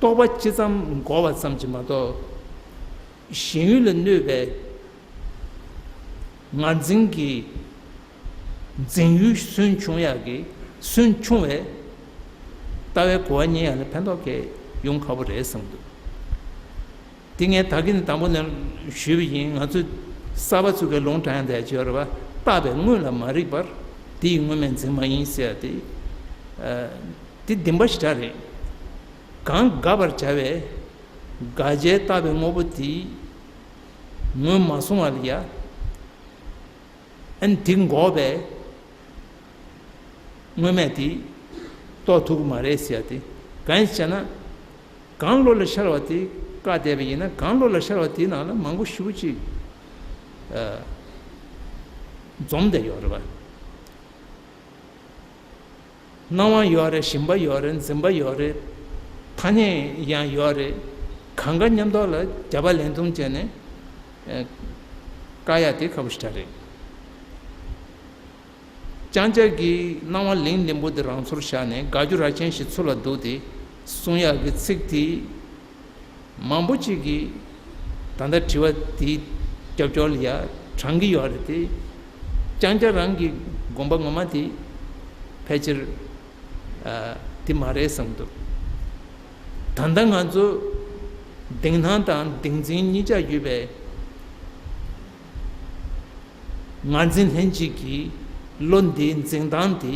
རྟོག་པ་ཅི་ཙམ་འགོག་པ་ཙམ་གྱིས་མ་གཏོགས། ཞེན་ཡུལ་ལ་གནོད་པའི་ངར་འཛིན་གྱི་འཛིན་ཡུལ་སུན་ཕྱུང་ཡག་གི་སུན་ཕྱུང་བའི་ལྟ་བའི་གོ་བ་རྙེད་ཡག་ལ་ཕན་ཐོགས་གང་ཡང་ཡོང་ཁག་པོ་རེད་བསམ་འདུག་དེ་ངས་ད་གིན་དང་པོ་ནས་ཞུས་པ་ཡིན། ང་ཚོས་གསར་པ་ཚོ་གི་ལུང་དྲངས་ཡག་དེ་ཅི་ཡོད་རེད་པ། བཏགས་པའི་དངོས་ལ་མ་རིག་པར་དེ་ཡི་དངོས་མེད་འཛིན་མ་ཡིན་ཟེར་ཡག་དེ། ཨ། དེ་བདེན་པ་ཞེ་དྲག་རེད། གང་དགག་པར་བྱ་བའི་དགག་བྱའི་བཏགས་པའི་དངོས་པོ་དེ་ངོས་མ་བཟུང་བ་ལ་ཡ། ཨ་ནི་དེ་འགོག་པའི་དངོས་མེད་དེ་རྟོགས་ཐུབ་ཀྱི་མ་རེད་ཟེར་ཡ་དེ། གང་ཡིན་ཟེར་ན། གང་བློ་ལ་ཤར་བ་དེ་བཀག་བསྡད་པ་ཡིན་ན། གང་བློ་ལ་ཤར་བ་དེའི་ནང་ལ་མང་པོ་ཞེ་པོ་ཅིག་ཨ། འཛོམས་བསྡད་ཡོད་རེད་པ། སྣང་བ་ཡོད་རེད། ཞེན་པ་ཡོད་རེད། འཛིན་པ་ཡོད་རེད། ཐ་སྙད་ཡང་ཡོད་རེད། གང་ག་མཉམ་དུ་ལ་རྒྱབ་ལ་ལེན་ཐུང་བྱས་ནས་ཨ། བཀག་ཡ་དེ་ཁག་པོ་ཞེ་དྲག་རེད། ལྕང་སྐྱ་གིས་སྣང་བ་ལིང་ལིང་པོ་དེ་རང་ཚུར་བཞག་ནས་དགག་རྒྱུ་ར་ཅན་ཞིག་ཚུར་ལ་བསྡུས་ཏེ་གསུང་ཡག་གི་ཚིག་དེ་མང་པོ་ཅིག་གིས་ད་ལྟ་དྲི་བ་དེའི་རྒྱབ་སྐྱོར་ལ་ཡ་དྲངས་ཀྱི་ཡོད་རེད་དེ། ལྕང་སྐྱ་རང་གི་དགོངས་པ་ངོ་མ་དེ་ཕལ་ཆེར་ཨ། དེ་མ་རེད་བསམ་འདུག་ད་ལྟ་ང་ཚོ་གདེང་སྣང་དང་གདེང་འཛིན་གཉིས་ཆ་ཡོད་པའི་ངར་འཛིན་ལྷན་ཅིག་གིས་བློ་འདིའི་འཛིན་སྟངས་འདི་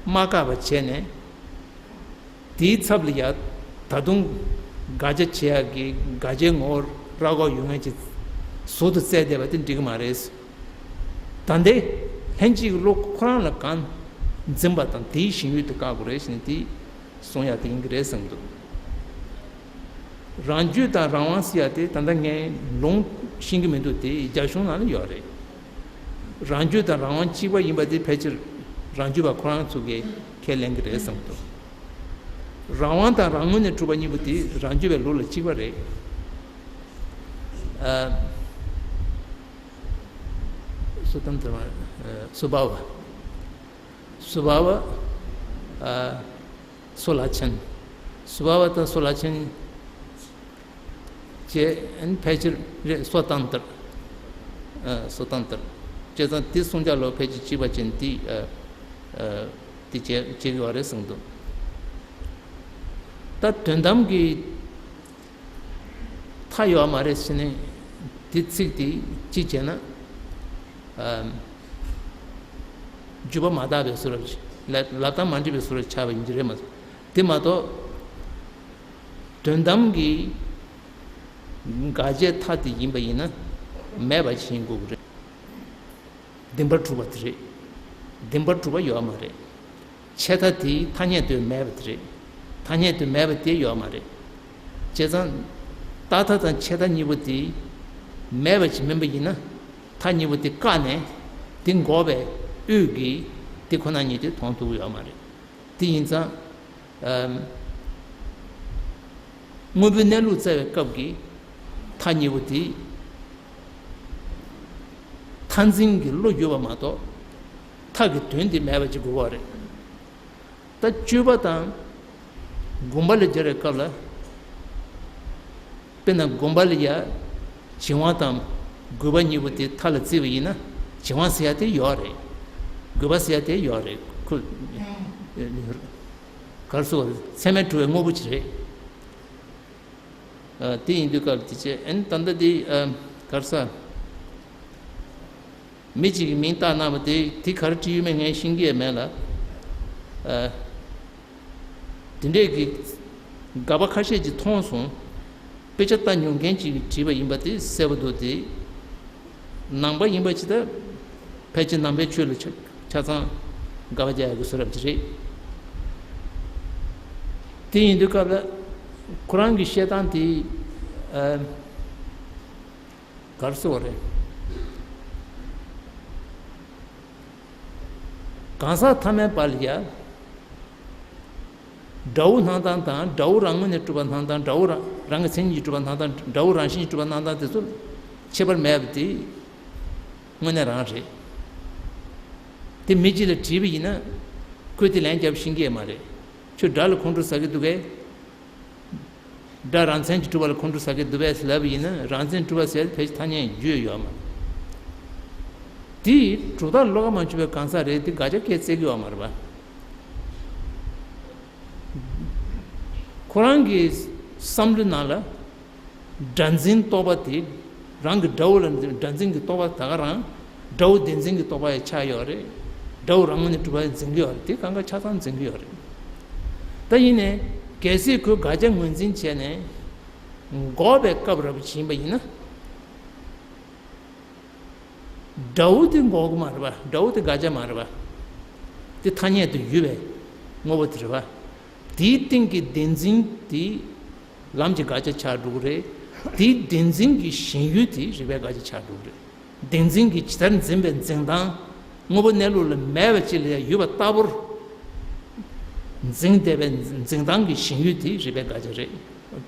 མ་བཀག་པ་བྱས་ནས། དེའི་ཚབ་ལ་ཡ་ད་དུང་དགག་བྱ་བྱེད་ཡག་གི་དགག་བྱའི་ངོ་བོར་ར་སྐོར་ཡོད་མཁན་ཅིག་ཟུར་དུ་བཙལ་བསྡད་པ་དེ་འགྲིག་གི་མ་རེད། ད་ལྟའི་ལྷན་ཅིག་བློ་ཁོ་རང་ལ་གང་འཛིན་པ་དང་དེའི་ཞེན་ཡུལ་དེ་བཀག་དགོས་རེད་ཟེར་ནས་དེ་གསུང་ཡག་དེ་ཡིན་གྱི་རེད་བསམ་འདུག་རང་རྒྱུད་དང་རང་དབང་ཟེར་ཡག་དེ་ད་ལྟ་ངས་ལུང་ཤེས་ཀྱི་མི་འདུག་དེ་རྒྱ་གཞུང་ནང་ལ་ཡོད་རེད། རང་རྒྱུད་དང་རང་དབང་གཅིག་པ་ཡིན་པ་དེ་ཕལ་ཆེར་རང་རྒྱུད་པ་ཁོ་རང་ཚོ་གིས་ཁས་ལེན་གྱི་རེད་བསམ་འདུག་རང་དབང་དང་རང་ངོས་ནས་གྲུབ་པ་གཉིས་པོ་དེ་རང་རྒྱུད་པའི་ལུགས་ལ་གཅིག་པ་རེད། ཨ། སོ་ཏན་ཏར་མ། ཨ། སོ་བྷ་བ། སོ་བྷ་བ། ཨ། སོ་ལ་ཆེན། སོ་བྷ་བ་དང་སོ་ལ་ཆེན། ཅེས་ཨན་ཕལ་ཆེར་རེད། སོ་ཏན་ཏར། ཨ། སོ་ཏན་ཏར། བྱས་ཙང་དེ་གསུང་བྱ་ལོ་ཕལ་ཆེར་གཅིག་པ་ཅན་དེ། ཨ། ཨ། དེ་བྱེད་བྱེད་དགོས་པ་རེད་གསུངས་འདུག་ད་དོན་དམ་གྱི་མཐའ་ཡོད་མ་རེད་ཟེར་ནས་དེ་ཚིག་དེ་གཅིག་བྱས་ན། ཨ། རྒྱུད་པ་མ་དག་པའི་བཟོ་འདྲ་ཅིག་ལབ་ལབ་སྟངས་མ་འགྲིག་པའི་བཟོ་འདྲ་ཆགས་པ་ཡིན་གྱི་རེད་མ་གཏོགས། དེ་མ་གཏོགས། དོན་དམ་གྱི་དགག་བྱའི་མཐའ་དེ་ཡིན་པ་ཡིན་ན་མེད་པ་ཞིག་ཡིན་དགོས་ཀྱི་རེད། བདེན་པར་གྲུབ་པ་དེ་རེད། བདེན་པར་གྲུབ་པ་ཡོད་མ་རེད། ཆད་མཐའ་དེའི་ཐ་སྙད་དུ་མེད་པ་དེ་རེད། ཐ་སྙད་དུ་མེད་པ་དེ་ཡོད་མ་རེད། བྱས་ཙང་རྟག་མཐའ་དང་ཆད་མཐའ་གཉིས་པོ་དེ་མེད་པ་ཞིག་མིན་པ་ཡིན་ན། མཐའ་གཉིས་པོ་དེ་བཀག་ནས་དེ་འགོག་པའི་དབུས་ཀྱི་དེ་ཁོ་ན་ཉིད་དེ་མཐོང་ཐུབ་ཡོད་མ་རེད། དེ་ཡིན་ཙང་། ཨམ། དངོས་པོའི་གནས་ལུགས་བཙལ་བའི་སྐབས་ཀྱི་མཐའ་གཉིས་པོ་དེ་མཐའ་འཛིན་གྱི་བློ་ཡོད་པ་མ་གཏོགས། མཐའ་གི་དོན་དེ་མེད་པ་ཅིག་དགོས་པ་རེད། ད་སྤྱོད་པ་དང་སྒོམ་པ་ལ་སྦྱར་བའི་སྐབས་ལ། དཔེར་ན་སྒོམ་པ་ལ་ཡ། བྱིང་བ་དང་རྒོད་པ་གཉིས་པོ་དེ་མཐའ་ལ་བརྩིས་པ་ཡིན་ན། བྱིང་བ་ཟེར་ཡ་དེ་ཡོད་རེད། རྒོད་པ་ཟེར་ཡ་དེ་ཡོད་རེད། ཁོ། ག་རེ་ཟེར་བ། ཚད་མས་གྲུབ་པའི་དངོས་པོ་ཅིག་རེད། ཨ། དེ་ཡིན་དུས་སྐབས་དེ་བྱས། ཨ་ནི་ད་ལྟ་དེ། ཨ། ག་རེ་ཟེར། མི་གཅིག་གིས་མིང་བཏགས་གནང་བ་དེ་དེ་ག་རེ་བྲིས་ཡོད་མེད་ངས་ཤེས་ཀྱི་ཡོད་མེད་ལ། ཨ། དེ་འདྲས་ཀྱི་ དགག་པ་ཁ་ཤས་ཀྱིས་མཐོང་སོང་། དཔེ་ཆ་ལྟ་མྱོང་མཁན་ཅིག་གིས་བྲིས་པ་ཡིན་པ་དེ་གསལ་པོ་འདུག་སྟེ། ནང་པ་ཡིན་པ་ཅི་ལྟར་ཕལ་ཆེར་ནང་པའི་ཆོས་ལ་ཆ་ཆ་ཚང་དགག་པ་རྒྱག་ཡག་གི་བཟོ་འདྲ་ཅིག་རེད། དེ་ཡིན་དུས་སྐབས་ལ་ཁོ་རང་གི་བཤད་སྟངས་དེ་ཨ། གར་སོགས་རེད། གང་ཟག་ཐ་མལ་པ་ལ་ཡ། དགྲ་བོ་སྣང་སྟངས་དང་དགྲ་བོ་རང་ངོས་ནས་གྲུབ་པ་སྣང་སྟངས། དགྲ་བོ་རང་རང་གི་མཚན་ཉིད་ཀྱིས་གྲུབ་པ་སྣང་སྟངས། དགྲ་བོ་རང་བཞིན་གྱིས་གྲུབ་པ་སྣང་སྟངས་དེ་ཚོ་ཁྱད་པར་མེད་པ་དེ་དངོས་གནས་རང་རེད། དེ་མི་གཅིག་ལ་དྲིས་པ་ཡིན་ན་ཁོས་དེ་ལན་རྒྱབ་ཤེས་ཀྱི་མ་རེད། ཁྱོད་དགྲ་ལ་ཁོང་ཁྲོ་ཟ་གི་འདུག་གས། དགྲ་རང་མཚན་གྱིས་གྲུབ་པ་ལ་ཁོང་ཁྲོ་ཟ་གི་འདུག་པས་ལབ་པ་ཡིན་ན། རང་མཚན་གྲུབ་པ་ཟེར་ཕལ་ཆེར་ཐ་སྙད་ཡོད་ཡོད་མ་རེད། དེ་གྲུབ་མཐའ་བློ་ཁ་མ་ཆུད་པའི་གང་ཟག་རེད། དེ་དགག་བྱ་སྐད་བཙལ་གི་ཡོད་མ་རེད་པ། ཁོ་རང་གི་བསམ་བློའི་ནང་ལ་དགྲ་འཛིན་རྟོག་པ་དེ། རང་གི་དགྲ་བོ་ལ་དགྲ་འཛིན་གྱི་རྟོག་པ་ད་ག་རང་དགྲ་བོ་བདེན་འཛིན་གྱི་རྟོག་པ་ཡང་ཆགས་ཡོད་རེད། དགྲ་བོ་རང་ངོས་ནས་གྲུབ་པ་འཛིན་གྱི་ཡོད་རེད། དེ་གང་ག་ཆ་ཚང་འཛིན་གྱི་ཡོད་རེད། ད་ཡིན་ནའི་གལ་སྲིད་ཁོས་དགག་བྱ་ངོས་འཛིན་བྱས་ནས་འགོག་པའི་སྐབས་རབ་ཕྱིན་པ་ཡིན་ན། དགྲ་བོ་དེ་འགོག་གི་མ་རེད་པ། དགྲ་བོ་དེ་དགག་བྱ་མ་རེད་པ། དེ་ཐ་སྙད་དུ་ཡོད་པའི་དངོས་པོ་དེ་རེད་པ། དེའི་སྟེང་གི་བདེན་འཛིན་དེ་ལམ་གྱི་དགག་བྱ་ཆགས་འགྲོ་གི་རེད། དེའི་བདེན་འཛིན་གྱི་ཞེན་ཡུལ་དེ་རིགས་པའི་དགག་བྱ་ཆགས་འགྲོ་གི་རེད། བདེན་འཛིན་གྱིས་ཇི་ལྟར་འཛིན་པའི་འཛིན་སྟངས། དངོས་པོ་གནས་ལུགས་ལ་མེད་པ་ཅིག་ལ་ཡོད་པ་ལྟ་བུར་འཛིན་བསྡད་པའི་འཛིན་སྟངས་ཀྱི་ཞེན་ཡུལ་དེ་རིགས་པའི་དགག་བྱ་རེད།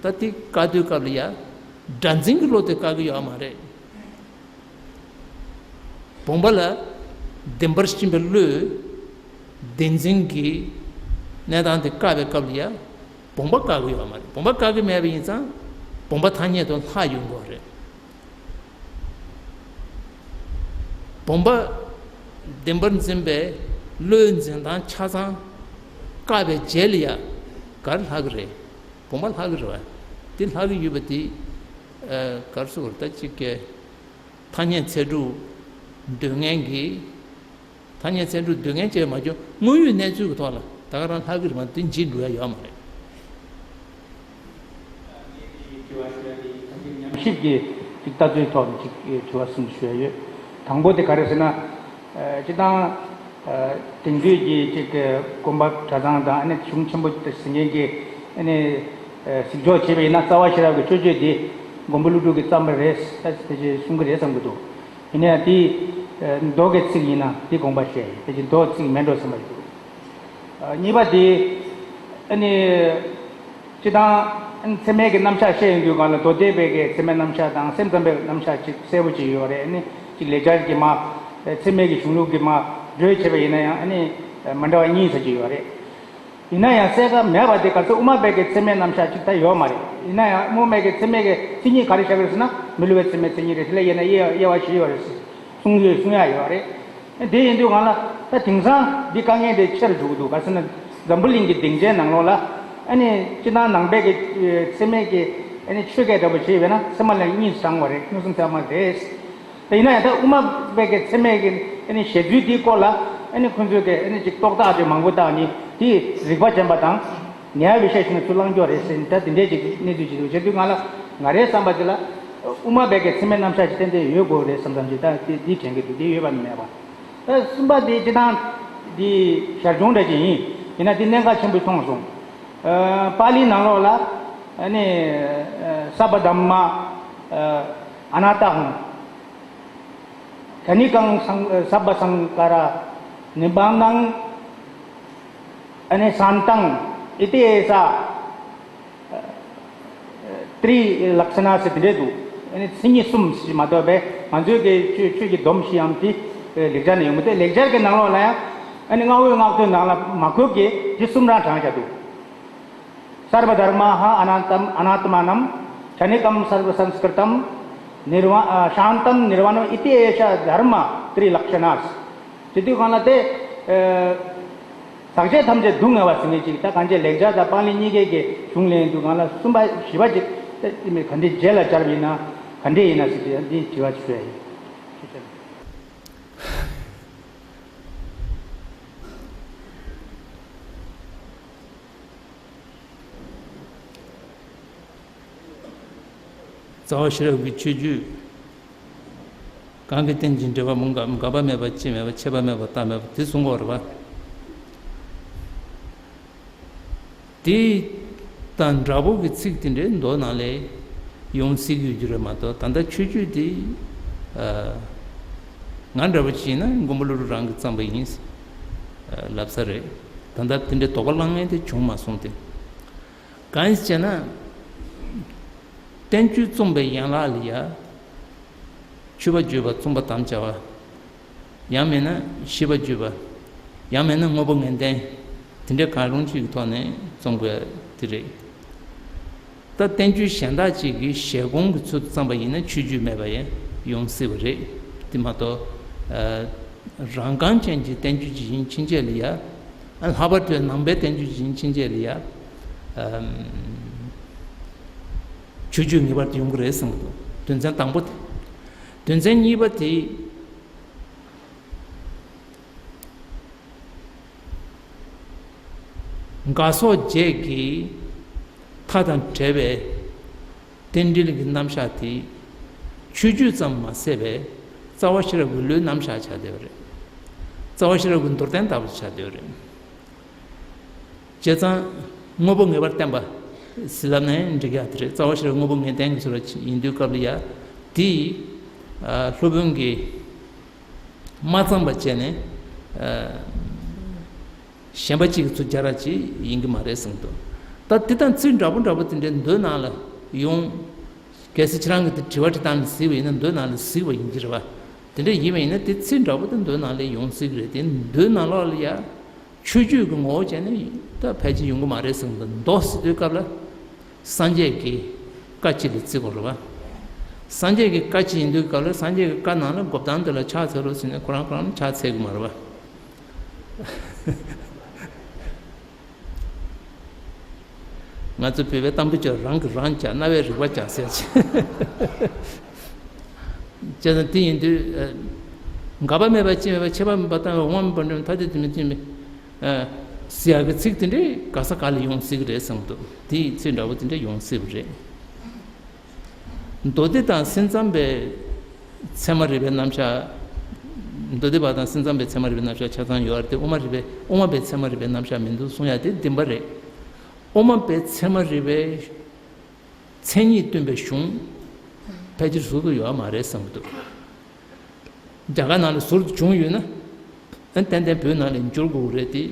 ད་དེ་བཀག་དུས་སྐབས་ལ་ཡ། དགྲ་འཛིན་གྱི་བློ་དེ་བཀག་གི་ཡོད་མ་རེད། བུམ་པ་ལ་བདེན་པར་ཕྱིན་པའི་བློས་བདེན་འཛིན་གྱི་གནས་སྟངས་དེ་བཀག་པའི་སྐབས་ལ་ཡ། བུམ་པ་བཀག་གི་ཡོད་མ་རེད། བུམ་པ་བཀག་གི་མེད་པ་ཡིན་ཙང་བུམ་པ་ཐ་སྙད་དུ་ལྷག་ཡོང་དགོས་རེད། བུམ་པ་བདེན་པར་འཛིན་པའི་བློའི་འཛིན་སྟངས་ཆ་ཚང་བཀག་པའི་རྗེས་ལ་ཡ་ག་རེ་ལྷག་གི་རེད། བུམ་པ་ལྷག་གི་རེད་བ། དེ་ལྷག་གི་ཡོད་པ་དེ་ཨ། ག་རེ་ཟེར་དགོས་རེད། ད་ཅིག་གི་ཐ་སྙད་ཚད་གྲུབ་འདོད་མཁན་གྱི། ཐ་སྙད་ཚད་གྲུབ་འདོད་མཁན་བྱས་མ་བྱུང་། དངོས་ཡོད་གནས་ཚུལ་གྱི་ཐོག་ལ་ད་ག་རང་ལྷག་གི་རེད་མ་གཏོགས་འཇིག་འགྲོ་ཡ་ཡོད་མ་རེད། ཉམས་ཞིབ་ཀྱི་ཅིག་ལྟ་ཚུལ་ཐོག་ནས་ཅིག་དྲི་བ་གསུམ་ཞུ་ཡ་ཡོད། དང་པོ་དེ་ག་རེ་ཟེར་ན། ཨ། སྤྱིར་བཏང་ཨ། དེང་དུས་ཀྱི་ཅིག་དགོན་པ་གྲྭ་ཚང་དང་ཨ་ནི་གཞུང་ཆེན་པོ་དེ་ཟེར་མཁན་གྱི་ཨ་ནི་ཨ། གཟིགས་ཕྱོགས་བྱས་པ་ཡིན་ན་རྩ་བ་ཤེས་རབ་ཀྱི་སྤྱོད་བརྗོད་འདི་མགོན་པོ་ཀླུ་སྒྲུབ་ཀྱིས་བརྩམས་པ་རེད་ཟེར་དེ་ཅིག་གསུང་གི་རེད་བསམ་གྱི་འདུག་ཡིན་ན་ཡང་དེ་མདོ་གི་ཚིག་ཡིན་ན་དེ་དགོངས་པ་བཞེས། དེ་ཅིག་མདོ་ཚིག་མེད་འགྲོ་བསམ་པ་ཡིན། གཉིས་པ་དེ་ཨ་ནི་སྤྱིར་བཏང་ཚད་མའི་གི་རྣམ་གཞག་བཤད་ཡོང་དུས་སྒང་ལ་མདོ་སྡེ་པའི་གི་ཚད་མའི་རྣམ་གཞག་དང་སེམས་ཙམ་པའི་རྣམ་གཞག་ཅིག་གསལ་པོ་ཅིག་ཡོད་རེད། ཨ་ནི་ཅིག་ལེགས་སྦྱར་གྱི་མ་ཚད་མའི་གི་གཞུང་ལུགས་ཀྱི་མ་འགྲོས་བྱས་པ་ཡིན་ན་ཡང་ཨ་ནི་མ་འདྲ་བ་གཉིས་ཙམ་ཅིག་ཡོད་རེད། ཡིན་ན་ཡང་གསལ་ཁ་མེད་པ་དེ་ག་ཚོད་དབུ་མ་པའི་གི་ཚད་མའི་རྣམ་གཞག་ཅིག་ད་ཡོད་མ་རེད། ཡིན་ན་ཡང་དབུ་མ་པའི་གི་ཚད་མའི་གི་མཚན་ཉིད་ག་རེ་བཞག་གི་རེད་ཟེར་ན་མི་སླུ་བའི་ཚད་མའི་མཚན་ཉིད་རེད། དེ་ལ་དབྱེ་ན་དབྱེ་དབྱེ་བ་བཞི་ཡོད་རེད་ཟེར་གསུང་ཡོད་གསུང་ཡ་ཡོད་རེད། དེ་ཡིན་དུས་སྒང་ལ་ད་དེང་སང་འདི་དཀའ་ངལ་དེ་ཆེ་རུ་འགྲོ་གི་འདུག་ག་ཟེར་ན་འཛམ་བུ་གླིང་གི་སྡིངས་ཆའི་ནང་ལོགས་ལ་ཨ་ནི་སྤྱིར་བཏང་ནང་པའི་གི་ཚད་མའི་གི་ཨ་ནི་ཆོས་སྐད་འདྲ་པོ་བྱས་པས་ན་ཚད་མ་ལ་གཉིས་སུ་བགྲང་བ་རེད། མངོན་སུམ་ཚད་མ་རེད། དེ་ཡིན་ན་ཡང་ད་དབུ་མ་པའི་གི་ཚད་མའི་གི་ཨ་ནི་བཞེད་ཚུལ་འདིའི་སྐོར་ལ་ཨ་ནི་ཁོང་ཚོས་གི་ཨ་ནི་ཅིག་རྟོག་བཏགས་ཅིག་མང་པོ་བཏགས་ནི་དེ་རིག་པ་ཅན་པ་དང་ངལ་བའི་ཤ་ཞུ་ན་ཚུར་བླང་རྒྱུ་རེད་ཟེར་ནས་ད་དེ་འདྲའི་ཅིག་གནས་ཚུལ་ཅིག་འདུག་བྱེད་དུས་ང་ལ་ང་རའི་བསམ་པ་དེ་ལ་དབུ་མ་པའི་གི་ཚད་མའི་རྣམ་གཞག་ཅིག་ཏན་ཏན་ཡོད་དགོས་རེད་བསམ་བསམ་ཅིག་ད་དེ་དེ་དྲན་གི་འདུག་དེ་ཡོད་པ་ནི་མེད་པ། ད་གསུམ་པ་དེ་སྤྱིར་བཏང་དེ་ཞར་བྱུང་འདྲ་ཅིག་ཡིན། ཡིན་ན་དེ་གནད་འགག་ཆེན་པོ་མཐོང་སོང་། ཨ། པཱ་ལིའི་ནང་ལོགས་ལ་ཨ་ནི་ཨ་སབྦ་དྷརྨ་ཨ་ཨ་ནཱ་ཏཱ་ཧཾ། ཁྱ་ནི་ཀཾ་སབྦ་སངས་ཁཱ་ར་ནིབྦཱ་ནཾ་ཨ་ནི་སཱནྟཾ་ཨི་ཏི་ཨེ་ས་ཏྲི་ལཀྵ་ན་ཟེར་དེ་འདྲས་འདུག་ཨ་ནི་མཚན་ཉིད་གསུམ་ཞིག་མ་གཏོགས་པའི་ང་ཚོའི་གི་ཆོས་ཆོས་ཀྱི་སྡོམ་ཞིག་ཡང་དེ་ལེགས་སྦྱར་ནས་ཡོང་གི་འདུག་ལེགས་སྦྱར་གྱི་ནང་ལོགས་ལ་ཡང་ཨ་ནི་རྔ་བོའི་སྔགས་དོན་ནང་ལ་མ་བཀོད་ཀྱི་དེ་གསུམ་རང་དྲངས་བཞག་འདུག་སརྦ་དྷརྨ་ཧ་ཨ་ནཱ་ཏམ་ཨ་ནཱ་ཏ་མ་ནམ་ཁྱ་ནི་ཀཾ་སརྦ་སངས་ཀྲི་ཏམ་ནིར་ཝ་ཨ་ཤཱནྟམ་ནིར་ཝ་ཎོ་ཨི་ཏི་ཨེ་ཤ་དྷརྨ་ཏྲི་ལཀྵ་ན། དེ་དུས་སྒང་ལ་དེ་ཨ་ཟག་བཅས་ཐམས་ཅད་སྡུག་བསྔལ་བ་ཟེར་མཁན་ཅིག་ད་གང་ཅི་ལེགས་སྦྱར་དང་པཱ་ལི་གཉིས་ཀའི་གི་གཞུང་ལེན་དུས་སྒང་ལ་གསུམ་པ་བཞི་པ་ཅིག་དེ་མི་ག་འདྲའི་རྗེས་ལ་སྦྱར་བ་ཡིན་ན་ག་འདྲས་ཡིན་ན་ཟེར་གྱི་འདི་དྲི་བ་ཞུ་ཡ་ཡིན། ཐུགས་རྗེ་ཆེ། རྩ་བ་ཤེས་རབ་ཀྱི་ཆོས་བརྒྱུད། གང་གི་རྟེན་ཅིང་འབྲེལ་བ་མུ་འགལ། འགག་པ་མེད་པ་སྤྱི་མེད་པ། ཁྱད་པར་མེད་པ་རྟག་མེད་པ་དེ་གསུང་གི་ཡོད་རེད་པ། དེ་དང་འདྲ་པོ་གི་ཚིག་དེ་འདྲའི་མདོ་ནང་ལ་ཡོང་སྲིད་ཀྱི་ཡོད་རྒྱུ་རེད་མ་གཏོགས། ད་ལྟ་ཆོས་བརྒྱུད་དེ་ཨ། ང་འདྲ་པོ་ཅིག་ཡིན་ན་མགོན་པོ་ཀླུ་སྒྲུབ་རང་གིས་བརྩམས་པ་ཡིན་ལབ་ས་རེད། ད་ལྟ་དེ་འདྲའི་དོགས་པ་ལངས་མཁན་དེ་བྱུང་མ་སོང་སྟེ། གང་ཡིན་ཟེར་ན། བསྟན་བཅོས་རྩོམ་པའི་ཡན་ལག་ལ་ཡ། མཆོད་པ་བརྗོད་པ་བརྩོན་པ་དམ་བཅའ་བ། ཡང་མིན་ན་ཤིས་པ་བརྗོད་པ། ཡང་མིན་ན་དངོས་པོ་ངེས་བསྟན། དེ་འདྲའི་གང་རུང་ཅིག་གི་ཐོག་ནས་རྩོམ་དགོས་དེ་རེད། ད་བསྟན་བཅོས་གཞན་དག་ཅིག་གི་བཞེད་དགོངས་ཀྱི་ཚུལ་དུ་བརྩམས་པ་ཡིན་ན་ཆོས་བརྒྱུད་མེད་པ་ཡང་ཡོང་སྲིད་པ་རེད། དེ་མ་གཏོགས། ཨ། རང་རྐང་ཅན་གྱི་བསྟན་བཅོས་ཅིག་ཡིན་ཕྱིན་ཆད་ལ་ཡ། ཨ། ལྷག་པར་དུ་ནང་པའི་བསྟན་བཅོས་ཅིག་ཡིན་ཕྱིན་ཆད་ལ་ཡ། ཨམ། ཆོས་བརྒྱུད་ངེས་པར་དུ་ཡོང་གི་རེད་བསམ་གྱི་འདུག་དོན་ཚན་དང་པོ་དེ། དོན་ཚན་གཉིས་པ་དེ། འགག་སོགས་བརྒྱད་ཀྱི་མཐའ་དང་བྲལ་བའི་རྟེན་འབྲེལ་གྱི་རྣམ་གཞག་དེ། ཆོས་བརྒྱུད་ཙམ་མ་ཟད་པའི་རྩ་བ་ཤེས་རབ་ཀྱི་བློའི་རྣམ་གཞག་ཆགས་བསྡད་པ་རེད། རྩ་བ་ཤེས་རབ་ཀྱི་མདོར་བསྟན་ལྟ་བུ་ཆགས་བསྡད་པ་རེད། བྱས་ཙང་དངོས་པོ་ངེས་པར་བསྟན་པ་ཟེར་ལབ་ནའང་འགྲིག་ཡག་དེ་རེད། རྩ་བ་ཤེས་རབ་དངོས་པོ་ངེས་བསྟན་གྱི་ཚུལ་ཡིན་དུས་སྐབས་ལ་ཡ། དེ། ཨ། སློབ་དཔོན་གྱིས་མ་བརྩམས་པ་བྱས་ནས། ཨ། གཞན་པ་གཅིག་གིས་ཚུར་སྦྱར་ཡག་ཅིག་ཡིན་གྱི་མ་རེད་བསམ་གྱི་འདུག་ད་དེ་དང་ཚིག་འདྲ་པོ་འདྲ་པོ་དེ་འདྲའི་མདོའི་ནང་ལ་ཡོང་། གལ་སྲིད་ཁྱེད་རང་གིས་དེ་དྲི་བ་དྲི་སྟངས་ལ་གཟིགས་པ་ཡིན་ན་མདོའི་ནང་ལ་གཟིགས་པ་ཡིན་གྱི་རེད་པ། དེ་འདྲ་ཡིན་པ་ཡིན་ན་དེ་ཚིག་འདྲ་པོ་དེ་མདོའི་ནང་ལ་ཡོང་སྲིད་ཀྱི་རེད། དེ་མདོའི་ནང་ལོགས་ལ་ཡ། ཆོས་བརྒྱུད་ཀྱི་ངོ་བོ་བྱས་ནས་ད་ཕལ་ཆེར་ཡོང་གི་མ་རེད་བསམ་གྱི་འདུག་མདོ་ཟེར་དུས་སྐབས་ལ། སངས་རྒྱས་ཀྱི་བཀའ་སྤྱི་ལ་བརྩི་དགོས་རེད་པ། སངས་རྒྱས་ཀྱི་བཀའ་སྤྱི་ཡིན་དུས་སྐབས་ལ་སངས་རྒྱས་ཀྱི་བཀའ་ནང་ལ་འགོབ་ཐང་དེ་ལ་ཕྱག་འཚལ་རོགས་ཟེར་ནས་ཁོ་རང་ཁོ་རང་ཕྱག་འཚལ་གྱི་མ་རེད་པ། ང་ཚོ་བོད་པའི་གཏམ་དཔེ་ཆོས་རང་གིས་རང་བྱ་རྣ་བས་རིག་པ་བྱ་ཟེར་ཅིག་བྱས་ཙང་དེ་ཡིན་དུས། ཨ། འགག་པ་མེད་པ་སྤྱི་མེད་པ་ཁྱད་པར་མེད་པ་རྟག་མེད་པ་དབང་མེད་པ་འབྲས་མེད་ཐ་དད་དོན་མེད་སྤྱི་མེད། ཨ། ཟེར་ཡག་གི་ཚིག་དེ་འདྲའི་ག་ས་ག་ལ་ཡོང་སྲིད་ཀྱི་རེད་བསམ་གྱི་འདུག་དེའི་ཚིག་འདྲ་པོ་དེ་འདྲ་ཡོང་སྲིད་པ་རེད། མདོ་སྡེ་དང་སེམས་ཙམ་པའི་ཚད་མ་རིག་པའི་རྣམ་གཞག་མདོ་སྡེ་པ་དང་སེམས་ཙམ་པའི་ཚད་མ་རིག་པའི་རྣམ་གཞག་ཆ་ཚང་ཡོད་རེད་དེ། དབུ་མ་རིག་པའི་དབུ་མ་པའི་ཚད་མ་རིག་པའི་རྣམ་གཞག་མི་འདུག་གསུང་ཡག་དེ་བདེན་པ་རེད། དབུ་མ་པའི་ཚད་མ་རིག་པའི་མཚན་ཉིད་སྟོན་པའི་གཞུང་ཕལ་ཆེར་ཟུར་དུ་ཡོད་མ་རེད་བསམ་གྱི་འདུག་རྒྱ་གར་ནང་ལ་ཟུར་དུ་བྱུང་ཡོད་ན། ཨ། ཏན་ཏན་བོད་ནང་ལ་འགྱུར་དགོས་རེད་དེ།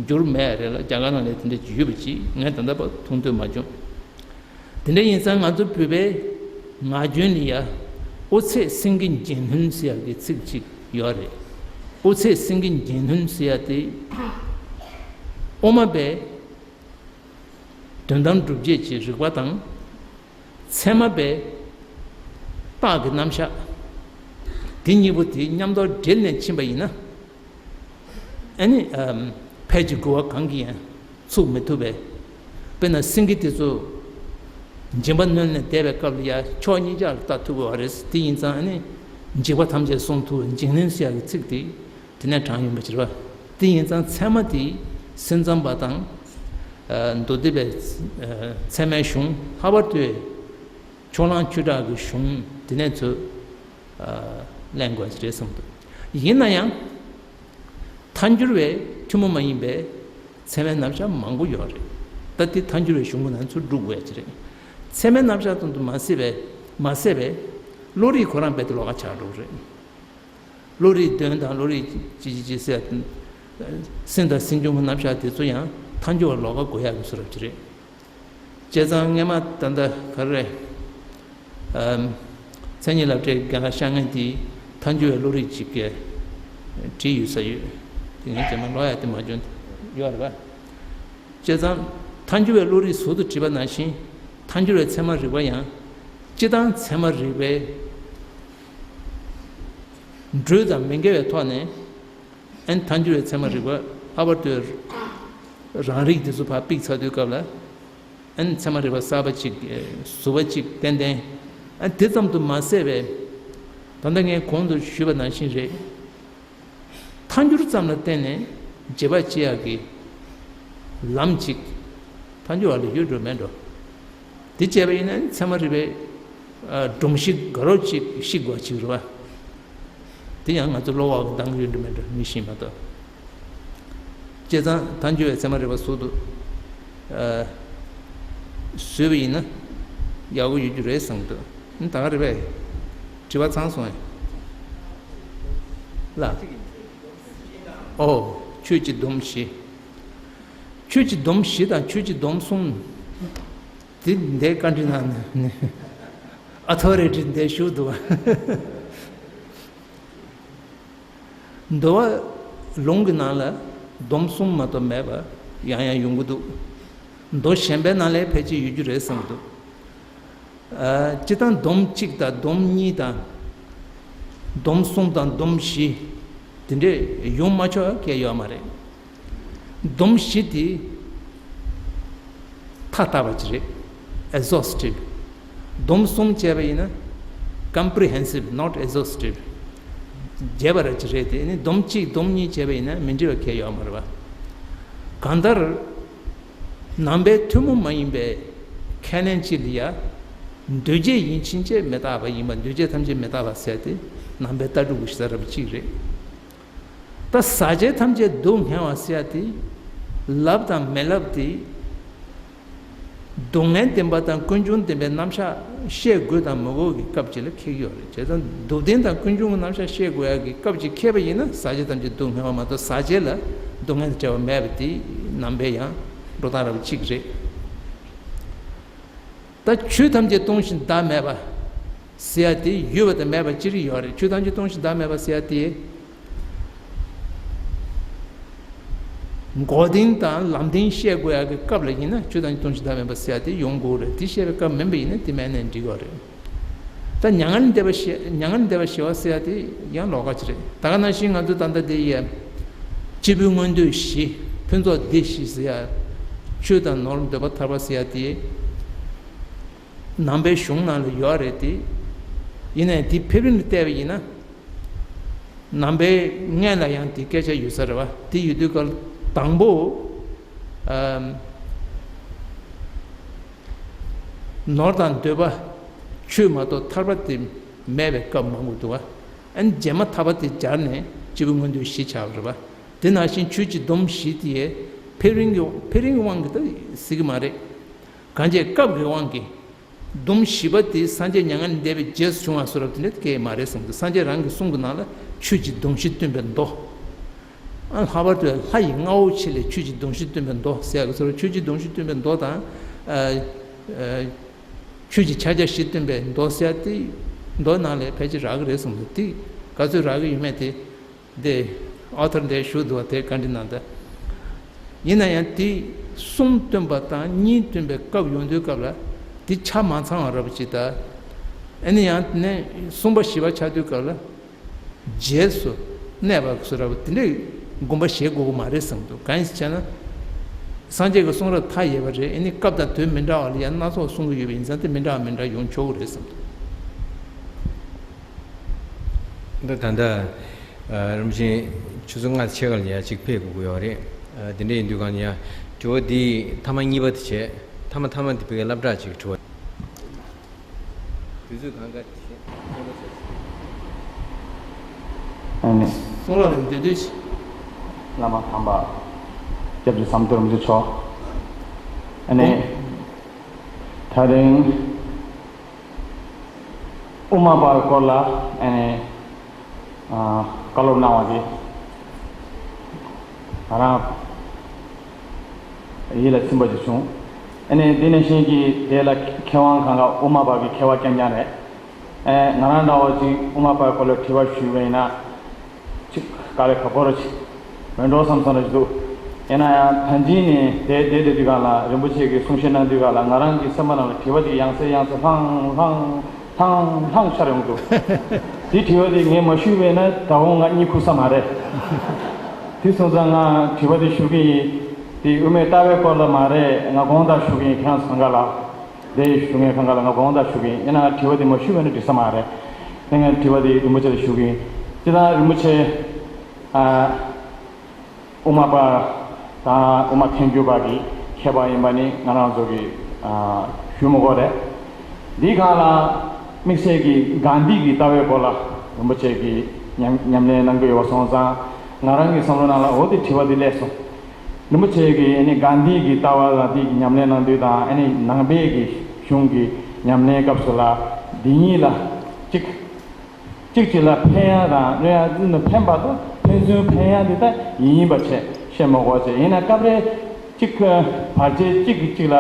འགྱུར་མེད་རེད་ལ། རྒྱ་གར་ནང་ལ་དེ་འདྲ་ཅིག་ཡོད་པ་ཅིག་ངས་ད་ལྟ་བར་མཐོང་ཐོས་མ་བྱུང་། དེ་འདྲ་ཡིན་ཙང་ང་ཚོ་བོད་པའི་ངག་རྒྱུན་ལ་ཡ། དབུ་ཚད་སེང་གེ་འགྱེད་བསྣུན་ཟེར་ཡག་གི་ཚིག་ཅིག་ཡོད་རེད། དབུ་ཚད་སེང་གེ་འགྱེད་བསྣུན་ཟེར་ཡག་དེ། དབུ་མ་པའི་དོན་དམ་སྒྲུབ་བྱེད་ཀྱི་རིགས་པ་དང་། ཚད་མ་པའི་རྟགས་ཀྱི་རྣམ་གཞག་དེ་གཉིས་པོ་དེ་མཉམ་དུ་འབྲེལ་ནས་ཕྱིན་པ་ཡིན་ན། ཨ་ནི། ཨམ། ཕལ་གྱི་རྒོལ་བ་གང་གིས་ཡང་ཚུགས་མི་ཐུབ་པས། དཔེར་ན་སེང་གེ་དེ་ཚོ་འགྱེད་པ་བསྣུན་ནས་བསྡད་པའི་སྐབས་ལ་ཡ་ཕྱོགས་གཉིས་ཆ་ལ་ལྟ་ཐུབ་པ་རེད། དེ་ཡིན་ཙང་ཨ་ནི་འཇིགས་པ་ཐམས་ཅད་སྲུང་ཐུབ་པའི་འགྱེད་བསྣུན་ཟེར་ཡག་གི་ཚིག་དེ། དེ་ནས་དྲངས་ཡོང་བ་ཅིག་རེད་པ། དེ་ཡིན་ཙང་ཚད་མ་དེ་སེམས་ཙམ་པ་དང་། ཨ། མདོ་སྡེ་པའི། ཨ། ཚད་མའི་གཞུང་། ལྷག་པར་དུ་ཕྱོགས་གླང་ཆོས་གྲགས་ཀྱི་གཞུང་དེ་ནས་ཚུར། ཨ། ལེན་དགོས་ཀྱི་རེད་བསམ་འདུག་ཡིན་ན་ཡང་། ཐལ་འགྱུར་བའི་ཐུན་མོང་མ་ཡིན་པའི་ཚད་མའི་རྣམ་གཞག་མང་པོ་ཡོད་རེད། ད་དེ་ཐལ་འགྱུར་བའི་གཞུང་གི་ནང་ཚུར་བསྒྲུབ་དགོས་ཀྱི་རེད། ཚད་མའི་རྣམ་གཞག་ཙམ་དུ་མ་ཟད་པའི། མ་ཟད་པའི་བློ་རིག་ཁོ་རང་རྦད་དེ་ལོགས་ཀ་ཆགས་འགྲོ་གི་རེད། བློ་རིག་དོན་དང་བློ་རིག་ཅི་ཅི་ཅི་ཟེར། སེམས་དང་སེམས་བྱུང་གི་རྣམ་གཞག་དེ་ཚོ་ཡང་ཐལ་འགྱུར་བ་ལོགས་ཀ་གོ་ཡག་གི་བཟོ་འདྲ་ཅིག་རེད། བྱས་ཙང་སྔས་མ་ད་ལྟ་ག་རེ་རེད། ཨམ། མཚན་ཉིད་བསླབ་གྲྭའི་སྒང་ག་ཤར་མཁན་དེས་ཐལ་འགྱུར་བའི་བློ་རིག་ཅིག་གི་བྲིས་ཡོད་ས་ཡོད། དེ་ངས་རྗེས་མ་ཀློག་ཡག་དེ་མ་བྱུང་། ཡོད་རེད་པ། བྱས་ཙང་ཐལ་འགྱུར་བའི་བློ་རིག་ཟུར་དུ་བྲིས་པ་ནང་བཞིན། ཐལ་འགྱུར་བའི་ཚད་མ་རིག་པ་ཡང་། སྤྱིར་བཏང་ཚད་མ་རིག་པའི་འགྲོས་དང་མི་འགལ་བའི་ཐོག་ནས། ཨན། ཐལ་འགྱུར་བའི་ཚད་མ་རིག་པ་ལྷག་པར་དུ་རང་རིག་དེ་ཚོ་ཕར་ཕུད་ཚར་དུས་སྐབས་ལ། ཨན། ཚད་མ་རིག་པ་གསར་པ་ཅིག་ཟུར་པ་ཅིག་ཏན་ཏན། ཨན། དེ་ཙམ་དུ་མ་ཟད་པའི། ད་ལྟ་ངས་གོང་དུ་ཞུས་པ་ནང་བཞིན་རེད། ཐལ་འགྱུར་ཙམ་ལ་བརྟེན་ནས་རྗེས་དཔག་བྱེད་ཡག་གི་ལམ་ཅིག་ཐལ་འགྱུར་བ་ལ་ཡོད་འགྲོ་མེད་འགྲོ། དེ་བྱས་པ་ཡིན་ན་ཚད་མ་རིག་པའི་ སྒྲོམ་གཞི་དགའ་རབ་ཅིག་བཤིག་དགོས་ཅིག་རེད་བ། དེ་ཡང་ང་ཚོ་བློ་བག་གི་འདང་གི་ཡོད་འགྲོ་མེད་འགྲོ་མི་ཤེས་མ་གཏོགས། བྱས་ཙང་ད་འགྱུར་བའི་ཚད་མ་རིག་པ་ཟུར་དུ་བཟོས་པ་ཡིན་ན་ཡག་པོ་ཡོད་རྒྱུ་རེད་བསམ་གྱི་འདུག་ད་ག་རེད་པས། དྲི་བ་ཚང་སོང་ཡ། ལ། ཨོ། ཆོས་ཀྱི་སྡོམ་བཞི། ཆོས་ཀྱི་སྡོམ་བཞི་དང་ཆོས་ཀྱི་སྡོམ་གསུམ། དེ་འདའི་བཀའ་འདྲི་ནང་ནས་ཨ་ཐོ་རི་ཊི་འདའི་ཞུ་འདུག་འདུལ་བ་ལུང་གི་ནང་ལ་སྡོམ་གསུམ་མ་གཏོགས་མེད་པ་ཡང་ཡང་ཡོང་གི་འདུག་མདོ་གཞན་པའི་ནང་ལས་ཕལ་ཆེར་ཡོད་རྒྱུ་རེད་བསམ་གྱི་འདུག་སྤྱིར་བཏང་སྡོམ་གཅིག་དང་སྡོམ་གཉིས་དང་། སྡོམ་གསུམ་དང་སྡོམ་བཞི། དེ་འདྲས་ཡོང་མ་ཆོག་གལ་ཡོད་མ་རེད། སྡོམ་བཞི་དེ་མཐའ་དག་པ་ཅིག་རེད། Exhaustive། སྡོམ་གསུམ་བྱས་པ་ཡིན་ན། Comprehensive, not exhaustive། རྒྱས་པ་ར་ཅིག་རེད་དེ་ནི་སྡོམ་གཅིག་སྡོམ་གཉིས་བྱས་པ་ཡིན་ན་མི་འགྲིག་པ་གལ་ཡོད་མ་རེད་བ། གང་ལྟར། ནང་པའི་ཐུན་མོང་མ་ཡིན་པའི་ཁས་ལེན་གཅིག་ལ་ཡ། འདུས་བྱས་ཡིན་ཕྱིན་ཆད་མི་རྟག་པ་ཡིན་པ་འདུས་བྱས་ཐམས་ཅད་མི་རྟག་པ་ཟེར་ཏེ་ནང་པའི་ལྟ་གྲུབ་ཀྱི་གཞི་རྩ་ར་བ་གཅིག་རེད། ད་ཟག་བཅས་ཐམས་ཅད་སྡུག་བསྔལ་བ་ཟེར་ཏེ། ལབ་དང་མི་ལབ་དེ། སྡུག་བསྔལ་བདེན་པ་དང་ཀུན་འབྱུང་བདེན་པའི་རྣམ་གཞག་བཤད་དགོས་དང་མི་དགོས་ཀྱི་སྐབས་གཅིག་ལ་འཁེལ་གྱི་ཡོད་རེད། བྱས་ཙང་སྡུག་བདེན་དང་ཀུན་འབྱུང་གི་རྣམ་གཞག་བཤད་དགོས་ཡག་གི་སྐབས་གཅིག་འཁེལ་བ་ཡིན་ན་ཟག་བཅས་ཐམས་ཅད་སྡུག་བསྔལ་བ་མ་གཏོགས་ཟག་བཅས་ལ་སྡུག་བསྔལ་དང་བྲལ་བ་མེད་པ་དེ་ནང་པའི་ཡང་འགྲོ་སྟངས་ར་བ་གཅིག་རེད། ད་ཆོས་ཐམས་ཅད་སྟོང་ཞིང་བདག་མེད་པ་ཟེར་ཡ་དེ་ཡོད་པ་དང་མེད་པ་ཅི་རིགས་ཡོད་རེད། ཆོས་ཐམས་ཅད་སྟོང་ཞིང་བདག་མེད་པ་ཟེར་ཡ་དེ། མགོ་རྟིང་དང་ལམ་རྟིང་བཤད་དགོས་ཡག་གི་སྐབས་ལ་ཡིན་ན་ཆོས་ཐམས་ཅད་སྟོང་ཞིང་བདག་མེད་པ་ཟེར་ཡ་དེ་ཡོང་དགོས་རེད། དེ་བཤད་པའི་སྐབས་མིན་པ་ཡིན་ན་དེ་མེད་ནའི་འགྲིག་གི་རེད། ད་མྱ་ངན་འདས་པ་ཞེས་མྱ་ངན་འདས་པ་ཞེས་པ་ཟེར་ཡ་དེ་ཡང་ལོགས་ཀ་ཅིག་རེད། ད་ག་ནང་བཞིན་ང་ཚོ་ད་ལྟ་དེ་ཡ། སྐྱེས་བུའི་མངོན་འདོད་བཞི། ཕུན་ཚོགས་སྡེ་བཞི་ཟེར་ཡ། ཆོས་དང་ནོར་འདོད་པ་ཐར་པ་ཟེར་ཡ་དེ། ནང་པའི་གཞུང་ནང་ལ་ཡོད་རེད་དེ། ཡིན་ནའི་དེ་ཕེབས་རིམ་ལ་བལྟས་པ་ཡིན་ན། ནང་པའི་སྔན་ལ་ཡང་དེ་སྐད་ཆ་ཡོད་ས་རེད་བ། དེ་ཡོད་དུས་སྐབས་དང་པོ། ཨམ། ནོར་དང་འདོད་པ། ཆོས་མ་གཏོགས་ཐར་པ་དེ་མེད་པའི་སྐབས་མང་པོ་འདུག་བ། ཨ་ནི་རྗེས་མ་ཐར་པ་དེ་སྦྱར་ནས་སྐྱེས་བུ་མངོན་འདོད་བཞི་ཆགས་པ་རེད་བ། དེ་ནང་བཞིན་ཆོས་ཀྱི་སྡོམ་བཞི་དེ་ཡས་ཕེབས་རིམ་གྱི་ཕེབས་རིམ་གྱི་དབང་གིས་ད་ཟེར་གྱི་མ་རེད། གང་བྱས་སྐབས་ཀྱི་དབང་གིས། སྡོམ་བཞི་པ་དེ་སངས་རྒྱས་མྱ་ངན་འདས་པའི་རྗེས་སུ་བྱུང་བ་བཟོ་འདྲ་དེ་འདྲ་སྐད་མ་རེད་གསུངས་འདུག་སངས་རྒྱས་རང་གི་གསུང་གི་ནང་ལ་ཆོས་ཀྱི་སྡོམ་བཞི་སྟོན་པའི་མདོ། ཨ། ལྷག་པར་དུ་ལྷ་ཡི་མངའ་འོག་ཆེ་ལས་ཆོས་ཀྱི་སྡོམ་བཞི་སྟོན་པའི་མདོ་ཟེར་ཡག་གི་ཚོར། ཆོས་ཀྱི་སྡོམ་བཞི་སྟོན་པའི་མདོ་དང་། ཨ། ཨ། ཆོས་ཀྱི་ཕྱག་རྒྱ་བཞི་སྟོན་པའི་མདོ་ཟེར་ཡག་དེ་མདོ་ནང་ལ་ཕལ་ཆེར་རག་གི་རེད་གསུངས་འདུག་དེ་ག་ཚོད་རག་གི་ཡོད་མེད་དེ། འདི་ཨོ་ཐར་འདིར་ཞུགས་འདུག་བ། དེ་བཀའ་འདྲི་གནང་དང་། ཡིན་ན་ཡང་དེ་གསུམ་སྟོན་པ་དང་གཉིས་སྟོན་པའི་སྐབས་ཡོང་དུས་སྐབས་ལ་དེ་ཆ་མ་ཚང་བ་འདྲ་པོ་ཅིག་དང་། ཨ་ནི་ཡང་དེ་ནས་གསུམ་པ་བཞི་པ་ཆགས་དུས་སྐབས་ལ་རྗེས་སུ་གནས་པ་བཟོ་འདྲ་པོ་དེ་འདྲའི་དགོངས་པ་བཞེས་དགོས་ཀྱི་མ་རེད་བསམ་འདུག་གང་ཡིན་ཟེར་ན། སངས་རྒྱས་ཀྱི་གསུང་རབ་མཐའ་ཡས་པ་རེད། ཨ་ནི་སྐབས་དང་དུས་མི་འདྲ་བ་ལ་ཡང་སྣ་ཚོགས་གསུང་གི་ཡོད་པ་ཡིན་ཙང་དེ་མི་འདྲ་བ་མི་འདྲ་ཡོང་ཆོག་གི་རེད་བསམ་འདུག་འདི་ད་ལྟ་རིམ་བཞིན་ཆུ་ཚོད་ལྔ་ཕྱེད་ཀ་ལ་ཡ་གཅིག་ཕེབས་དགོས་ཀྱི་ཡོད་རེད། དེ་འདྲ་ཡིན་དུས་གང་ཡ་དྲི་བ་འདི་ཐ་མ་གཉིས་པ་དེ་བྱས། ཐ་མ་ཐ་མ་འདི་བོད་སྐད་སློབ་གྲྭ་གཅིག་དྲི་བ། དུས་ཚོད་གང་ག་ཨ་ནི། གསུང་རབ་ལ་འདོད་འདོད་ཅིག་བླ་མ་དམ་པ་སྐྱབས་རྗེ་ཟམ་གདོང་རིན་པོ་ཆེ་མཆོག་ཨ་ནི། ཨོ། ད་རིང་དབུ་མ་པའི་སྐོར་ལ་ཨ་ནི་ཨ་བཀའ་སློབ་གནང་བ་དེ་ང་རང་ཡིད་ལ་ཚིམ་པ་ཞིག་བྱུང་། ཨ་ནི་འདི་ནང་བཞིན་གྱི་དེ་ལ་མཁས་དབང་གང་ག་དབུ་མ་པ་གི་མཁས་པ་རྐྱང་རྐྱང་རེད། ཨ་ང་རང་འདྲ་བོ་ཅིག་དབུ་མ་པའི་སྐོར་ལ་དྲི་བ་ཞུས་པ་ཡིན་ན། ཅིག་དཀའ་ལས་ཁག་པོ་ར་ཅིག་མེད་འགྲོ་བསམ་བསམ་ར་ཅིག་འདུག་ཡིན་ན་ཡང་ད་གིན་ནས་དེ་བསྡད་བསྡད་དུས་གང་ལ་རིན་པོ་ཆེ་གིས་གསུང་བཤད་གནང་དུས་གང་ལ་ང་རང་གི་སེམས་པ་ནང་ལ་དྲི་བ་ཅིག་ཡང་སེ་ཡང་སེ་ལྷང་ལྷང་ལྷང་ལྷང་ཤར་ཡོང་འདུག་དེ་དྲི་བ་དེ་ངས་མ་ཞུས་པས་ན་ད་དུང་ང་གཉིད་ཁུག་ས་མ་རེད། དེ་སོང་ཙང་ང་དྲི་བ་དེ་ཞུ་གི་ཡིན། དེ་དབུ་མའི་ལྟ་བའི་སྐོར་ལ་མ་རེད། ང་དགོངས་དག་ཞུ་གི་ཡིན། ཁྱེད་རང་ཚོ་གང་ག་ལ། དེ་ཞུ་མཁན་གང་ག་ལ་ང་དགོངས་དག་ཞུ་གི་ཡིན། ཡིན་ནའང་དྲི་བ་དེ་མ་ཞུས་པ་ཡིན་ན་འགྲིག་ས་མ་རེད། དེ་ངས་དྲི་བ་དེ་རིན་པོ་ཆེ་ལ་ཞུ་གི་ཡིན། སྤྱིར་བཏང་རིན་པོ་ཆེ། ཨ། དབུ་མ་པ་དང་དབུ་མ་ཐལ་འགྱུར་བ་གི་མཁས་པ་ཡིན་པ་ནི་ང་རང་ཚོ་གི་ཨ་ཞུ་མི་དགོས་རེད། འདིའི་སྒང་ལ་ དམིགས་བསལ་གྱི་གྷན་དྷི་གི་ལྟ་བའི་སྐོར་ལ་རིན་པོ་ཆེ་གིས་ཉམས་ཉམས་ལེན་གནང་གི་ཡོད་པ་སོང་ཙང་། ང་རང་གི་བསམ་བློ་ནང་ལ་འོ་དེ་དྲི་བ་འདི་སླེབས་སོང་། རིན་པོ་ཆེ་གིས་ཨ་ནི་གྷན་དྷི་གི་ལྟ་བ་ལ་འདི་གི་ཉམས་ལེན་གནང་དུས་དང་ཨ་ནི་ནང་པའི་གི་གཞུང་གི་ཉམས་ལེན་སྐབས་སུ་ལ་འདི་གཉིས་ལ་གཅིག་གཅིག་གཅིག་ལ་ཕན་ཡག་དང་གནོད་ཡག་ཕན་པ་དང་ཕན་ཚུན་ཕན་ཡག་འདི་ད་ཡིན་ཡིན་པ་བྱས་བཤད་མ་དགོས་བྱས། ཡིན་ན་སྐབས་རེ་གཅིག་བར་ཆད་གཅིག་གིས་གཅིག་ལ་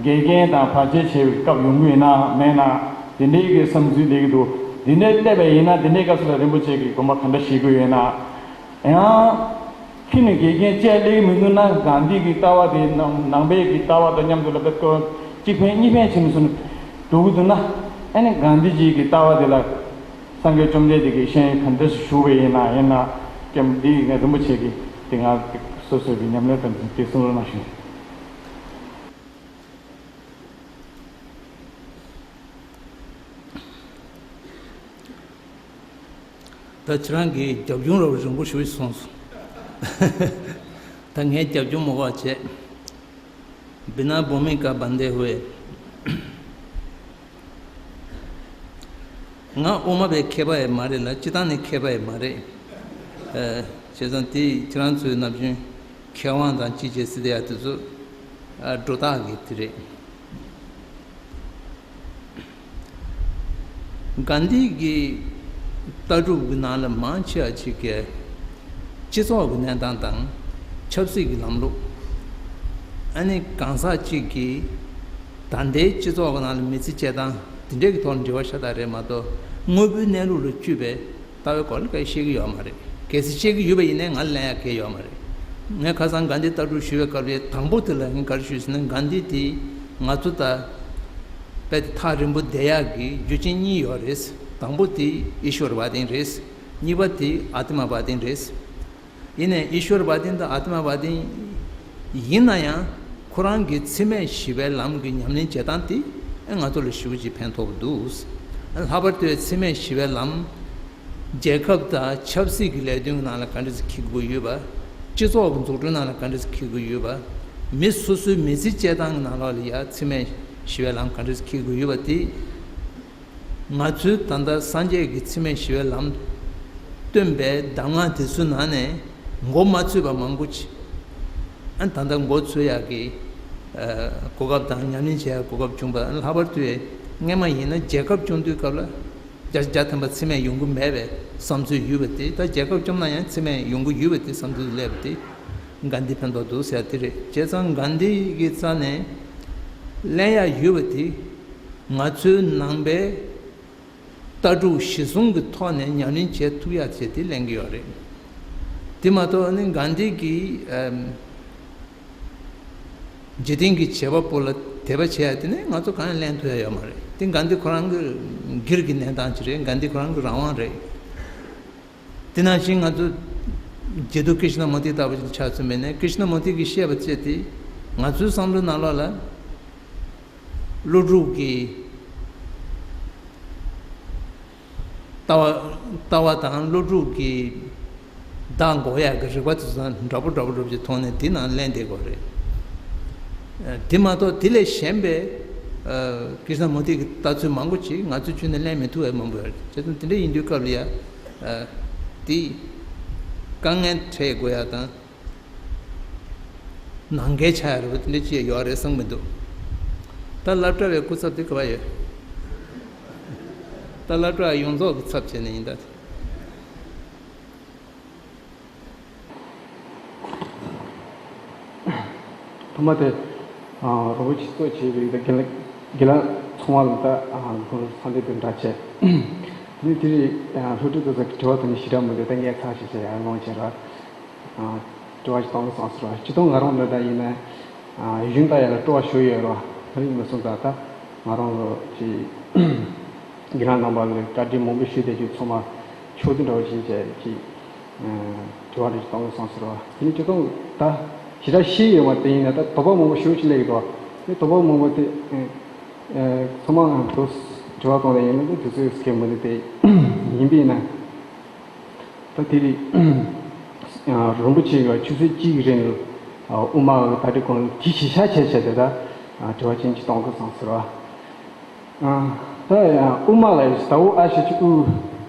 འགལ་རྐྱེན་དང་བར་ཆད་བྱེད་པའི་སྐབས་ཡོང་གི་ཡོད་ན་མེད་ན། དེ་འདྲའི་གི་བསམ་ཚུལ་སླེབས་ཀྱི་འདུག་དེ་འདྲའི་སླེབས་པ་ཡིན་ན་དེ་འདྲའི་སྐབས་སུ་ལ་རིན་པོ་ཆེ་གིས་དགོངས་པ་ག་འདྲ་བཞེས་ཀྱི་ཡོད་ན། ཡང་ཁྱོད་ནས་འགལ་རྐྱེན་བཅས་སླེབས་ཀྱི་མི་འདུག་ན། གྷན་དྷི་གི་ལྟ་བ་དེ་ནང་ནང་པའི་གི་ལྟ་བ་དང་མཉམ་དུ་ལ་བེད་ཀོ་གཅིག་ཕན་གཉིས་ཕན་བྱེད་མི་སོང་འགྲོ་གི་འདུག་ན། ཨ་ནི་གྷན་དྷི་ཇི་གི་ལྟ་བ་དེ་ལ་སངས་རྒྱས་བཅོམ་ལྡན་འདས་ཀྱིས་ཤེས་ཡོན་ག་འདྲ་ཞུ་བ་ཡིན་ན་ཡིན་ན་ཀྱང་འདི་ང་རིན་པོ་ཆེ་གིས་དེ་ང་སོ་སོའི་གི་ཉམས་ལེན་དང་དེ་གསུང་རོགས་གནང་ཞུ། ད་ཁྱེད་རང་གིས་རྒྱབ་ལྗོངས་རབ་རིང་པོ་ཞུ་ཞིག་སོང་སོང་། ད་ངས་རྒྱབ་ལྗོངས་མ་གོ་བྱས། བི་ན་བྷུ་མི་ཀ་བན་དེ་ཧུའེ། ང་དབུ་མ་པའི་མཁས་པ་ཡང་མ་རེད་ལ་སྤྱི་བཏང་ནས་མཁས་པ་ཡང་མ་རེད། ཨ། བྱས་ཙང་དེ་ཁྱེད་རང་ཚོའི་ནམ་རྒྱུན་མཁས་དབང་དང་ཅི་བྱེད་སྲིད་ཡ་དེ་ཚོ་སྒྲོ་བཏགས་ཀྱི་དེ་རེད། གྷན་དྷི་གི་ལྟ་གྲུབ་ཀྱི་ནང་ལ་མང་ཆེ་བ་ཅིག་གིས་སྤྱི་ཚོགས་ཀྱི་གནས་སྟངས་དང་ཆབ་སྲིད་ཀྱི་ལམ་ལུགས། ཨ་ནི་གང་ཟག་ཅིག་གིས་ད་ལྟའི་སྤྱི་ཚོགས་ཀྱི་ནང་ལ་མི་ཚེ་སྐྱེལ་སྟངས་དེ་འདྲའི་གི་ཐོག་ལ་འབྲེལ་བ་ཤ་སྟག་རེད་མ་གཏོགས། དངོས་པོའི་གནས་ལུགས་ལ་བཅུད་པའི་ལྟ་བའི་སྐོར་ལ་གང་ཡང་བཤད་ཀྱི་ཡོད་མ་རེད། གལ་སྲིད་བཤད་ཀྱི་ཡོད་པ་ཡིན་ན་ང་ལ་ལན་ཡག་གང་ཡང་ཡོད་མ་རེད། ངས་ཁ་སང་གྷན་དྷི་ལྟ་གྲུབ་ཞུ་བའི་སྐབས་ལ་དང་པོ་དེ་ལ་ངས་ག་རེ་ཞུས་ཟེར་ན། གྷན་དྷི་དེ་ང་ཚོ་ད་དཔེ་དེ་ཐག་རིང་པོ་བསྡད་ཡག་གི་རྒྱུ་རྐྱེན་གཉིས་ཡོད་རེད། དང་པོ་དེ་ཨི་ཤྭ་ར་བ་དན་རེད། གཉིས་པ་དེ་ཨ་ཏི་མ་བ་དན་རེད། ཡིན་ནའི་ཨི་ཤྭ་ར་བ་དན་དང་ཨ་ཏི་མ་བ་དན་ཡིན་ན་ཡང་ཁོ་རང་གི་འཚེ་མེད་ཞི་བའི་ལམ་གྱི་ཉམས་ལེན་བྱེད་སྟངས་དེ་ང་ཚོ་ལ་ཞེ་པོ་ཅིག་ཕན་ཐོགས་འདུག་ལྷག་པར་དུ་འཚེ་མེད་ཞི་བའི་ལམ་རྒྱལ་ཁབ་དང་ཆབ་སྲིད་ཀྱི་ལས་དོན་གྱི་ནང་ལ་ག་འདྲ་ཞིག་འཁྱེར་དགོས་ཡོད་པ། སྤྱི་ཚོགས་ཀྱི་འཛུགས་སྐྲུན་ནང་ལ་ག་འདྲ་ཞིག་འཁྱེར་དགོས་ཡོད་པ། མི་སོ་སོའི་མི་ཚེ་སྐྱེལ་སྟངས་ཀྱི་ནང་ལོགས་ལ་ཡང་འཚེ་མེད་ཞི་བའི་ལམ་ག་འདྲ་ཞིག་འཁྱེར་དགོས་ཡོད་པ་དེ། ང་ཚོའི་ད་ལྟ་སངས་རྒྱས་ཀྱི་འཚེ་མེད་ཞི་བའི་ལམ་སྟོན་པའི་གདམས་ངག་དེ་ཚོའི་ནང་ནས་མགོ་མ་ཚོས་པ་མང་པོ་ཅིག་ཨ་ད་ལྟ་མགོ་ཚོས་ཡག་གི་ཨ་གོ་སྐབས་དང་ཉམས་ལེན་བྱེད་ཡག་གོ་སྐབས་བྱུང་པ། ལྷག་པར་དུ་སྔས་མ་ཡིན་ན་རྒྱལ་ཁབ་སྐྱོང་དུས་སྐབས་ལ་བརྒྱ་ཆ་བརྒྱ་ཐམ་པ་འཚེ་མེད་ཡོང་གི་མེད་པའི་བསམ་ཚུལ་ཡོད་པ་དེ། ད་རྒྱལ་ཁབ་སྐྱོང་ན་ཡང་འཚེ་མེད་ཡོང་གི་ཡོད་པ་དེ་བསམ་ཚུལ་སླེབས་པ་དེ་གྷན་དྷི་ཕན་ཐོགས་འདུག་ཟེར་ཡ་དེ་རེད། བྱས་ཙང་གྷན་དྷི་གི་རྩ་ནས་གླེང་ཡག་ཡོད་པ་དེ། ང་ཚོའི་ནང་པའི་ལྟ་གྲུབ་གཞི་བཟུང་གི་ཐོག་ནས་ཉམས་ལེན་བྱེད་ཐུབ་ཡ་བྱས་ཏེ་གླེང་གི་ཡོད་རེད། དེ་མ་གཏོགས་ནི་གྷན་དྷི་གིས་ཨམ་འཇིག་རྟེན་གྱི་བྱེད་པ་པོ་ལ་དད་པ་བྱེད་ཡ་དེ་ནི་ང་ཚོ་གང་ཡང་གླེང་ཐུབ་ཡ་ཡོད་མ་རེད། དེ་གྷན་དྷི་ཁོ་རང་གི་སྒེར་གྱི་གནས་སྟངས་ཅིག་རེད། གྷན་དྷི་ཁོ་རང་གི་རང་དབང་རེད། དེ་ནང་བཞིན་ང་ཚོ་རྗེ་བདུད་ཀྲིཤ་ན་མུར་ཏི་ལྟ་བུ་ཅིག་ཆ་མཚོན་པ་ཡིན་ན། ཀྲིཤ་ན་མུར་ཏི་གིས་བཤད་པ་བྱས་ཏེ་ང་ཚོའི་བསམ་བློའི་ནང་ལོགས་ལ། ཀླུ་སྒྲུབ་ཀྱི་ལྟ་བ་ལྟ་བ་དང་ཀླུ་སྒྲུབ་ཀྱི་བདག་འགོག་ཡག་གི་རིགས་པ་དེ་ཚོ་དང་འདྲ་པོ་འདྲ་པོ་འདྲ་པོ་ཅིག་མཐོང་ནས་དེ་ནང་གླེང་བསྡད་དགོས་རེད། ཨ་དེ་མ་གཏོགས་དེ་ལས་གཞན་པའི་ཨ་ཀྲིཤ་ན་མུར་ཏི་གི་ལྟ་ཚུལ་མང་པོ་ཅིག་ང་ཚོའི་ཁྱོན་ནས་གླེང་མི་ཐུབ་པ་མང་པོ་ཡོད་རེད། བྱས་ཙང་དེ་འདྲ་ཡིན་དུས་སྐབས་ལ་ཡ་ཨ་དེ་དཀའ་ངལ་འཕྲད་དགོས་ཡ་དང་། ནང་འགལ་ཆགས་ཡ་རེད་པ། དེ་འདྲ་ཅི་ཡང་ཡོད་རེད་བསམ་གྱི་འདུག་ད་སློབ་གྲྭ་བའི་སྐུ་ཚབ་དེ་ག་པར་ཡོད། ད་སློབ་གྲྭ་ཡོངས་རྫོགས་ཀྱི་ཚབ་བྱས་ནས་ཡིན་ད། ཐོག་མ་དེ། ཨ་རོགས་པ་ཆེ་ཚོགས་བྱས་པའི་ད་དགེ་ལགས་དགེ་ལགས་ཚང་མ་ལ་ད་ཨ་ཁོང་ཚོ་འཚམས་འདྲི་དང་འདྲ་བྱས། དེ་ནས་དེ་རིང་ཨ་སློབ་ཕྲུག་ཚོ་དྲི་བ་དང་ཞེ་དྲག་མི་འདུག་ད་ངས་ཚར་ཞིག་བྱས་ཡར་ལོངས་བྱས་ར། ཨ་དྲི་བ་ཞིག་གཏོང་གི་སོང་ཟེར་བ། སྤྱིར་བཏང་ང་རང་འདི་ལྟ་ཡིན་ན་ཨ་གཞུང་ལྟ་ཡག་ལ་སྤྲོ་བ་ཞེ་ཡོད་ར། ད་རིང་མི་སོང་ཙང་ད་ང་རང་ཚོ་ཅིག་དགེ་རྒན་རྣམ་པ་ལ་བཀའ་འདྲི་མང་པོ་ཞུས་བསྡད་རྒྱུ་ཚང་མ་ཆོག་དུས་འདྲ་བོ་ཅིག་བྱས་ཅིག་དྲི་བ་རེ་ཞིག་གཏོང་གི་སོང་ཟེར་བ། དེ་ནས་སྤྱིར་བཏང་ད་ཞེ་དྲག་ཤེས་ཡོད་མ་རེད། དེ་ཡིན་ན་ད་དོགས་པ་མང་པོ་ཞེ་པོ་ཅིག་སླེབས་ཀྱི་འདུག་དེ་དོགས་པ་མང་པོ་དེ་ཚང་མ་ང་ཚོ་དྲི་བ་གཏོང་ལེ་ཡིན་ན་དེ་དུས་ཚོད་སྐྱེལ་མི་འདུག་དེ་ཡིན་པས་ན། ད་དེ་རིང་རིན་པོ་ཆེ་གིས་ཆུ་ཚོད་གཅིག་གི་རིང་ལ་དབུ་མ་གི་ད་དེ་གོང་ལ་དེ་གཞི་བཞག་བྱས་བྱས་ཏེ་ད་དྲི་བ་ཅན་ཅིག་གཏོང་གི་སོང་ཟེར་བ། ཨ། ད་ཡང་དབུ་མ་ལ་ཡིན་ཟླ་བོ་ཨ་ཞབས་ཀྱུ་ཨུ་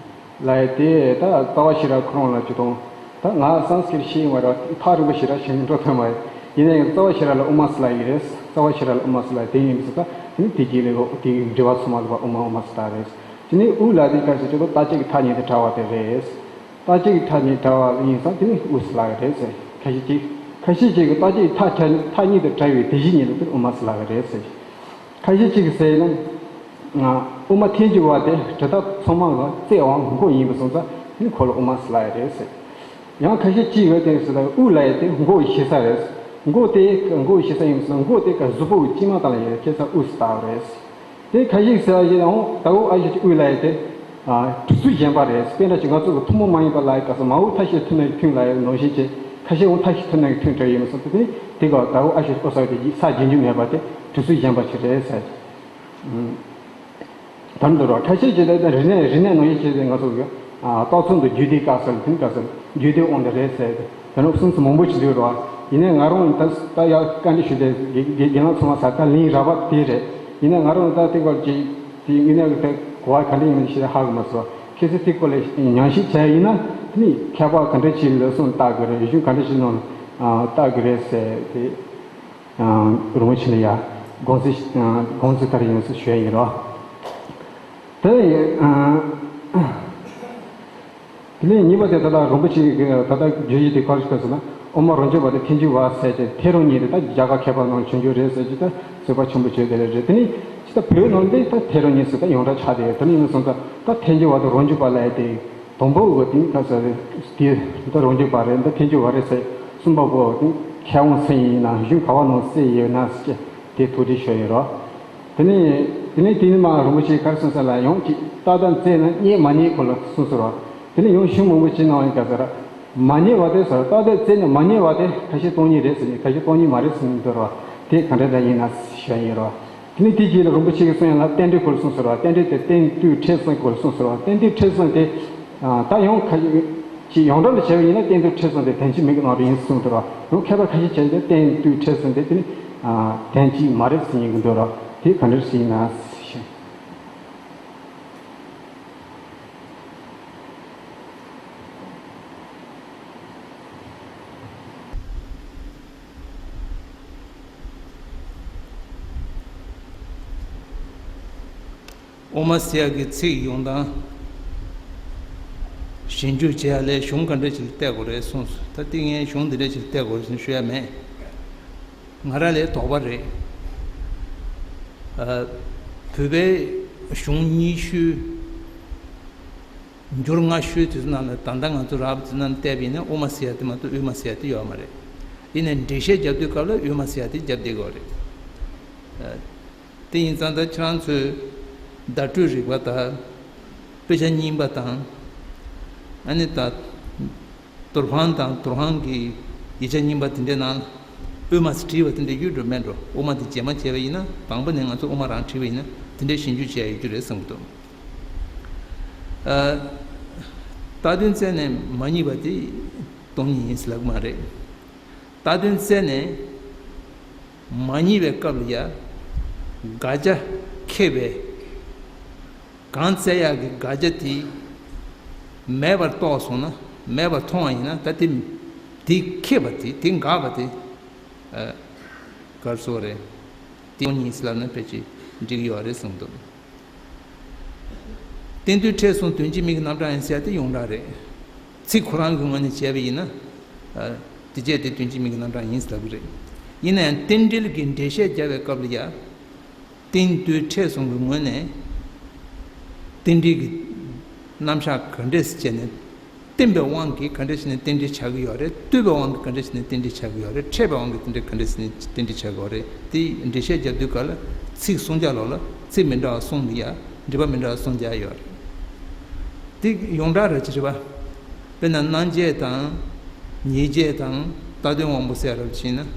ལ་ཡི་དེ་ད་རྩ་བ་ཤེས་རབ་ཁོ་རང་ལ་ཅི་དང་། ད་ང་སཾ་སྐྲྀཏ་ཤེས་ཡོང་བ་ར་ཐག་རིང་པོ་ཞེ་དྲག་ཞིག་འགྲོ་ཐུབ་མ་ཡིན། ཡིན་ན་ཡང་རྩ་བ་ཤེས་རབ་ལ་དབུ་མ་ཟེར་ལབ་ཡི་རེད། རྩ་བ་ཤེས་རབ་ལ་དབུ་མ་ཟེར་ལབ་དེ་ཡིན་ཟེར། ད་དེ་ནི་དེ་རྗེས་ལས་དེ་འགྲེལ་པ་ཚང་མ་ལ་དབུ་མ་དབུ་མ་ཟེར་ད་རེད། དེ་ནི་ཨུ་ལ་དེ་ག་ཟེར་ཅི་ད་རྟག་ཆད་ཀྱི་ཐ་སྙད་དེ་བྲལ་བ་དེ་རེད། རྟག་ཆད་ཀྱི་ཐ་སྙད་བྲལ་བ་ཡིན་ཙང་དེ་ནི་ཨུ་ཟེར་ལབ་ཡི་རེད་ཟེར། ཁ་ཤས་ཅིག་ཁ་ཤས་ཅིག་གིས་རྟག་ཆད་ཀྱི་ཐ་ཐ་སྙད་དེ་བྲལ་བའི་དེ་བཞིན་ཉིད་ལ་དེར་དབུ་མ་ཟེར་ལབ་ཡི་རེད་ཟེར། ཁ་ཤས་ཅིག་གིས་ཟེར་ན། དབུ་མ་ཐལ་འགྱུར་བ་དེ་དྲི་དག་ཚང་མ་ལ་རྩའི་དབང་མགོ་ཡིན་པ་སོང་ཙང་ནི་ཁོ་ལ་དབུ་མ་ཟེར་ལབ་ཡི་རེད་ཟེར། ཡང་ཁ་ཤས་ཅིག་ཡོད་དེ་ཟེར་ལ་དབུ་ལབ་ཡི་དེ་མགོ་ཡི་ཞེ་ས་རེད། མགོ་དེ་མགོ་ཡི་ཞེ་ས་ཡིན་པ་སོང་ན་མགོ་དེ་ག་གཟུགས་པོ་གི་དཀྱིལ་མ་དག་ལ་ཡོད་ཁྱེད་ཚ་དབུ་ཟེར་ལབ་རེད། དེ་ཁ་ཤས་ཟེར་བ་ཞིག་ཡང་ད་དབུ་ཨ་ཞབས་ཀྱུ་ཨུ་ལབ་ཡི་དེ། དྲི་ཚུལ་གཞན་པ་རེད། དཔེར་ན་ཅིག་ང་ཚོ་གི་ཐུན་མོང་མ་ཡིན་པ་ལབ་ཡི་སྐབས་སུ་མ་འོངས་མཐའ་བཞིར་ཐུན་ནང་གི་ཐུན་ལབ་ཡི་ནང་བཞིན་བྱས། ཁ་ཤས་འོང་མཐའ་བཞིར་ཐུན་ནང་གི་ཐུན་བྲལ་ཡིན་མ་སོང་དེ་དེ་ག་ད་དབུ་ཨ་ཞབས་ཀྱུ་ཨུ་ཟེར་བ་དེ་ཡིག་ས་རྒྱུན་འཇུག་མེད་པ་དེ་དྲི་ཚུལ་གཞན་པ་ཞིག་རེད་ཟེར། ད་འདི་རོ་ཁ་ཤས་ཀྱིས་ད་རིག་གནས་རིག་གནས་ནང་བཞིན་བྱས་ཏེ་ང་ཚོ་གི་རྟགས་མཚན་དུ་རྒྱུད་སྡེ་བཀག་ཟེར་ཐུན་བཀག་ཟེར་རྒྱུད་སྡེ་དབང་དུ་རེད་ཟེར་ཏེ་དེ་ནི་གསུང་ཚུལ་མང་པོ་ཞིག་འདུག་རོ། ཡིན་ནའི་ང་རང་ད་ད་ཡག་བཀའ་འདྲི་ཞུས་ཏེ་དགེ་དགེ་རྒན་ལགས་ཚང་མ་ཟ་ད་ལན་རག་པ་དེ་རེད། ཡིན་ནའི་ང་རང་ད་དེ་སྐོར་གྱི་དེ་དངོས་གནས་ཀྱི་དེ་གོ་བ་ག་འདྲ་ཡིན་མིན་ཞེས་ཧ་གི་མ་སོང་། ཁྱེད་ཚོས་དེ་སྐོར་ལ་ཉམས་ཞིབ་བྱས་ཡིན་ན་དེ་ནི་མཁས་པ་ག་འདྲ་ཞིག་ལ་གསུང་ལྟ་དགོས་རེད། གཞུང་ག་འདྲ་ཞིག་ནང་ལ་ལྟ་དགོས་རེད་ཟེར་ཏེ། རིན་པོ་ཆེ་ལ་ཡ་དགོངས་ཚུལ་དགོངས་ཚུལ་ལྟར་ཡིན་ཟེར་ཞུ་ཡ་ཡིན་རོ། དེ་ཡིན། དེ་ནས་གཉིས་པ་དེ་ད་ལྟ་རིན་པོ་ཆེ་གི་ད་ལྟ་བརྗོད་གཞི་དེ་ག་རེ་ཟེར་ན་དབུ་མ་རང་རྒྱུད་པ་དེ་ཐལ་འགྱུར་བ་ཟེར་ཏེ་ཐལ་རང་རྙེད་དེ་ད་རྒྱ་གར་མཁས་པ་ནང་ཆོས་འབྱུང་རེད་ཟེར་གྱི་ད་རྩོད་པ་ཆེན་པོ་བྱས་དེ་རེད། དེ་ནས་ཅི་ད་བོད་ནང་འདི་ད་ཐལ་རང་རྙེད་ཟེར་ད་ཡོངས་གྲགས་ཆགས་དེ་དེ་ནས་ཡིན་སོང་ཙང་ད་ཐལ་འགྱུར་བ་དེ་རང་རྒྱུད་པ་ལ་ཡ་དེ། དང་པོ་འོ་དེ་ག་ས་རེད། དེ་འདི་རང་རྒྱུད་པ་རེད། འདི་ཐལ་འགྱུར་བ་རེད་ཟེར། གསུམ་པ་པོ་དེ་མཁས་དབང་སུ་ཡིན་ན་གཞུང་ག་བ་ནང་གསལ་ཡོད་ན་ཟེར་དེ་ཐུགས་འདྲི་ཞུ་ཡོད་རོ། དེ་ནས་དེ་ནས་དེ་ནས་མ་རིན་པོ་ཆེ་ག་རེ་གསུངས་ས་ལ་ཡང་ཅིག་རྟགས་དང་རྩལ་ནི་རྙེད་མ་རྙེད་སྐོར་ལ་གསུངས་སོང་རོ། དེ་ནས་ཡང་ཞུ་མང་པོ་ཅིག་གནང་བའི་སྐབས་སུ་ར། མ་རྙེད་པ་དེ་ཟེར་རྟགས་དང་རྩལ་ནི་མ་རྙེད་པ་དེ་ཁ་ཤས་སྟོང་ཉིད་རེད་ཟེར་ནས་ཁ་ཤས་སྟོང་ཉིད་མ་རེད་ཟེར་ནས་འདུག་རོ། དེ་ག་འདྲ་འདྲ་ཡིན་ན་ཞུ་ཡ་ཡིན་རོ། དེ་ནས་དེའི་རྗེས་ལ་རིན་པོ་ཆེ་གིས་གསུངས་ཡ་ལ་རྟེན་འབྲེལ་སྐོར་གསུངས་ཟེར་བ། རྟེན་འབྲེལ་དེ་རྟེན་དུས་འཕྲལ་གསུམ་སྐོར་གསུངས་ཟེར་བ། རྟེན་དུས་འཕྲལ་གསུམ་དེ། ད་ཡང་ཁ་ཅིག་ཡོངས་གྲགས་ལ་བྱས་པ་ཡིན་ན་རྟེན་དུས་འཕྲལ་གསུམ་དེ་དོན་གཅིག་མིང་གི་ནང་དུ་ཡིན་གསུངས་འདུག་ར། ཡང་མཁས་པ་ཁ་ཤས་བྱས་ཏེ་རྟེན་དུས་འཕྲལ་གསུམ་དེ་དེ་ནི་དོན་གཅིག་མ་རེད་ཟེར་ཡིན་གི་འདུག་ར། དེ་ག་འདྲ་ཟེར་ཡིན་ན་ཞེས། དབུ་མ་ཟེར་ཡག་གི་ཚིག་ཡོང་སྟངས་ཞིབ་འཇུག་བྱེད་ཡག་ལས་གཞུང་ག་འདྲ་ཞིག་ལ་བལྟ་དགོས་རེད་གསུངས་སོང་། ད་ལྟ་ངས་གཞུང་འདི་འདྲ་ཞིག་ལ་བལྟ་དགོས་རེད་ཟེར་ནས་ཞུ་ཡ་མེད། ང་རང་ལས་དོགས་པ་རེད། ཨ། བོད་པའི་གཞུང་ཉི་ཤུ། འགྱུར་ལྔ་ཤོས་དེ་ཚོ་ནང་ལ་ད་ལྟ་ང་ཚོ་རག་པ་དེ་ནང་བལྟས་པ་ཡིན་ན་དབུ་མ་ཟེར་ཡ་དེ་མ་གཏོགས་དབུས་མ་ཟེར་ཡ་དེ་ཡོད་མ་རེད། ཡིན་ནའི་འགྲེལ་བཤད་རྒྱབ་དུས་སྐབས་ལ་དབུས་མ་ཟེར་ཡ་དེ་རྒྱབ་བསྡད་དགོས་རེད། ཨ། དེ་ཡིན་ཙང་ད་ཁྱེད་རང་ཚོས་བརྡ་སྤྲོད་རིག་པ་དང་། དཔེ་ཆ་རྙིང་པ་དང་། ཨ་ནི་ད། ཏུར་ཧྥང་དང་ཏུར་ཧྥང་གི་ཡིག་ཆ་རྙིང་པ་དེ་འདྲའི་ནང་དབུས་མ་ཟེར་བྲིས་པ་དེ་འདྲ་ཡོད་འགྲོ་མེད་འགྲོ། དབུ་མ་དེ་རྗེས་མ་བྱས་པ་ཡིན་ན་དང་པོ་ནས་ང་ཚོ་དབུ་མ་རང་བྲིས་པ་ཡིན་ན་དེ་འདྲའི་ཞིབ་འཇུག་བྱས་ཡོད་རྒྱུ་རེད་བསམ་གྱི་འདུག། ཨ། རྟགས་དོན་རྩལ་ནས་མ་རྙེད་པ་དེ་སྟོང་ཉིད་ཡིན་ཟེར་ལབ་ཀྱི་མ་རེད། རྟགས་དོན་རྩལ་ནས་མ་རྙེད་པའི་སྐབས་ལ་ཡ་དགག་བྱ་ཁེགས་པའི། གང་བཙལ་ཡག་གི་དགག་བྱ་དེ་མེད་པར་རྟོགས་སོང་ན། མེད་པར་མཐོང་བ་ཡིན་ན། ད་དེ་དེ་ཁེགས་པ་དེ། དེ་འགག་པ་དེ། ཨ། ག་རེ་ཟེར་དགོས་རེད། དེ་སྟོང་ཉིད་ཟེར་ལབ་ན་ཕལ་ཆེར་འགྲིག་གི་ཡོད་རེད་བསམ་འདུག། རྟེན་དུས་འཕྲལ་གསུམ་དོན་གཅིག་མིང་གི་རྣམ་གྲངས་ཡིན་ཟེར་ཡ་དེ་ཡོངས་གྲགས་རེད། ཚིག་ཁོ་རང་གི་ངོས་ནས་བྱས་པ་ཡིན་ན། ཨ། དེ་བྱས་དེ་དོན་གཅིག་མིང་གི་རྣམ་གྲངས་ཡིན་ཟེར་ལབ་ཀྱི་རེད། ཡིན་ན་ཡང་རྟེན་འབྲེལ་གྱི་འགྲེལ་བཤད་རྒྱབ་པའི་སྐབས་ལ་ཡ། རྟེན་དུས་འཕྲལ་གསུམ་གྱི་ངོས་ནས་རྟེན་འབྲེལ་གྱི་རྣམ་གཞག་ག་འདྲས་སེ་བྱས་ནས། བསྟན་པའི་དབང་གིས་ག་འདྲས་བྱས་ནས་རྟེན་འབྲེལ་ཆགས་ཀྱི་ཡོད་རེད། ལྟོས་པའི་དབང་གིས་ག་འདྲས་བྱས་ནས་རྟེན་འབྲེལ་ཆགས་ཀྱི་ཡོད་རེད། འཕྲད་པའི་དབང་གིས་དེ་འདྲས་ག་འདྲས་བྱས་ནས་རྟེན་འབྲེལ་ཆགས་ཀྱི་ཡོད་རེད། དེ་འགྲེལ་བཤད་རྒྱབ་དུས་སྐབས་ལ་ཚིག་གསུམ་ཆ་ལོག་ལ་ཚིག་མི་འདྲ་བ་གསུམ་ལ་ཡ་འགྲེལ་པ་མི་འདྲ་བ་གསུམ་རྒྱག་ཡོད་རེད། དེ་ཡོངས་གྲགས་རེད་ཅེས་རེད་པ། དཔེར་ན་རྣམ་བཅད་དང་། ཉེར་བརྒྱད་དང་། རྟགས་དོན་དབང་པོ་ཟེར་ཡ་རབ་ཅིག་ཡིན་ན།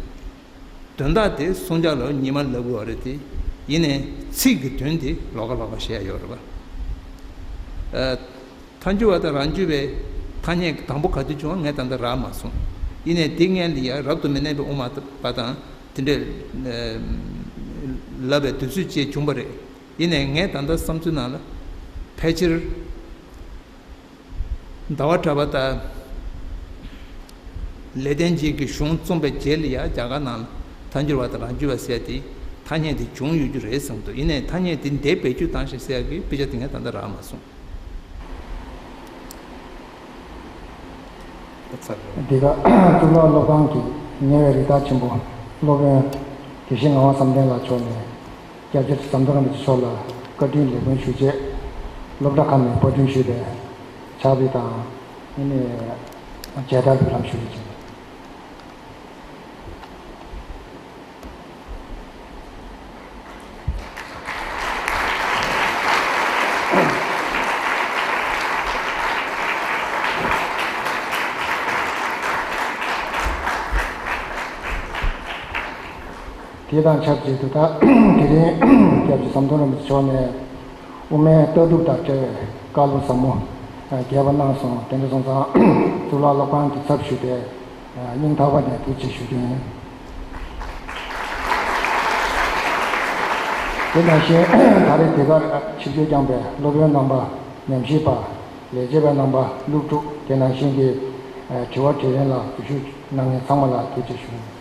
དོན་དག་དེ་གསུང་བྱ་ལ་ཉི་མ་ལབ་དགོས་པ་རེད་དེ། ཡིན་ནའི་ཚིག་གི་དོན་དེ་ལོགས་ཀ་ལོགས་ཀ་བཤད་ཡ་ཡོད་རེད་པ། ཨ། ཐལ་འགྱུར་བ་དང་རང་རྒྱུད་པའི་ཐ་སྙད་དང་པོ་ག་དུས་བྱུང་བ་ངས་ད་ལྟ་རག་མ་སོང་། ཡིན་ནའི་དེ་སྔོན་ལ་ཡ་རབ་ཏུ་མི་གནས་པའི་དབུ་མ་པ་དང་དེ་འདྲས་ལབ་པའི་དུས་ཚོད་ཅིག་བྱུང་བ་རེད། ཡིན་ནའི་ངས་ད་ལྟ་བསམ་ཚུལ་ནང་ལ་ཕལ་ཆེར་ཟླ་བ་གྲགས་པ་དང་ལེགས་ལྡན་འབྱེད་ཀྱི་གཞུང་རྩོམ་པའི་རྗེས་ལ་ཡང་རྒྱ་གར་ནང་ལ་ཐལ་འགྱུར་བ་དང་རང་རྒྱུད་པ་ཟེར་ཡ་དེ་ཐ་སྙད་དེ་བྱུང་ཡོད་རྒྱུ་རེད་བསམ་འདུག་ཡིན་ནའི་ཐ་སྙད་དེ་འདི་བེད་སྤྱོད་བཏང་ཞིག་ཟེར་ཡ་གི་དཔེ་ཆ་དེ་ངས་ད་ལྟ་རག་མ་སོང་། འདི་ག་གཙུག་ལག་སློབ་ཁང་གི་ཉེ་བའི་རིགས་བདག་ཆེན་པོ་སློབ་དཔོན་དགེ་བཤེས་ངག་དབང་བསམ་གཏན་ལགས་མཆོག་ནས་སྐྱབས་རྗེ་ཟམ་གདོང་རིན་པོ་ཆེ་མཆོག་ལ་བཀའ་དྲིན་ལེགས་འབུལ་ཞུ་ཆེད། སློབ་གྲྭ་ཁང་ནས་པར་སྐྲུན་ཞུས་པའི་ཕྱག་དཔེ་དང་། ཨ་ནི་མཇལ་དར་འབུལ་ལམ་ཞུ་རྒྱུ་ཡིན། དེ་དང་ཆབས་ཅིག་ཏུ་ད་དེ་རིང་སྐྱབས་རྗེ་ཟམ་གདོང་རིན་པོ་ཆེ་མཆོག་ནས་དབུ་མའི་ལྟ་གྲུབ་དང་འབྲེལ་བའི་བཀའ་སློབ་ཟབ་མོ་རྒྱས་པ་གནང་སོང་། དེ་འདྲ་སོང་ཙང་གཙུག་ལག་སློབ་ཁང་གི་ཚབ་ཞུས་ཏེ་སྙིང་ཐག་པ་ནས་ཐུགས་རྗེ་ཆེ་ཞུ་རྒྱུ་ཡིན། དེ་ནང་བཞིན་ད་རེས་འདི་གར་ཆིབས་བསྒྱུར་བསྐྱངས་པའི་སློབ་དཔོན་རྣམ་པ། ཉམས་ཞིབ་པ། ལས་བྱེད་པ་རྣམ་པ། སློབ་ཕྲུག་དེ་ནང་བཞིན་གྱི་དྲི་བ་དྲིས་ལན་ལ་འཛུལ་ཞུགས་གནང་མཁན་ཚང་མ་ལ་ཐུགས་རྗེ་ཆེ་ཞུ།